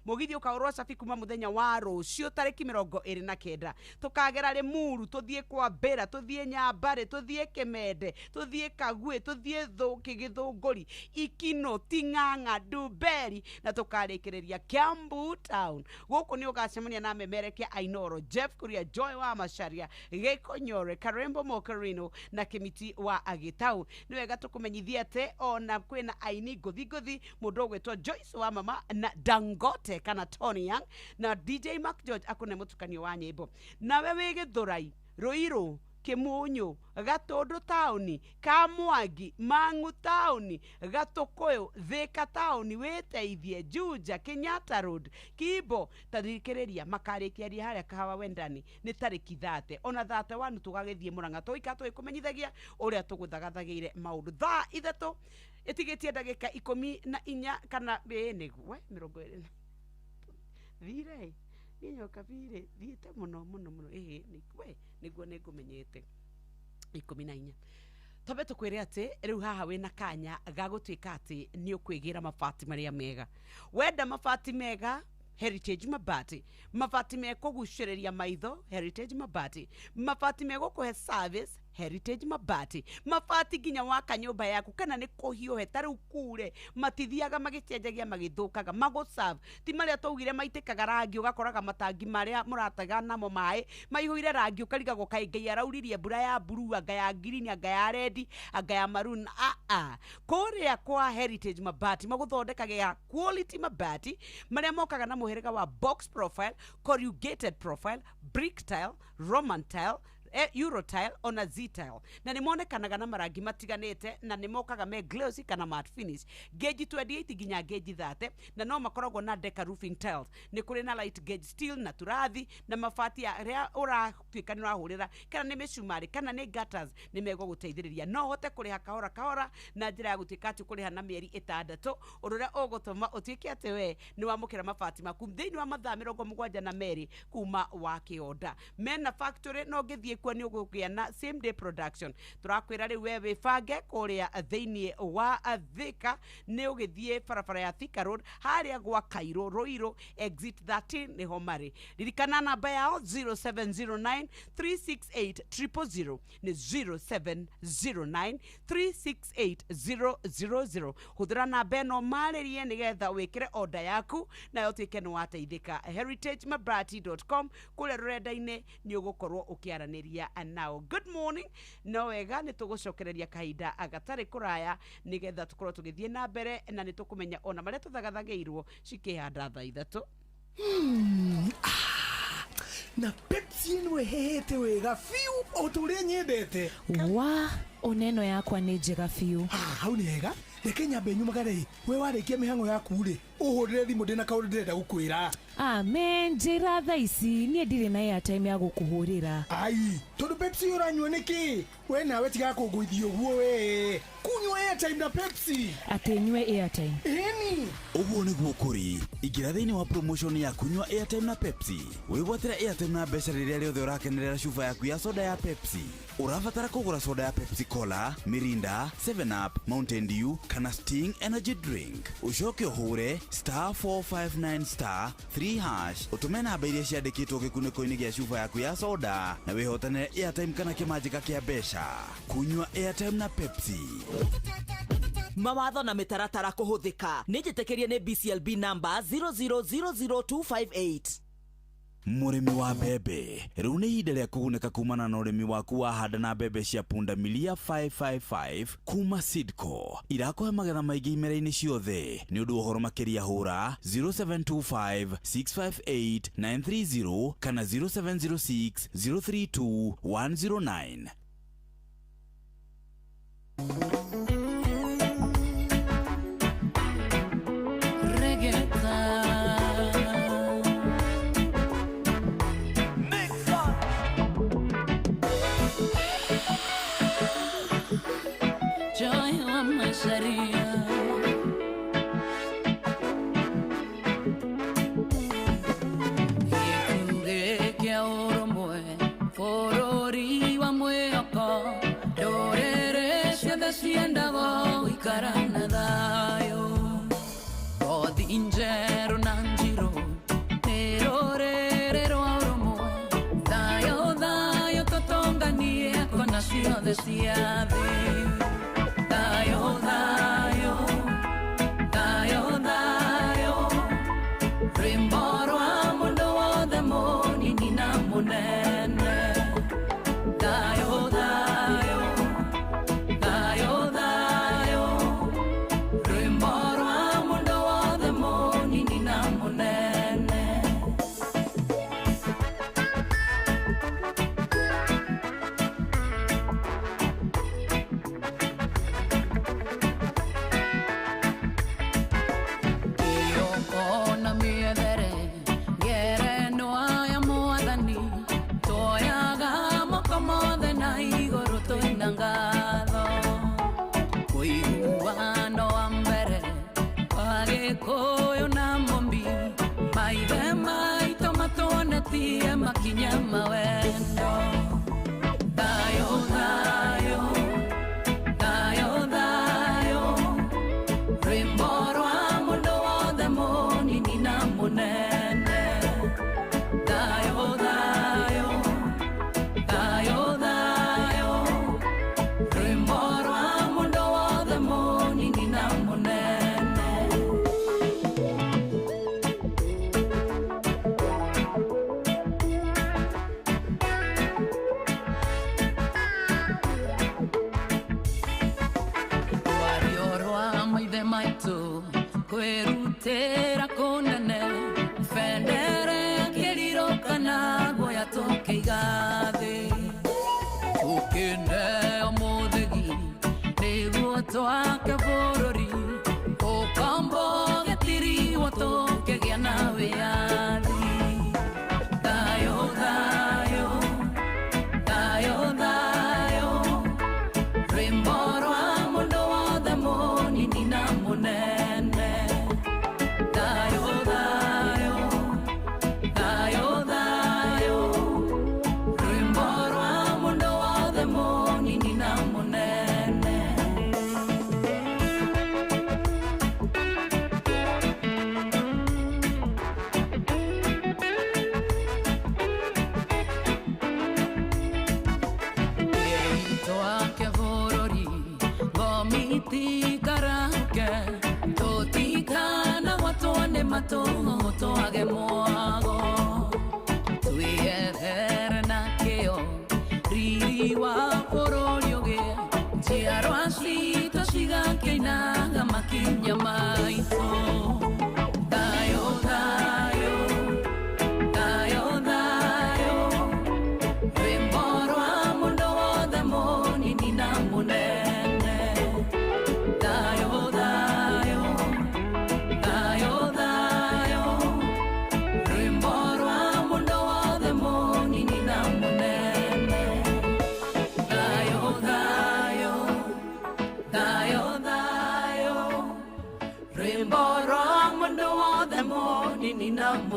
Mũgithi ũkaũrwo cabi kuma mũthenya wa rũciũ tarĩki 29. Tũkagera Rĩmuru, tũthiĩ Kwambĩra, tũthiĩ Nyambarĩ, tũthiĩ Kĩmende, tũthiĩ Kaguĩ, tũthiĩ Gĩthũngũri, Ikino, Ting'ang'a, Ndumberi, na tũkarĩkĩrĩria Kiambu Town. Gũkũ nĩ ũgacemania na memerekia a Inooro, Jeff Kuria, Joy wa Macharia, Gĩkonyore, Karembo Mokarino na Kĩmiti wa Agĩtau. Nĩ wega tũkũmenyithie atĩ ona kwĩna aini ngũthi ngũthi, mũndũ ũgwĩtwo Joyce wa Mama na Dangote kana Tony Young na DJ Mark George akũne mũtukanio wa nyĩmbo. Nawe wĩ Gĩthũrai, Ruiru, Kimunyu, Gatũndũ taũni, Kamwangi, Mang'u taũni, Gatũkũyũ, Thĩka taũni, wĩteithie, Juja, Kenyatta Road, Kimbo, tathikĩrĩria makarĩkĩria harĩa Kahawa Wendani nĩ tarĩki 30, ona 31 tũgagĩthiĩ Mũrang'a tũgĩikara tũgĩkũmenyithagia ũrĩa tũgũthagathagĩire maũndũ. Thaa 3 ĩtigĩtie ndagĩka 14 kana ĩĩ nĩguo 20 thire niĩ nyoka birĩ thiĩte mũno mũno mũno ĩhĩ we nĩguo nĩngũmenyete 14. Twambe tũkwĩre atĩ rĩu haha wĩna kanya ga gũtuĩka atĩ nĩ ũkwĩgĩra mabati marĩa mega. Wenda mabati mega, Heritage Mabati. Mabati mekũgucĩrĩria maitho, Heritage Mabati. Mabati megũkũhe service, Heritage Mabati. Mabati nginya waka nyũmba yaku kana nĩ kũhiũhe ta rĩu kure, matithiaga magĩcenjagia magĩthũkaga, magũserve. Ti marĩa twaugire maitĩkaga rangi, ũgakoraga matangi marĩa mũrataga namo maĩ maihũire rangi, ũkarigagwo kaĩ Ngai arauririe mbura ya blue, anga ya green, anga ya red, anga ya maroon. Aa, kũrĩa kwa Heritage Mabati magũthondekagĩra quality mabati marĩa mokaga na mũhĩrĩga wa box profile, corrugated profile, brick tile, Roman tile, Eurotile ona Z-tile, na nĩ monekanaga na marangi matiganĩte, na nĩ mokaga me glossy kana matte finish, gauge 28 nginya gauge 30, na no makoragwo na deca roofing tiles. Nĩ kũrĩ na light gauge steel na turathi, na mabati arĩa ũratuĩka nĩ ũrahũrĩra kana nĩ mĩcumarĩ kana nĩ gutters nĩ megũgũteithĩrĩria. No ũhote kũrĩha kahora kahora na njĩra ya gũtuĩka atĩ ũkũrĩha na mĩeri 6, ũndũ ũrĩa ũgũtũma ũtuĩke atĩ we nĩ wamũkĩra mabati maku thĩinĩ wa mathaa 72 kuma wakĩonda. Mena factory no ũngĩthiĩ kuo nĩ ũgũgĩa na same day production. Tũrakwĩra rĩu we wĩbange kũrĩa thĩinĩ wa Thika, nĩ ũgĩthiĩ barabara ya Thika Road harĩa gwa Kairo Ruiru exit 13 nĩho marĩ. Ririkana namba yao 0709 368 000 nĩ 0709 368 000. Hũthĩra namba ĩno marĩrie nĩgetha wĩkĩre order yaku nayo ũtuĩke nĩ wateithĩka. heritagemabati.com kũrĩa rũrenda-inĩ nĩ ũgũkorwo ũkĩaranĩria nao. Good morning, no wega nĩ tũgũcokereria kahinda gatarĩ kũraya nĩgetha tũkorwo tũgĩthiĩ na mbere na nĩ tũkũmenya ona marĩa tũthagathagĩirwo cikĩhanda thaa 3. Na Pepsi ĩno ĩhehete wega biũ o ta ũrĩa nyendete. Wa oneno yakwa nĩ njega biũ. Hau nĩ hega. Reke nyambe nyumagare. We warĩkia mĩhang'o yaku rĩ, ũhũrĩre thimũ ndĩna kaũndũ ndĩrenda gũkwĩra. Amen, njĩra thaa ici niĩ ndirĩ na airtime ya gũkũhũrĩra. Ai, tondũ Pepsi ũranyua nĩkĩ? We nawe tiga kũngũithia ũguo we. Kunyua airtime na Pepsi. Atĩ nyue airtime? Ĩni. Ũguo nĩguo kũrĩ. Ingĩra thĩinĩ wa promotion ya kunyua airtime na Pepsi. Wĩgwatĩre airtime na mbeca rĩrĩa rĩothe ũrakenerera cuba yaku ya soda ya Pepsi. Ũrabatara kũgũra soda ya Pepsi Cola, Mirinda, 7 Up, Mountain Dew kana Sting Energy Drink. Ũcoke ũhũre *459 *3# ũtũme namba iria ciandĩkĩtwo gĩkunĩko-inĩ gĩa cuba yaku ya soda na wĩhotanĩre airtime kana kĩmanjĩka kĩa mbeca. Kunyua airtime na Pepsi. Mawatho na mĩtaratara kũhũthĩka nĩ njĩtĩkĩrie nĩ BCLB number 0000258. Mũrĩmi wa mbembe, rĩu nĩ ihinda rĩa kũgunĩka kumana na ũrĩmi waku wa handa na mbembe cia pundamilia 555 kuma Sidco. Irakũhe magetha maingĩ imera-inĩ ciothe. Nĩ ũndũ wa ũhoro makĩria hũra 0725 658 930 kana 0706 032 109.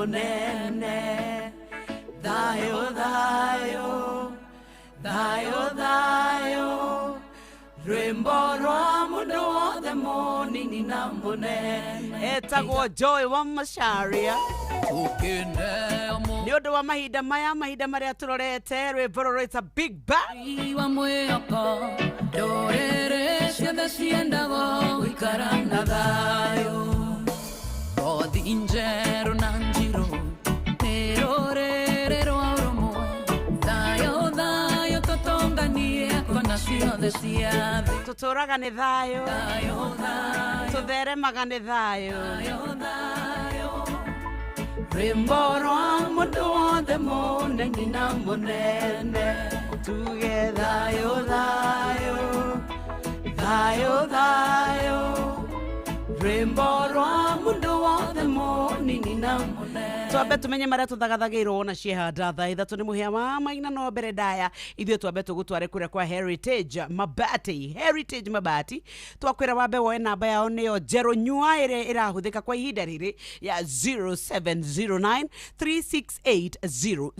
mũnene. Thayũ thayũ, thayũ thayũ, rwĩmbo rwa mũndũ wothe mũnini na mũnene. Etagwo Joy wa Macharia. Nĩ ũndũ wa mahinda maya, mahinda marĩa tũrorete, rwĩmbo rũrũ it's a big bang. Wa mwĩhoko ndũrĩrĩ ciothe ciendago gũikara na thayũ. Ngothi njerũ na njirũ nĩ rũrĩrĩ rwa ũrũmwe. Thayũ thayũ tũtũnganie kona ciothe cia thĩ. Tũtũraga nĩ thayũ, tũtheremaga nĩ thayũ. Rwĩmbo rwa mũndũ wothe mũnini na mũnene, tuge thayũ thayũ, thayũ thayũ, rwĩmbo rwa mũndũ wothe mũnini na mũnene. Twambe tumenye marĩa tũthagathagĩirwo na ciehanda thaa 3 nĩ mũhĩa wa maina no mbere ndaya ithuĩ twambe tũgũtware kũrĩa kwa Heritage Mabati. Heritage Mabati twakwĩra wambe woe namba yao nĩyo njerũ nyua ĩrĩa ĩrahũthĩka kwa ihinda rĩrĩ ya 0709 368 000,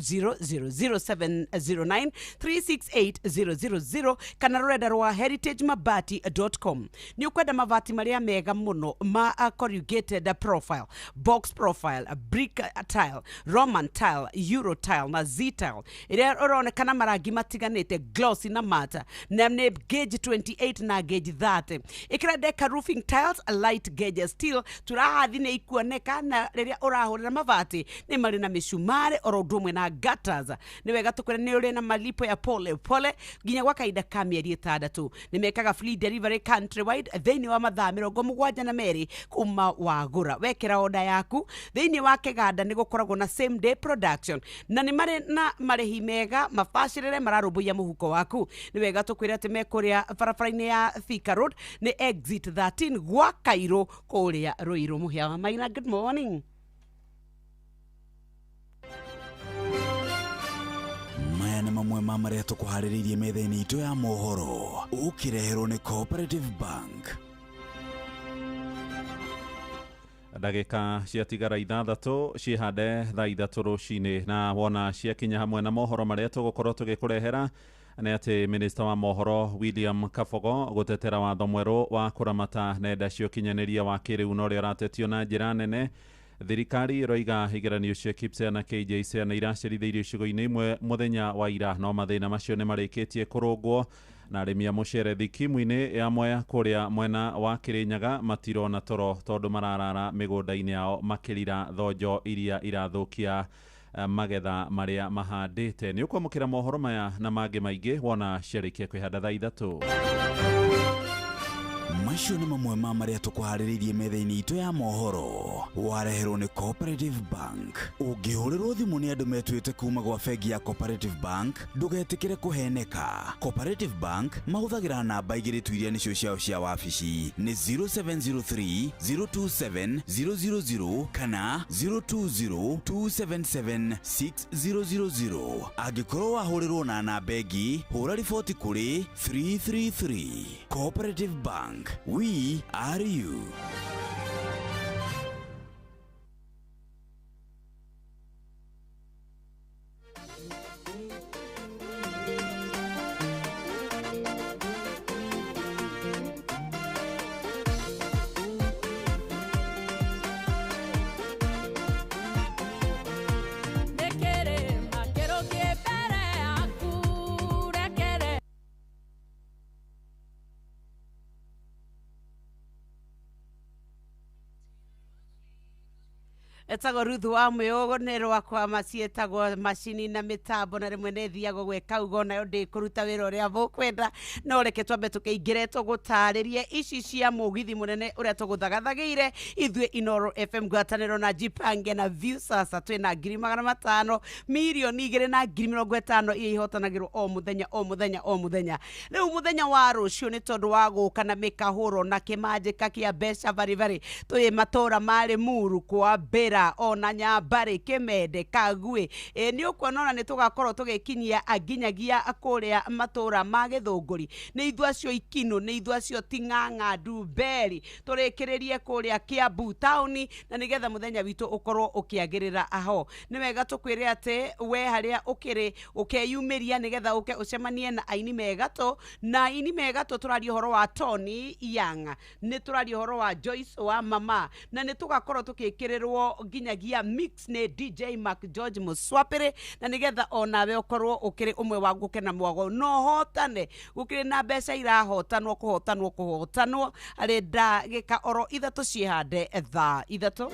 0709 368 000 kana rũrenda rwa heritagemabati.com. Nĩ ũkwenda mabati marĩa mega mũno ma corrugated profile, box profile, brick tile, Roman tile, Euro tile na Z tile ĩrĩa ũronekana marangi matiganĩte, glossy na matte, na nĩ gauge 28 na gauge 30. Ĩkĩra Deka roofing tiles, light gauge steel, turahathi nĩ ikuoneka na rĩrĩa ũrahũrĩra mabati nĩ marĩ na mĩcumarĩ oro ũndũ ũmwe na gutters. Nĩ wega tũkwĩra nĩ ũrĩ na malipo ya pole pole nginya gwa kahinda ka mĩeri 6. Nĩ mekaga free delivery countrywide thĩinĩ wa mathaa 72 kuma wagũra. Wekĩra oda yaku thĩinĩ wa kĩganda nĩ gũkoragwo na same day production na nĩ marĩ na marĩhi mega mabacĩrĩre mararũmbũiya mũhuko waku. Nĩ wega tũkwĩra atĩ me kũrĩa barabara-inĩ ya Thika Road nĩ exit 13 gwa Kairũ kũrĩa Ruiru. Mũhĩa wa Maina, good morning. Maya nĩ mamwe ma marĩa tũkũharĩrĩirie metha-inĩ itũ ya mohoro ũkĩreherwo nĩ Cooperative Bank. Ndagĩka ciatigara 6 ciĩhande thaa 3 rũcinĩ na wona ciakinya hamwe na mohoro marĩa tũgũkorwo tũgĩkũrehera nĩ atĩ minista wa mohoro William Kabogo gũtetera watho mwerũ wa kũramata nenda cia ũkinyanĩria wa kĩrĩu na ũrĩa ũratetio na njĩra nene. Thirikari ĩroiga igeranio cia KPSEA na KJSEA nĩ iracerithĩirio icigo-inĩ imwe mũthenya wa ira, no mathĩna macio nĩ marĩkĩtie kũrũngwo. Na arĩmi a mũcere thikimu-inĩ ya Mwea kũrĩa mwena wa Kĩrĩnyaga matirona toro tondũ mararara mĩgũnda-inĩ yao makĩrira thonjo iria irathũkia magetha marĩa mahandĩte. Nĩ ũkwamũkĩra mohoro maya na mangĩ maingĩ wona ciarĩkia kwĩhanda thaa 3. Macio nĩ mamwe ma marĩa tũkũharĩrĩirie metha-inĩ itũ ya mohoro wareherwo nĩ Cooperative Bank. Ũngĩhũrĩrwo thimũ nĩ andũ metuĩte kuma gwa bengi ya Cooperative Bank ndũgetĩkĩre kũheneka. Cooperative Bank mahũthagĩra namba 2 tu iria nĩcio ciao cia wabici nĩ 0703 027 000 kana 020 277 6000. Angĩkorwo wahũrĩrwo na namba ĩngĩ hũra riboti kũrĩ 333. Cooperative Bank, we are you. Etagwo Ruth wa Mwĩũgũ nĩ rwakwa maciĩtagwo macini na mĩtambo na rĩmwe nĩ thiago gwĩka ugo nayo ndĩkũruta wĩra ũrĩa mũkwenda, no reke twambe tũkĩingĩre tũgũtarĩrie ici cia mũgithi mũnene ũrĩa tũgũthagathagĩire ithuĩ Inoro FM ngwatanĩro na Jipange na Viusasa. Twĩna 500,000 mirioni 2 na 50,000 iria ihotanagĩrwo o mũthenya o mũthenya o mũthenya. Rĩu mũthenya wa rũciũ nĩ tondũ wa gũka na mĩkahũro na kĩmanjĩka kĩa mbeca baribari twĩ matũra ma Limuru kwa Mbĩra Kĩrĩnyaga ona Nyambarĩ Kĩmende Kagwe nĩ ũkuona ona nĩ tũgakorwo tũgĩkinyia nginyagia kũrĩa matũra ma Gĩthũngũri nĩ ithuĩ acio Ikinũ nĩ ithuĩ acio Ting'ang'a Ndumberi tũrĩkĩrĩrie kũrĩa Kiambu taũni na nĩgetha mũthenya witũ ũkorwo ũkĩagĩrĩra aho. Nĩ wega tũkwĩre atĩ we harĩa ũkĩrĩ ũkeyumĩria nĩgetha ũke ũcemanie na aini megatũ na aini megatũ. Tũraria ũhoro wa Tony Young, nĩ tũraria ũhoro wa Joyce wa Mama na nĩ tũgakorwo tũgĩkĩrĩrwo nginyagia mix nĩ DJ Mark George Muswapĩrĩ na nĩgetha onawe ũkorwo ũkĩrĩ ũmwe wa gũkena mwago no hotane gũkĩrĩ na mbeca irahotanwo kũhotanwo kũhotanwo arĩ ndagĩka oro 3 ciĩhande thaa 3.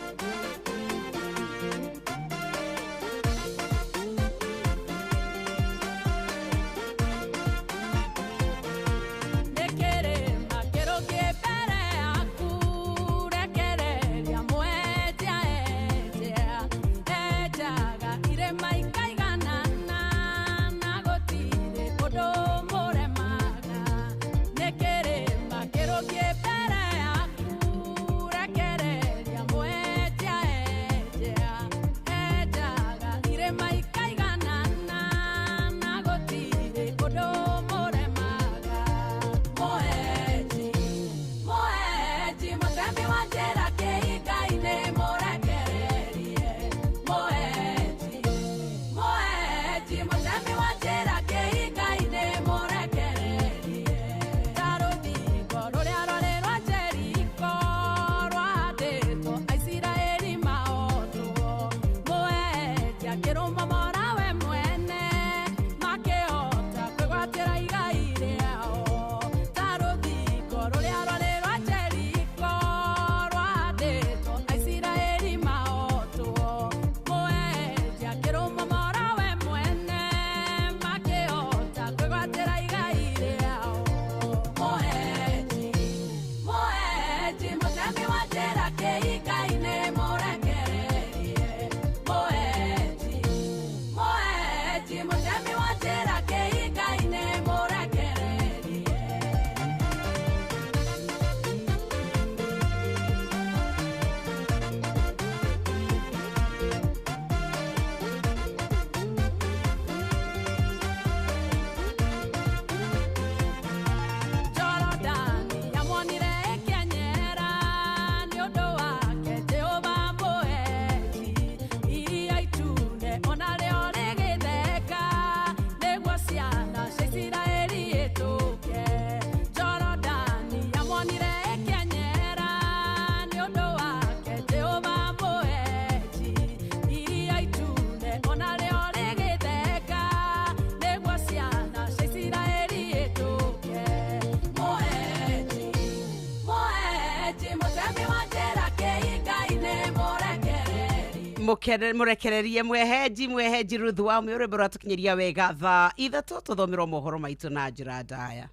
Mũrekererie mweheji Ruth wa rwĩmbo rwatũkinyĩria wega thaa 3 tũthomerwo mohoro maitũ na njĩra ndaya.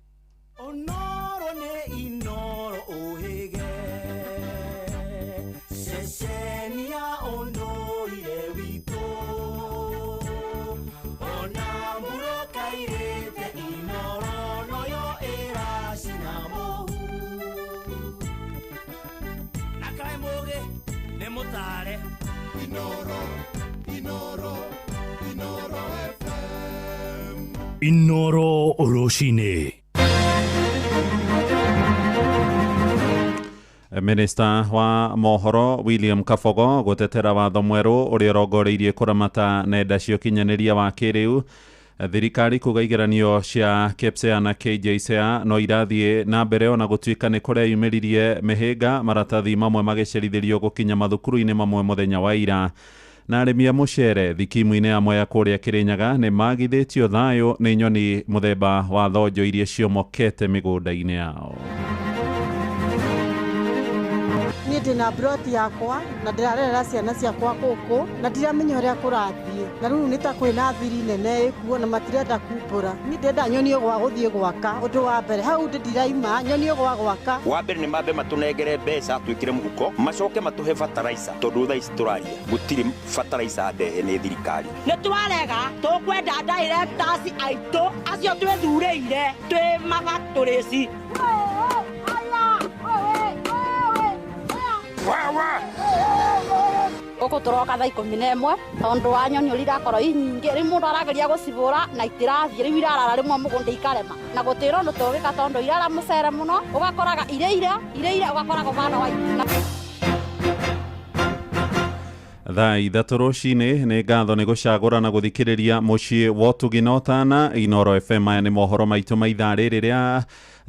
Onoro nĩ Inoro ũhĩge ceceni ya ũndũire witũ ona mũrakairĩte Inoro noyo ĩracina mũhu na kaĩ mũgĩ nĩ mũtare. Inoro, Inoro, Inoro FM. Inoro rũcinĩ. Minister wa mohoro William Kabogo gũtetera watho mwerũ ũrĩa ũrongoreirie kũramata nenda cia ũkinyanĩria wa kĩrĩu. Thirikari kuga igeranio cia KPSEA na KJSEA no irathiĩ na mbere ona gũtuĩka nĩ kũreyumĩririe mĩhĩnga maratathi mamwe magĩcerithĩrio gũkinya mathukuru-inĩ mamwe mũthenya wa ira. Na arĩmi a mũcere thikimu-inĩ ya Mwea kũrĩa Kĩrĩnyaga nĩ magithĩtio thayũ nĩ nyoni mũthemba wa thonjo iria ciomokete mĩgũnda-inĩ yao. Niĩ ndĩna broti yakwa na ndĩrarerera ciana ciakwa gũkũ na ndiramenya ũrĩa kũrathiĩ na rĩu nĩ ta kwĩna thiri nene ĩkuo na matirenda kumbũra. Niĩ ndĩrenda nyonio gwa gũthiĩ gwaka ũndũ wa mbere hau ndiraima nyonio gwa gwaka. Wa mbere nĩ mambe matũnengere mbeca twĩkĩre mũhuko macoke matũhe fertilizer tondũ thaa ici tũraria gũtirĩ fertilizer ndehe nĩ thirikari. Nĩ twarega tũkwenda directors aitũ acio twĩthurĩire twĩ mabactories. Gũkũ tũroka thaa 11 tondũ wa nyoni ũrĩa irakorwo i nyingĩ, rĩu mũndũ arageria gũcibũra na itirathiĩ, rĩu irarara rĩmwe mũgũnda ikarema na gũtirĩ ũndũ tũngĩka tondũ irara mũcere mũno, ũgakoraga ireire ireire ũgakoraga ũhana wa Thaa 3 rũcinĩ. Nĩ ngatho nĩ gũcagũra na gũthikĩrĩria mũciĩ wa ũtugi na ũtana Inoro FM. Maya nĩ mohoro maitũ ma ithaa rĩrĩ rĩa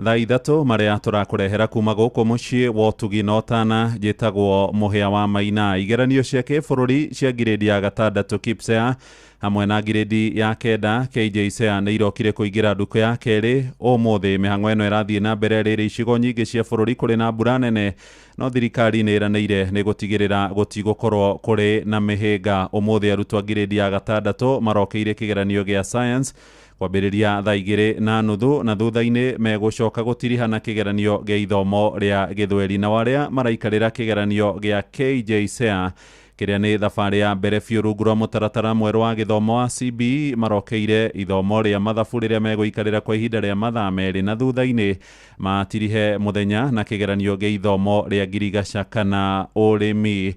thaa 3 marĩa tũrakũrehera kuma gũkũ mũciĩ wa ũtugi na ũtana. Njĩtagwo Mũhĩa wa Maina. Igeranio cia kĩbũrũri cia ngirĩndi ya 6 KPSEA hamwe na ngirĩndi ya 9 KJSEA nĩ irokire kũingĩra ndukũ ya kerĩ ũmũthĩ. Mĩhang'o ĩno ĩrathiĩ na mbere rĩrĩ icigo nyingĩ cia bũrũri kũrĩ na mbura nene, no thirikari nĩ ĩranĩire nĩ gũtigĩrĩra gũtigũkorwo kũrĩ na mĩhĩnga. Ũmũthĩ arutwo a ngirĩndi ya 6 marokeire kĩgeranio gĩa science kwambĩrĩria thaa 2:30 na thutha-inĩ megũcoka gũtiriha na kĩgeranio gĩa ithomo rĩa gĩthweri. Na arĩa maraikarĩra kĩgeranio gĩa KJSEA kĩrĩa nĩ thabarĩ ya mbere biũ rungu rwa mũtaratara mwerũ wa gĩthomo wa CBE marokeire ithomo rĩa mathabu rĩrĩa megũikarĩra kwa ihinda rĩa mathaa 2 na thutha-inĩ matirihe mũthenya na kĩgeranio gĩa ithomo rĩa ngirigaca kana ũrĩmi.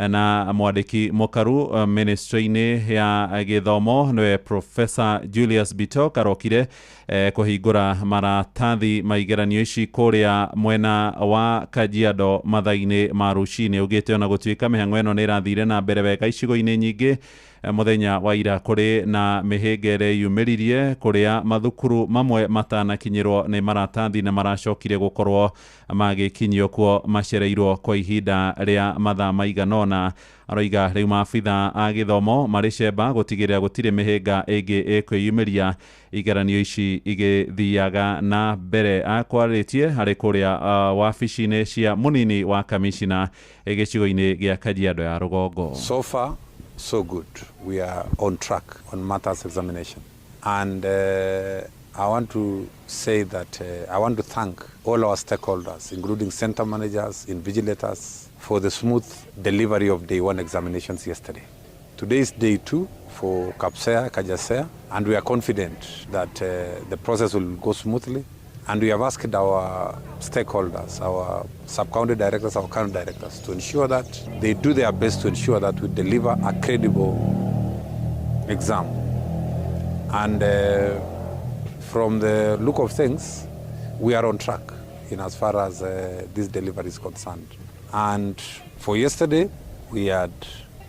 Na mwandĩki mũkaru ministry-inĩ ya gĩthomo nĩwe Professor Julius Bitok arokire kũhingũra maratathi ma igeranio ici kũrĩa mwena wa Kajiado mathaa-inĩ ma rũcinĩ. Augĩte ona gũtuĩka mĩhang'o ĩno nĩ ĩrathire na mbere wega icigo-inĩ nyingĩ, mũthenya wa ira kũrĩ na mĩhĩnga ĩrĩa yumĩririe kũrĩa mathukuru mamwe matanakinyĩrwo nĩ maratathi na maracokire gũkorwo magĩkinyio kuo macereirwo kwa ihinda rĩa mathaa maigana ũna. Aroiga rĩu maabitha a gĩthomo marĩ cemba gũtigĩrĩra gũtirĩ mĩhĩnga ĩngĩ ĩkwĩyumĩria igeranio ici igĩthiaga na mbere. Akwarĩtie harĩ kũrĩa wabici-inĩ cia mũnini wa kamishina gĩcigo-inĩ gĩa Kajiado ya rũgongo. So far, so good. We are on track on matters examination. And I want to say that I want to thank all our stakeholders, including center managers, invigilators, for the smooth delivery of day 1 examinations yesterday. Today is day 2 for KPSEA, KJSEA, and we are confident that the process will go smoothly. And we have asked our stakeholders, our sub-county directors, our county directors, to ensure that they do their best to ensure that we deliver a credible exam. And from the look of things, we are on track in as far as this delivery is concerned. And for yesterday, we had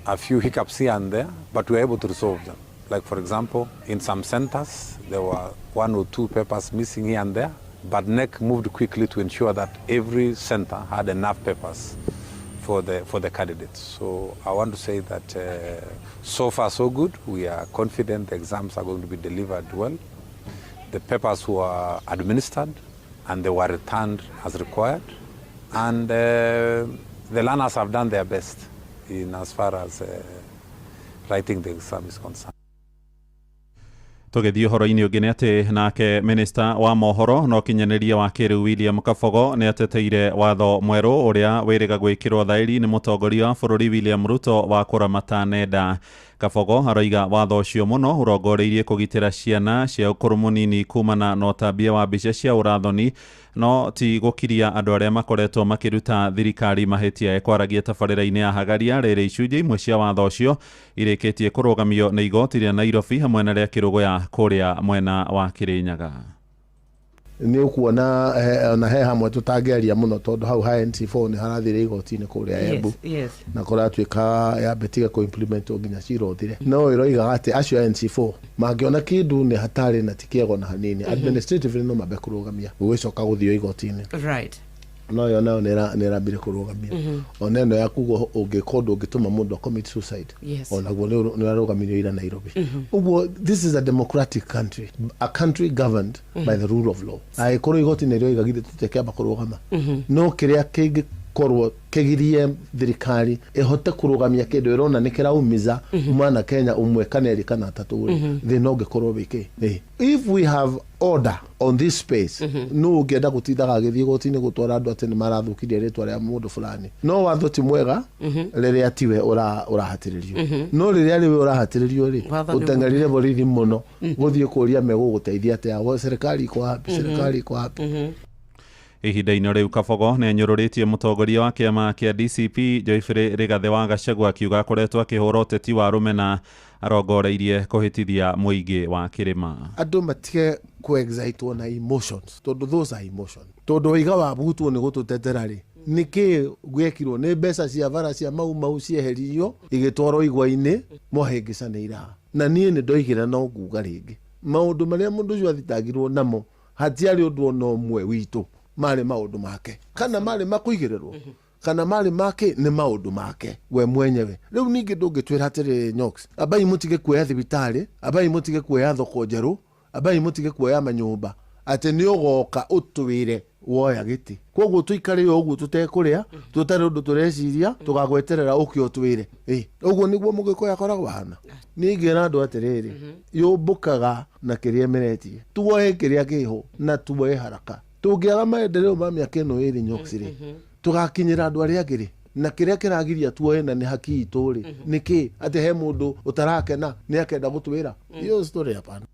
a few hiccups here and there, but we were able to resolve them. Like, for example, in some centers, there were 1 or 2 papers missing here and there, but NEC moved quickly to ensure that every center had enough papers for the candidates. So I want to say that so far so good. We are confident the exams are going to be delivered well. The papers were administered and they were returned as required. And the learners have done their best in as far as writing the exam is concerned. Tũgĩthiĩ ũhoro-inĩ ũngĩ nĩ atĩ nake minista wa mohoro na ũkinyanĩria wa kĩrĩu William Kabogo nĩ ateteire watho mwerũ ũrĩa wĩrĩga gwĩkĩrwo thaĩri nĩ mũtongoria wa bũrũri William Ruto wa kũramata nenda. Kabogo aroiga watho ũcio mũno ũrongoreirie kũgitĩra ciana cia ũkũrũ mũnini kumana na ũtambia wa mbica cia ũrathoni, no ti gũkiria andũ arĩa makoretwo makĩruta thirikari mahĩtia. Ekwaragia tabarĩra-inĩ ya Hagaria rĩrĩ icunjĩ imwe cia watho ũcio irĩkĩtie kũrũgamio nĩ igoti rĩa Nairobi hamwe na rĩa Kĩrũgũya kũrĩa mwena wa Kĩrĩnyaga. Nĩ ũkuona ona he hamwe tũtangĩaria mũno tondũ hau ha NC4 nĩ harathire igoti-inĩ kũrĩa Embu na kũratuĩka yambĩtiga kũ-implement nginya cira ũthire. No ĩroigaga atĩ acio a NC4 mangĩona kĩndũ nĩ hatarĩ na ti kĩega ona hanini, administratively no mambe kũrũgamia gũgĩcoka gũthio igoti-inĩ. Right. No yo nayo nĩ ĩrambire kũrũgamia. Ona ĩno ya kuga ũngĩka ũndũ ũngĩtũma mũndũ commit suicide, onaguo nĩ ũrarũgamirio ira Nairobi. Ũguo this is a democratic country, a country governed by the rule of law. Angĩkorwo igoti nĩ rĩoiga githĩ tũtikĩamba kũrũgama, no kĩrĩa kĩngĩkorwo kĩgirie thirikari ĩhote kũrũgamia kĩndũ ĩrona nĩ kĩraumiza mwana Kenya ũmwe kana erĩ kana atatũ rĩ, thĩna ũngĩkorwo wĩ kĩ? If we have order on this space, no ũngĩenda gũtindaga agĩthiĩ igoti-inĩ gũtwara andũ atĩ nĩ marathũkirie rĩtwa rĩa mũndũ fulani. No watho ti mwega rĩrĩa tiwe ũrahatĩrĩrio, no rĩrĩa rĩwe ũrahatĩrĩrio rĩ, ũteng'erire borithi mũno gũthiĩ kũria megũgũteithia atĩa, serikali iko wapi, serikali iko wapi. Ihinda-inĩ rĩu Kabogo nĩ anyũrũrĩtie mũtongoria wa kĩama kĩa DCP Geoffrey Rigathĩ wa Gachagua akiuga akoretwo akĩhũra ũteti wa rũmena arongoreirie kũhĩtithia mũingĩ wa kĩrĩma. Andũ matige ku-excitwo na emotions, tondũ those are emotions. Tondũ waiga wabutwo nĩ gũtũtetera rĩ, nĩkĩ gwekirwo? Nĩ mbeca cia bara cia Mau Mau cieheririo igĩtwarwo igwa-inĩ, mwahĩngĩcanĩire ha? Na niĩ nĩ ndoigire no nguga rĩngĩ, maũndũ marĩa mũndũ ũcio athitangirwo namo hatiarĩ ũndũ ona ũmwe witũ, marĩ maũndũ make, kana marĩ makũigĩrĩrwo, kana marĩ make, nĩ maũndũ make we mwenyewe. Rĩu ningĩ ndũngĩtwĩra atĩrĩrĩ, Nyox, ambai mũtige kuoya thibitarĩ, ambai mũtige kuoya thoko njerũ, ambai mũtige kuoya manyũmba, atĩ nĩ ũgoka ũtwĩre woya gĩtĩ. Koguo tũikare o ũguo tũtekũrĩa, tũtarĩ ũndũ tũreciria, tũgagweterera ũke ũtwĩre. Ũguo nĩguo Mũgĩkũyũ akoragwo ahana. Niĩ ingĩra andũ atĩrĩrĩ, yũmbũkaga na kĩrĩa ĩmeretie, tuoe kĩrĩa kĩho na tuoe haraka. Tũngĩaga maendeleo ma mĩaka ĩno ĩrĩ, Nyox rĩ, tũgakinyĩra andũ arĩa angĩ rĩ? Na kĩrĩa kĩragiria tuoe na nĩ haki itũ rĩ, nĩkĩ atĩ he mũndũ ũtarakena nĩ akenda gũtwĩra hiyo story? Hapana.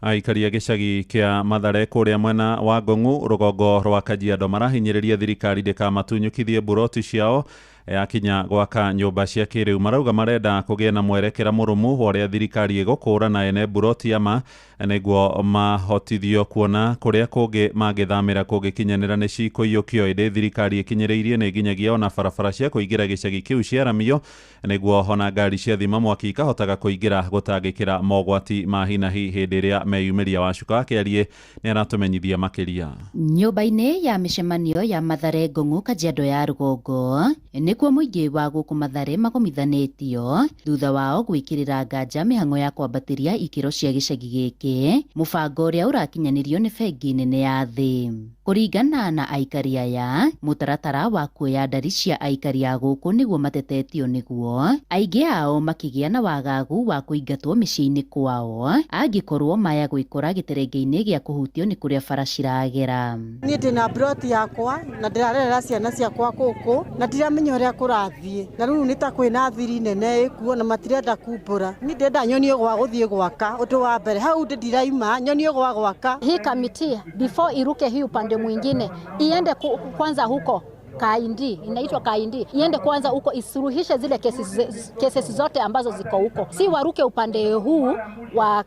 Aikari a gĩcagi kĩa Mathare kũrĩa mwena wa Ngong'u rũgongo rwa Kajiado marahinyĩrĩria thirikari ndĩkamatunyũkithie mburoti ciao yakinya gwaka nyũmba cia kĩrĩu. Marauga marenda kũgĩe na mwerekera mũrũmu wa ũrĩa thirikari ĩgũkũrana ene mburoti ama nĩguo mahotithio kuona kũrĩa kũngĩ mangĩthamĩra kũngĩkinyanĩra nĩ cikũiyũkio. Ĩndĩ thirikari ĩkinyĩrĩirie nĩ nginyagia ona barabara cia kũingĩra gĩcagi kĩu ciaramio nĩguo ona ngari cia thima mwaki ikahotaga kũingĩra gũtangĩkĩra mogwati ma hinahi hĩndĩ ĩrĩa meyumĩria. Wacuka wa Kĩarie nĩ aratũmenyithia makĩria. Nyũmba-inĩ ya mĩcemanio ya Mathare Ngong'u, Kajiado ya rũgongo, nĩkuo mũingĩ wa gũkũ Mathare magomithanĩtio thutha wao gwĩkĩrĩra nganja mĩhang'o ya kwambatĩria ikĩro cia gĩcagi gĩkĩ, mũbango ũrĩa ũrakinyanĩrio nĩ bengi nene ya thĩ. Kũringana na aikari aya, mũtaratara wa kuoya ndari cia aikari a gũkũ nĩguo matetetio, nĩguo aingĩ ao makĩgĩa na wagagu wa kũingatwo mĩciĩ-inĩ kwao angĩkorwo maya gwĩkora gĩterenge-inĩ gĩa kũhutio nĩ kũrĩa bara ciragera. Niĩ ndĩna mburoti yakwa na ndĩrarerera ciana ciakwa gũkũ na ndiramenya ũrĩa kũrathiĩ, na rĩu nĩ ta kwĩna thiri nene ĩkuo na matirenda kumbũra. Niĩ ndĩrenda nyonio gwa gũthiĩ gwaka, ũndũ wa mbere hau ndiraima nyonio gwa gwaka. Hii kamiti before iruke hii upande mwingine iende kwanza huko Kaindi, inaitwa Kaindi, iende kwanza huko isuruhishe zile cases zote ambazo ziko huko, si waruke upande huu wa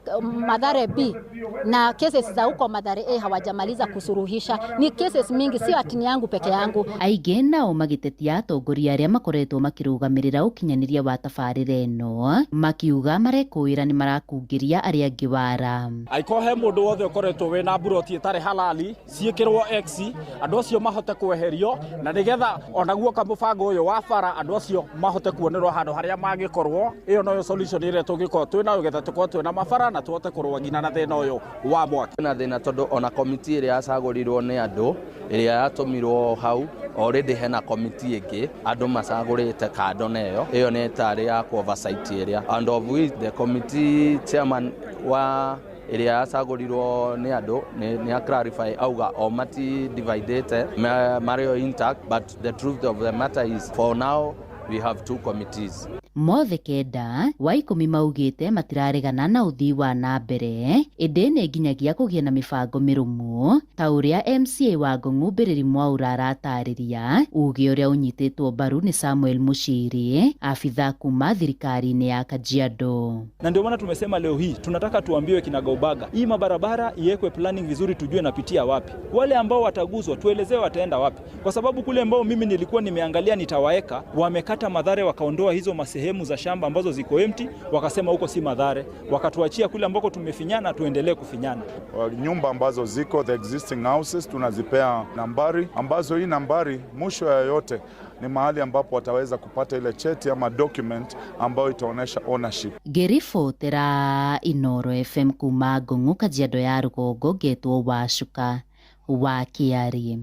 Mathare B na cases za huko Mathare A hawajamaliza kusuruhisha. Ni cases mingi, sio ati ni yangu peke yangu. Aingĩ nao magĩtetia atongoria arĩa makoretwo makĩrũgamĩrĩra ũkinyanĩria wa tabarĩra ĩno, makiuga marekũĩra nĩ marakungĩria arĩa angĩ wara. Angĩkorwo he mũndũ wothe ũkoretwo wĩna mburoti ĩtarĩ halali ciĩkĩrwo X, andũ acio mahote kweherio, na nĩgetha onaguo kamũbango ũyũ wa bara andũ acio mahote kuonerwo handũ harĩa mangĩkorwo. Ĩyo noyo solution ĩrĩa tũngĩkorwo twĩnayo getha tũkorwo twĩna mabara na tũhote kũrũa nginya na thĩna ũyũ wa mwaki. Na thĩna tondũ ona komiti ĩrĩa yacagũrirwo nĩ andũ ĩrĩa yatũmirwo hau already hena komiti ĩngĩ andũ macagũrĩte kando na ĩyo, ĩyo nĩ tarĩ ya oversight ĩrĩa, and of which the committee chairman wa ĩrĩa yacagũrirwo nĩ andũ nĩ a clarify auga o mati dividete marĩ o intact, but the truth of the matter is for now we have two committees. Mothe 9 wa 10 maugĩte matiraregana na ũthii wa na mbere, ĩndĩ nĩ nginyagia kũgĩe na mĩbango mĩrũmu ta ũrĩa MCA wa Ngong'u Mbĩrĩri Mwaura aratarĩria, uge ũrĩa ũnyitĩtwo mbaru nĩ Samuel Mushiri, afitha kuma thirikari-inĩ ya Kajiado. Na ndio maana tumesema leo hii tunataka tuambiwe kinagaubaga hii mabarabara iwekwe planning vizuri, tujue napitia wapi, wale ambao wataguzwa tuelezewe wataenda wapi, kwa sababu kule ambao mimi nilikuwa nimeangalia nitawaeka, wamekata Mathare wakaondoa hizo masehemu za shamba ambazo ziko empty, wakasema huko si Mathare, wakatuachia kule ambako tumefinyana tuendelee kufinyana. Nyumba ambazo ziko the existing houses tunazipea nambari, ambazo hii nambari mwisho ya yote ni mahali ambapo wataweza kupata ile cheti ama document ambayo itaonesha ownership. Ngĩribotera Inoro FM kuma Ngong'u, Kajiado ya rũgongo, ngetwo Wacuka wa Kĩarie.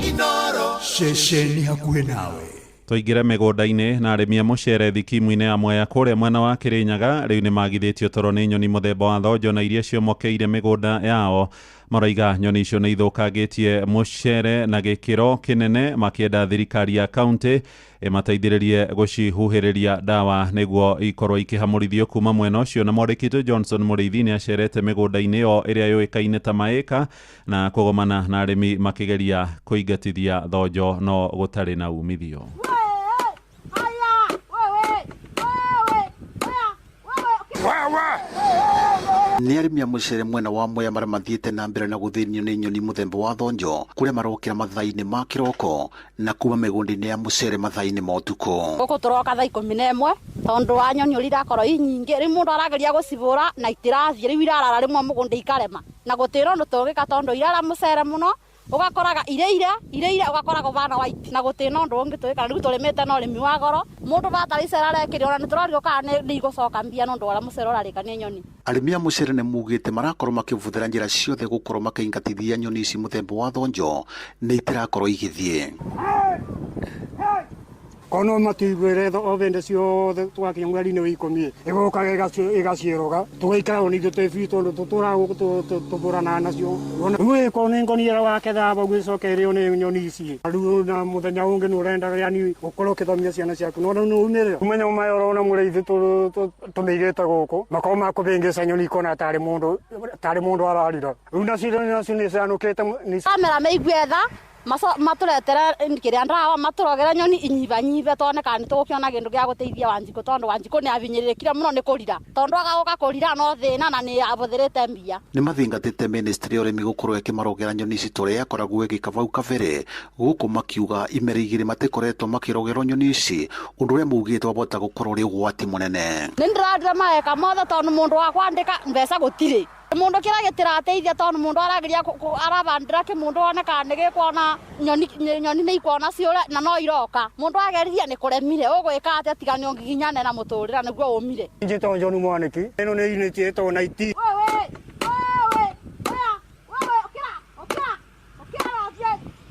Inoro ceceni hakuhĩ nawe. Tũingĩre mĩgũnda-inĩ na arĩmi a mũcere thikimu-inĩ ya Mwea kũrĩa mwena wa Kĩrĩnyaga rĩu nĩ magithĩtio toro nĩ nyoni mũthemba wa thonjo na iria ciomokeire mĩgũnda yao. Maraiga nyoni icio nĩ ithũkangĩtie mũcere na gĩkĩro kĩnene, makĩenda thirikari ya kaunti ĩmateithĩrĩrie gũcihuhĩrĩria ndawa nĩguo ikorwo ikĩhamũrithio kuma mwena ũcio. Na mwandĩki Johnson Mũrĩithi nĩ acerete mĩgũnda-inĩ ĩyo ĩrĩa yũĩkaine ta Maĩka na kũgomana na arĩmi makĩgeria kũingatithia thonjo no gũtarĩ na umithio. Nĩ arĩmi a mũcere mwena wa Mwea marĩa mathiĩte na mbere na gũthĩnio nĩ nyoni mũthemba wa thonjo kũrĩa marokĩra mathaa-inĩ ma kĩroko na kuma mĩgũnda-inĩ ya mũcere mathaa-inĩ ma ũtukũ. Gũkũ tũroka thaa 11 tondũ wa nyoni ũrĩa irakorwo i nyingĩ, rĩu mũndũ arageria gũcibũra na itirathiĩ, rĩu irarara rĩmwe mũgũnda ikarema na gũtĩra ũndũ tũngĩka tondũ irara mũcere mũno ũgakoraga ireire ũgakoraga ũbana white na gũtĩna ũndũ ũngĩ twĩka. Rĩu tũrĩmĩte na ũrĩmi wa goro, mũndũ batara arekĩrĩ ona nĩtũrarigwo kana nĩ igũcoka mbia nĩ ũndũ wa ũrĩa mũcere ũrarĩka nĩ nyoni. Arĩmi a mũcere nĩ mugĩte marakorwo makĩbũthĩra njĩra ciothe gũkorwo makĩingatithia nyoni ici mũthemba wa thonjo nĩ itirakorwo igĩthiĩ. Kono matuiguire o vende ciothe twakinya mweri-inĩ wa 10 ĩgũkaga ĩgaciĩrũga tũgaikara o nithuĩ twĩ biũ tondũ tũtũraga tũbũranaga nacio. Rĩu ĩkorwo nĩ ngoni ĩrĩa waketha bau ĩcoke ĩrĩo nĩ nyoni ici. Rĩu na mũthenya ũngĩ nĩ ũrenda yani ũkorwo ũkĩthomithia ciana ciaku no rĩu nĩ umĩrĩra ũmenye maya ũrona mũrĩithi tũmĩigĩte gũkũ makorwo makũbĩngĩca nyoni ikona tarĩ mũndũ ararira. Rĩu nacio nĩ cianũkĩte. Kamera meigue tha maturetere kiria ndawa maturogera nyoni inyibanyibe tone kana nitugukiona kindu gia guteithia Wanjikũ tondu Wanjikũ ni abinyirikire muno ni kurira tondu agaguka kurira no thina na ni abuthirite mbia. Ni mathingatite ministry ya urimi gukorwo ikimarogera nyoni ici turia yakoragwo igika vau kabere guku makiuga imera igiri matikoretwo makirogerwo nyoni ici undu uria maugite wabota gukorwo uri ugwati munene. Ni ndirarire maeka mothe tondu mundu wa kwandika mbeca gutiri mundu kira gitirateithia tondu mundu arageria arabandira ki mundu one kana ni gikuona nyoni ni ikuona ciure na no iroka mundu ageria ni kuremire ugwika atia tiga ni ungiginyane na muturira niguo umire. Njitwo John Mwaniki ino ni unit yetagwo 90.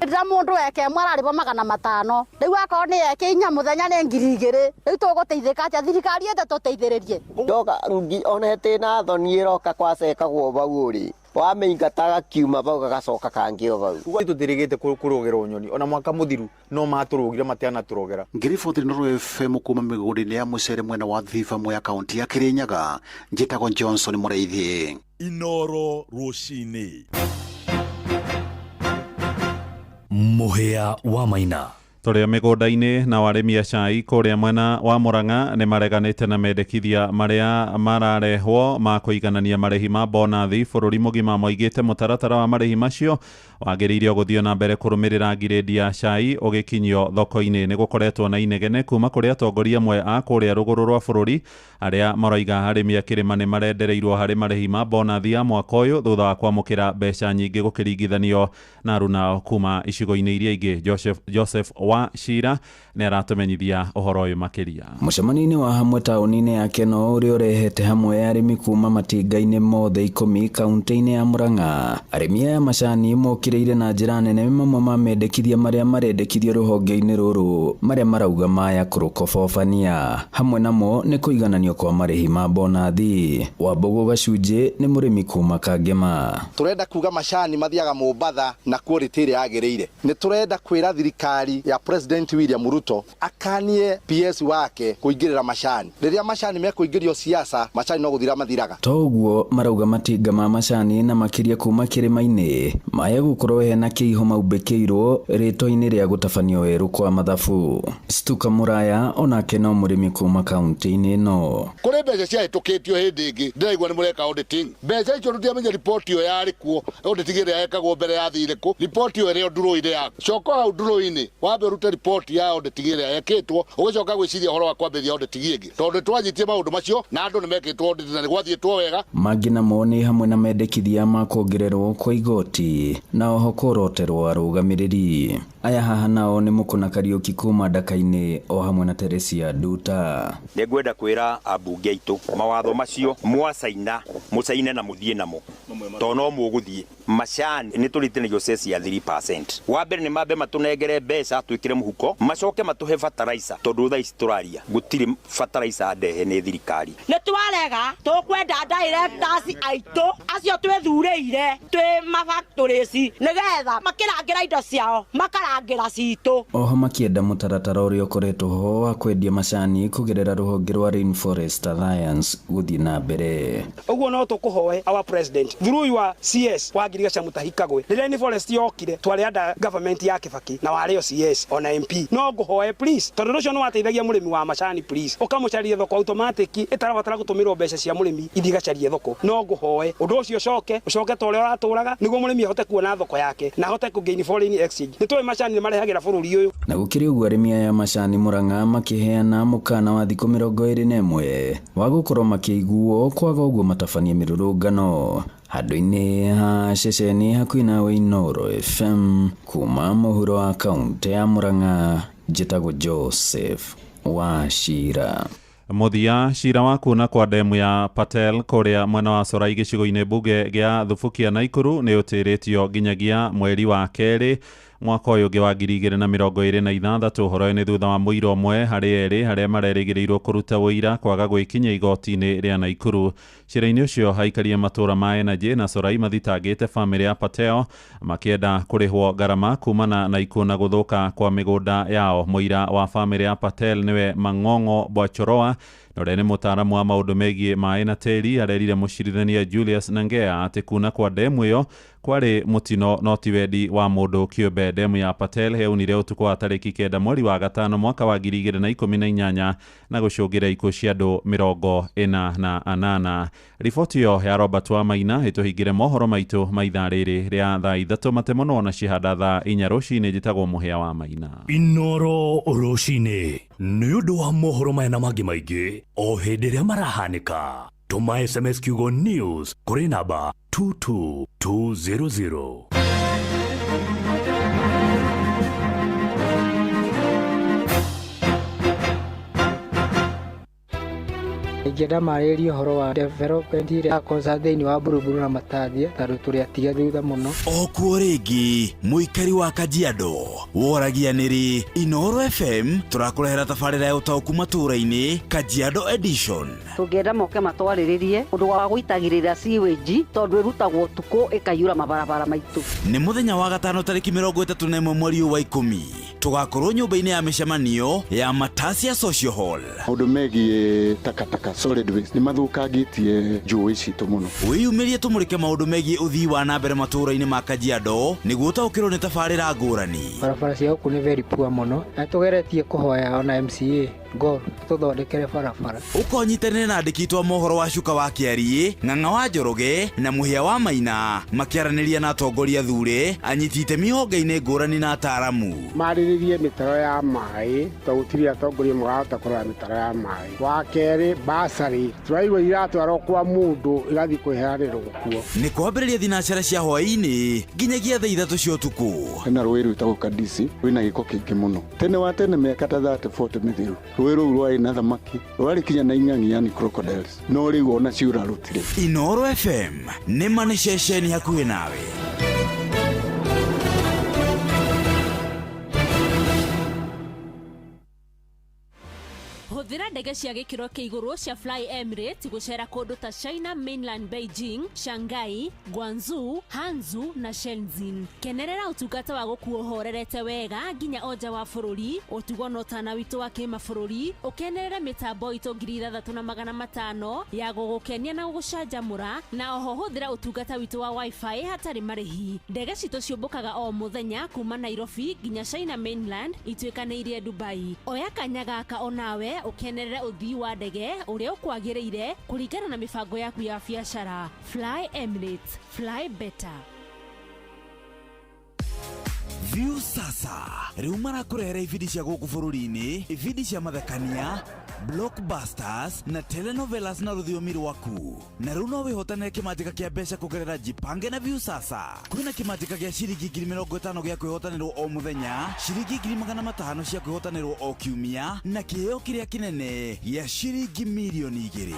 Ndira mundu eke mwe ararĩhwo 500 rĩu akorwo nĩ eke inya mũthenya nĩ 2000 rĩu tũgũteithĩka atĩa thirikari ĩte tũteithĩrĩrie. Ndoka ona ĩtĩ thoni ĩroka kwacekagwo bau ũrĩ wamĩingata gakiuma bau gagacoka kangĩ o bau. Tũtirĩgĩte kũrũgĩrwo nyoni ona mwaka mũthiru no matũrũgire matianatũrogera. Ngiriboti Inooro FM kuma mĩgũnda-inĩ ya mũcere mwena wa Thiba Mwea kaunti ya Kirinyaga, njĩtagwo Johnson Mũrĩithi. Inooro rũcinĩ. Mũhĩa wa Maina. Tũrĩ mĩgũnda-inĩ na arĩmi a cai kũrĩa mwena wa Murang'a nĩ mareganĩte na mendekithia marĩa mararehwo ma kũiganania marĩhi ma bonathi bũrũri mũgima. Moigĩte mũtaratara wa marĩhi macio wagĩrĩire gũthiĩ na mbere kũrũmĩrĩra ngirĩndi ya cai ũgĩkinyio thoko-inĩ. Nĩ gũkoretwo na inegene kuma kũrĩ atongoria amwe a kũrĩa rũgũrũ rwa bũrũri arĩa maroiga arĩmi a kĩrĩma nĩ marendereirwo harĩ marĩhi ma bonathi ya mwaka ũyũ thutha wa kwamũkĩra mbeca nyingĩ gũkĩringithanio na arunao kuma icigo-inĩ iria ingĩ. Joseph wa Shira nĩ aratũmenyithia ũhoro ũyũ makĩria. Mũcemanio-inĩ wa hamwe taũni-inĩ ya Keno ũrĩa ũrehete hamwe arĩmi kuma matinga-inĩ mothe 10 kaunti-inĩ ya Murang'a, arĩmi aya macani mokĩrĩire na njĩra nene mamwe ma mendekithia marĩa marendekithio rũhonge-inĩ rũrũ marĩa marauga maya kũrũkobobania hamwe namo nĩ kũigananio kwa marĩhi ma bonathi. Wambogo Gacunjĩ nĩ mũrĩmi kuma Kangema. Tũrenda kuga macani mathiaga Mombatha na quality ĩrĩa yagĩrĩire. Nĩ tũrenda kwĩra thirikari ya President William Ruto akanie PS wake kuingirira macani. Riria macani mekuingirio siasa, macani no guthira mathiraga. Toguo marauga matinga ma macani na makiria kuma kĩrĩma-inĩ maya gukorwo hena kĩiho maumbĩkĩirwo rĩtwa-inĩ rĩa gũtabanio werũ kwa mathabu. Stuka Muraya onake no mũrĩmi kuma kaunti-inĩ ĩno. Kũrĩ mbeca ciahĩtũkĩtio hĩndĩ ĩngĩ ndĩraigua nĩ mũreka auditing. Mbeca icio tũtiamenya riboti ĩyo yarĩ kuo, auditing ĩrĩa yekagwo mbere yathire kũ, riboti ĩyo ĩrĩ o ndurũ-inĩ yaku. Coka hau ndurũ-inĩ wambe ũrute riboti ya auditing ĩrĩa yekĩtwo ũgĩcoka gwĩciria ũhoro wa kwambĩrĩria auditing ĩngĩ tondũ nĩtwanyitie maũndũ macio na andũ nĩmekĩtwo audit na nĩgwathiĩtwo wega. Mangĩ namo nĩ hamwe na mendekithia ma kuongererwo kwa igoti na oho kũroterwo arũgamĩrĩri. Aya haha nao nĩ Mũkũna Kariũki kuma Ndaka-inĩ o hamwe na Teresia Nduta. Nĩngwenda kwĩra ambunge aitũ mawatho macio mwacaina mũcaine na mũthiĩ namo tondũ no mũgũthiĩ. Macani nĩ tũrĩtinagio ceci ya 3%. Wa mbere nĩ mambe matũnengere mbeca twĩkĩre mũhuko, macoke matũhe fertilizer, tondũ thaa ici tũraria gũtirĩ fertilizer ndehe nĩ thirikari. Nĩ twarega, tũkwenda directors aitũ acio twĩthurĩire twĩ mafactories nĩgetha makĩrangĩra indo ciao makarangĩra citũ. Oho makĩenda mũtaratara ũrĩa ũkoretwo ho wa kwendia macani kũgerera rũhonge rwa Rainforest Alliance gũthiĩ na mbere. Ũguo no tũkũhoe our president through your CS wa Ngirigaca Mutahi Kagwe, rĩrĩa Rainforest yokire twarĩ under government ya Kibaki na warĩ o CS ona MP, no ngũhoe please, tondũ ũcio nĩ wateithagia mũrĩmi wa macani, please ũkamũcaria thoko automatic ĩtarabatara gũtũmĩrwo mbeca cia mũrĩmi ithiĩ igacarie thoko. No ngũhoe ũndũ ũcio ũcoke ta ũrĩa ũratũraga nĩguo mũrĩmi ahote kuona thoko yake na ahote kũ gain foreign exchange. Nĩ tũĩ macani nĩ marehagĩra bũrũri ũyũ. Na gũkĩrĩ ũguo arĩmi aya macani Murang'a makĩheana mũkana wa thikũ 21 wa gũkorwo makĩiguo kwaga ũguo matabanie mĩrũrũngano handũ-inĩ ha ceceni hakuhĩ nawe Inooro FM kuma mũhuro wa kaũntĩ ya Murang'a. Njĩtagwo Joseph Wachira. Mũthia cira wa kuuna kwa ndemu ya Patel kũrĩa mwena wa Sorai gĩcigo-inĩ mbunge gĩa Thubukia Naikuru nĩ ũtĩrĩtio nginyagia mweri wa kerĩ mwaka ũyũ ũngĩ wa 2026. Ũhoro ũyũ nĩ thutha wa mũira ũmwe harĩ erĩ harĩa marerĩgĩrĩirwo kũruta ũira kwaga gwĩkinyia igoti-inĩ rĩa Naikuru. Cira-inĩ ũcio aikaria matũra ma Energy na Sorai mathitangĩte bamĩrĩ ya Patel makĩenda kũrĩhwo ngarama kumana na ikuũ na gũthũka kwa mĩgũnda yao. Mũira wa bamĩrĩ ya Patel nĩwe Mang'ong'o Bwachoroa na ũrĩa nĩ mũtaaramu wa maũndũ megiĩ maĩ na tĩri arerire mũcirithania Julius Nangea atĩ kuna kwa ndemu ĩyo kwarĩ mũtino no ti wendi wa mũndũ kĩũmbe. Ndemu ya Patel yaunire ũtukũ wa tarĩki 9 mweri wa gatano mwaka wa 2018 na gũcũngĩra ikuũ cia andũ 48. Riboti ĩyo ya Robert Wamaina ĩtũhingĩre mohoro maitũ ma ithaa rĩrĩ rĩa thaa 3 matemono na cihanda thaa 4 rũcinĩ. Njĩtagwo Mũhĩa wa Maina. Inooro rũcinĩ nĩ ũndũ wa mohoro maya na mangĩ maingĩ o hĩndĩ ĩrĩa marahanĩka. Tũma SMS kiugo news kũrĩ namba 22200. Ingĩenda marĩrĩrie ũhoro wa development ĩrĩa yakosa thĩinĩ wa Buruburu na Matathia tondũ tũrĩ atige thutha mũno. O kuo rĩngĩ mũikari wa Kajiado woragia nĩrĩ Inooro FM tũrakũrehera tabarĩra ya ũtaũku matũũra-inĩ Kajiado Edition. Tũngĩenda moke matwarĩrĩrie ũndũ wa gũitagĩrĩra sewage tondũ ĩrutagwo ũtukũ ĩkaiyũra mabarabara maitũ. Nĩ mũthenya wa gatano tarĩki 31 mweri wa 10 tũgakorwo nyũmba-inĩ ya mĩcemanio ya Matasia Social Hall. Maũndũ megiĩ takataka solid waste nĩ mathũkangĩtie njũĩ citũ mũno. Wĩyumĩrie tũmũrĩke maũndũ megiĩ ũthii wa na mbere matũũra-inĩ ma Kajiado nĩguo ũtaũkĩrwo nĩ tabarĩra ngũrani. Barabara cia gũkũ nĩ very poor mũno na tũgeretie kũhoya ona MCA Gor tũthondekere barabara. Ũkonyitanĩre na andĩki a mohoro wa Cuka wa Kĩariĩ, Ng'ang'a wa Njoroge na Mũhĩa wa Maina makĩaranĩria na atongoria thure, anyiti itemi honge-inĩ ngũrani na ataaramu. Marĩrĩrie mĩtaro ya maĩ tondũ gũtirĩ atongoria marahota kũrora mĩtaro ya maĩ. Wa kerĩ basarĩ tũraigua iratwarwo kwa mũndũ igathiĩ kwĩheanĩrwo kuo. Nĩ kwambĩrĩria thinacara cia hwaĩ-inĩ nginyagia thaa 3 cia ũtukũ. Hena rũĩ rwĩtagwo Kadisi rwĩna gĩko kĩingĩ mũno. Tene wa tene mĩaka ta 30 40 mĩthiru rũĩ rũu rwarĩ na thamaki rwarĩ kinya na ing'ang'i yani crocodiles, no rĩu ona ciũra rũtirĩ. Inooro FM nĩ ma nĩ ceceni hakuhĩ nawe. Hũthĩra ndege cia gĩkĩro kĩa igũrũ cia Fly Emirates gũcera kũndũ ta China Mainland, Beijing, Shanghai, Guangzhou, Hangzhou na Shenzhen. Kenerera ũtungata wa gũkuo ũhorerete wega nginya o nja wa bũrũri, ũtugo na ũtana witũ wa kĩmabũrũri, ũkenerere mĩtambo itũ 6500 ya gũgũkenia na gũgũcanjamũra, na oho hũthĩra ũtungata witũ wa wifi hatarĩ marĩhi. Ndege citũ ciũmbũkaga o mũthenya kuma Nairobi nginya China Mainland ituĩkanĩirie Dubai. Oya kanya gaka onawe ũkenerere ũthii wa ndege ũrĩa ũkwagĩrĩire kũringana na mĩbango yaku ya biacara. Fly Emirates, fly better. Viusasa rĩu marakũrehera ibindi cia gũkũ bũrũri-inĩ, ibindi cia mathekania, blockbusters na telenovelas na rũthiomi rwaku. Na rĩu no wĩhotanĩre kĩmanjĩka kĩa mbeca kũgerera Jipange na Viusasa. Kwĩna kĩmanjĩka gĩa ciringi 50,000 gĩa kwĩhotanĩrwo o mũthenya, ciringi 500,000 cia kwĩhotanĩrwo o kiumia, na kĩheo kĩrĩa kĩnene gĩa ciringi 2,000,000.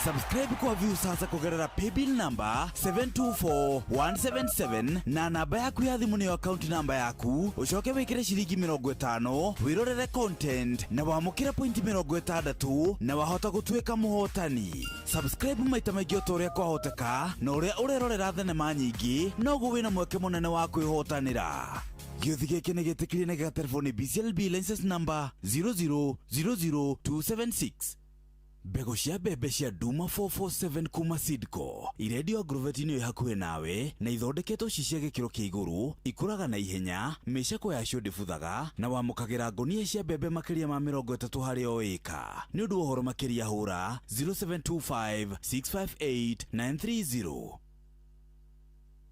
Subscribe kwa Viusasa kũgerera paybill number 724177 na namba yaku ya thimũ nĩyo account namba yaku, ũcoke wĩkĩre ciringi 50 wĩrorere content na wamũkĩre pointi 60 na wahota gũtuĩka mũhotani. Subscribe maita maingĩ o ta ũrĩa kwahoteka, na ũrĩa ũrerorera thenema nyingĩ noguo wĩna mweke mũnene wa kwĩhotanĩra. Gĩũthi gĩkĩ nĩ gĩtĩkĩrie na gĩgaterefo nĩ BCLB license number 0000276. Mbegũ cia mbembe cia Duma 447 kuma Seedco irendio agrovet-inĩ ĩ hakuhĩ nawe na ithondeketwo ci cia gĩkĩro kĩa igũrũ, ikũraga na ihenya, mĩcakwe yacio ndĩbuthaga na wamũkagĩra ngũnia cia mbembe makĩria ma 30 harĩ o ĩka. Nĩ ũndũ wa ũhoro makĩria hũra 0725 658 930.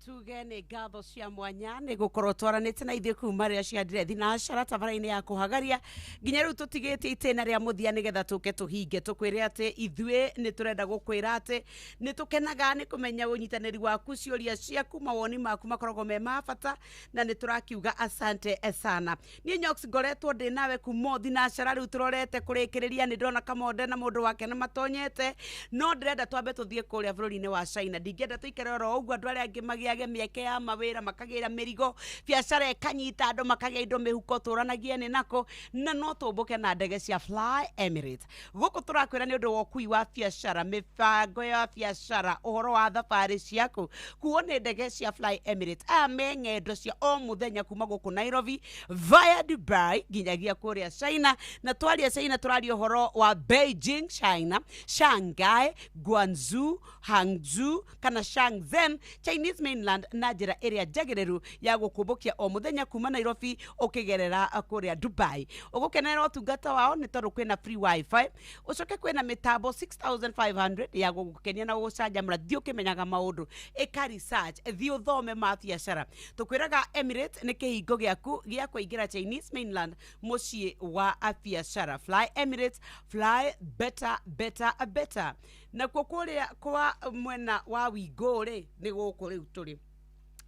Tuge nĩ ngatho cia mwanya nĩ gũkorwo twaranĩte na ithuĩ kuma rĩrĩa ciandire thinacara tabara-inĩ ya kũhagaria nginya rĩu tũtigĩtie itĩna rĩa mũthia nĩgetha tũke tũhinge tũkwĩre atĩ ithuĩ nĩ tũrenda gũkwĩra atĩ nĩ tũkenaga nĩ kũmenya ũnyitanĩri waku, ciũria ciaku, mawoni maku makoragwo me ma bata na nĩ tũrakiuga asante sana. Niĩ Nyox ngoretwo ndĩ nawe kuma thinacara rĩu tũrorete kũrĩkĩrĩria, nĩ ndĩrona Kamonde na mũndũ wake nĩ matonyete, no ndĩrenda twambe tũthiĩ kũrĩa bũrũri-inĩ wa China. Ndingĩenda tũikare oro ũguo andũ arĩa angĩ magĩage mĩeke ya mawĩra, makagĩra mĩrigo, biacara ĩkanyita, andũ makagĩa indo mĩhuko, tũranagie nĩ nako na no tũmbũke na ndege cia Fly Emirates. Gũkũ tũrakwĩra nĩ ũndũ wa ũkui wa biacara, mĩbango ya biacara, ũhoro wa thabarĩ ciaku kuo nĩ ndege cia Fly Emirates. Aya me ng'endo cia o mũthenya kuma gũkũ Nairobi via Dubai nginyagia kũrĩa China, na twaria China tũraria ũhoro wa Beijing China, Shanghai, Guangzhou, Hangzhou kana Shenzhen, Chinese mainland na njĩra ĩrĩa njagĩrĩru ya gũkũmbũkia o mũthenya kuma Nairobi ũkĩgerera kũrĩa Dubai. Ũgũkenerera ũtungata wao nĩ tondũ kwĩna free wifi, ũcoke kwĩna mĩtambo 6500 ya gũgũkenia na gũgũcanjamũra. Thiĩ ũkĩmenyaga maũndũ, ĩka research, thiĩ ũthome ma biacara. Tũkwĩraga Emirates nĩ kĩhingo gĩaku gĩa kũingĩra Chinese mainland, mũciĩ wa biacara. Fly Emirates, fly better, better, better. Nakuo kũrĩa kwa mwena wa Wingũ rĩ, nĩ gũkũ rĩu tũrĩ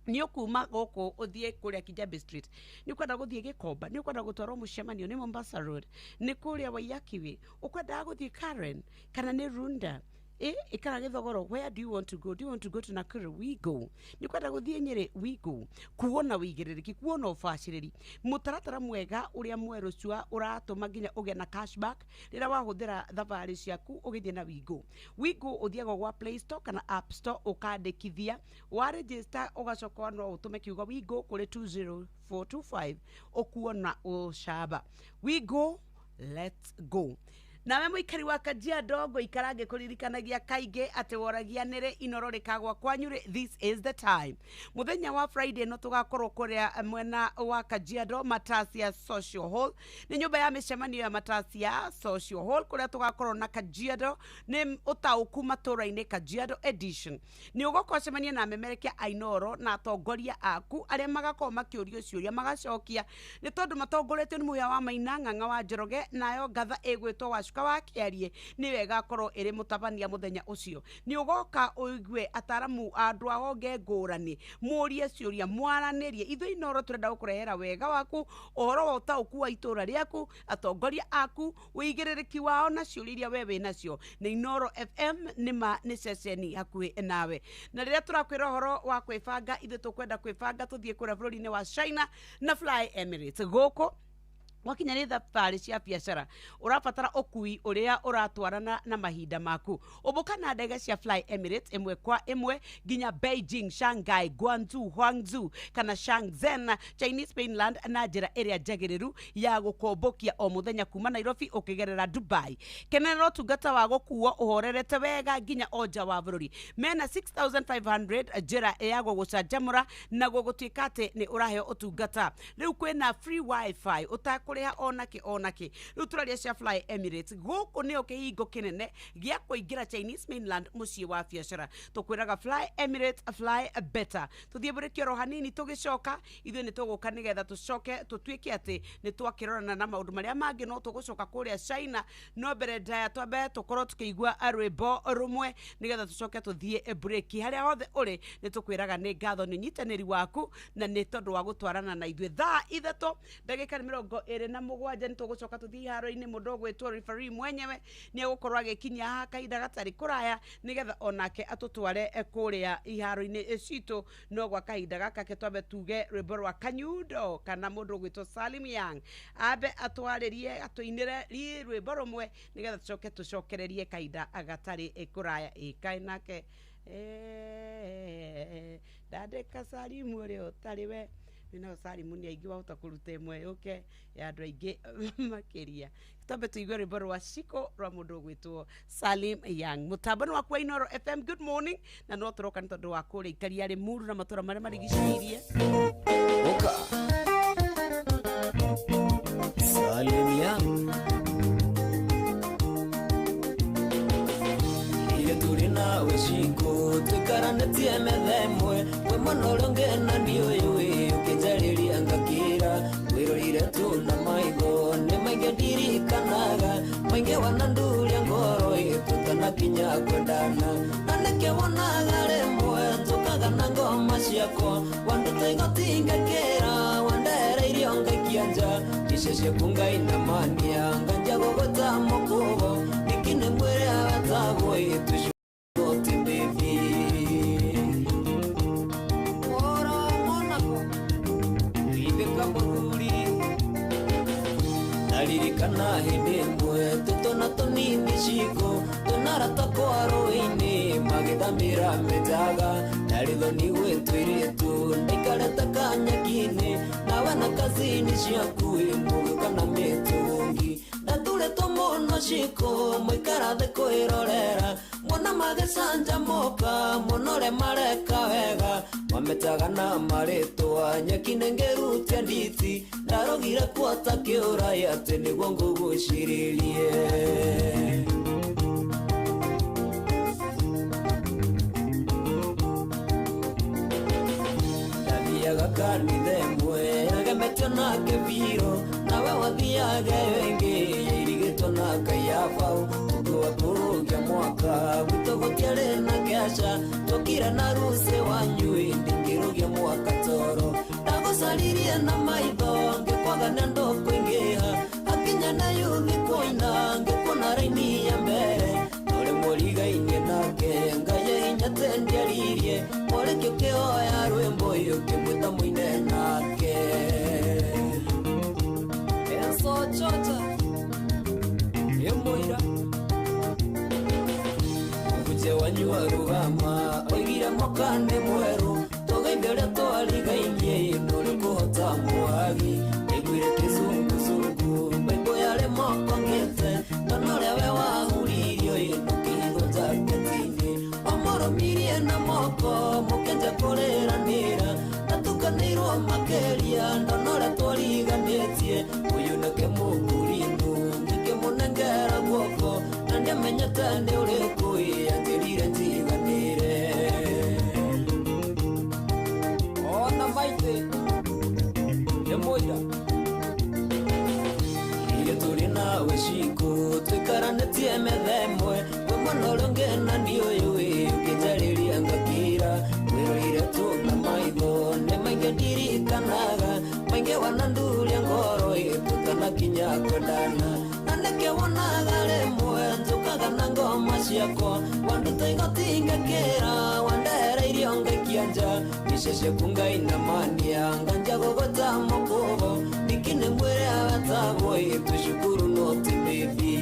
nĩ ũkuma gũkũ ũthiĩ kũrĩa Kijabe Street, nĩ ũkwenda gũthiĩ Gĩkomba, nĩ ũkwenda gũtwarwo mũcemanio nĩ Mombasa Road, nĩ kũrĩa Waiyaki Way, ũkwendaga gũthiĩ Karen kana nĩ Runda, ikara Gĩthogoro. Where do you want to go? Do you want to go to Nakuru? We go. Nĩ ũkwenda gũthiĩ Nyĩrĩ? We go. Kuona wĩigĩrĩrĩki, kuona ũbacĩrĩri, mũtaratara mwega ũrĩa mwerũ cua ũratũma nginya ũgĩe na cashback rĩrĩa wahũthĩra thabarĩ ciaku ũgĩthiĩ na Wigo. Wigo ũthiaga gwa Play Store kana App Store ũkandĩkithia, wa register ũgacoka no ũtũme kiugo Wigo kũrĩ 20425 ũkuona ũcamba. Wigo, let's go. Nawe mũikari wa Kajiado ngũikara ngĩkũririkanagia kaingĩ atĩ woragia nĩrĩ Inoro rĩkagwa kwanyu rĩ, this is the time. Mũthenya wa Friday no tũgakorwo kũrĩa mwena wa Kajiado Matasia Social Hall, nĩ nyũmba ya mĩcemanio ya Matasia Social Hall kũrĩa tũgakorwo na Kajiado nĩ ũtaũku matũra-inĩ Kajiado edition. Nĩ ũgoka ũcemanie na amemerekia a Inoro na atongoria aku arĩa magakorwo makĩũrio ciũria magacokia, nĩ tondũ matongoretio nĩ Mũhĩa wa Maina, Ng'ang'a wa Njoroge, nayo ngatha ĩgwĩtwo Wacuka wa Kĩarie nĩyo ĩgakorwo ĩrĩ mũtabania mũthenya ũcio. Nĩ ũgoka ũigue ataramu andũ a honge ngũrani, mũrie ciũria, mwaranĩrie. Ithuĩ Inoro tũrenda gũkũrehera wega waku, ũhoro wa ũtaũku wa itũra rĩaku, atongoria aku, ũigĩrĩrĩki wao na ciũria iria we wĩ nacio. Nĩ Inoro FM nĩma nĩ ceceni hakuhĩ nawe. Na rĩrĩa tũrakwĩra ũhoro wa kwĩbanga, ithuĩ tũkwenda kwĩbanga tũthiĩ kũrĩa bũrũri-inĩ wa China na Fly Emirates. Gũkũ wakinya nĩ thabarĩ cia biacara ũrabatara ũkui ũrĩa ũratwarana na mahinda maku. Ũmbũka na ndege cia Fly Emirates ĩmwe kwa ĩmwe nginya Beijing, Shanghai, Guangzhou, Hangzhou kana Shenzhen, Chinese mainland na njĩra ĩrĩa njagĩrĩru ya gũkũmbũkia o mũthenya kuma Nairobi ũkĩgerera Dubai. Kenerera ũtungata wa gũkuo ũhorerete wega nginya o nja wa bũrũri. Mena 6500 njĩra ya gũgũcanjamũra na gũgũtuĩka atĩ nĩ ũraheo ũtungata. Rĩu kwĩna free wifi ũtakũrĩha kũrĩha onakĩ onakĩ. Rĩu tũraria cia Fly Emirates, gũkũ nĩyo kĩhingo kĩnene gĩa kũingĩra Chinese mainland, mũciĩ wa biacara. Tũkwĩraga Fly Emirates, fly better. Tũthiĩ mbũrĩki oro hanini, tũgĩcoka ithuĩ nĩ tũgũka nĩgetha tũcoke tũtuĩke atĩ nĩ twakĩrorana na maũndũ marĩa mangĩ, no tũgũcoka kũrĩa China, no mbere ndaya twambe tũkorwo tũkĩigua rwĩmbo rũmwe nĩgetha tũcoke tũthiĩ break. Harĩa hothe ũrĩ, nĩ tũkwĩraga nĩ ngatho nĩ ũnyitanĩri waku na nĩ tondũ wa gũtwarana na ithuĩ. 3:27, nĩ tũgũcoka tũthiĩ iharo-inĩ. Mũndũ ũgwĩtwo referee mwenyewe nĩ egũkorwo agĩkinyia haha kahinda gatarĩ kũraya nĩgetha onake atũtware kũrĩa iharo-inĩ citũ. No gwa kahinda gaka ke twambe tuge rwĩmbo rwa Kanyundo kana mũndũ ũgwĩtwo Salim Young ambe atwarĩrie, atũinĩre rwĩmbo rũmwe nĩgetha tũcoke tũcokererie kahinda gatarĩ kũraya. Ĩkaĩ nake ndandĩka Salimu ũrĩa ũtarĩ we no Salimu nĩ aingĩ, wahota kũruta ĩmwe yũke ya andũ aingĩ makĩria. Twambe tũigue rwĩmbo rwa Shiko rwa mũndũ ũgwĩtwo Salim Young. Mũtambo nĩ waku wa Inoro FM. Good morning, na no tũroka nĩ tondũ wa kũrĩa ikaria Limuru na matũra marĩa marigicĩirie. Oka Salim Young, Ile tũrĩ nawe Shiko, tũikaranĩtie metha ĩmwe, wĩ mwena ũrĩa ũngĩ na niĩ ũyũ ũkĩnjarĩria ngakĩra, wĩrorire tu na maitho nĩ maingĩ ndirikanaga, maingĩ wananduria ngoro tũtanakinya kwendana, na nĩkĩo wonaga rĩmwe njũkaga na ngoma ciakwa, wanduta igoti ngakĩra, wandereirio ngaikia nja, icio ciaku ngainamania nganja gũgũta mũkũbo, ningĩ nĩ mwĩrĩ wetagwo ĩtũcũti baby. Oro Monaco ithĩka mũthuri, naririkana hĩndĩ ĩmwe tũtũna tũnini Shiko, tũnarata kwa rũĩ-inĩ magĩthamĩra menjaga, ndarĩ thoni gwĩtũirĩtu ndaikarĩte kanyeki-inĩ, nawe na kazini ciaku mũgĩũka na mĩtũngi, ndaturĩtwo mũno Shiko mũikara thĩ kwĩrorera, mwana magĩcanjamũka mũno ũrĩa mareka wega, mametaga na marĩtwa nyeki nĩngĩrutia nditi, ndarogire kuota kĩũrai atĩ nĩguo ngũgucĩrĩrie. Ndathiaga kanitha ĩmwe yagemetio na kĩbiro, nawe wathiaga ĩyo ĩngĩ yairigĩtwo na kaiyabau, ũndũ wa kũrũgia mwaka gwitũ gũtiarĩ na kĩaca, twokire na rucĩ wanyu ndingĩrũgia mwaka toro, ndagũcaririe na maitho ngĩkwaga na andũ kũingĩha, hakinya na yuthi kũina ngĩkuona raini ya mbere, ũrĩ mũrigainie nake Ngai hinya tendiaririe, mũrĩkĩ ũkĩhoya rwĩmbo ũkĩmwĩta mũine nake. Enso chocha ĩmũira mũhunjia wanyu wa rũgama oigire mwaka nĩ mwerũ, tũgeithie ũrĩa twarigainie ndũrĩ kũhota mwagi, ndaiguire kĩzunguzungu mbaimbũ yarĩ moko ngĩte, ndona ũrĩa we wahuririo ndũkĩhithwo jaketi-inĩ, wamũrũmirie na moko mũkĩanjia kũrĩranĩra, ndatukanĩirwo makĩria ndona ũrĩa twariganĩtie, ũyũ nĩke mũkũrinũ ngĩkĩmũnengera guoko, na ndiamenyete nĩ ũrĩkũ anjĩrire njiganĩre. Ona maitĩ nĩ mũira iria tũrĩ nawe Shiko, tũikaranĩtie metha ĩmwe, wĩ mwena ũrĩa ũngĩ na niĩ ũyũ ũkĩnjarĩria ngakĩra, wĩrorire tu na maitho nĩ maingĩ ndirikanaga, maingĩ wananduria ngoro tũtanakinya kwendana, na nĩkĩo wonaga rĩmwe njũkaga na ngoma ciakwa, wanduta igoti ngakĩra, wandereirio ngaikia nja, icio ciaku ngainamania nganja gũgũta mũkũbo, ningĩ nĩ mwĩrĩ wetagwo ĩtũcukuru no ti baby.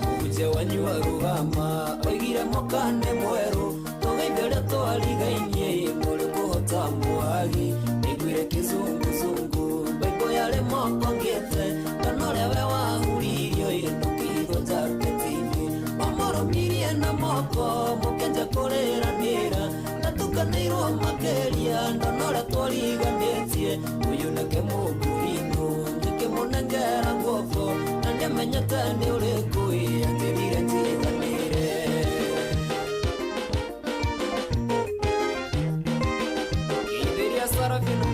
Mũhunjia wanyu wa rũgama oigire mwaka nĩ mwerũ, tũgeithie ũrĩa twarigainie mũrĩ kũhota mwagi, ndaiguire kĩzunguzungu mbaimbũ yarĩ moko ngĩte, ndona ũrĩa we wahuririo ndũkĩhithwo jaketi-inĩ, wamũrũmirie na moko mũkĩanjia kũrĩranĩra, Nĩndukanĩirwo makĩria ndona ũrĩa twariganĩtie Ũyũ nĩke mũkũrinũ ngĩkĩmũnengera guoko Na ndiamenyete nĩ ũrĩkũ anjĩrire njiganĩre Geithiria Sarafina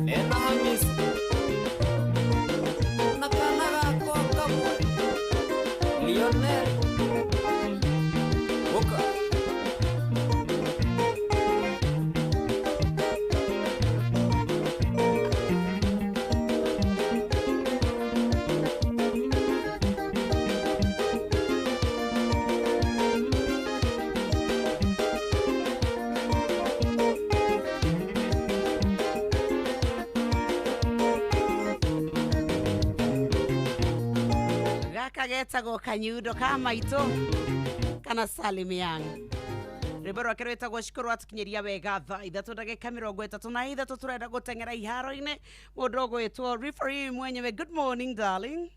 Nena Hamisi Na kana gakwa kamwe Lionel Oka Gaka getagwo kanyundo ka maitũ kana Salim Young. Rwĩmbo rwake rwĩtagwo Shukuru atukinyeria wega thaa 3:33 turenda gũteng'era iharo-inĩ mũndũ ũgwĩtwo referee mwenyewe. Good morning darling.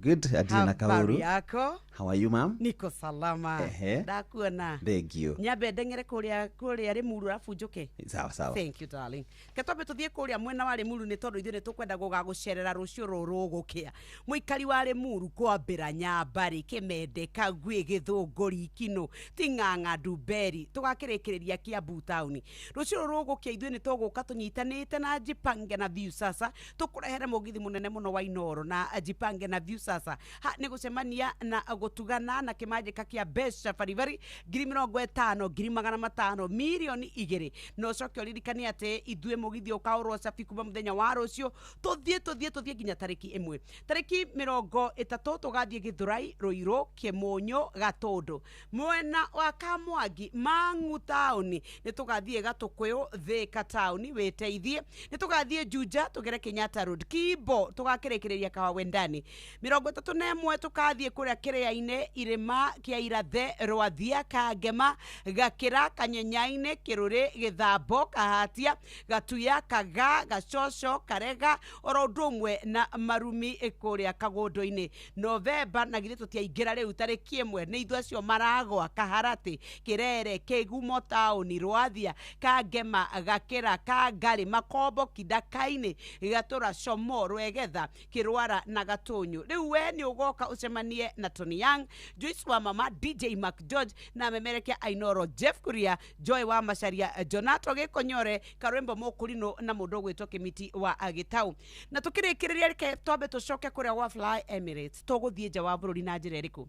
Good, Adina Kauru. Habari yako? How are you, ma'am? Niko salama. Ehe. Ndakuona. Thank you. Nyambe ndeng'ere kũrĩa Limuru arabu njũke. Sawa sawa. Thank you darling. Ke twambe tuthiĩ kũrĩa mwena wa Limuru nĩ tondũ ithuĩ nĩ tũkwenda gũgagũcerera rũciũ rũrũ gũkĩa. Mũikari wa Limuru kwambĩra Nyambarĩ, Kĩmende, Kagwĩ, Gĩthũngũri, Kinũ, Ting'ang'a, Ndumberi, tũgakĩrĩkĩrĩria Kiambu taũni. Rũciũ rũrũ gũkĩa ithuĩ nĩ tũgũka tũnyitanĩte na Jipange na Viusasa tũkũrehere mũgithi mũnene mũno wa Inooro na Jipange na Viusasa. Ha nĩ gũcemania na gũtugana na kĩmanjĩka kĩa mbeca baribari 50,000, 500,000, 2,000,000 na ũcoke ũririkane atĩ ithuĩ mũgithi ũkaũrwo cabi kuma mũthenya wa rũciũ tũthiĩ nginya tarĩki 1 tarĩki 30 tũgathiĩ Gĩthũrai, Rũirũ, Kĩmũnyũ, Gatũndũ, mwena wa Kamwangi, Mang'u taũni nĩ tũgathiĩ Gatũkũyũ, Thĩka taũni wĩteithie, nĩ tũgathiĩ Juja tũgere Kenyatta Road, Kimbo tũgakĩrĩkĩrĩria Kawendani 31 tũkathiĩ kũrĩa Kĩrĩa-inĩ, Irĩma kĩa Irathe, Rwathia, Kangema, Gakĩra, Kanyenyainĩ, Kĩrũrĩ, Gĩthambo, Kahatia, Gatuya, Kaga, Gacoco, Karega oro ũndũ ũmwe na Marumi kũrĩa Kagũndũ-inĩ. Novemba na githĩ tũtiaingĩra rĩu tarĩki 1 nĩ ithuĩ acio maragwa Kaharatĩ, Kĩrere, Kĩgumo taũni, Rwathia, Kangema, Gakĩra, Kangarĩ, Makombo, Kindakainĩ, Gatũra, Como, Rwegetha, Kĩrwara na Gatũnyũ. Rĩu we nĩ ũgoka ũcemanie na Tony Young, Joyce wa mama, DJ Mac George na memerekia Ainoro, Jeff Kuria, Joy wa Macharia, Jonato Gĩkonyore, Karwembo Mũkũrinũ na mũndũ ũgwĩtwo Kĩmiti wa Gĩtau. Na tũkĩrĩkĩrĩria reke twambe tũcoke kũrĩa gwa Fly Emirates. Tũgũthiĩ nja wa bũrũri na njĩra ĩrĩkũ?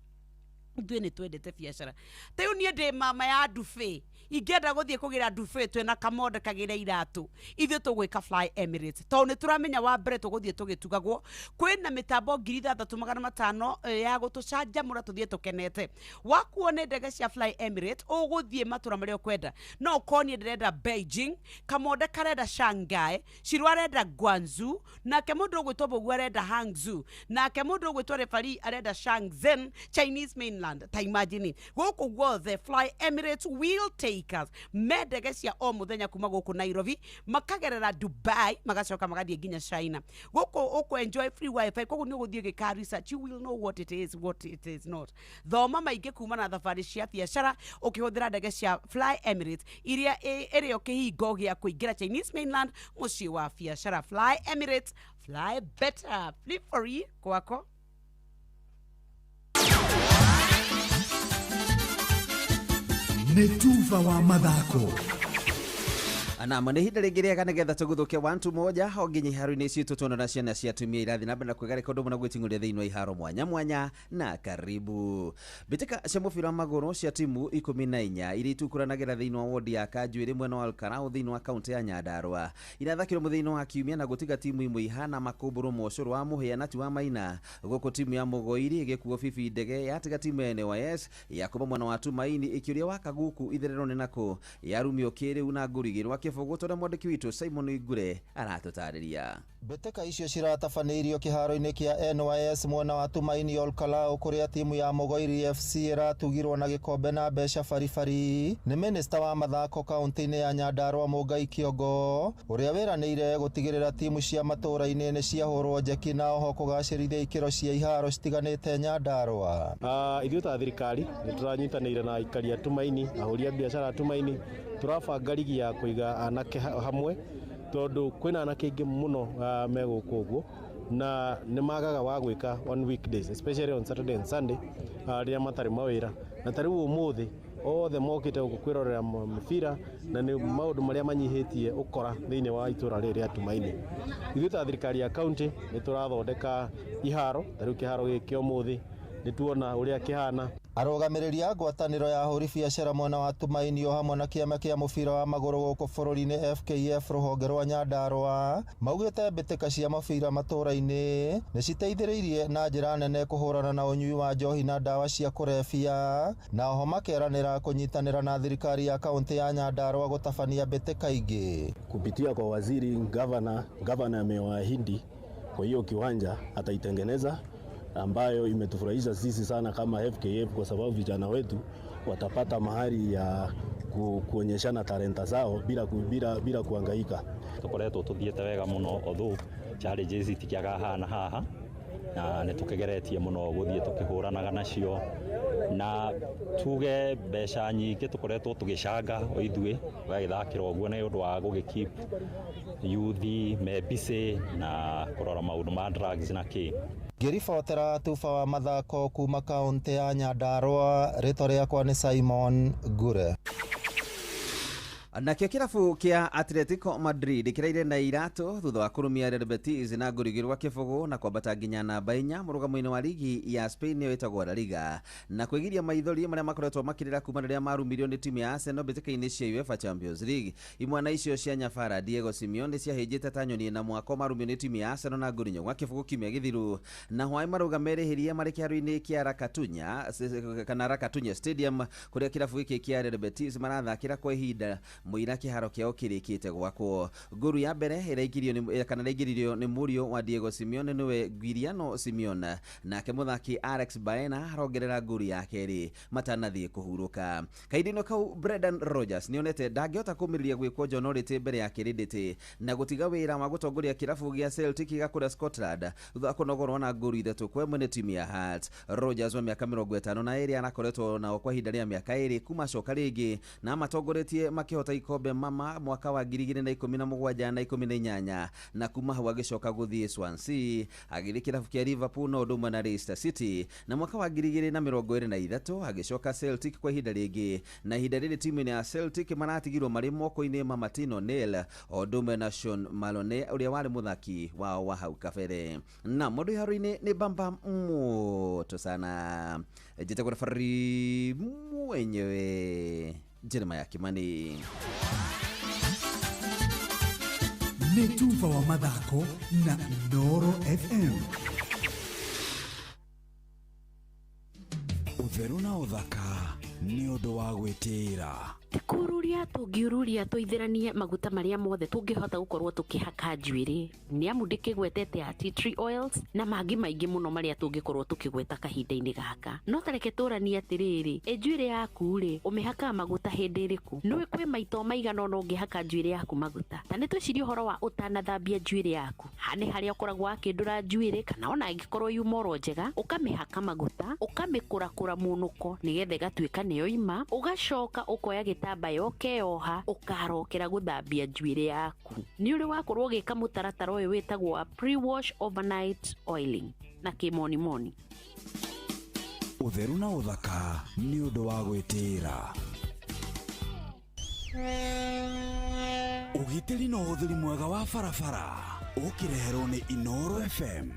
Ithuĩ nĩ twendete biacara. Ta rĩu niĩ ndĩ mama ya ndube, ingĩenda gũthiĩ kũgĩra ndube twĩna kamonda kagĩre iratũ, ithuĩ tũgwĩka Fly Emirates tondũ nĩ tũramenya wa mbere tũgũthiĩ tũgĩtugagwo kwĩna mĩtambo 6500 ya gũtũcanjamũra tũthiĩ tũkenete. Wakuo nĩ ndege cia Fly Emirates ũgũthiĩ matũra marĩa ũkwenda. No ũkorwo niĩ ndĩrenda Beijing, kamonda karenda Shanghai, Shiro arenda Guangzhou, nake mũndũ ũgwĩtwo Mbũgua arenda Hangzhou, nake mũndũ ũgwĩtwo referee arenda Shenzhen, Chinese mainland. Ta imagine gũkũ guothe Fly Emirates will take us me ndege cia o mũthenya kuma gũkũ Nairobi makagerera Dubai magacoka magathiĩ nginya China. Gũkũ ũkũ enjoy free wifi, koguo nĩ ũgũthiĩ gĩka research, you will know what it is, what it is not. Thoma maingĩ kuma na thabarĩ cia biacara ũkĩhũthĩra ndege cia Fly Emirates iria ĩrĩ o kĩhingo gĩa kũingĩra Chinese mainland, mũciĩ wa biacara. Fly Emirates, fly better, fly free kwako. Nĩ tuba wa mathako. Anama nĩ ihinda rĩngĩ rĩega nĩgetha tũgũthũke 1-1 o nginya iharo-inĩ citũ tuona na ciana cia atumia irathi na mbere na kwĩgarĩka ũndũ ũmwe na gwĩting'ũria thĩinĩ wa iharo mwanya mwanya na karibu. Mbĩtĩka cia mũbira wa magũrũ cia timu 14 iria itukũranagĩra thĩinĩ wa wodi ya Kanjuĩrĩ mwena wa Olkalau thĩinĩ wa kaũntĩ ya Nyandarua irathakĩrwo mũthenya wa kiumia na gũtiga timu imwe ihana makũmbũrũ mocũrũ wa mũhĩa na ti wa maina, gũkũ timu ya Mũgoiri ĩgĩkuo Bibi Ndege yatiga timu ya NYS ya kuma mwena wa Tumaini ĩkĩũria wa Kaguku itherero nĩ nakũ yarumio kĩrĩu na ngũrigĩrwa kĩbũgũ tondũ mwandĩki witũ Simon Ngure aratũtarĩria. Mbĩtĩka icio ciratabanĩirio kĩharo-inĩ kĩa NYS mwena wa Tumaini Olkalau kũrĩa timu ya Mũgoiri FC ĩratugirwo na gĩkombe na mbeca baribari nĩ minista wa mathako kaunti-inĩ ya Nyandarua Mũngai Kĩongo ũrĩa wĩranĩire gũtigĩrĩra timu cia matũũra-inĩ nĩ ciahũrwo njeki na oho kũgacĩrithia ikĩro cia iharo citiganĩte Nyandarua. Ithuĩ ta thirikari nĩ tũranyitanĩire na aikari a Tumaini, ahũri a biacara a Tumaini, tũrabanga rigi ya kũiga anake hamwe tondũ kwĩna anake aingĩ mũno me gũkũ ũguo na nĩ magaga wa gwĩka on weekdays, especially on Saturday and Sunday, rĩrĩa matarĩ mawĩra. Na ta rĩu ũmũthĩ othe mokĩte gũkũ kwĩrorera mĩbira na nĩ maũndũ marĩa manyihĩtie ũkora thĩinĩ wa itũra rĩrĩ rĩa Tumaini. Ithuĩ ta thirikari ya kaunti nĩ tũrathondeka iharo, ta rĩu kĩharo gĩkĩ kĩa ũmũthĩ nĩ tuona ũrĩa kĩhana. Arũgamĩrĩri a ngwatanĩro ya ahũri biacara mwena wa Tumaini o hamwe na kĩama kĩa mũbira wa magũrũ gũkũ bũrũri-inĩ FKF rũhonge rwa Nyandarua maugĩte mbĩtĩka cia mũbira matũũra-inĩ nĩ citeithĩrĩirie na njĩra nene kũhũrana na ũnyui wa njohi na ndawa cia kũrebia na oho makeranĩra kũnyitanĩra na thirikari ya kaunti ya Nyandarua gũtabania mbĩtĩka ingĩ. Kupitia kwa waziri gavana amewaahidi kwa hiyo kiwanja ataitengeneza, ambayo imetufurahisha sisi sana kama FKF kwa sababu vijana wetu watapata mahali ya kuonyeshana talenta zao bila kuhangaika. Tukoretwo tuthiete wega muno although challenges itikiaga haha na haha na nĩ tũkĩgeretie mũno gũthiĩ tũkĩhũranaga nacio na tuge mbeca nyingĩ tũkoretwo tũgĩcanga o ithuĩ tũgagĩthakĩra ũguo nĩ ũndũ wa gũgĩkeep youth me busy na kũrora maũndũ ma drugs na kĩ. Ngĩribotera tuba wa mathako kuma kaunti ya Nyandarua, rĩtwa rĩakwa nĩ Simon Ngure. Nakĩo kĩrabu kĩa Atletico Madrid kĩraire na iratũ thutha wa kũrũmia Real Betis na ngũri igĩrĩ gwa kĩbũgũ na kwambata nginya namba 4 mũrũgamo-inĩ wa ligi ya Spain nĩyo ĩtagwo La Liga na kwĩgiria maithori marĩa makoretwo makĩrĩra kuma rĩrĩa marumirio nĩ timu ya Arsenal mbĩtĩka-inĩ cia UEFA Champions League. Imwana icio cia nyabara Diego Simeone ciahĩnjĩte ta nyoni na mwako marumio nĩ timu ya Arsenal na ngũri inya gwa kĩbũgũ kiumia gĩthiru na hwaĩ marauga merĩhĩrie marĩ kĩharo-inĩ kĩa Rakatunya kana Rakatunya Stadium kũrĩa kĩrabu gĩkĩ kĩa Real Betis marathakĩra kwa ihinda mũira kĩharo kĩao kĩrĩkĩte gwakwo. Ngũru ya mbere ĩraingĩrio kana ĩraingĩririo nĩ mũriũ wa Diego Simeone nĩwe Guiliano Simeone nake mũthaki Alex Baena arongerera ngũru ya kerĩ matanathiĩ kũhurũka. Kahinda-inĩ kau Brendan Rodgers nĩonete ndangĩhota kũmĩrĩria gwĩkwo njonorĩtĩ mbere ya kĩrĩndĩtĩ na gũtiga wĩra wa gũtongoria kĩrabu gĩa Celtic gĩa kũrĩa Scotland thutha wa kũnogorwo na ngũru 3-1 nĩ timu ya Hearts. Rodgers wa mĩaka 52 arakoretwo nao kwa ihinda rĩa mĩaka 2 kuma acoka rĩngĩ na amatongoretie makĩhota ikombe mama mwaka wa 2017 na 18 na kuma hau agĩcoka gũthiĩ Swansea agĩthiĩ kĩrabu kĩa Liverpool na ũndũ ũmwe na Leicester City na mwaka wa 2023 agĩcoka Celtic kwa ihinda rĩngĩ na ihinda rĩrĩ timu-inĩ ya Celtic maratigirwo marĩ moko-inĩ ma Martin O'Neill o ũndũ ũmwe na Sean Malone ũrĩa warĩ mũthaki wao wa hau kabere. Na mũndũ iharo-inĩ nĩ bamba moto sana njĩtagwo referee mwenyewe Jeremiah Kimani. Nĩ tuba wa mathako na Inooro FM. Ũtheru na ũthaka nĩ ũndũ wa gwĩtĩĩra. Kururia tũngiururia tũithĩranie maguta marĩa mothe tũngĩhota gũkorwo tũkĩhaka njuĩrĩ nĩ amu ndĩkĩgwetete ya tea tree oils na mangĩ maingĩ mũno marĩa tũngĩkorwo tũkĩgweta kahinda-inĩ gaka. No tareke tũranie atĩrĩrĩ, ĩ njuĩrĩ yaku rĩ ũmĩhakaga maguta hĩndĩ ĩrĩkũ? Nĩũĩ kwĩ maito maigana ũna ũngĩhaka njuĩrĩ yaku maguta? Ta nĩ twĩcirie ũhoro wa ũtanathambia njuĩrĩ yaku. Ha nĩ harĩa ũkoragwo wakĩndũra njuĩrĩ kana ona ĩngĩkorwo yuma oro njega ũkamĩhaka maguta ũkamĩkũrakũra mũnũko nĩgetha ĩgatuĩka nĩyo ima, ũgacoka ũkoya gĩtambaya ũkeoha ũkarokera gũthambia njuĩrĩ yaku. Nĩ ũrĩ wakorwo ũgĩka mũtaratara ũyũ wĩtagwo wa pre-wash overnight oiling na kĩmonimoni. Ũtheru na ũthaka nĩ ũndũ wa gwĩtĩĩra. Ũgitĩri na ũhũthĩri mwega wa barabara ũkĩreherwo nĩ Inooro FM.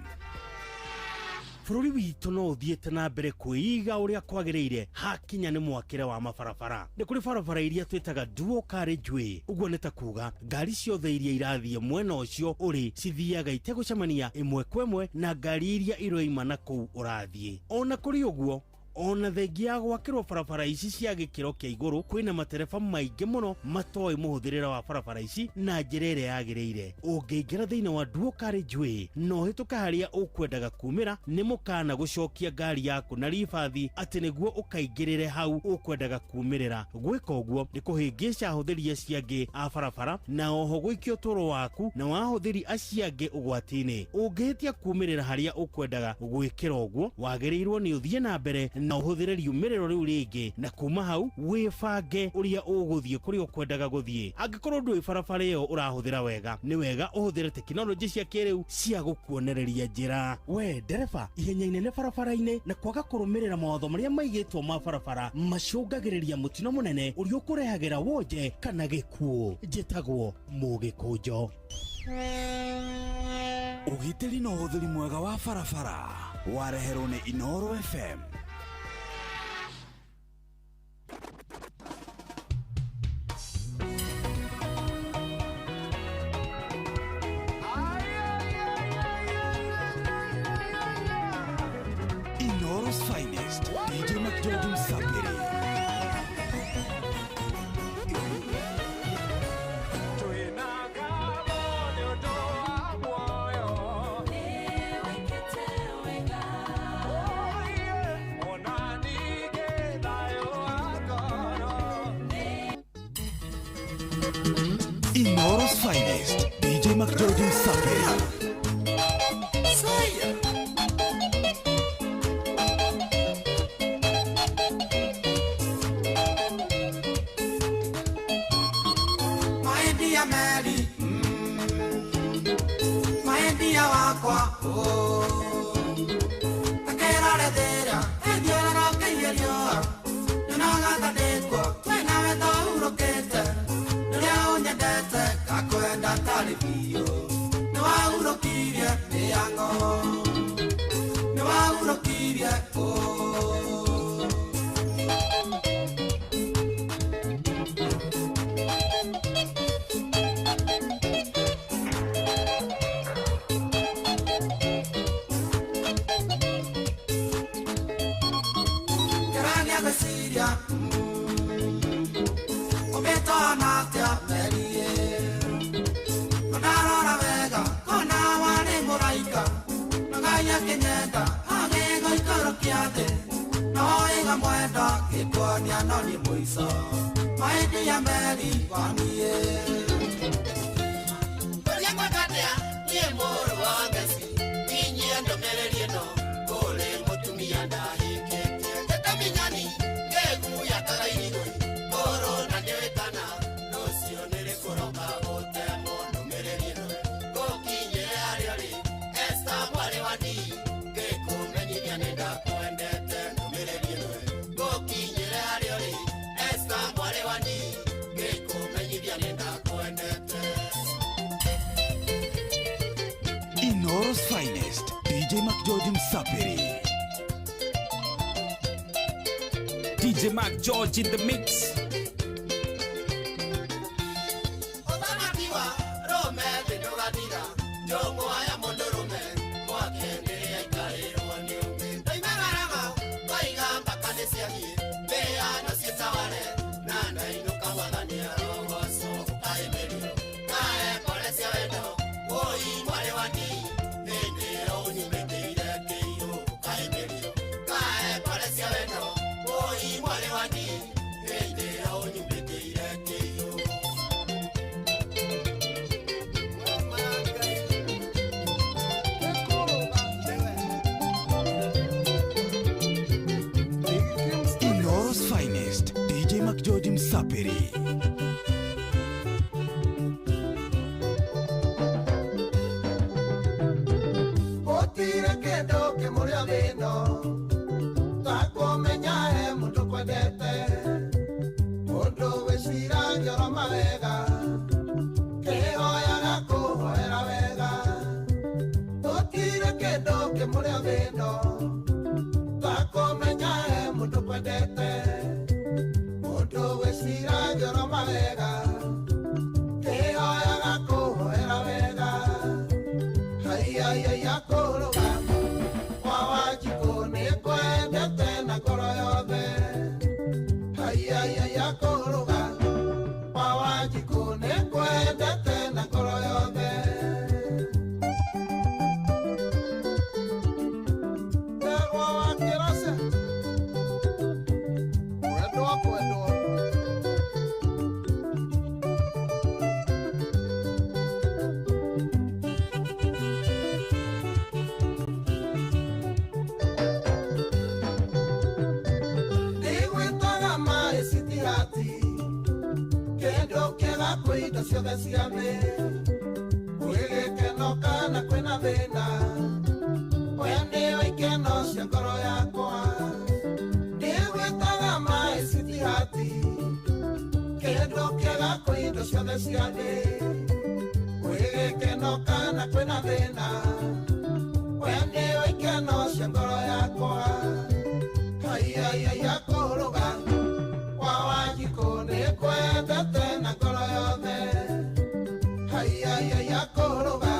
Bũrũri witũ no ũthiĩte na mbere kwĩiga ũrĩa kwagĩrĩire hakinya nĩ mwakĩre wa mabarabara. Nĩ kũrĩ barabara iria twĩtaga dual carriageway, ũguo nĩ ta kuga ngari ciothe iria irathiĩ mwena ũcio ũrĩ cithiaga itegũcemania ĩmwe kwa ĩmwe na ngari iria iroima na kũu ũrathiĩ. Ona kũrĩ ũguo Ona thengia ya gwakĩrwo barabara ici cia gĩkĩro kĩa igũrũ, kwĩna matereba maingĩ mũno matoĩ mũhũthĩrĩre wa barabara ici na njĩra ĩrĩa yagĩrĩire. Ũngĩingĩra thĩinĩ wa dual carriageway na ũhĩtũke harĩa ũkwendaga kumĩra, nĩ mũkana gũcokia ngari yaku na ribathi atĩ nĩguo ũkaingĩrĩre hau ũkwendaga kumĩrĩra. Gwĩka ũguo nĩ kũhĩngĩca ahũthĩri acio angĩ a barabara na oho gũikia ũtũũro waku na wa ahũthĩri acio angĩ ũgwati-inĩ. Ũngĩhĩtia kumĩrĩra harĩa ũkwendaga gwĩkĩra ũguo, wagĩrĩirwo nĩ ũthiĩ na mbere na ũhũthĩre riumĩrĩro rĩu rĩngĩ, na kuma hau wĩbange ũrĩa ũgũthiĩ kũrĩa ũkwendaga gũthiĩ. Angĩkorwo ndũĩ barabara ĩyo ũrahũthĩra wega, nĩ wega ũhũthĩre tekinoronjĩ cia kĩrĩu cia gũkuonereria njĩra. We ndereba, ihenya inene barabara-inĩ na kwaga kũrũmĩrĩra mawatho marĩa maigĩtwo ma barabara macũngagĩrĩria mũtino mũnene ũrĩa ũkũrehagĩra wonje kana gĩkuũ. Njĩtagwo Mũgĩkũnjo. Ũgitĩri na ũhũthĩri mwega wa barabara wareherwo nĩ Inooro FM. Inooro's finest, DJ McGeorge Msapiri. Inooro's finest, DJ McGeorge Msapiri. Inooro's finest, DJ McGeorge Msapiri. DJ McGeorge in the mix. Inooro's finest, DJ McGeorge Msapiri. Kwa wajiko ni kwendete na koro. kwĩ indo ciothe cia thĩ kwĩ gĩkeno kana kwĩna thĩna we nĩwe ikeno cia ngoro yakwa ndigwĩtaga my sweetheart kĩndũ kĩega kwĩ indo ciothe cia thĩ kwĩ gĩkeno kana kwĩna thĩna we nĩwe ikeno cia ngoro yakwa haiyaiyaiya kũrũga kwa Wanjikũ nĩngwendete na ngoro yothe haiyaiyaiya kũrũga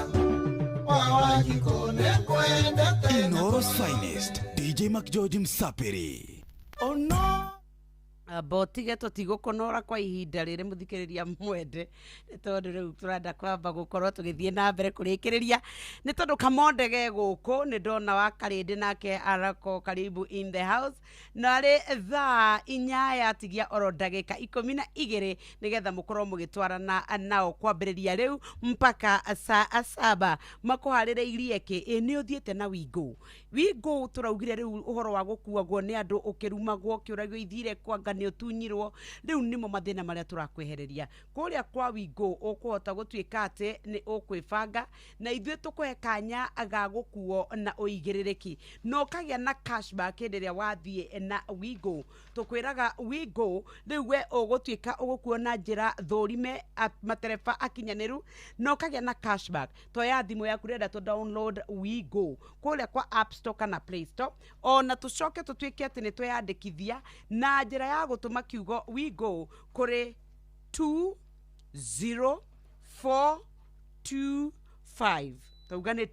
kwa Wanjikũ nĩngwendete na Inoro's finest DJ McGeorge Msapiri. Oh no. Botige tũtigũkũnora kwa ihinda rĩrĩ mũthikĩrĩria mwende nĩ tondũ rĩu tũrenda kwamba gũkorwo tũgĩthiĩ na mbere kũrĩkĩrĩria nĩ tondũ kamonde ge gũkũ nĩ ndona wa Karĩndĩ nake arako karibu in the house na arĩ thaa 8 tigia oro ndagĩka 12 nĩgetha mũkorwo mũgĩtwarana nao kwambĩrĩria rĩu mpaka saa 7 makũharĩrĩirie kĩ ĩ nĩ ũthiĩte na wingo wingo tũraugire rĩu ũhoro wa gũkuagwo nĩ andũ ũkĩrumagwo ũkĩũragio ithire kwanga nĩ ũtunyirwo rĩu nĩmo mathĩna marĩa tũrakwehereria kũrĩa kwa wingo ũkũhota gũtuĩka atĩ nĩ ũkwĩbanga na ithuĩ tũkũhe kanya ga gũkuo na ũigĩrĩrĩki na ũkagĩa na cashback hĩndĩ ĩrĩa wathiĩ na wingo tũkwĩraga wingo rĩu we ũgũtuĩka ũgũkuo na njĩra thũrime matereba akinyanĩru na ũkagĩa na cashback toya thimũ yaku renda tũ download wingo kũrĩa kwa App Store kana Play Store ona tũcoke tũtuĩke atĩ nĩ tweyandĩkithia na njĩra ya gũtũma kiugo wingo kũrĩ 20425 tauga nĩ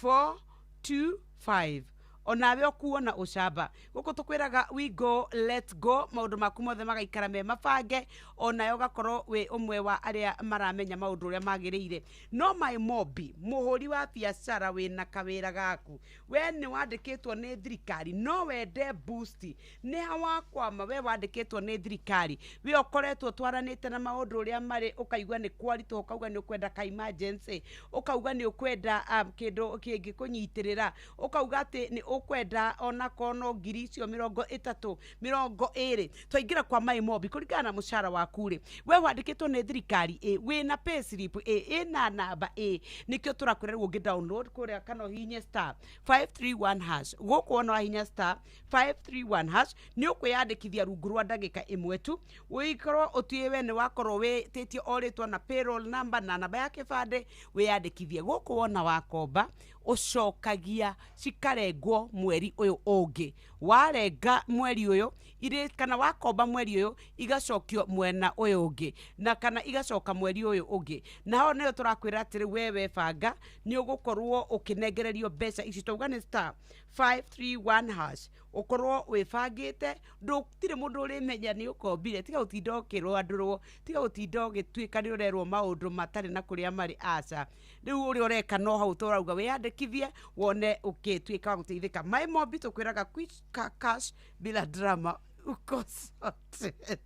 20425 onawe ũkuo na ũcamba gũkũ tũkwĩraga we go let go maũndũ maku mothe magaikara me mabange onawe ũgakorwo wĩ ũmwe wa arĩa maramenya maũndũ ũrĩa magĩrĩire no my mobi mũhũri wa biacara wĩna kawĩra gaku we nĩ wandĩkĩtwo nĩ thirikari no wende boost nĩ ha wakwama we wandĩkĩtwo nĩ thirikari we ũkoretwo twaranĩte na maũndũ ũrĩa marĩ ũkaigua nĩ kwaritũ ũkauga nĩ ũkwenda ka emergency ũkauga nĩ ũkwenda kĩndũ kĩngĩkũnyitĩrĩra ũkauga atĩ nĩ ũkwenda ona kono ngiri icio 30 20 twaingĩra kwa my mobi kũringana na mũcara waku rĩ we wandĩkĩtwo nĩ thirikari ĩ wĩna payslip ĩ ĩna namba ĩ nĩkĩo tũrakwĩra rĩu ũngĩ download kũrĩa kana ũhihinye star 531 hash gũkũ ona wahihinya star 531 hash nĩ ũkwĩyandĩkithia rungu rwa ndagĩka ĩmwe tu ũikorwo ũtuĩ we nĩ wakorwo wĩtĩtio o rĩtwa na payroll number na namba ya kĩbandĩ wĩyandĩkithie gũkũ wona wakomba ũcokagia cikarengwo mweri ũyũ ũngĩ warenga mweri ũyũ irĩ kana wakomba mweri ũyũ igacokio mwena ũyũ ũngĩ na kana igacoka mweri ũyũ ũngĩ na hao nĩyo tũrakwĩra atĩrĩ we webanga nĩ ũgũkorwo ũkĩnengererio mbeca ici tauga nĩ star 531 hash ũkorwo wĩbangĩte ndũtirĩ mũndũ ũrĩmenya nĩ ũkombire tiga gũtinda ũkĩrwandũrwo tiga gũtinda ũgĩtuĩka nĩ ũrerwo maũndũ matarĩ na kũrĩa marĩ aca rĩu ũrĩa ũreka no hau tũrauga wĩyandĩkithie wone ũgĩtuĩka wa gũteithĩka my mobi tũkwĩraga quick cash bila drama uko sorted.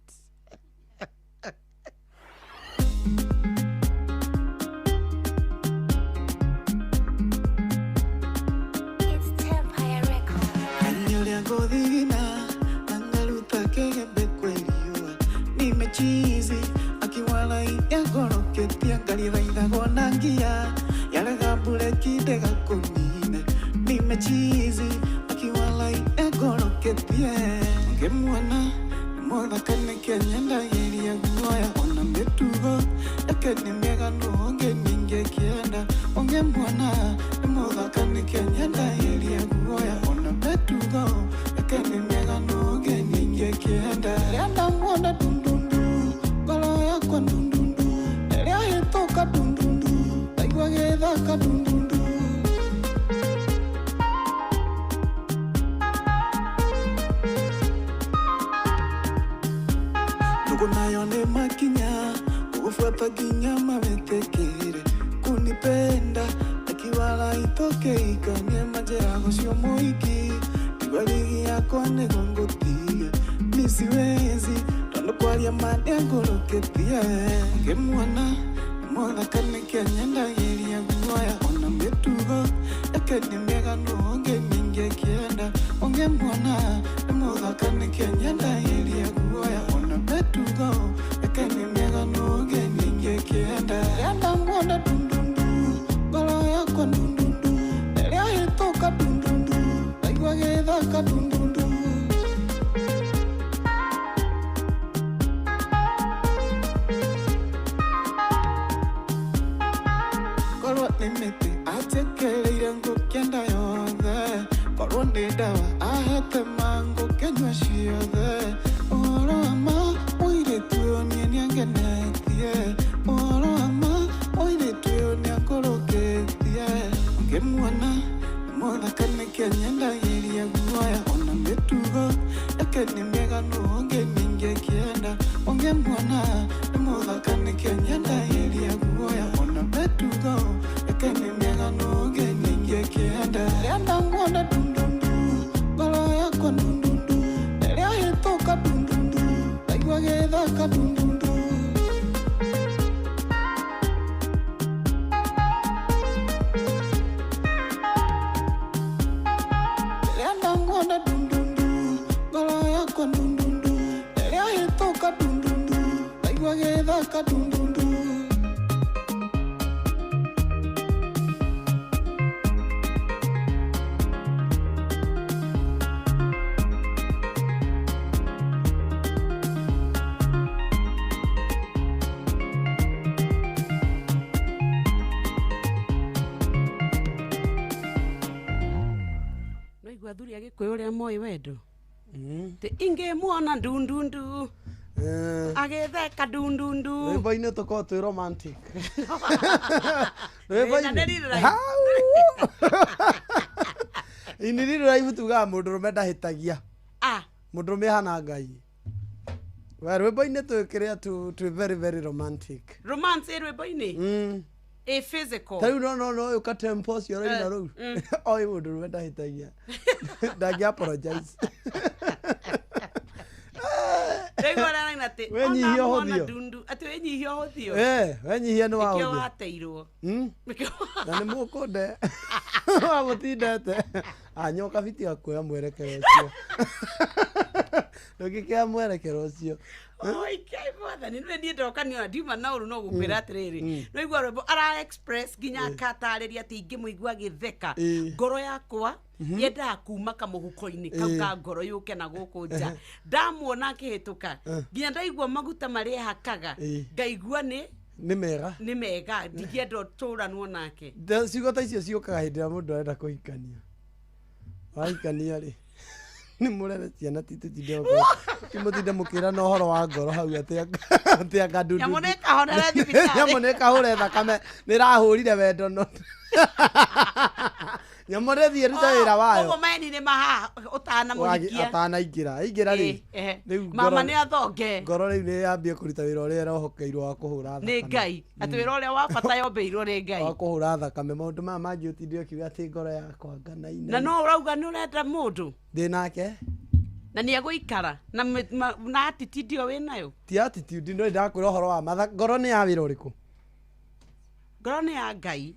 Godina angaruta kegembe kweliwa nimechizi akiwala yagoroketia ngalithaithagwo na ngia yarega mbure kindega kunine nimechizi akiwala yagoroketie ngimwona mũthaka nĩkĩanyendagĩria guoya ona mĩtugo yake nĩ mĩega nũ ũngĩ ningĩkĩenda ũngĩmuona nĩ mũthaka nĩkĩanyendagĩria guoya ona mĩtugo yake nĩ mĩega nũ ũngĩ ningĩkĩenda rĩrĩa ndamuona ndundundu ngoro yakwa ndundundu rĩrĩa hĩtũka ndundundu ndaigua gĩthaka ndundundu. Nayo nĩ makinya kugufuata nginya mametekere kunipenda akiwala itoke ikanie majera gucio muiki tigwa ligi yakwa nĩguo ngũtige mi siwezi tondu kwaria ma nĩangũrũkĩtie ngĩmuona nĩ mũthaka nĩkĩanyendagĩria guoya ona mĩtugo yake nĩ mĩega nũ ũngĩ ningĩkĩenda ũngĩmuona nĩ mũthaka nĩkĩanyendagĩria guoya ona mĩtugo yake nĩ mĩega. Nĩ mĩtĩ anjĩkĩrĩire ngũkĩenda yothe. Korwo nĩ ndawa ahete ma ngũkĩnyua ciothe. Ũhoro wa ma mũirĩtu ũyũ niĩ nĩangenetie. Ũhoro wa ma mũirĩtu ũyũ nĩangũrũkĩtie. Ngĩmuona nĩ mũthaka nĩkĩo nyendagĩria guoya. Ona mĩtugo yake nĩ mĩega nũ ũngĩ ningĩkĩenda. Ũngĩmuona nĩ mũthaka nĩkĩo nyendagĩria guoya. Ona mĩtugo yake nĩ mĩega nũ ũngĩ ningĩkĩenda. Rĩrĩa ndamuona ndundundu, ngoro yakwa ndundundu. Rĩrĩa ahĩtũka ndundundu, ndaigua agĩthaka ndundundu. Rĩrĩa ndamuona ndundundu, ngoro yakwa ndundundu. Rĩrĩa ahĩtũka ndundundu, ndaigua agĩthaka ndundundu. Noigua athuri a gĩkũyũ ũrĩa moĩ wendo Tĩ ingĩmuona ndundundu agĩtheka ndundundu Rwĩmbo-inĩ tũkorwo twĩ romantic. Na nĩ real life. Hau! In real life tugaga mũndũrũme ndahĩtagia. Ah. Mũndũrũme ahana Ngai. We rwĩmbo-inĩ twĩ kĩrĩa twĩ very very romantic. Romance ĩ rwĩmbo-inĩ ĩ physical Ta rĩu no no no ũyũ katempo ũcio ũraina rũu. Oĩ mũndũrũme ndahĩtagia. Ndangĩ apologize. Rĩu araina atĩ Wenyihia ona muona ũhũthio. ndundu atĩ wenyihia ũhũthio Eh, wenyihia nĩ nĩkĩo wahũthio. wateirwo Na nĩ mũkũnde wamũtindete anyoka biti gakuoya mwerekero ũcio ndũngĩkĩoya mwerekero ũcio Oikai mwathani nĩ niĩ ndoka nĩ ona ndiuma na ũru no gũkwĩra atĩrĩrĩ no igua rwĩmbo ara express nginya akatarĩria atĩ ingĩmũigua agĩtheka ngoro yakwa yendaga kuma kamũhuko-inĩ kau ka ngoro yũke na gũkũ nja ndamuona akĩhĩtũka nginya ndaigua maguta marĩa ehakaga ngaigua nĩ nĩ mega nĩ mega ndingĩenda tũranwo nake Ciugo ta icio ciũkaga hĩndĩ ĩrĩa mũndũ arenda kũhikania wahikania rĩ nĩ mũrere ciana ti tũtinde timũtinde mũkĩra na ũhoro wa ngoro hau atĩ atĩ anga ndundu Nyamũ nĩ ĩkahonere thibitarĩ. nyamũ nĩ ĩkahũre thakame nĩ ĩrahũrire wendo no nyamũ nĩ thiĩ rute wĩra wayo koguo maeni-inĩ mahaha ũtanamũhikia atanaingĩra aingĩra rĩ Ĩ, rĩu mama ngoro- nĩ athonge ngoro rĩu nĩ yambie kũruta wĩra ũrĩa ĩrohokeirwo wa kũhũra nĩ thakame ngai atĩ wĩra ũrĩa wa bata yombĩirwo nĩ ngai wa kũhũra thakame maũndũ maya mangĩ ũtinde ũkiuga atĩ ngoro yakwa nganaina na no ũrauga nĩ ũrenda mũndũ ndĩ nake na nĩ egũikara na na attitude ĩyo wĩnayo ti attitude no ndakwĩra ũhoro wa matha ngoro nĩ ya wĩra ũrĩkũ ngoro nĩ ya ngai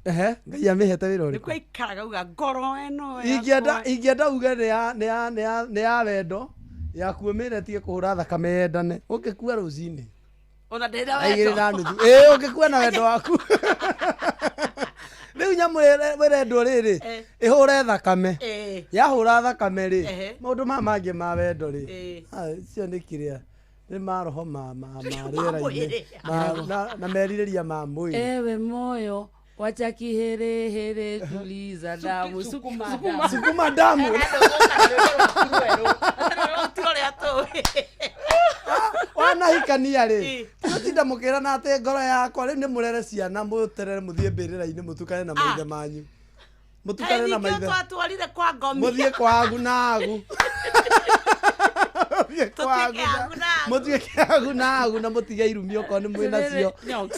ehe ngai amĩhete wĩra ũrĩkũ nĩkuo aikaraga uga ngoro ĩno ingĩenda yakwa. ingĩenda uge nĩ ya nĩ ya nĩ ya nĩ ya wendo yaku ĩmĩre tige kũhũra thakame yendane ũngĩkua rũcinĩ ona ndĩna igĩrĩ na wendo nuthu ĩĩ ũngĩkua na wendo waku rĩu nyamũ ĩrendwo rĩrĩ Eh. ĩhũre thakame Eh. yahũra thakame rĩ Ehe. maũndũ maya mangĩ ma wendo rĩ Eh. icio nĩ kĩrĩa nĩ maroho ma ma ma rĩera-inĩ mwĩrĩ. na merirĩria ma mwĩrĩ Ewe moyo wacha kiherehere tuliza damu sukuma sukuma sukuma damu Ti ũrĩa tũĩ wanahikania rĩ tigotinda mũkĩrana atĩ ngoro yakwa rĩu nĩ mũrere ciana mũterere mũthiĩ mbĩrĩra-inĩ mũtukane na maithe manyu mũtukane na ningĩ maithe twatwarire kwa ngomi mũthiĩ kwa agu na agu Mũthiĩ kwa agu Tũtuĩke agu na agu. mũtuĩke agu na agu na mũtige irumi okorwo nĩ mwĩ nacio Nyox.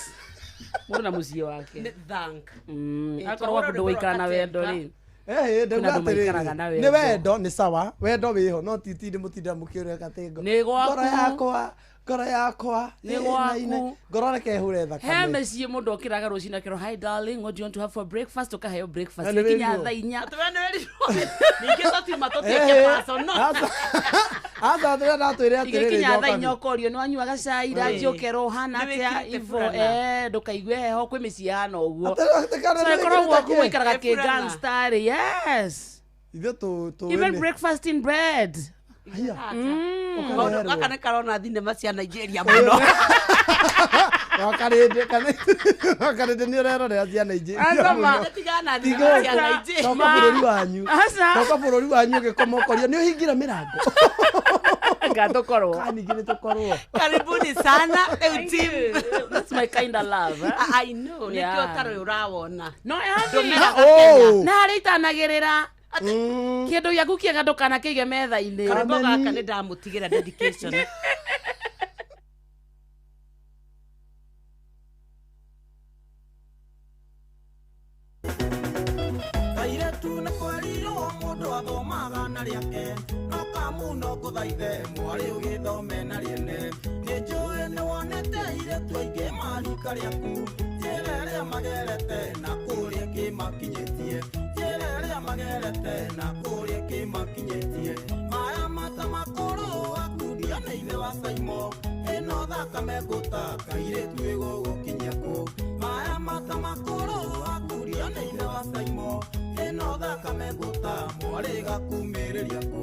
Mũndũ na mũciĩ wake Nĩ thank Mm, Ĩ, akorwo gwaku tũhũre ndũgũikara na rwĩmbo wendo rwa rĩ Ĩhĩ, ndauga Kwĩna andũ maikaraga atĩrĩrĩ na nĩ wendo. wendo nĩ sawa wendo wĩho no titinde mũtinda mũkĩũrĩa katingo Nĩ gwaku. ngoro yakwa ngoro yakwa Nĩ ĩ, gwaku. ina- ngoro reke ĩhũre he thakame mĩciĩ mũndũ okĩraga rũcinĩ akerwo hi darling what do you want to have for breakfast ũkaheo breakfast Na nĩ ĩkinya wĩrirwo. thaa inya Atĩ we nĩ wĩrirwo. ningĩ tũtiuma tũtuĩke Ĩhĩ, personal. aca aca tũrĩa ndatwĩre atĩrĩrĩ igĩkinya thaa njokabi. inya ũkorio nĩ wanyua gacai ranji ũkerwo ũhana Nĩ atĩa wĩkĩrĩte ivo burana. eh, ndũkaigue heho kwĩ mĩciĩ hana ũguo Atĩ- kana So nĩ ĩkorwo wĩkĩrĩte gwaku kĩ? mũikaraga Ĩ, burana. kĩ-gangster rĩ yes ithuĩ tũ even breakfast in bed Haya. Kaũndũ gaka nĩ karona thinema cia Nigeria mũno Wakarĩndĩ nĩ ũrerorera ciana ingĩ. Aca ma. Tigana na Tiga ciana ingĩ. Toka bũrũri wanyu. Aca. Toka bũrũri wanyu ũgĩkoma ũkorio nĩ ũhingire mĩrango. Ngatũkorwo. Ka ningĩ nĩ tũkorwo. Karibuni sana rĩu Thank team. you. That's my kind of love. Eh? I know, nĩkĩo tarĩ ũrawona. No, Ndũmeraga Kenya. na harĩa itanagĩrĩra kĩndũ gĩaku kĩega ndũkanakĩige metha-inĩ. Karwĩmbo gaka nĩ ndamũtigĩra dedication. Kairetu nĩ kwerirwo mũndũ athomaga na rĩake no kamuno ngũthaithe mwarĩ ũgĩthome na rĩene nĩ njũĩ nĩ wonete airĩtu aingĩ marika rĩaku njĩra ĩrĩa magerete na kũrĩa kĩmakinyĩtie njĩra ĩrĩa magerete na kũrĩa kĩmakinyĩtie maya mata makũrũ akundia nĩ ithe wa Saimo ĩno thakame ngũta kairĩtu ĩgũgũkinyia kũ maya mata makũrũ akundia nĩ ithe wa Saimo ĩno thakame ngũta mwarĩ gakumĩrĩria kũ.